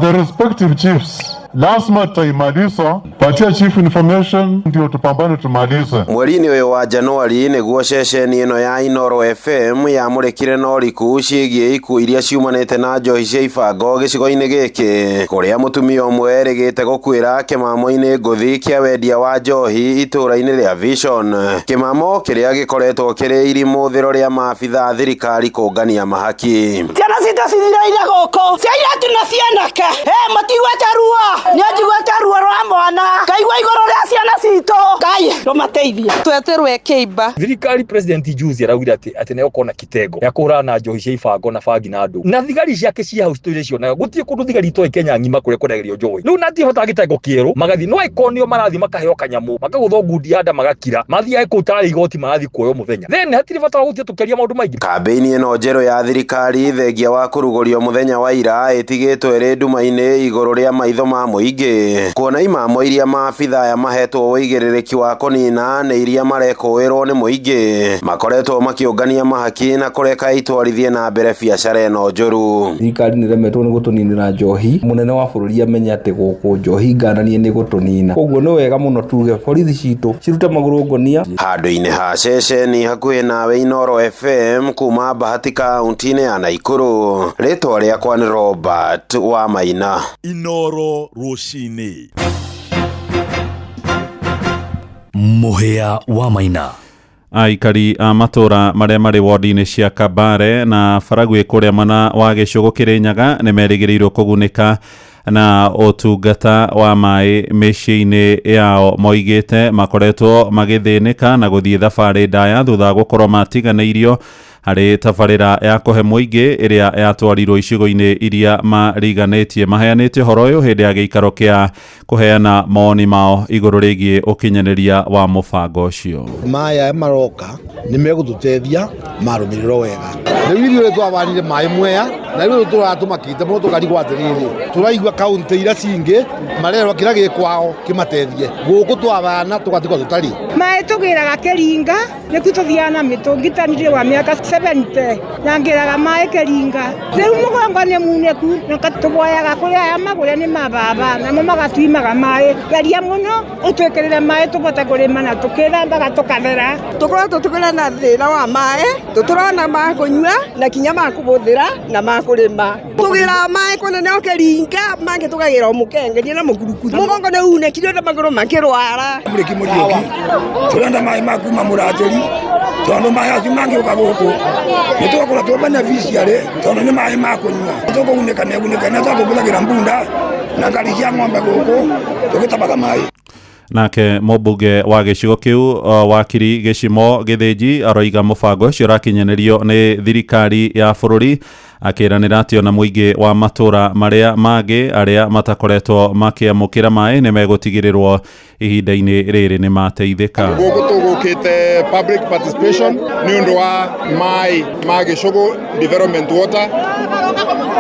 The respective chiefs lazima tutaimaliza, patia chief information ndio tupambane tumalize.
Mweri-inĩ ũyũ wa Januari nĩguo ceceni ĩno ya Inooro FM yamũrĩkire na ũriku ciĩgiĩ ikuũ iria ciumanĩte na njohi cia ibango gĩcigo-inĩ gĩkĩ kũrĩa mũtumia ũmwe erĩgĩte gũkuĩra kĩmamo-inĩ ngũthi kĩa wendia wa njohi itũũra-inĩ rĩa Vision, kĩmamo kĩrĩa gĩkoretwo kĩrĩ irimũ thĩro rĩa maabitha a thirikari kũngania mahaki.
Ciana citũ cithireire gũkũ cia airĩtu na cianake matiguĩte ruo nĩnjiguĩte ruo rwa mwana ngaigua igũrũ rĩa ciana citũ Ngai rũmateithie
tweterwe kĩimba.
Thirikari president juzi araugire atĩ nĩ gũkorwo na kitengo ya kũhũrana na njohi cia ibango na bangi na andũ na thigari ciake cia hau citũire cionaga gũtirĩ kũndũ thigari itoĩ Kenya ng'ima kũrĩa kũragĩrio njohi rĩu na ndihota gĩtengo kĩerũ magathiĩ no ĩkorwo nĩo marathiĩ makaheo kanyamũ makagũthwo ngundi ya nda magakira mathiage kũu tarĩ igoti marathiĩ kuoywo mũthenya then hatirĩ bata wa gũthiĩ tũkĩaria maũndũ maingĩ.
Kambĩini ĩno njerũ ya thirikari thengia wa kũrugũrio mũthenya wa ira ĩtigĩtwo ĩrĩ nduma-inĩ igũrũ rĩa maitho ma mũingĩ kuona imamo iria maabitha aya mahetwo ũigĩrĩrĩki wa kũnina nĩ iria marekũĩrwo nĩ mũingĩ makoretwo makĩũngania mahaki na kũreka itwarithie na mbere biacara ĩno njũru.
Thirikari nĩ ĩremetwo nĩ gũtũninĩra njohi, mũnene wa bũrũri amenye atĩ gũkũ njohi ngananie nĩ gũtũnina, koguo nĩ wega mũno tuge borithi citũ cirute magũrũ ngonia.
Handũ-inĩ ha ceceni hakuhĩ nawe Inooro FM kuma Bahati kaunti-inĩ ya Naikuru, rĩtwa rĩakwa nĩ Robert Wamaina.
Inooro rũcinĩ. Mũhĩa wa Maina.
Aikari a matũra marĩa marĩ wodi-inĩ cia Kabare na Baragwi kũrĩa mwena wa Gĩcũgũ Kĩrĩnyaga nĩ merĩgĩrĩirwo kũgunĩka Na ũtungata wa maĩ mĩciĩ-inĩ yao moigĩte makoretwo magĩthĩnĩka na gũthiĩ thabarĩ ndaya thutha wa gũkorwo matiganĩirio harĩ tabarĩra ya kũhe mũingĩ ĩrĩa yatwarirwo icigo-inĩ iria mariganĩtie. Maheanĩte ũhoro ũyũ hĩndĩ ya gĩikaro kĩa kũheana mawoni mao igũrũ rĩgiĩ ũkinyanĩria wa mũbango ũcio.
Maĩ aya maroka nĩ megũtũteithia marũmĩrĩrwo wega. Rĩu ithuĩ twabanire maĩ Mwea na rĩu tũratũmakĩte mũno tũkarigwo atĩrĩrĩ, tũraigua kaũntĩ iria cingĩ marerwo kĩrĩa gĩ kwao kĩmateithie, gũkũ twabana tũgatigwo tũtarĩ.
Maĩ tũgĩraga kĩringa nĩku tũthiaga na mĩtũngi ta ndirĩ wa mĩaka 70 na ngĩraga maĩ kĩringa. Rĩu mũgongo nĩ munĩku na tũboyaga kũrĩ aya magũre nĩ mababa namo magatwimaga maĩ. Geria mũno ũtwĩkĩrĩre maĩ tũbote kũrĩma na tũkĩthambaga tũkathera.
Tũkoretwo tũkĩrĩ na thĩna wa maĩ, tũtũrona ma kũnyua na kinya ma kũhũthĩra na ma kũrĩma. Tũgĩraga maĩ kũnene o kĩringa, mangĩ tũkagĩra o mũkengeria na mũkurukuru. Mũgongo nĩ unĩkire na magũrũ makĩrwara.
Mũrĩki Mũriũki, tũrenda maĩ ma kuma Mũratĩri tondũ maĩ acio mangĩũka gũkũ nĩ tũgũkorwo twĩ beneficiary tondũ nĩ maĩ ma kũnyua. Tũkũgunĩka nĩ gunĩka nĩ tondũ tũhũthagĩra mbunda na ngari cia ng'ombe gũkũ tũgĩtabaga maĩ.
Nake mũmbunge wa gĩcigo kĩu wakiri Gĩcimo Gĩthĩnji aroiga mũbango ũcio ũrakinyanĩrio nĩ thirikari ya bũrũri, akĩranĩra atĩ ona mũingĩ wa matũra marĩa mangĩ arĩa matakoretwo makĩamũkĩra maĩ nĩ megũtigĩrĩrwo ihinda-inĩ rĩrĩ nĩ mateithĩka.
Gũkũ tũgũkĩte public participation nĩ ũndũ wa maĩ ma Gĩcũgũ development water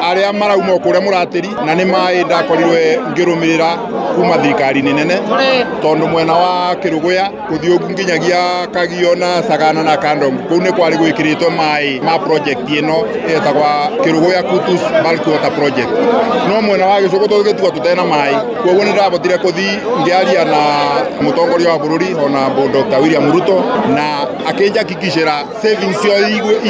arĩa marauma kũrĩa Mũratĩri, na nĩ maĩ ndakorirwe ngĩrũmĩrĩra kuma thirikari-inĩ nene tondũ mwena wa Kĩrũgũya gũthiĩ nginyagia Kagio na Sagana na Kandong kũu nĩ kwarĩ gwĩkĩrĩtwo maĩ ma project ĩno ĩtagwa Kĩrũgũya Kutus Bulk Water Project, no mwena wa Gĩcũgũ tũgĩtigwo tũtena maĩ. Koguo nĩ ndabotire kũthiĩ ngĩaria na mũtongoria wa bũrũri ona Dr. William Ruto na akĩnjakikicĩra savings cio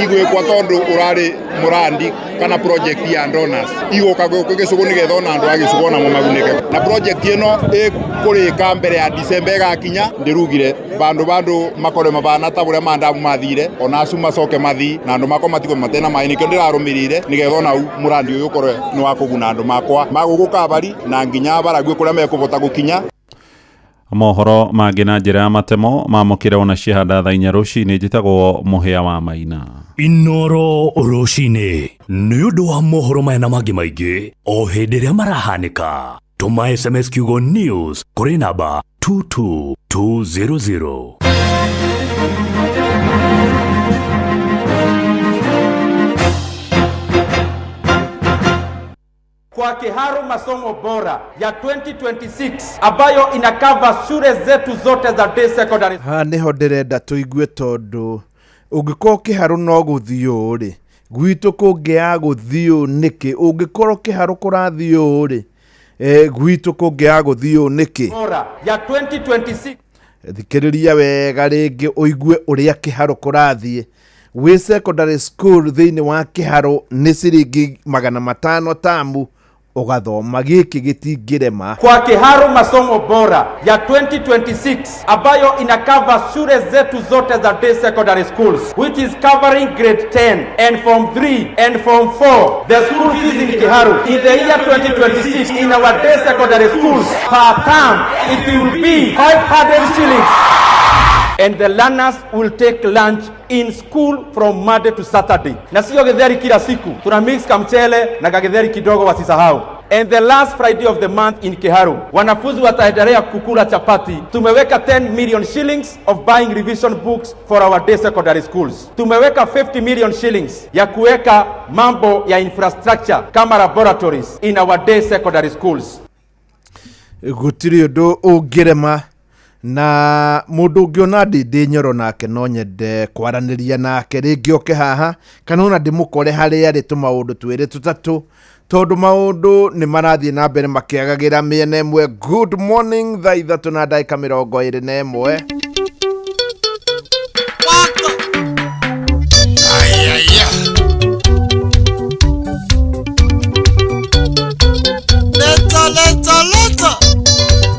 igwĩkwa tondũ ũrarĩ mũrandi kana project ya donors igũka gũkũ Gĩcũgũ nĩgetha ona andũ a Gĩcũgũ onamo magunĩke. Na project ĩno ĩkũrĩka mbere ya December ĩgakinya, ndĩrugire bandu bandu makorwe mabana ta ũrĩa mandamu mathire ona acu macoke mathi na andũ makwa matigwo matena maĩ, nĩkĩo ndĩrarũmĩrĩire nĩgetha ona mũrandi ũyũ ũkorwe nĩ wa kũguna andũ makwa magũkũ Kabari na nginya Baragwi kũrĩa mekũbota gũkinya.
Mohoro mangĩ na njĩra ya matemo mamũkĩre ona cihanda thaa inya rũcinĩ. Njĩtagwo Mũhĩa wa Maina.
Inoro rũcinĩ nĩ ũndũ wa mohoro maya na mangĩ maingĩ o hĩndĩ ĩrĩa marahanĩka, tũma SMS kiugo news kũrĩ namba 22200.
Kwa Kiharu masomo bora ya 2026 ambayo inakava shule zetu zote za day secondary.
Ha niho ndĩrenda tũigue tondũ ũngĩkorwo Kĩharũ no gũthiĩ ũũ rĩ, gwitũ kũngĩaga gũthiĩ ũũ nĩkĩ? Ũngĩkorwo Kĩharũ kũrathiĩ ũũ rĩ, gwitũ kũngĩaga gũthiĩ ũũ nĩkĩ?
Bora ya 2026.
Thikĩrĩria wega rĩngĩ ũigue ũrĩa Kĩharũ kũrathiĩ. Wĩ secondary school thĩinĩ wa Kĩharũ nĩ ciringi 500 tamu ũgathoma, gĩkĩ gĩtingĩrema.
Kwa Kiharu masomo bora ya 2026 ambayo inakava shule zetu zote za day secondary schools, which is covering grade 10 and form 3 and form 4. The school fees in Kiharu in the year 2026 in our day secondary schools per term it will be 500 shillings. And the learners will take lunch in school from Monday to Saturday. Na sio githeri kila siku. Tuna mix kamchele na kagitheri kidogo wasisahau. And the last Friday of the month in Kiharu, wanafunzi wataendelea kukula chapati. Tumeweka 10 million shillings of buying revision books for our day secondary schools. Tumeweka 50 million shillings ya kuweka mambo ya infrastructure kama laboratories in our day secondary schools.
Gũtirĩ ũndũ ũngĩrema na mũndũ ũngĩona ndĩ Nyoro nake no nyende kwaranĩria nake rĩngĩ oke haha kana ona ndĩmũkore harĩa arĩ tũmaũndũ twĩrĩ tũtatũ tondũ maũndũ nĩ marathiĩ na mbere makĩagagĩra mĩena ĩmwe. Good morning, thaa 3:21.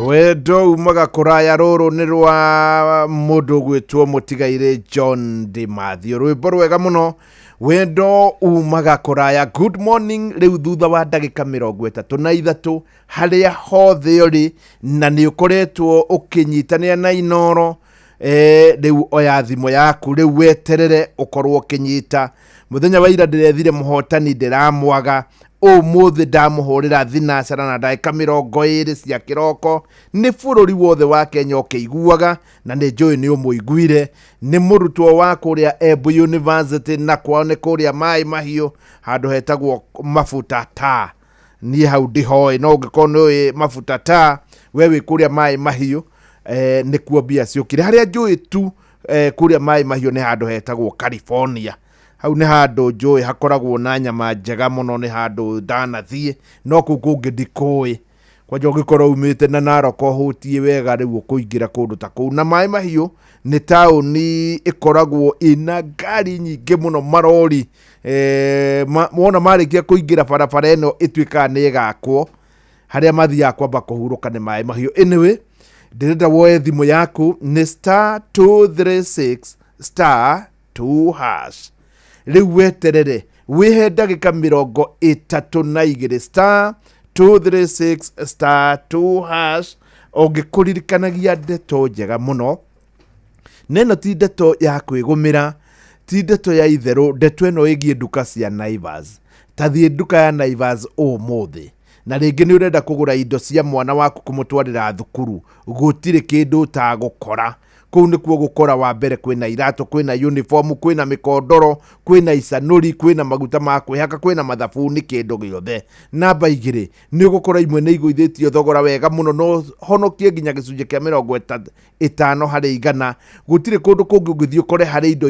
Wendo umaga kũraya, rũrũ nĩ rwa mũndũ ũgwĩtwo mũtigairĩ John Dimathio, rwĩmbo rwega mũno. Wendo umaga kũraya. Good morning. Rĩu thutha wa ndagĩka 33 harĩa hothe ũrĩ na nĩ ũkoretwo ũkĩnyitanĩra na Inoro, rĩu oya thimũ yaku, rĩu weterere ũkorwo ũkĩnyita. Mũthenya wa ira ndĩrethire mũhotani, ndĩramwaga. Ũmũthĩ ndamũhũrĩra thinacara na ndagĩka 20 cia kĩroko, nĩ bũrũri wothe wa Kenya ũkĩiguaga, na nĩ njũĩ nĩ ũmũiguire. Nĩ mũrutwo wa kũrĩa Embu University, na kwao nĩ kũrĩa Maĩ Mahiũ, handũ hetagwo Mabuta Ta. Niĩ hau ndihoĩ, no ũngĩkorwo nĩ ũĩ Mabuta Ta, we wĩ kũrĩa Maĩ Mahiũ, nĩkuo mbia ciũkire. Harĩa njũĩ tu, kũrĩa Maĩ Mahiũ nĩ handũ hetagwo California. Hau nĩ handũ njũĩ hakoragwo na nyama njega mũno, nĩ handũ ndanathiĩ, no kũu kũngĩ ndikũĩ. Kwanja ũngĩkorwo umĩte na Narok ũhũtie wega, rĩu ũkũingĩra kũndũ ta kũu. Na Maĩ Mahiũ nĩ taũni ĩkoragwo ĩna ngari nyingĩ mũno, marori. Wona marĩkia kũingĩra barabara ĩno ĩtuĩkaga nĩ ĩgakwo, harĩa mathiaga kwamba kũhurũka nĩ Maĩ Mahiũ. Anyway, ndĩrenda woe thimũ yaku, nĩ star 236 star 2 hash. Rĩu weterere wĩhe ndagĩka 32, star 236 star 2 hash. Ũngĩkũririkanagia ndeto njega mũno, na ĩno ti ndeto ya kwĩgũmĩra, ti ndeto ya itherũ, ndeto ĩno ĩgiĩ nduka cia Naivas. Ta thiĩ nduka ya Naivas ũmũthĩ, na rĩngĩ nĩ ũrenda kũgũra indo cia mwana waku kũmũtwarĩra thukuru, gũtirĩ kĩndũ ũtagũkora kũu. Nĩkuo gũkora wa mbere, kwĩna iratũ, kwĩna uniform, kwĩna mĩkondoro, kwĩna icanũri, kwĩna maguta ma kwĩhaka, kwĩna mathabuni, kĩndũ gĩothe. Namba 2, nĩ ũgũkora imwe nĩ igũithĩtio thogora wega mũno, no honokie nginya gĩcunjĩ kĩa 50%. Gũtirĩ kũndũ kũngĩ ũngĩthiĩ ũkore harĩ indo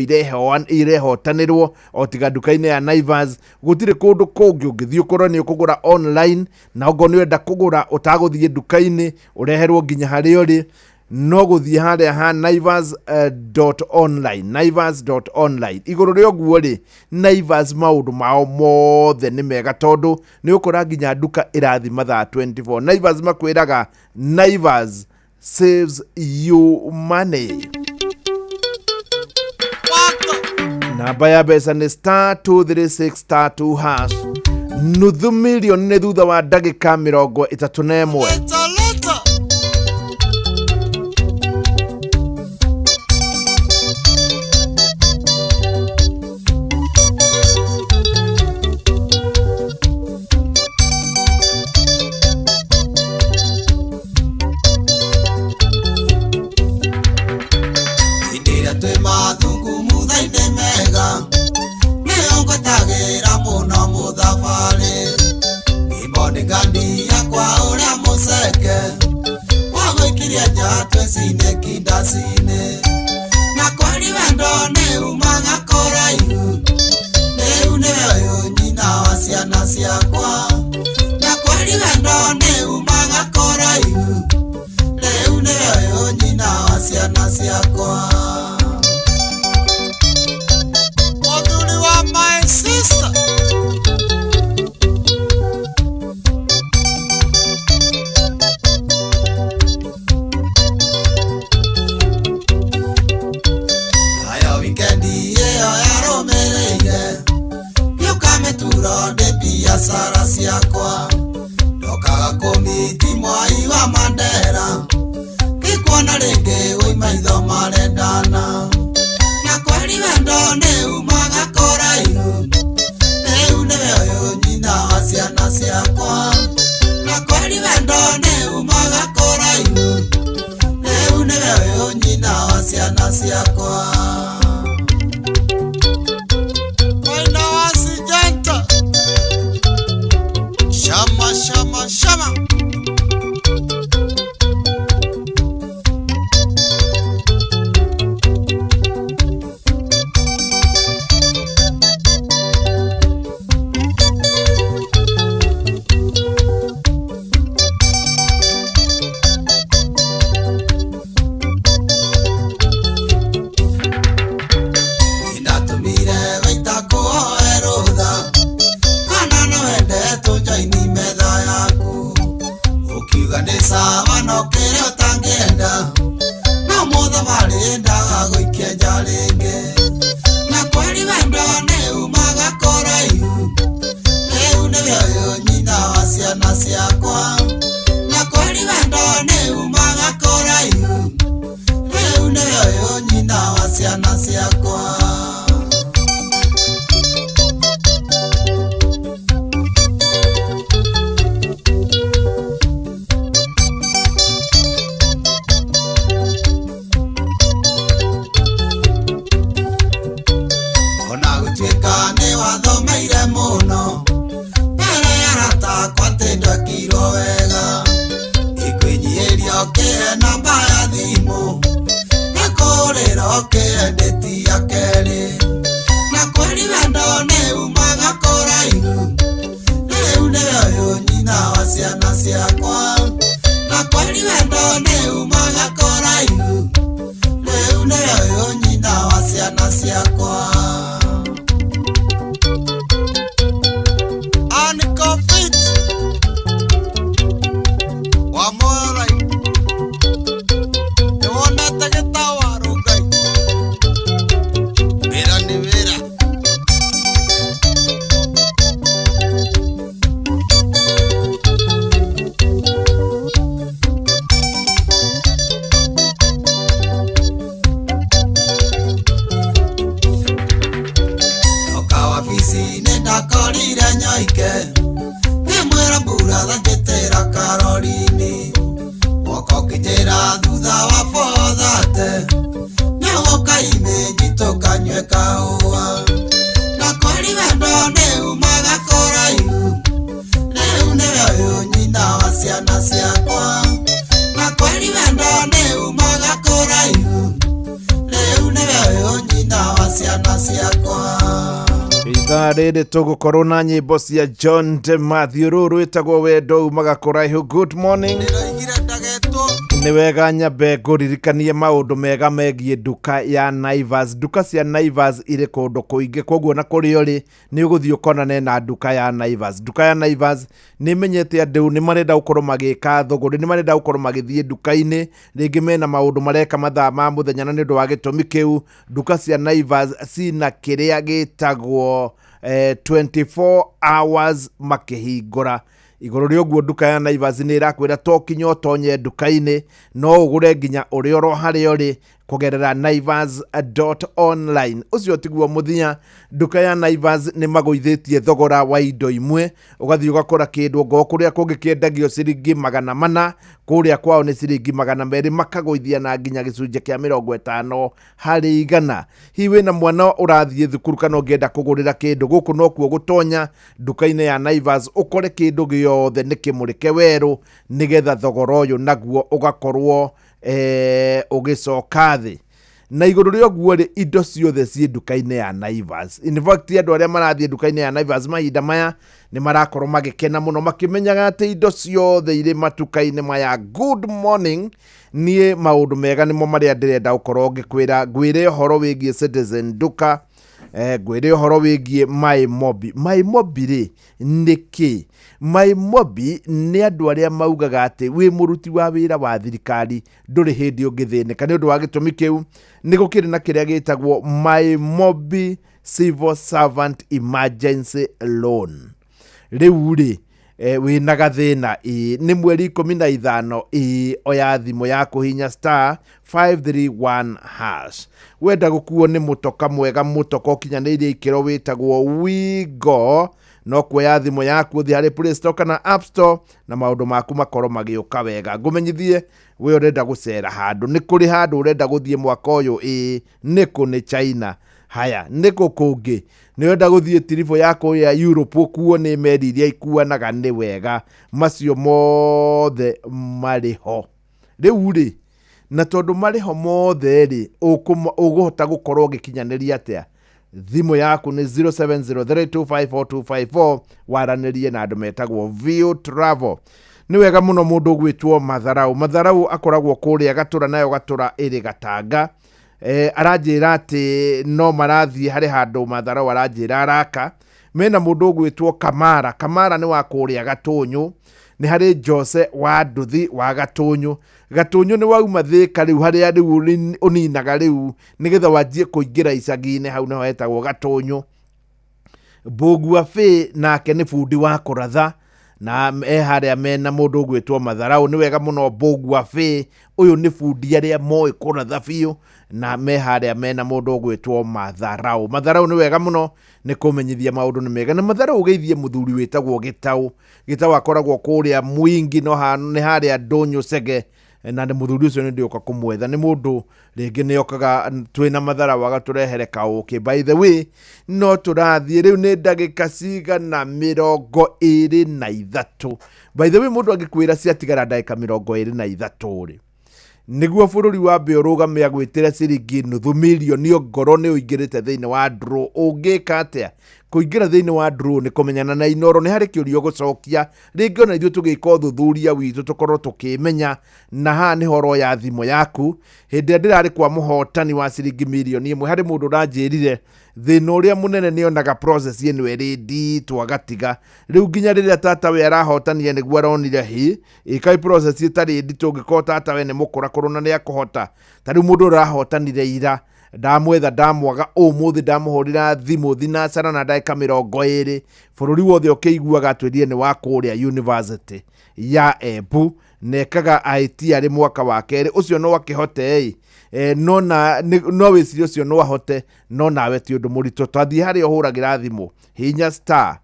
irehotanĩrwo o tiga nduka-inĩ ya Naivas. Gũtirĩ kũndũ kũngĩ ũngĩthiĩ ũkorwo nĩ ũkũgũra online, na okorwo nĩ ũrenda kũgũra ũtagũthiĩ nduka-inĩ, ũreherwo nginya harĩa ũrĩ, no gũthiĩ harĩa ha Naivas dot online, Naivas dot online. Igũrũ rĩa ũguo rĩ, Naivas maũndũ mao mothe nĩ mega, tondũ nĩ ũkora nginya nduka ĩrathiĩ mathaa 24. Naivas makwĩraga Naivas saves you money. Namba ya mbeca nĩ star 236 star 2 hash. Nuthu milioni nĩ thutha wa ndagĩka 31.
Hĩndĩ ĩrĩa twĩ mathungumutha-inĩ mega, nĩyo ngwetagĩra mũno mũthabarĩ, nĩ bodyguard yakwa ũrĩa mũceke wa gũikiria nja twĩcine kindacinĩ, na kweri wendo nĩ umaga kũraihu, rĩu nĩwe ũyũ nyina wa ciana ciakwa, na kweri wendo nĩ umaga kũraihu, rĩu nĩwe ũyũ nyina wa ciana ciakwa. Mũthuri wa my sister. Nayo wikendi ĩyo yarũmĩrĩire, ngĩũka mĩturo ndĩ biacara ciakwa, ndokaga kũmiti mwai wa Mandera, ngĩkuona rĩngĩ wĩ maitho marendana, na kweri wendo nĩ umaga kũraihu, rĩu nĩwe ũyũ nyina wa ciana ciakwa, na kweri wendo nĩ umaga kũraihu, rĩu nĩwe ũyũ nyina wa ciana ciakwa. Maina wa Sijenta. Shama shama shama.
Rĩrĩ tũgũkorwo na nyĩmbo cia John de Matthew, rũũ rwĩtagwo Wendo Umaga Kũraihu. Good morning. Nĩ wega nyambe ngũririkanie maũndũ mega megiĩ nduka ya Naivas. Nduka cia Naivas irĩ kũndũ kũingĩ, koguo na kũrĩa ũrĩ nĩ ũgũthiĩ ũkonane na nduka ya Naivas. Nduka ya Naivas nĩ ĩmenyete andũ nĩ marenda gũkorwo magĩka thũgũrĩ, nĩ marenda gũkorwo magĩthiĩ nduka-inĩ, rĩngĩ mena maũndũ mareka mathaa ma mũthenya, na nĩ ũndũ wa gĩtũmi kĩu nduka cia Naivas cina kĩrĩa gĩtagwo 24 hours makĩhingũra. Igũrũ rĩa ũguo, nduka ya Naivas nĩ ĩrakwĩra to kinya ũtonye nduka-inĩ, no ũgũre nginya ũrĩ oro harĩa ũrĩ kũgerera naivas.online. Ũcio tiguo mũthia, nduka ya Naivas nĩ magũithĩtie thogora wa indo imwe, ũgathiĩ ũgakora kĩndũ ngoo kũrĩa kũngĩ kĩendagio ciringi 400, kũrĩa kwao nĩ ciringi 200, makagũithia na nginya gĩcunjĩ kĩa 50%. Hihi wĩna mwana ũrathiĩ thukuru kana ũngĩenda kũgũrĩra kĩndũ, gũkũ nokuo gũtonya nduka-inĩ ya Naivas ũkore kĩndũ gĩothe nĩ kĩmũrĩke werũ, nĩgetha thogora ũyũ naguo ũgakorwo ũgĩcoka thĩ. Na igũrũ rĩa ũguo rĩ, indo ciothe ciĩ nduka-inĩ ya Naivas. In fact, andũ arĩa marathiĩ nduka-inĩ ya Naivas mahinda maya nĩ marakorwo magĩkena mũno makĩmenyaga atĩ indo ciothe irĩ matuka-inĩ maya. Good morning. Niĩ maũndũ mega nĩmo marĩa ndĩrenda gũkorwo ngĩkwĩra. Ngwĩre ũhoro wĩgiĩ Citizen Duka, ngwĩre ũhoro wĩgiĩ My Mobi. My Mobi rĩ nĩ kĩ? My Mobi nĩ andũ arĩa maugaga atĩ wĩ mũruti wa wĩra wa thirikari ndũrĩ hĩndĩ ũngĩthĩnĩka. Nĩ ũndũ wa gĩtũmi kĩu nĩ gũkĩrĩ na kĩrĩa gĩtagwo My Mobi Civil Servant Emergency Loan. Rĩu rĩ, wĩna gathĩna, ĩ nĩ mweri 15, ĩ oya thimũ ya kũhinya star 531 hash. Wenda gũkuo nĩ mũtoka mwega, mũtoka ũkinyanĩirie ikĩro wĩtagwo Wigo, no kuoya thimũ yaku ũthiĩ harĩ Play Store kana App Store na maũndũ maku makorwo magĩũka wega. Ngũmenyithie we ũrenda gũcera handũ, nĩ kũrĩ handũ ũrenda gũthiĩ mwaka ũyũ, ĩ nĩ kũ? Nĩ China. Haya, nĩ kũ kũngĩ? Nĩ ũrenda gũthiĩ tiribũ ya kũrĩa Europe ũkuo nĩ meri iria ikuanaga? Nĩ wega, macio mothe marĩ ho. Rĩu rĩ, na tondũ marĩ ho mothe rĩ, ũgũhota gũkorwo ũgĩkinyanĩria atĩa? Thimũ yaku nĩ 0703254254, waranĩrie na andũ metagwo View Travel. Nĩ wega mũno mũndũ ũgwĩtwo Matharau. Matharau akoragwo kũrĩa Gatũra, nayo Gatũra ĩrĩ Gatanga. Aranjĩra atĩ no marathiĩ harĩ handũ Matharau aranjĩra araka mena mũndũ ũgwĩtwo Kamara. Kamara nĩ wa kũrĩa Gatũnyũ. Nĩ harĩ Jose wa Nduthi wa Gatũnyũ. Gatũnyũ nĩ wauma Thĩka rĩu, harĩa rĩu ũninaga rĩu nĩgetha wanjie kũingĩra icagi-inĩ, hau nĩho hetagwo Gatũnyũ. Mbũgua Bĩ nake nĩ bundi wa kũratha na e harĩa mena mũndũ ũgwĩtwo Matharau. Nĩ wega mũno, Mbũgua Bĩ ũyũ nĩ bundi arĩa moĩ kũratha biũ, na me harĩa mena mũndũ ũgwĩtwo Matharau. Matharau, nĩ wega mũno nĩ kũmenyithia maũndũ nĩ mega. Na Matharau ũgeithie mũthuri wĩtagwo Gĩtaũ. Gĩtaũ akoragwo kũrĩa Mwingi, no nĩ harĩa Ndũnyũ Cege, na nĩ mũthuri ũcio nĩ ndĩũka kũmwetha. Nĩ mũndũ rĩngĩ nĩ okaga twĩna Matharau agatũrehere kaũkĩ. By the way, no tũrathiĩ rĩu nĩ ndagĩka cigana? 23. By the way, mũndũ angĩkwĩra ciatigara ndagĩka 23 rĩ, nĩguo bũrũri wambe ũrũgame agwĩtĩre ciringi 500 million ongorwo nĩ ũingĩrĩte thĩinĩ wa draw, ũngĩka atĩa? Kũingĩra thĩinĩ wa draw nĩ kũmenyana na Inoro. Nĩ harĩ kĩũria ũgũcokia, rĩngĩ ona ithuĩ tũgĩka ũthuthuria witũ tũkorwo tũkĩmenya, na haha nĩho ũroya thimũ yaku. Hĩndĩ ĩrĩa ndĩrarĩ kwa mũhotani wa ciringi 1 million, harĩ mũndũ ũranjĩrire thĩna ũrĩa mũnene nĩ onaga process ĩno ĩrĩ nditũ, agatiga. Rĩu nginya rĩrĩa tata we arahotanire nĩguo aronire hi ĩkai process ĩtarĩ nditũ, ũngĩkorwo tata we nĩ mũkũrakũrũ na nĩ akũhota. Ta rĩu mũndũ ũrĩa ũrahotanire ira, ndamwetha ndamwaga, ũmũthĩ ndamũhũrĩra thimũ thinacara na ndagĩka 20, bũrũri wothe ũkĩiguaga atwĩrire nĩ wa kũrĩa University ya Embu, nekaga IT arĩ mwaka wa kerĩ. Ũcio no akĩhote ĩ, no na no wĩcirie ũcio no ahote, no nawe ti ũndũ mũritũ. Twathiĩ harĩa ũhũragĩra thimũ, hinya star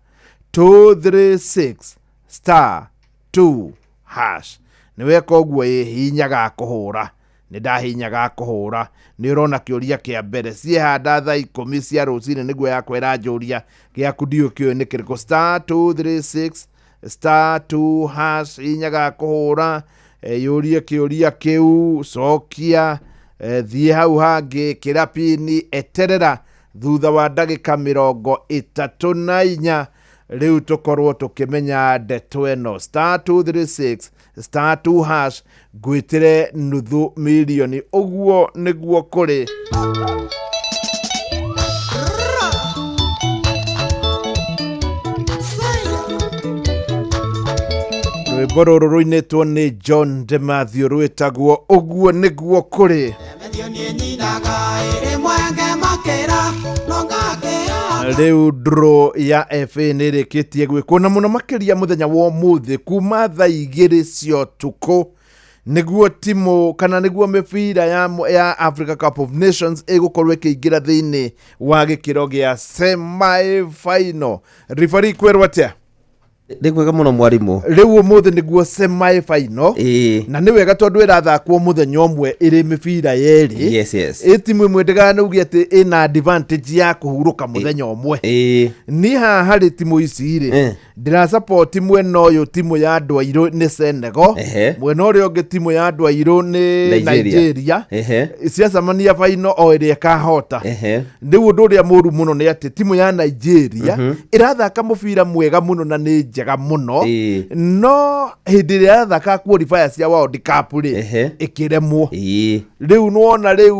236 star 2 hash. Nĩ weka ũguo, ĩ hinya ga kũhũra, nĩ ndahinya ga kũhũra, nĩ ũrona kĩũria kĩa mbere ciehanda thaa 10 cia rũcinĩ, nĩguo yakwa ĩranjũria gĩaku ndiũ kĩũĩ nĩ kĩrĩkũ. Star 236 star 2 hash, hinya ga kũhũra, yũrie kĩũria kĩu, cokia, thiĩ hau hangĩ, kĩra pini, eterera Thutha wa ndagĩka 34 rĩu tũkorwo tũkĩmenya ndeto ĩno. Star 236 star 2 hash, ngwĩtĩre nuthu mirioni. Ũguo nĩguo kũrĩ. Rwĩmbo rũrũ rũinĩtwo nĩ John de Mathew rwĩtagwo ũguo nĩguo kũrĩ. Rĩu draw ya FA nĩ ĩrĩkĩtie gwĩkwo na mũno makĩria mũthenya wa ũmũthĩ kuma thaa 2 cia ũtukũ nĩguo timu kana nĩguo mĩbira ya Africa Cup of Nations ĩgũkorwo ĩkĩingĩra thĩinĩ wa gĩkĩro gĩa semi final. Referee, kwĩrwo atĩa?
Nĩ kwega mũno, mwarimũ.
Rĩu ũmũthĩ nĩguo semi final, na nĩ wega tondũ ĩrathakwo mũthenya ũmwe ĩrĩ mĩbira yerĩ. Ĩ timu ĩmwe ndĩkanauge atĩ ĩna advantage ya kũhurũka mũthenya ũmwe. Niĩ haha harĩ timu ici rĩ, ndĩrasupport mwena ũyũ timu ya andũ airũ nĩ Senegal, mwena ũrĩa ũngĩ timu ya andũ airũ nĩ
Nigeria.
Nigeria. Ciacemania final, o ĩrĩa ĩkahota. Rĩu ũndũ ũrĩa mũru mũno nĩ atĩ timu ya Nigeria ĩrathaka mũbira mwega mũno na nĩ njega mũno, no hĩndĩ ĩrĩa ĩrathaka qualifier cia World Cup rĩ, ĩkĩremwo. Rĩu nĩwona rĩu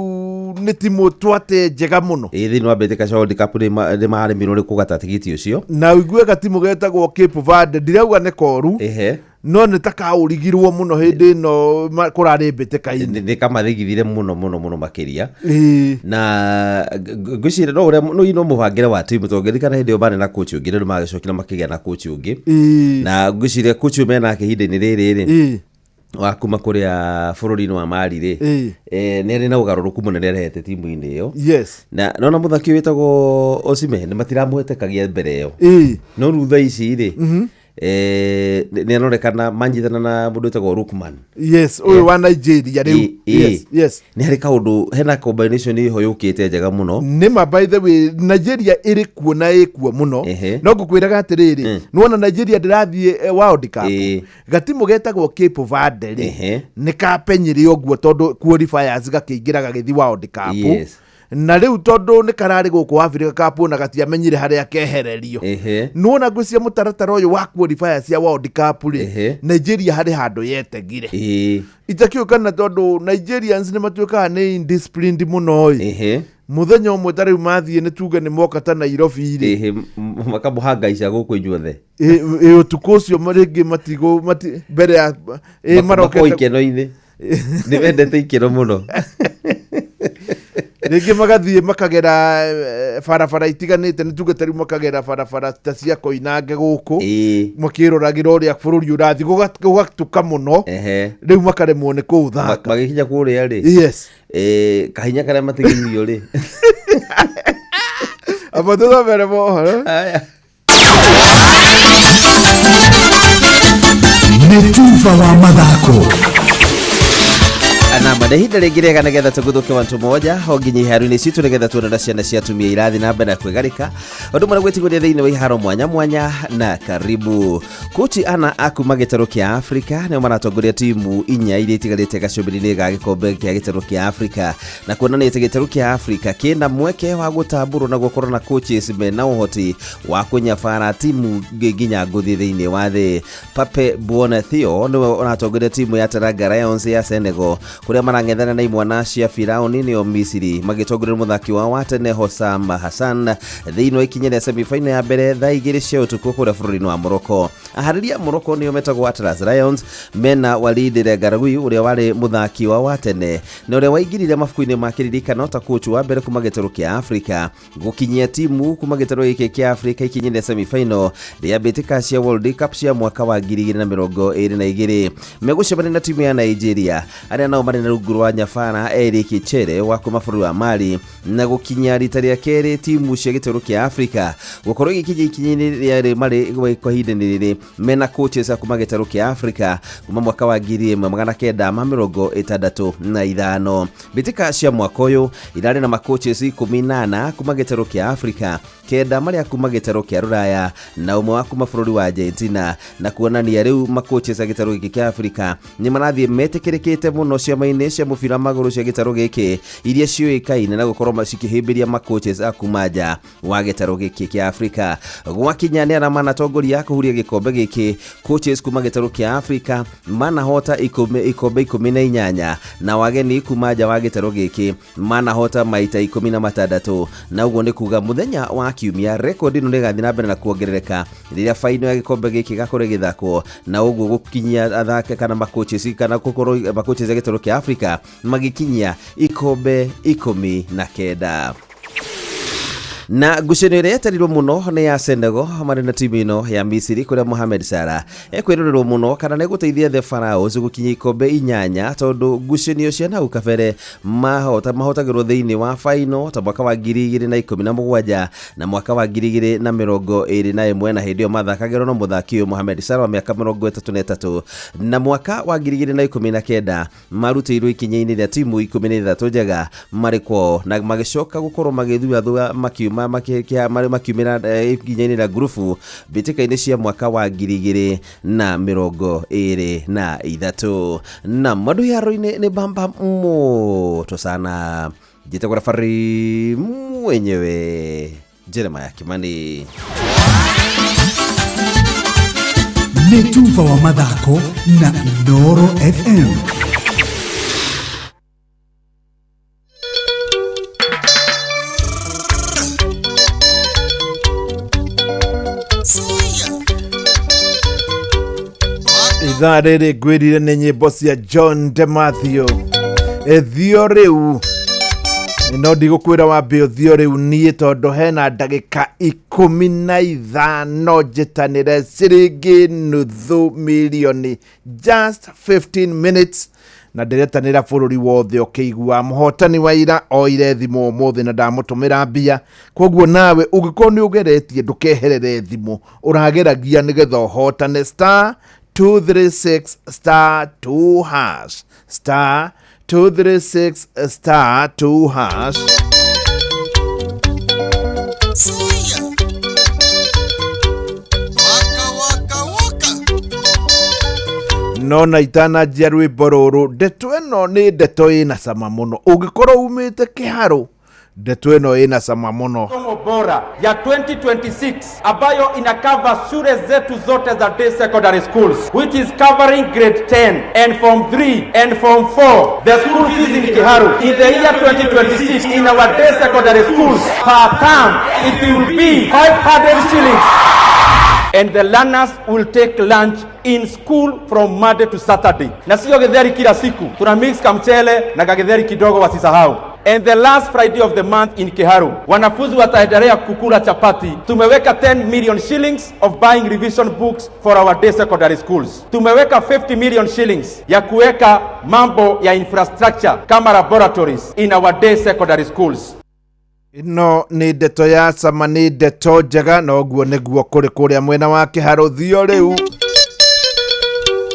nĩ timu twate njega mũno.
Ĩĩ, thĩinĩ wa mbĩtĩka cia World Cup nĩ maremirwo nĩ kũgata tigiti ũcio.
Na ũigue gatimu getagwo Cape Verde, ndirauga nĩ koru, no nĩ ta kaũrigirwo mũno hĩndĩ ĩno kũrarĩ mbĩtĩka-inĩ.
Nĩ kamathigithire mũno mũno mũno makĩria. Na ngwĩciria no ũrĩa no ino mũbangĩre wa timu, tondũ ngĩririkana hĩndĩ ĩyo marĩ na coach ũngĩ, rĩu magĩcokire makĩgĩa na coach ũngĩ. Na ngwĩciria coach ũyũ menake ihinda-inĩ rĩrĩ rĩ, wa kuma kũrĩa bũrũri-inĩ wa Mali rĩ, nĩ arĩ na ũgarũrũku mũnene arehete timu-inĩ ĩyo. Na nona mũthaki ũyũ wĩtagwo Osimhen matiramũhetekagia mbere ĩyo, no rĩu thaa ici rĩ, nĩ aronekana manyitana na mũndũ wĩtagwo Lookman.
Yes, ũyũ wa Nigeria rĩu. Yes.
Nĩ harĩ kaũndũ hena combination ĩho yũkĩte njega mũno.
Nĩma, by the way, Nigeria ĩrĩ kuo na ĩkuo mũno. No ngũkwĩraga atĩrĩrĩ, nĩwona Nigeria ndĩrathiĩ World Cup, gatimu getagwo Cape Verde rĩ, nĩ kapenyire ũguo tondũ qualifiers gakĩingĩra gagĩthiĩ World Cup. Na rĩu tondũ nĩ kararĩ gũkũ Africa Cup na gatiamenyire harĩa kehererio, nĩwona ngwĩciria mũtaratara ũyũ wa qualifier cia World Cup rĩ, Nigeria harĩ handũ yetegire. Itakĩũĩ kana tondũ Nigerians nĩ matuĩkaga nĩ indisciplined mũno ĩ, mũthenya ũmwe ta rĩu mathiĩ, nĩ tuge nĩ moka ta Nairobi rĩ,
Makamũhangaica gũkũ inyuothe.
Ĩ ũtukũ ũcio rĩngĩ matigũ mbere ya
Makorwo
marokete
ikeno-inĩ, nĩ mendete ikeno mũno.
Rĩngĩ magathiĩ makagera barabara itiganĩte, nĩ tuge ta rĩu makagera barabara ta cia Koinange gũkũ, makĩroragĩra ũrĩa bũrũri ũrathiĩ, gũgatuka mũno, rĩu makaremwo nĩ kũũthaka.
Magĩkinya kũrĩa rĩ, kahinya karĩa matigĩirio rĩ.
Amba tũthomere mohoro.
Nĩ tuba wa mathako.
Namba nĩ ihinda rĩngĩ rĩega nĩgetha tũguthũke wantu moja o nginya iharo-inĩ citũ, nĩgetha tuone na ciana cia atumia irathiĩ na mbere na kwĩgarĩka ũndũ ũmwe na gwĩtigũria thĩinĩ wa iharo mwanya mwanya. Na karibu kochi ana akuma gĩtarũ kĩa Afrika nĩo maratongoria timu 4 iria itigarĩte gacũmbĩrĩ-inĩ ga gĩkombe kĩa gĩtarũ kĩa Afrika, na kuonania atĩ gĩtarũ kĩa Afrika kĩna mweke wa gũtambũrwo na gũkorwo na coaches mena ũhoti wa kũnyabara timu nginya ngũthi thĩinĩ wa thĩ. Pape Buona Theo nĩwe ũratongoria timu ya Teranga Lions ya Senegal, kũrĩa marang'ethana na imwana cia Firauni nĩo Misiri, magĩtongoria mũthaki wao wa tene Hossam Hassan thĩinĩ wa ikinya rĩa semi-final ya mbere thaa 2 cia ũtukũ kũrĩa bũrũri-inĩ wa Morocco. Aharĩria Morocco nĩo metagwo Atlas Lions, mena Walid Regragui ũrĩa warĩ mũthaki wao wa tene na ũrĩa waingĩrire mabuku-inĩ ma kĩririkano ta coach wa mbere kuma gĩtarũ kĩa Afrika gũkinyia timu kuma gĩtarũ gĩkĩ kĩa Afrika ikinya rĩa semi-final rĩa mbĩtĩka cia World Cup cia mwaka wa 2022. Megũcemania na timu ya Nigeria arĩa nao marĩ na rungu rwa nyabara Eric Chere wa kuma bũrũri wa Mali, na gũkinya rita rĩa kerĩ timu cia gĩtarũ kĩa Afrika gũkorwo igĩkinya ikinya-inĩ rĩa marĩ kwa ihinda-inĩ rĩrĩ mena coaches a kuma gĩtarũ kĩa Afrika kuma mwaka wa 1965. Mbĩtĩka cia mwaka ũyũ irarĩ na macoaches 14 kuma gĩtarũ kĩa Afrika, 9 marĩa kuma gĩtarũ kĩa Rũraya na ũmwe wa kuma bũrũri wa Argentina, na kuonania rĩu macoaches a gĩtarũ gĩkĩ kĩa Afrika nĩ marathiĩ metĩkĩrĩkĩte mũno ciama-inĩ. ngucanio-inĩ cia mũbira magũrũ cia gĩtarũ gĩkĩ iria ciũĩkaine na gũkorwo cikĩhĩmbĩria macoaches a kuma nja wa gĩtarũ gĩkĩ kĩa Afrika. Gwakinya nĩ arĩa manatongoria kũhuria gĩkombe gĩkĩ, coaches kuma gĩtarũ kĩa Afrika manahota ikombe 18 na wageni kuma nja wa gĩtarũ gĩkĩ manahota maita 16, na ũguo nĩ kuga mũthenya wa kiumia rekondi ĩno nĩ ĩgathiĩ na mbere na kuongerereka rĩrĩa faino ya gĩkombe gĩkĩ gĩgakorwo ĩgĩthakwo, na ũguo gũkinyia athaki kana macoaches kana gũkorwo macoaches a gĩtarũ kĩa Afrika magĩkinyia ikombe 19. Na ngucanio ĩrĩa yetereirwo mũno nĩ ya Senegal marĩ na timu ĩno ya Misiri kũrĩa Mohamed Salah ekwĩrorerwo mũno kana nĩ gũteithia the Pharaohs gũkinyia ikombe 8, tondũ ngucanio cia nahau kabere mahotagĩrwo thĩinĩ wa final ta mwaka wa 2017 na mwaka wa 2021, na hĩndĩ ĩyo mathakagĩrwo na mũthaki ũyũ Mohamed Salah wa mĩaka 33, na mwaka wa 2019 marutĩirwo ikinya-inĩ rĩa timu 13 njega marĩ kwao na magĩcoka gũkorwo magĩthuathua makiuma makiumĩra ikinya-inĩ rĩa ngurubu mbĩtĩka-inĩ cia mwaka wa 2023. Na mandu haro-inĩ nĩ bamba moto sana. Njĩtagwo Rafari mwenyewe Jeremiah Kimani.
Nĩ tuba wa mathako na Inooro FM.
Ithaa rĩrĩ ngwĩrire nĩ nyĩmbo cia John de Mathew. Ĩthio rĩu no ndigũkwĩra wambe ũthio rĩu niĩ, tondũ hena ndagĩka 15 njĩtanĩre ciringi nuthu milioni, just 15 minutes, na ndĩretanĩra bũrũri wothe ũkĩigua. Mũhotani wa ira oire thimũ ũmũthĩ na ndamũtũmĩra mbia, koguo nawe ũngĩkorwo nĩ ũgeretie ndũkeherere thimũ, ũrageragia nĩgetha ũhotane. Star 236 star 2 hash, star 236 star 2 hash. No na itananjia rwĩmbo rũrũ, ndeto ĩno nĩ ndeto ĩna cama mũno. Ũngĩkorwo umĩte kĩharũ, ndeto ĩno ĩna cama mũno.
Masomo bora ya 2026 ambayo inakava shule zetu zote za day secondary schools, which is covering grade 10 and form 3 and form 4. The school fees in Kiharu in the year 2026 in our day secondary schools per term it will be 500 shillings. And the learners will take lunch in school from Monday to Saturday. Na sio githeri kila siku. Tuna mix kamchele na kagitheri kidogo wasisahau. And the last Friday of the month in Kiharu, wanafunzi wataendelea kukula chapati. Tumeweka 10 million shillings of buying revision books for our day secondary schools. Tumeweka 50 million shillings ya kuweka mambo ya infrastructure kama laboratories in our day secondary schools.
Ĩno nĩ ndeto ya cama, nĩ ndeto njega, na ũguo nĩguo kũrĩ kũrĩa mwena wa Kĩharũ. Thio rĩu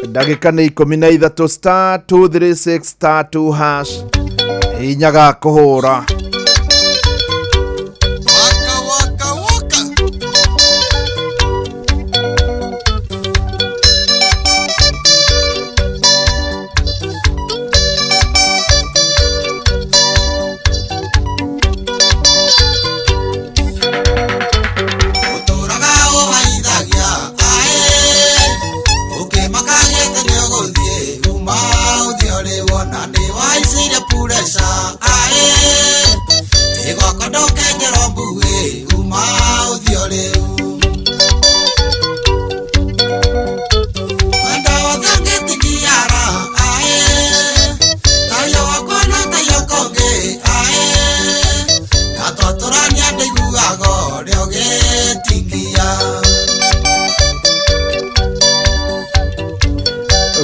ndagĩka nĩ 13, star 236 star 2 hash, hinyaga kũhũra.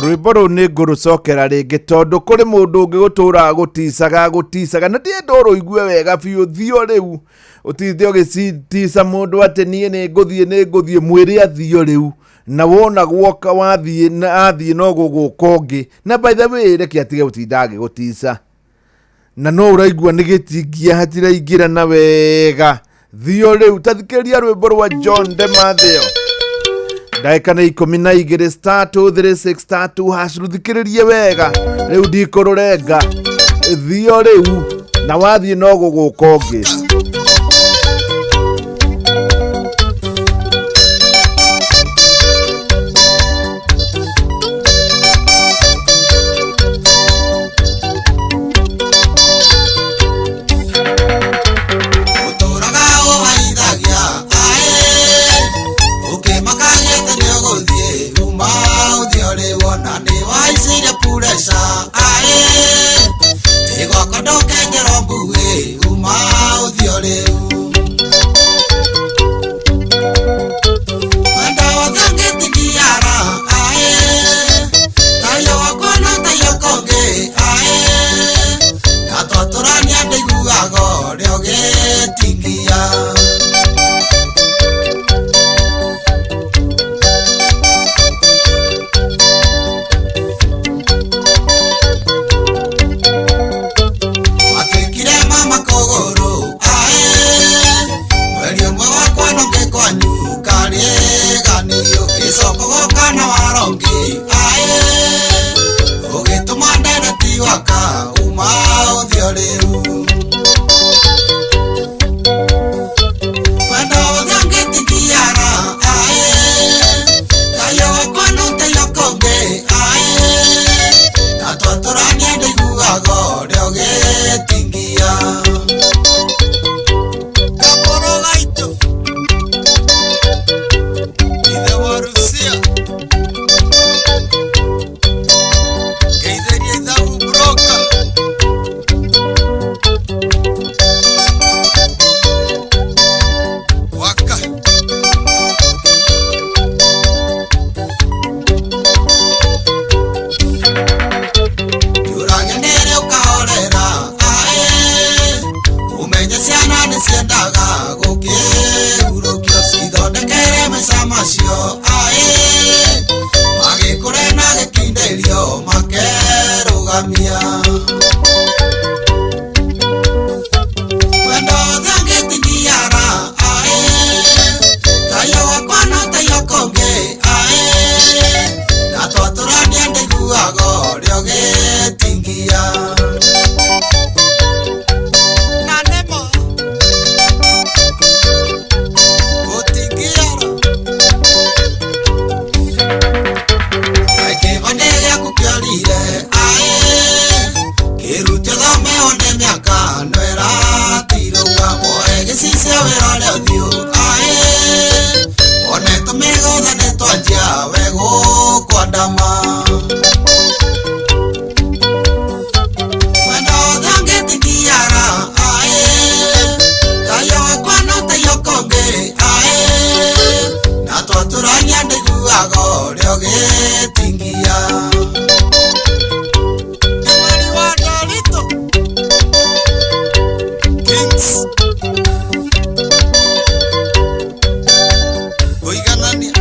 Rwĩmbo rũu nĩ ngũrũcokera rĩngĩ, tondũ kũrĩ mũndũ ũngĩ gũtũraga gũticaga na ndienda ũrũigue wega biũ. Thio rĩu ũtinde ũgĩtica mũndũ atĩ niĩ nĩ ngũthiĩ, mwĩre athio rĩu, na wona gwoka wathiĩ na athiĩ no gũgũka ũngĩ. Na by the way, reke atige gũtinda agĩgũtica, na no ũraigua nĩ gĩtingia hatiraingĩra na wega. Thio rĩu, ta thikĩrĩria rwĩmbo rwa John de Mathew. Ndagĩka nĩ 12 star 236 star 2 hash. Rũthikĩrĩrie wega rĩu, ndikũrũrenga thio rĩu, na wathiĩ no gũgũka ũngĩ.
Ũtũũraga ũhaithagia aĩ, ũkĩmakagia atĩ nĩũgũthiĩ uma ũthiĩ ũrĩwona nĩ wahaicire pureca aĩ, ĩgwakwa ndũkenjerwo mbuĩ uma ũthiĩ ũrĩu. Wendo wothe ũngĩtingiara aĩ, tayo wakwa na tayo kũngĩ aĩ, na twatũrania ndĩiguaga ũrĩa ũgĩtingia. Watuĩkire mama kũgũrũ aĩ, mweri ũmwe wakwa nũngĩ kwanyu karĩganio, gĩcoka goka na warongi aĩ, ũgĩtũma ndereti waka uma ũthiĩ rĩu. Wendo wothe ũngĩtingiara aĩ, tayo wakwa no tayo kũngĩ aĩ, na twatũrania ndĩiguaga ũrĩa ũgĩtingia. Kaboro gaitũ ithe wa Rusia ngeithĩria ithabu broka. Waka njũragenere ũkahorera aĩ, ũmenye ciana nĩ ciendaga gũkĩhurũkio, cithondekere maica macio aĩ, magĩkũre na gĩkindĩrio makerũgamia. Wendo wothe ũngĩtingiara aĩ, tayo wakwa no tayo kũngĩ aĩ, na twatũrania ndĩiguaga ũrĩa ũgĩtingia. Na nĩmo gũtingiara kĩbandĩ gĩaku kĩorire aĩ, kĩrutio thome one mĩaka no ĩratirũka, woe gĩcicio wĩrore ũthiũ aĩ, one tũmĩgũtha nĩ twanjia we gũkwandama. Wendo wothe ũngĩtingiara aĩ, tayo wakwa no tayo kũngĩ aĩ, na twatũrania ndĩiguaga ũrĩa ũgĩtingia. Mweri wa Ndũritũ Kings kũiganania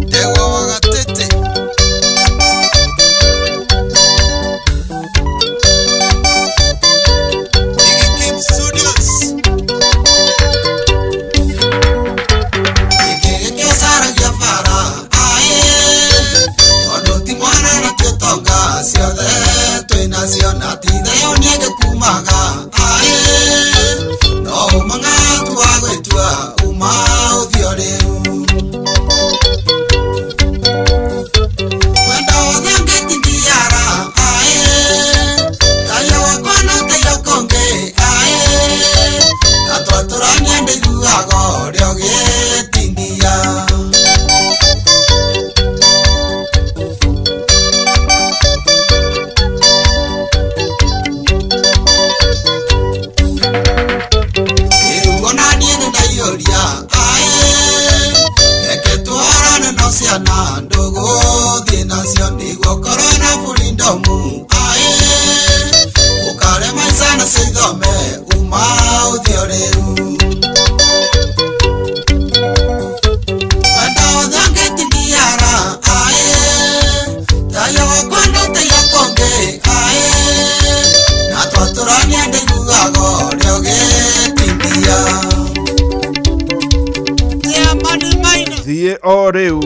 ndegwa wa gatĩtĩ Big Kim Studios gĩkĩ gĩkĩcaragia bara aĩ, tondũ ti mwana na ti ũtonga ciothe twĩnacio, na ti thayũ nĩangĩkumaga aĩ, no uma ng'atu wa gwĩtua uma ũthiĩ rĩu. Wendo wothe ũngĩtingiara aĩ, tayo wakwa no tayo kũngĩ aĩ, na twatũrania ndĩiguaga ũrĩa ũgĩtingia. Rĩu ona niĩ nĩndaiyũria aĩ, reke tũhorane no ciana ndũgũthiĩ nacio, nĩguo korwo na burindomu aĩ, ũkare maica nacio ithome uma ũthiĩ rĩu. Wendo wothe ũngĩtingiara aĩ, tayo wakwa no tayo kũngĩ aĩ, na twatũrania ndĩiguaga ũrĩa ũgĩtingia.
Thiĩ o rĩu.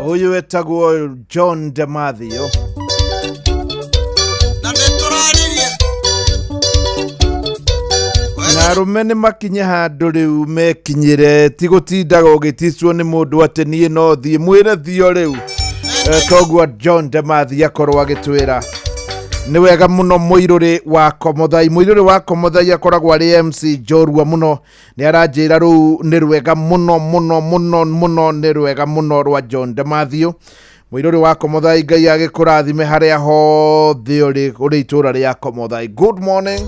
Ũyũ wetagwo John Demathio. Na arũme nĩ makinye handũ rĩu mekinyĩre, ti gũtindaga ũgĩticwo nĩ mũndũ atĩ niĩ no thiĩ, mwĩre thiĩ o rĩu. Toguo John Demathi akorwo agĩtwĩra nĩ wega mũno. Mũirũrĩ wa Komothai, mũirũrĩ wa Komothai akoragwo arĩ MC njorua mũno, nĩ aranjĩra rũu nĩ rwega mũno mũno mũno mũno, nĩ rwega mũno rwa John Demathio. Mũirũrĩ wa Komothai, Ngai agĩkũrathime harĩa hothe ũrĩ, ũrĩ itũra rĩa Komothai. Good morning.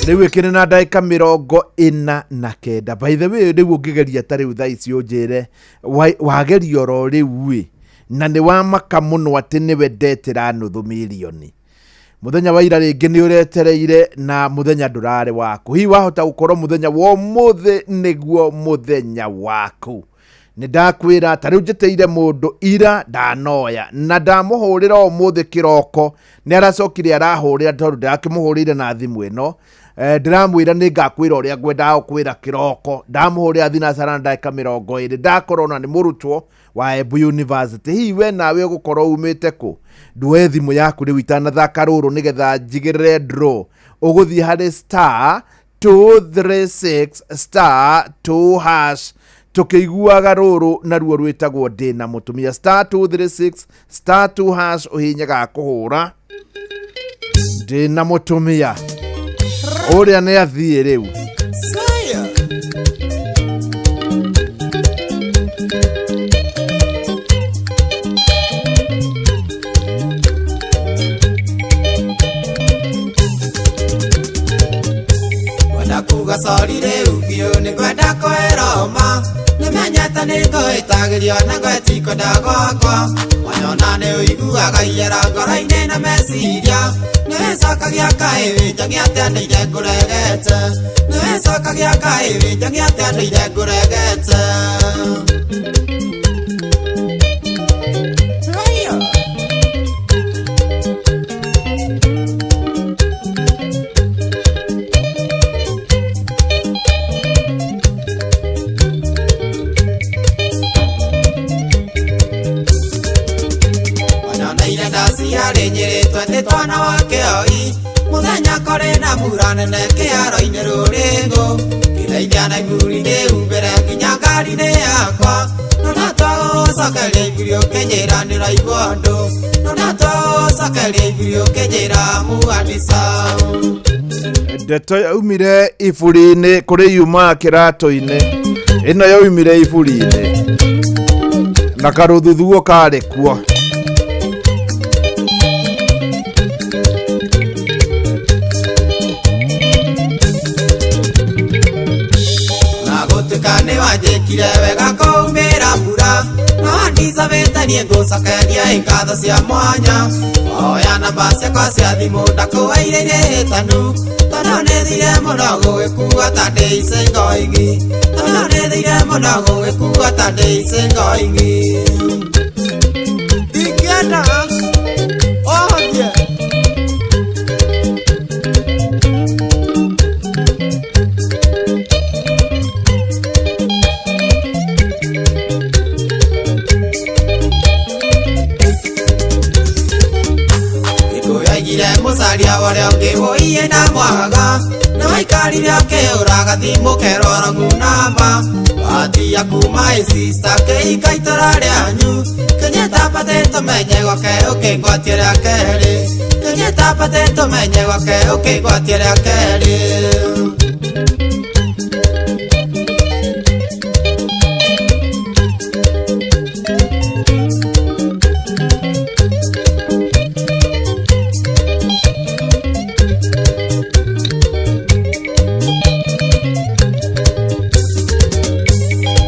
Rĩu ĩkĩrĩ na ndagĩka 49. By the way, rĩu ũngĩgeria ta rĩu thaa ici ũnjĩre wageria oro rĩu ĩ, na nĩ wamaka mũno atĩ nĩwe ndetĩra nuthu mirioni mũthenya wa ira, rĩngĩ nĩ ũretereire na mũthenya ndũrarĩ waku. Hihi wahota gũkorwo mũthenya wa ũmũthĩ nĩguo mũthenya waku. Nĩ ndakwĩra ta rĩu njĩtĩire mũndũ ira ndanoya na ndamũhũrĩra ũmũthĩ kĩroko, nĩ aracokire arahũrĩra tondũ ndakĩmũhũrĩire na thimũ ĩno. Ndĩramwĩra nĩ ngakwĩra ũrĩa ngwendaga gũkwĩra kĩroko. Ndamũhũrĩra thinacara na ndagĩka 20, ndakorwo na nĩ mũrutwo wa Embu University. Hihi we nawe ũgũkorwo umĩte kũ? Nduoe thimũ yaku rĩu itanathaka rũrũ nĩgetha njigĩrĩre draw. Ũgũthiĩ harĩ star 236 star 2 hash, tũkĩiguaga rũrũ naruo rwĩtagwo ndĩna mũtumia. Star 236 star 2 hash, ũhinyaga kũhũra ndĩna mũtumia ũrĩa nĩ athiĩ rĩu.
Kwenda kuga sori rĩu biũ, nĩ ngwenda kwĩroma, nĩmenyete nĩ ngũĩtagĩrio na ngwetikwenda gwakwa. Wanyona nĩ ũiguaga iera ngoro-inĩ na meciria, nĩwĩcokagia kaĩ wĩnjangia atĩa ndĩire ngũregete, nĩwĩcokagia kaĩ wĩnjangia atĩa ndĩire ngũregete. Wanyoneire ndaciarĩ Nyĩrĩ twetĩtwo twana wa kĩoi, mũthenya kũrĩ na mbura nene kĩharo-inĩ rũrĩngũ, ngĩteithia na iburi ndĩhumbĩre nginya ngari-inĩ yakwa, no ndatwagũcokeria iburi ũkĩnjĩra nĩũraigua ũndũ, no ndatwagũcokeria iburi ũkĩnjĩra muhandisa.
Ndeto yaumire iburi-inĩ kũrĩ yumaga kĩratũ-inĩ, ĩno yaumire iburi-inĩ na karũthuthuo karĩ kuo.
Na gũtuĩka nĩ wanjĩkire wega kũumĩra mbura, no wandicabĩte niĩ ngũcokeria ngatho cia mwanya. Oya namba ciakwa cia thimũ ndakũheire irĩ hĩtanu, tondũ nĩthire mũno gũgĩkua ta ndĩ icingo-inĩ, tondũ nĩthire mũno gũgĩkua ta ndĩ icingo-inĩ. Ingĩenda ũhũthie. Gĩkũyũ aigire mũcaria ũrĩa ũngĩ wũiye ndamwagaga, nĩ waikarire akĩhũraga thimũ kerwo namba. Bahati yaku my sister kĩhika itũra rĩanyu, kĩnyita batĩ tũmenye gwake ũkĩngwatie rĩa kerĩ, kĩnyita batĩ tũmenye gwake ũkĩngwatie rĩa kerĩ.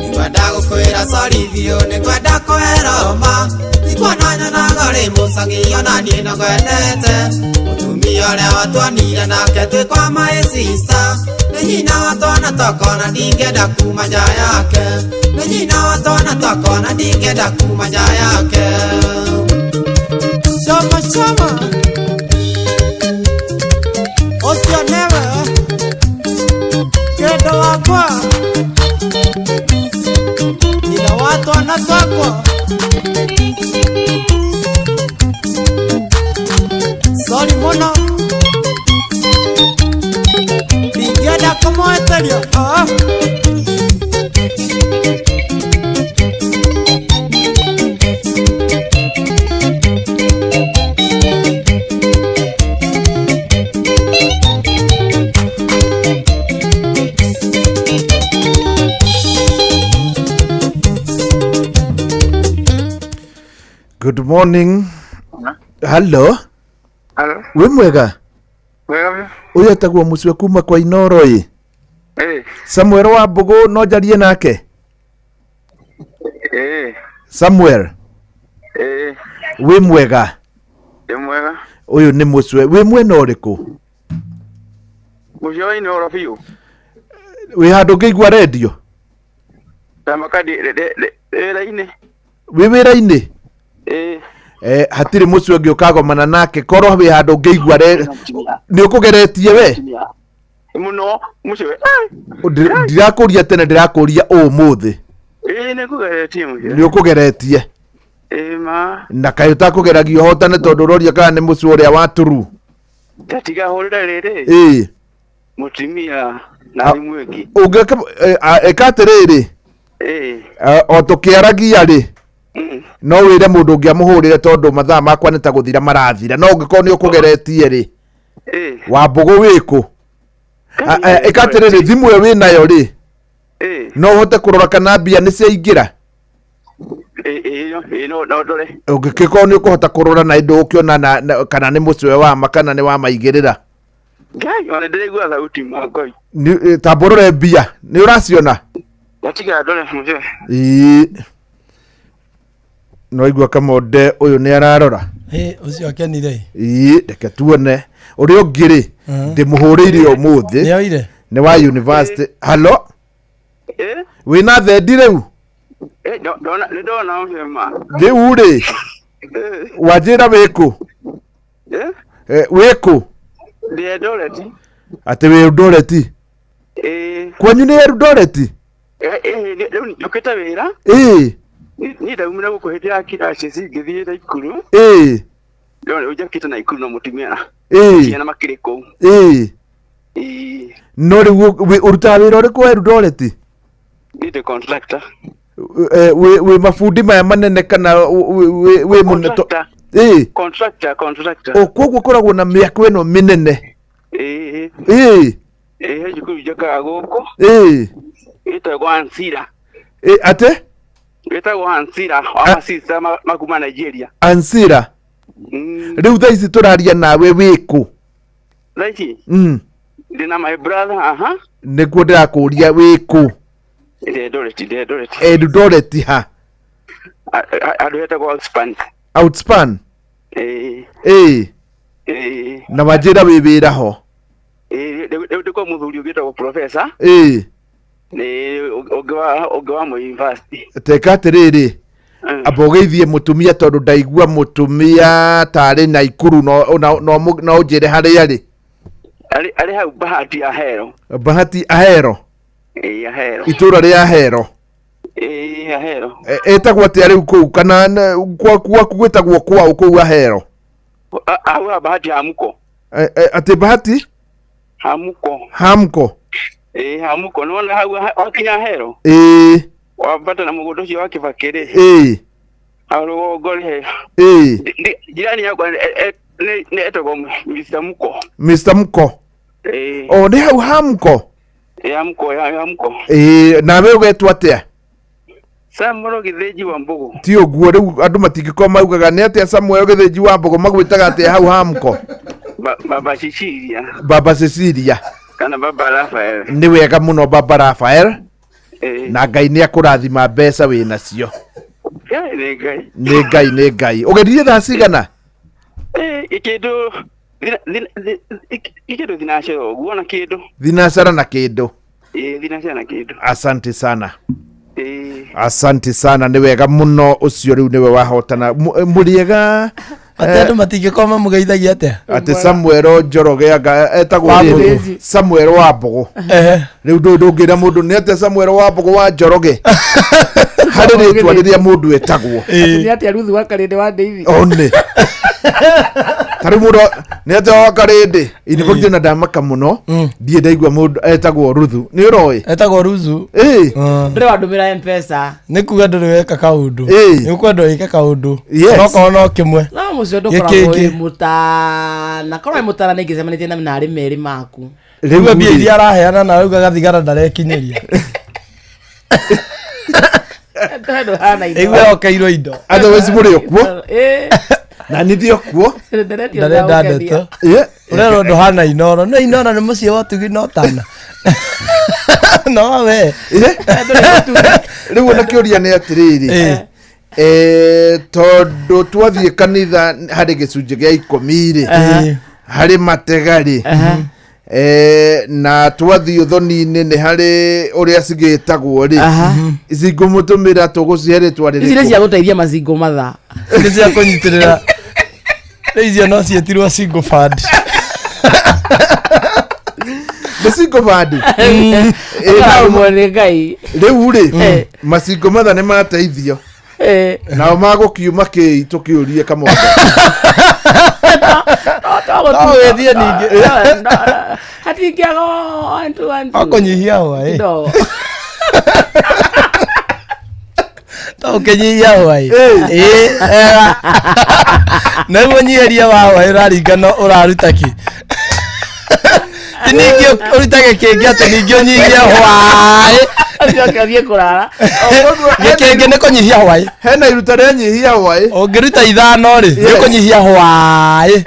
Nĩngwenda gũkwĩra sorry biũ, nĩngwenda kwĩroma, ndikuona nyonaga ũrĩ mũcagi ona niĩ no ngwendete. Mũtumia ũrĩa watuonire nake twĩ kwa my sister, nĩ nyina wa twana twakwa na ndingĩenda kuma nja yake, nĩ nyina wa twana twakwa na ndingĩenda kuma nja yake. Choma choma ũcio nĩwe kĩndũ wakwa.
Good morning. Hello.
Hello.
Wĩ mwega?
Wega biũ.
Ũyũ etagwo Mũcue kuma kwa Inoro ĩ.
Ĩĩ.
Samuel wa Mbũgũ no njarie nake?
Ĩĩ.
Samuel,
Ĩĩ.
wĩ mwega?
Ndĩ mwega.
Ũyũ nĩ Mũcue. Wĩ mwena ũrĩkũ?
Mũciĩ wa Inooro biũ.
Wĩ handũ ngĩigua rendio?
Ndamaka ndĩ wĩra-inĩ.
Wĩ wĩra-inĩ?
Ĩĩ.
Eh, hatirĩ mũcue ũngĩ ũkagomana nake korwo wĩ handũ ngĩigua nĩ ũkũgeretie we?
Mũno mũciĩ.
Ndirakũria tene ndĩrakũria ũmũthĩ.
Ĩĩ nĩ kũgeretie mũciĩ.
Nĩ ũkũgeretie.
Ĩĩ ma.
Na kaĩ ũtakũgeragia ũhotane tondũ ũroria kana nĩ mũcue ũrĩa wa turu.
Ndatiga hũrĩre rĩrĩ.
Ĩĩ.
Mũtumia na thimũ ĩngĩ.
Ũngĩka ĩka atĩrĩrĩ
Ĩĩ.
o tũkĩaragia rĩ no wĩre mũndũ ũngĩ amũhũrĩre tondũ mathaa makwa nĩ ta gũthira marathira no ũngĩkorwo nĩ ũkũgeretie rĩ
Ĩĩ.
Wambũgũ wĩkũ? Ĩka atĩrĩrĩ thimũ ĩyo wĩ nayo rĩ
Ĩĩ.
no ũhote kũrora kana mbia nĩ ciaingĩra
Ĩĩ ĩĩ no ndore.
Ũngĩkorwo nĩ ũkũhota kũrora na ndũgũkĩona kana nĩ mũcwe wa ma kana nĩ wa maigĩrĩra.
Ngai ona ndĩraigua thauti ma Ngai.
Tamba ũrore mbia nĩ ũraciona?
Ndatiga ndore mũciĩ.
Ĩĩ. No igua kamonde ũyũ nĩ ararora.
Ĩ, ũcio akenire.
Ĩĩ, reke tuone ũrĩa ũngĩ rĩ ndĩmũhũrĩire ũmũthĩ
Nĩoire?
nĩ wa university. Halo, wĩna thendi rĩu?
Ĩĩ ndona nĩ ndona mũciĩ ma.
Rĩu rĩ wanjĩra wĩkũ?
Ĩĩ.
Wĩkũ?
Ndĩ Eldoret.
Atĩ wĩ Eldoret?
Ĩĩ.
Kwanyu nĩ Eldoret?
Ĩĩ rĩu njũkĩte wĩra.
Ĩĩ.
Niĩ ndaumire gũkũ hĩndĩ ya crisis ngĩthiĩ Naikuru.
Ĩĩ.
Rĩu njakĩte Naikuru na mũtumia.
Ĩĩ.
Ciana makĩrĩ kũu.
Ĩĩ.
Ĩĩ.
No rĩu ũrutaga wĩra ũrĩkũ Eldoret?
Niĩ ndĩ contractor.
Wĩ mabundi maya manene kana wĩ mũne
Contractor.
Ĩĩ.
Contractor, contractor.
O koguo ũkoragwo na mĩako ĩno mĩnene?
Ĩĩ.
Ĩĩ.
Ĩĩ he cukuru njakaga gũkũ.
Ĩĩ.
Ĩtagwo Ansira.
Ĩ, atĩ
Ĩtagwo Ansira wa masista makuma Nigeria.
Ansira. Rĩu thaa ici tũraria nawe wĩkũ?
Thaa ici ndĩna my brother aha.
Nĩguo ndĩrakũria wĩkũ?
Ndĩ Eldoret, ndĩ Eldoret.
Eldoret ha?
Handũ hetagwo Outspan.
Outspan?
Ĩĩ.
Ĩĩ.
Ĩĩ.
Na wanjĩra wĩ wĩra ho?
Ĩĩ rĩu ndĩ kwa mũthuri ũngĩ wĩtagwo professor.
Ĩĩ.
Nĩ ũngĩ wa Moi University.
Teka atĩrĩrĩ amba ũgeithie mũtumia tondũ ndaigua mũtumia tarĩ Naikuru no no ũnjĩre harĩa arĩ.
Arĩ hau Bahati Ahero.
Bahati Ahero?
Ĩĩ Ahero.
Itũra rĩa Ahero?
Ĩĩ Ahero.
Ĩtagwo atĩa rĩu kũu kana gwaku gwĩtagwo kwaũ kũu Ahero?
Hau ha Bahati Hamuko.
Atĩ Bahati?
Hamuko.
Hamko?
Ĩĩ Hamuko nĩwona hau wakinya Ahero?
Ĩĩ.
Wambata na mũgũnda ũcio wa Kĩbakĩ rĩ.
Ĩĩ.
Hau rũgongo rĩ.
Ĩĩ.
Jirani yakwa nĩ etagwo Mr. Muko.
Mr. Muko?
Ĩĩ.
O nĩ hau Hamko?
Ĩĩ Hamuko, Hamuko.
Ĩĩ, nawe ũgetwo atĩa?
Samuel Gĩthĩnji wa Mbũgũ.
Ti ũguo rĩu andũ matingĩkorwo maugaga nĩ atĩa Samuel Gĩthĩnji wa Mbũgũ magwĩtaga atĩa hau Hamko?
Baba Cecilia.
Baba Cecilia.
Kana Baba Rafael.
Nĩ wega mũno Baba Rafael.
Ĩĩ.
Na Ngai nĩ akũrathima mbeca wĩ nacio.
Ngai nĩ Ngai.
Nĩ Ngai nĩ Ngai. Ũgeririe thaa cigana?
Ĩĩ kĩndũ kĩndũ thinacara ũguo na kĩndũ.
Thinacara na kĩndũ.
Ĩĩ thinacara na kĩndũ.
Asante sana.
Ĩĩ.
Asante sana nĩ wega mũno ũcio rĩu nĩwe wahotana. Mũrĩega.
Atĩ andũ matingĩkorwo mamũgeithagia atĩa?
Atĩ Samuel Njoroge anga etagwo rĩrĩ Samuel wa Mbũgũ. Rĩu ndũĩ ndũngĩra mũndũ nĩ atĩa Samuel wa Mbũgũ wa Njoroge. Harĩ rĩtwa rĩrĩa mũndũ etagwo.
Atĩ nĩ atĩa Ruthu wa Karĩndĩ wa Ndeithi?
One. Tarĩu mũndũ nĩ atĩa wa Karĩndĩ. In fact ona ndamaka mũno ndiĩ ndaigua mũndũ etagwo Ruthu. Nĩ ũroĩ?
Etagwo Ruthu.
Ĩĩ.
Ndũrĩ wandũmĩra M-Pesa.
Nĩ kuga ndũrĩ weka kaũndũ.
Nĩ
ũkwenda wĩke kaũndũ.
Yes.
No korwo no kĩmwe.
No mũcio ndũkoragwo wĩ mũtana. Korwo wĩ mũtana nĩ ingĩcemanĩtie na narĩ merĩ maku.
Rĩu mbia iria araheana na rĩu agathigara ndarekinyĩria.
Ndũhana indo.
Ĩguo yokeirwo indo.
Otherwise mũrĩ o kuo. Na nĩ thiĩ o kuo.
Ndarenda ndeto. Ũrerwo ndũhana Inoro. No Inoro nĩ mũciĩ wa ũtugi na ũtana. No we.
Rĩu ona kĩũria nĩ atĩrĩrĩ, tondũ twathiĩ kanitha harĩ gĩcunjĩ gĩa 10 rĩ, harĩ matega rĩ, na twathiĩ ũthoni-inĩ nĩ harĩ ũrĩa cigĩtagwo rĩ, ici ngũmũtũmĩra tũgũcihe rĩtwa
Ici nĩ cia
rĩrĩkũ?
gũteithia macingo mathaa.
Nĩ cia kũnyitĩrĩra. Rĩu icio no ciĩtirwo single fund.
Nĩ single fund.
Ũkarathimwo nĩ Ngai.
Rĩu rĩ, macingo matha nĩ mateithio, nao magũkiuma kĩi tũkĩũrie kamondo.
No wĩthiĩ ningĩ.
Hatingĩaga one two one two.
Okũnyihia hwaĩ.
No.
To ũkĩnyihia hwaĩ. Ĩĩ, ega. Na rĩu ũnyiheria wa hwaĩ ũraringana ũraruta kĩ. Ti ningĩ ũrutage kĩngĩ atĩ ningĩ ũnyihie hwaĩ.
Ũcoke ũthiĩ kũrara.
Gĩkĩngĩ nĩ kũnyihia hwaĩ.
Hena iruta rĩa nyihia hwaĩ.
Ũngĩruta 5 rĩ, nĩ kũnyihia hwaĩ.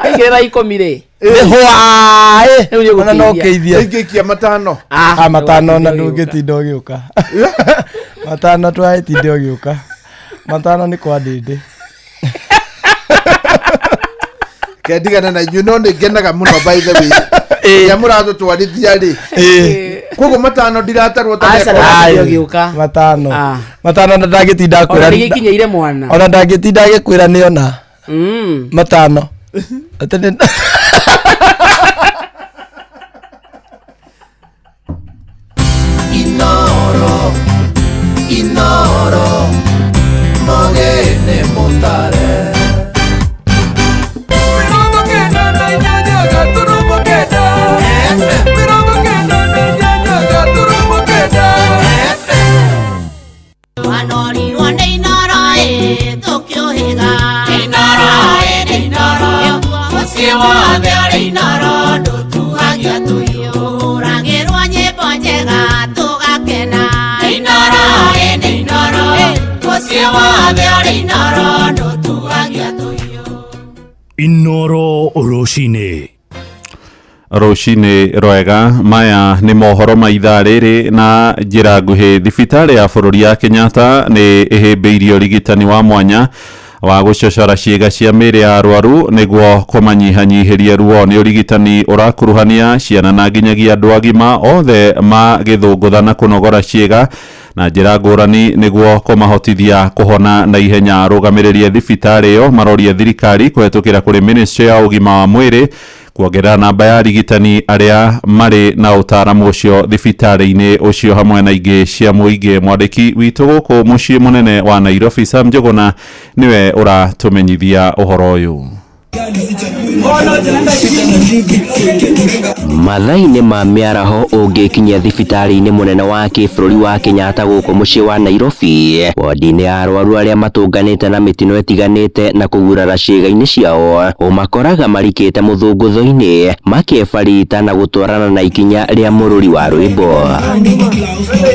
Aigĩrĩra 10 rĩ.
Nĩ hwaĩ.
Rĩu nĩ
Ona no
ũgũkĩithia.
ũkĩithie.
Ingĩikia 5.
Ah, 5 na ndũngĩtinda ũgĩũka. 5 twagĩtinda ũgĩũka. 5 nĩ kwa ndĩndĩ.
Kendigana na inyuĩ, no nĩ ngenaga mũno by the way rĩrĩa mũratũtwarithia rĩ, koguo 5 ndiratarwo ta
Aca,
mekora.
ndũngĩtinda ũgĩũka.
5. 5 na ndangĩtinda
Ona
akwĩra.
nĩgĩkinyĩire mwana.
Ona ndangĩtinda agĩkwĩra nĩ ona. 5. Atĩ nĩ
Inoro, Inoro, mogene mutare.
Wanorirwo nĩ Inoro ĩ tũkĩũhĩga. Inoro ĩ nĩ Inoro, mũciĩ wothe ũrĩ Inoro ndũtuhagia tũhiũ. Tũhũragĩrwo nyĩmbo njega tũgakena. Inoro ĩ nĩ Inoro, mũciĩ wothe ũrĩ Inoro ndũtuhagia tũhiũ.
Inoro rũcinĩ.
Rũcinĩ rwega. Maya nĩ mohoro ma ithaa rĩrĩ na njĩra nguhĩ. Thibitarĩ ya bũrũri ya Kenyatta nĩ ĩhĩmbĩirie ũrigitani wa mwanya wa gũcocora ciĩga cia mĩĩrĩ ya arwaru nĩguo kũmanyihanyihĩria ruo. Nĩ ũrigitani ũrakuruhania ciana na nginyagia andũ agima othe magĩthũngũtha na kũnogora ciĩga na njĩra ngũrani nĩguo kũmahotithia kũhona na ihenya. Arũgamĩrĩri a thibitarĩ ĩyo maroria thirikari kũhetũkĩra kũrĩ ministry ya ũgima wa mwĩrĩ kuongerera namba ya arigitani arĩa marĩ na ũtaaramu ũcio thibitarĩ-inĩ ũcio hamwe na ingĩ cia mũingĩ. Mwandĩki witũ gũkũ mũciĩ mũnene wa Nairobi, Sam Njuguna, nĩwe ũratũmenyithia ũhoro ũyũ.
Mathaa-inĩ ma mĩaraho ũngĩkinyia thibitarĩ-inĩ mũnene wa kĩbũrũri wa Kenyatta gũkũ mũciĩ wa Nairobi, wodi-inĩ ya arwaru arĩa matũnganĩte na mĩtino ĩtiganĩte na kũgurara ciĩga-inĩ ciao, ũmakoraga marikĩte mũthũngũtho-inĩ makĩbarita na gũtwarana na ikinya rĩa mũrũri wa rwĩmbo.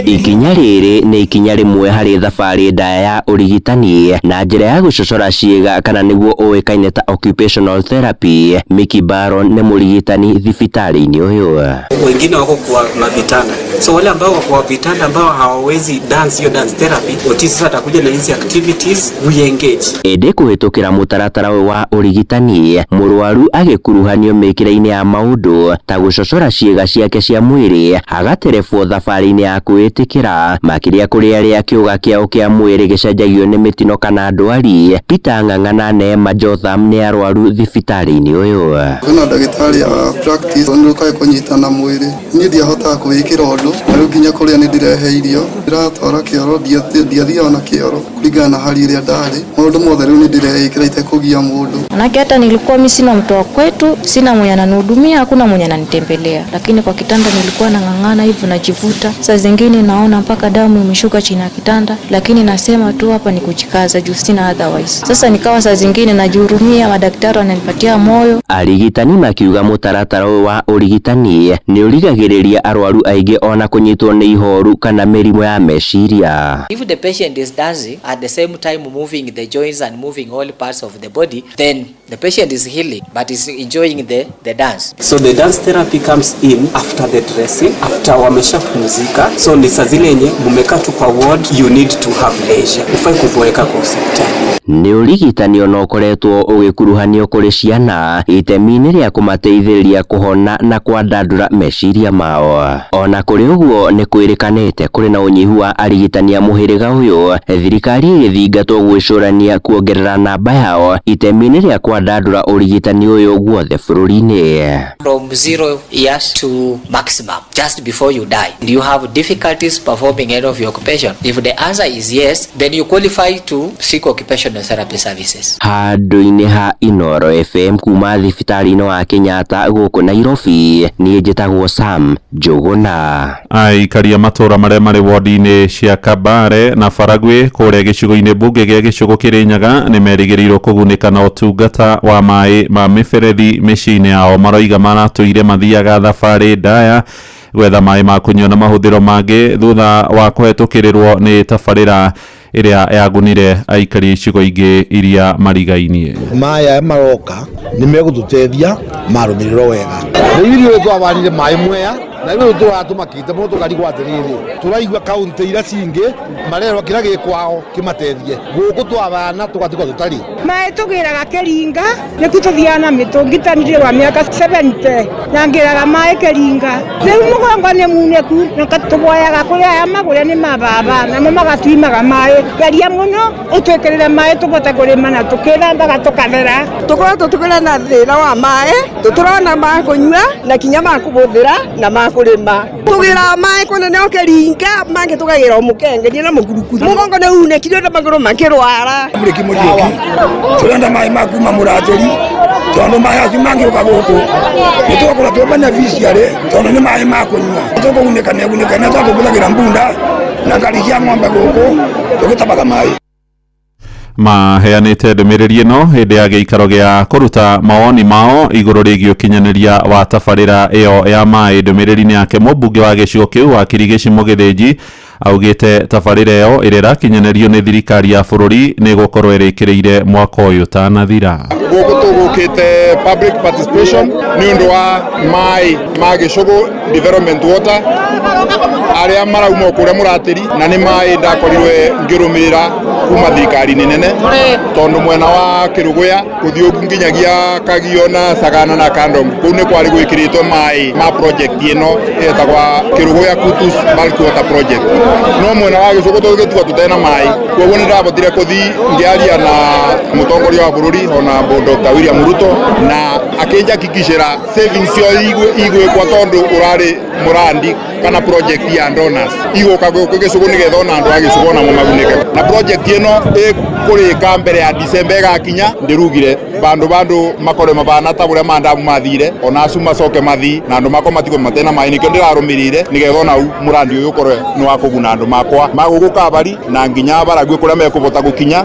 Ikinya rĩrĩ nĩ ikinya rĩmwe harĩ thabarĩ ndaya ya ũrigitani na njĩra ya gũcocora ciĩga kana nĩguo ũĩkaine ta occupational therapy. Mickey Baron nĩ mũrigitani thibitarĩ-inĩ ũyũ.
Wengine wako kwa mavitanda, so wale ambao wako kwa vitanda ambao hawawezi dance hiyo dance therapy, OT sasa atakuja na hizi activities we engage.
Ĩndĩ kũhĩtũkĩra mũtaratara ũyũ wa ũrigitani, mũrwaru agĩkuruhanio mĩkĩre-inĩ ya maũndũ ta gũcocora ciĩga ciake cia mwĩrĩ, agaterebwo thabarĩ-inĩ ya kwĩĩtĩkĩra, makĩria kũrĩ arĩa kĩũga kĩao kĩa mwĩrĩ gĩcenjagio nĩ mĩtino kana ndwari. Peter Ng'ang'a na Neema Jotham nĩ arwaru thibitarĩ-inĩ ũyũ.
Kwĩna ndagĩtarĩ a practice nĩ ũkae kũnyitana mwĩrĩ, niĩ ndiahotaga kwĩĩkĩra ũndũ na rĩu nginya kũrĩa nĩ ndĩrehe irio, ndĩratwara kĩoro, ndiathiaga na kĩoro kũringana na hali ĩrĩa ndarĩ, maũndũ mothe rĩu nĩ ndĩreĩkĩra itekũgia mũndũ.
Manake hata nilikuwa mi sina mtu wa kwetu, sina mwenye ananihudumia, hakuna mwenye ananitembelea, lakini kwa kitanda nilikuwa nang'ang'ana hivyo najivuta. Saa zingine naona mpaka damu imeshuka chini ya kitanda, lakini nasema tu hapa ni kujikaza juu sina otherwise. Sasa nikawa saa zingine najihurumia, madaktari wananipatia moyo.
Arigitani makiuga mũtaratara ũyũ wa ũrigitani nĩ ũrigagĩrĩria arwaru aingĩ ona kũnyitwo nĩ ihoru kana mĩrimũ ya meciria.
If the patient is dancing at the same time moving the joints and moving all parts of the body, then the patient is healing but is enjoying the dance.
So the dance therapy comes in after the dressing, after wameshapumzika. So ni saa zile yenye mumekaa tu kwa ward, you need to have leisure. Ufai kuboeka kwa hospitali.
Nĩ ũrigitani ona ũkoretwo ũgĩkuruhanio kũrĩ ciana itemi-inĩ rĩa kũmateithĩrĩria kũhona na kwandandũra meciria mao. Ona kũrĩ ũguo nĩ kwĩrĩkanĩte kũrĩ na ũnyihu wa arigitani a mũhĩrĩga ũyũ, thirikari ĩgĩthingatwo gwĩcũrania kuongerera namba yao itemi-inĩ rĩa kwandandũra ũrigitani ũyũ guothe bũrũri-inĩ.
From 0 years to maximum, just before you die, do you have difficulties performing any of your occupation? If the answer is yes, then you qualify to seek occupational therapy services.
Handũ-inĩ ha Inoro FM kuma thibitarĩ-inĩ wa Kenyatta gũkũ Nairobi, niĩ njĩtagwo Sam Njũgũna.
Aikaria matũra marĩa marĩ wodi-inĩ cia Kabare na Baragwi kũrĩa gĩcigo-inĩ mbunge gĩa Gĩcũgũ Kĩrĩnyaga nĩ merĩgĩrĩirwo kũgunĩka na ũtungata wa maĩ ma mĩberethi mĩciĩ-inĩ yao. Maroiga maratũire mathiaga thabarĩ ndaya gwetha maĩ ma kũnyua na mahũthĩro mangĩ thutha wa kũhetũkĩrĩrwo nĩ tabarĩra ĩrĩa yagunire aikari icigo ingĩ iria marigainie.
Maĩ maroka nĩ megũtũteithia marũmĩrĩrwo wega. Rĩu ithuĩ twabanire maĩ Mwea na rĩu tũratũmakĩte mũno tũkarigwo atĩrĩrĩ, tũraigua kaũntĩ iria cingĩ marerwo kĩrĩa gĩ kwao kĩmateithie, gũkũ twabana tũgatigwo tũtarĩ.
Maĩ tũgĩraga kĩringa nĩkuo tũthiaga na mĩtũngi ta ndirĩ wa mĩaka 70 na ngĩraga maĩ kĩringa. Rĩu mũgongo nĩ munĩku na tũboyaga kũrĩ aya magũre nĩ mababa namo magatwimaga maĩ. Geria mũno ũtwĩkĩrĩre maĩ tũbote kũrĩma na tũkĩthambaga tũkathera.
Tũkoretwo tũkĩrĩ na thĩna wa maĩ, tũtũrona ma kũnyua na kinya ma kũhũthĩra na ma kũrĩma. Tũgĩraga maĩ kũnene o kĩringa, mangĩ tũkagĩra o mũkenge na mũkurukuru. Mũgongo nĩ unĩkire na magũrũ makĩrwara.
Mũrĩki Mũriũki, tũrenda maĩ ma kuma Mũratĩri tondũ maĩ acio mangĩũka gũkũ nĩ tũgũkorwo twĩ beneficiary tondũ nĩ maĩ ma kũnyua. Tũkũgunĩka nĩ gunĩka nĩ tũkũhũthagĩra mbunda na ngari cia ng'ombe gũkũ tũgĩtabaga maĩ.
Maheanĩte ndũmĩrĩri ĩno hĩndĩ ya gĩikaro gĩa kũruta mawoni mao igũrũ rĩgiĩ ũkinyanĩria wa tabarĩra ĩyo ya maĩ. Ndũmĩrĩri-inĩ yake mũmbunge wa gĩcigo kĩu wa Kirigici Mũgĩthĩnji augĩte tabarĩra ĩyo ĩrĩa ĩrakinyanĩrio nĩ thirikari ya bũrũri nĩ ĩgũkorwo ĩrĩkĩrĩire mwaka ũyũ ũtanathira.
Gũkũ tũgũkĩte public participation nĩ ũndũ wa maĩ ma Gĩcũgũ Development Water arĩa marauma kũrĩa Mũratĩri, na nĩ maĩ ndakorirwe ngĩrũmĩrĩra kuma thirikari-inĩ nene tondũ mwena wa Kĩrũgũya gũthiĩ nginyagia Kagio na Sagana na Kandom kũu nĩ kwarĩ gwĩkĩrĩtwo maĩ ma project ĩno ĩtagwa Kĩrũgũya Kutus Bulk Water Project. No mwena wa Gĩcũgũ tũgĩtigwo tũtena maĩ, koguo nĩ ndabotire kũthiĩ ngĩaria na mũtongoria wa bũrũri ona Dr. William Ruto na akĩnjakikicĩra savings cio igwĩkwo tondũ ũrarĩ mũrandi kana project ya donors igũka gũkũ Gĩcũgũ nĩgetha ona andũ a Gĩcũgũ onamo magunĩke. Na project ĩno ĩkũrĩka mbere ya December ĩgakinya, ndĩrugire bandu makore mabana ta ũrĩa mandamu mathire ona acu macoke mathi na andũ makwa matigwo matena maĩ, nĩkĩo ndĩrarũmĩrĩire nĩgetha ona mũrandi ũyũ ũkorwe nĩ wa kũguna andũ makwa magũkũ Kabari na nginya Baragwi kũrĩa mekũbota gũkinya.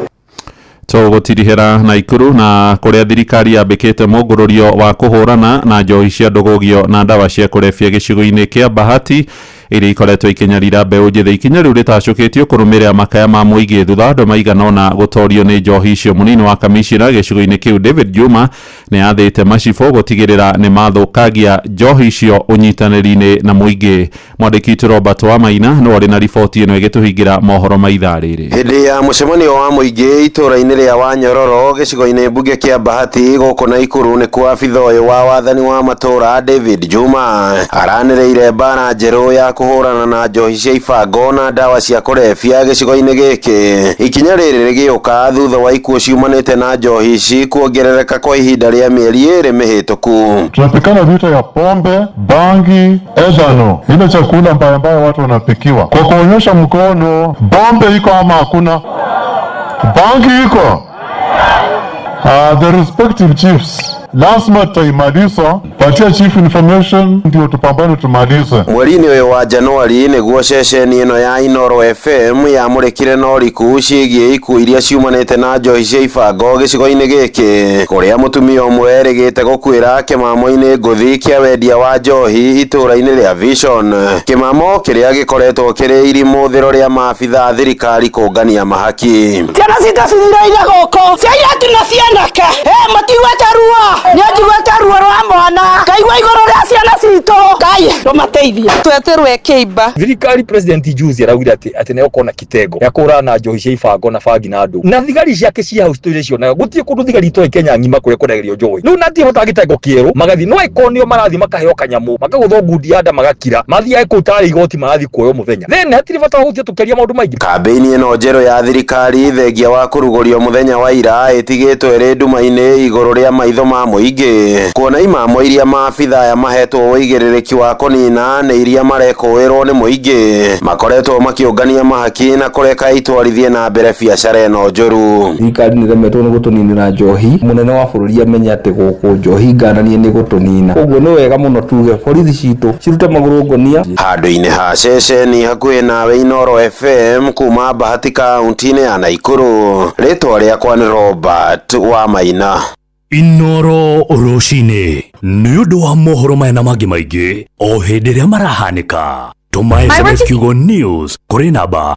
Tũgũtirihĩra Naikuru na kũrĩa thirikari yambĩkĩte mũngũrũrio wa kũhũrana na njohi cia ndũgũgio na ndawa cia kũrebia gĩcigo-inĩ kĩa Bahati iria ikoretwo ikĩnyarira mbeũ njĩthĩ. Ikinya rĩu rĩtacũkĩtio kũrũmĩrĩra makaya ma mũingĩ thutha wa andũ maigana ũna gũtorio nĩ njohi icio. Mũnini wa kamishina gĩcigo-inĩ kĩu David Juma nĩ athĩte macibũ gũtigĩrĩra nĩ mathũkangia njohi icio ũnyitanĩri-inĩ na mũingĩ. Mwandĩki witũ Robert Wamaina nĩwe ũrĩ na riboti ĩno ĩgĩtũhingĩra mohoro ma ithaa rĩrĩ.
Hĩndĩ ya mũcemanio wa mũingĩ itũũra-inĩ rĩa Wanyororo gĩcigo-inĩ mbunge kĩa Bahati gũkũ Naikuru nĩkuo abitha ũyũ wa wathani wa matũũra David Juma aranĩrĩire mbara njerũ ya kũhũrana na njohi cia ibango na ndawa cia kũrebia gĩcigo-inĩ gĩkĩ. Ikinya rĩrĩ rĩgĩũka thutha wa ikuũ ciumanĩte na njohi ici kuongerereka kwa ihinda rĩa mĩeri 2 mĩhĩtũku.
Tunapikana vita ya pombe, bangi, ethanol, ile chakula mbaya mbaya watu wanapikiwa kwa kuonyesha mkono. Bombe iko ama hakuna? Bangi iko? The respective chiefs Lazima tutaimaliza, patia chief information ndio tupambane tumalize.
Mweri-inĩ ũyũ wa Januari nĩguo ceceni ĩno ya Inooro FM yamũrĩkire na ũriku ciĩgiĩ ikuũ iria ciumanĩte na njohi cia ibango gĩcigo-inĩ gĩkĩ, kũrĩa mũtumia ũmwe erĩgĩte gũkuĩra kĩmamo-inĩ ngũthi kĩa wendia wa njohi itũũra-inĩ rĩa Vision, kĩmamo kĩrĩa gĩkoretwo kĩrĩ irimũthĩro rĩa maabitha a thirikari kũngania mahaki.
Ciana citũ cithireire gũkũ, cia airĩtu na cianake, matiguĩte ruo, nĩ njiguĩte ruo rwa mwana, ngaigua igũrũ rĩa ciana citũ, Ngai rũmateithie.
Twetirwe kĩimba.
Thirikari president juzi araugire ati ati nĩgũkorwo na kitengo gĩa kũhũrana na njohi cia ibango na bangi na andũ, na thigari ciake cia hau citũire cionaga gũtirĩ kũndũ thigari itoĩ Kenya ng'ima kũrĩa kwendagerio njohi. Rĩu na ndirahota gĩtengo kĩerũ magathiĩ no ĩkorwo nĩo marathiĩ makaheo kanyamũ makagũthwo ngundi ya nda magakira mathiaga kũu tarĩ igoti marathiĩ kuoywo mũthenya, then hatirĩ bata wa gũthiĩ tũkĩaria maũndũ maingĩ.
Kambĩini ĩno njerũ ya thirikari thengia wa kũrugũrio mũthenya wa ira ĩtigĩtwo ĩrĩ nduma-inĩ igũrũ rĩa maitho ma mũingĩ, kuona imamo iria maabitha aya mahetwo ũigĩrĩrĩki wa kũnina nĩ iria marekũĩrwo nĩ mũingĩ, makoretwo makĩũngania mahaki na kũreka itwarithie na mbere biacara ĩno njũru.
Thirikari nĩ ĩremetwo nĩ gũtũninĩra njohi, mũnene wa bũrũri amenye atĩ gũkũ njohi ngananie nĩ gũtũnina, koguo nĩ wega mũno tuge borithi citũ cirute magũrũ ngonia.
Handũ-inĩ ha ceceni hakuhĩ nawe Inooro FM kuma Bahati kaunti-inĩ ya Naikuru, rĩtwa rĩakwa nĩ Robert wa Maina.
Inooro rũcinĩ nĩ ũndũ wa mohoro maya na mangĩ maingĩ o hĩndĩ ĩrĩa marahanĩka. Tũma SMS kiugo news kũrĩ namba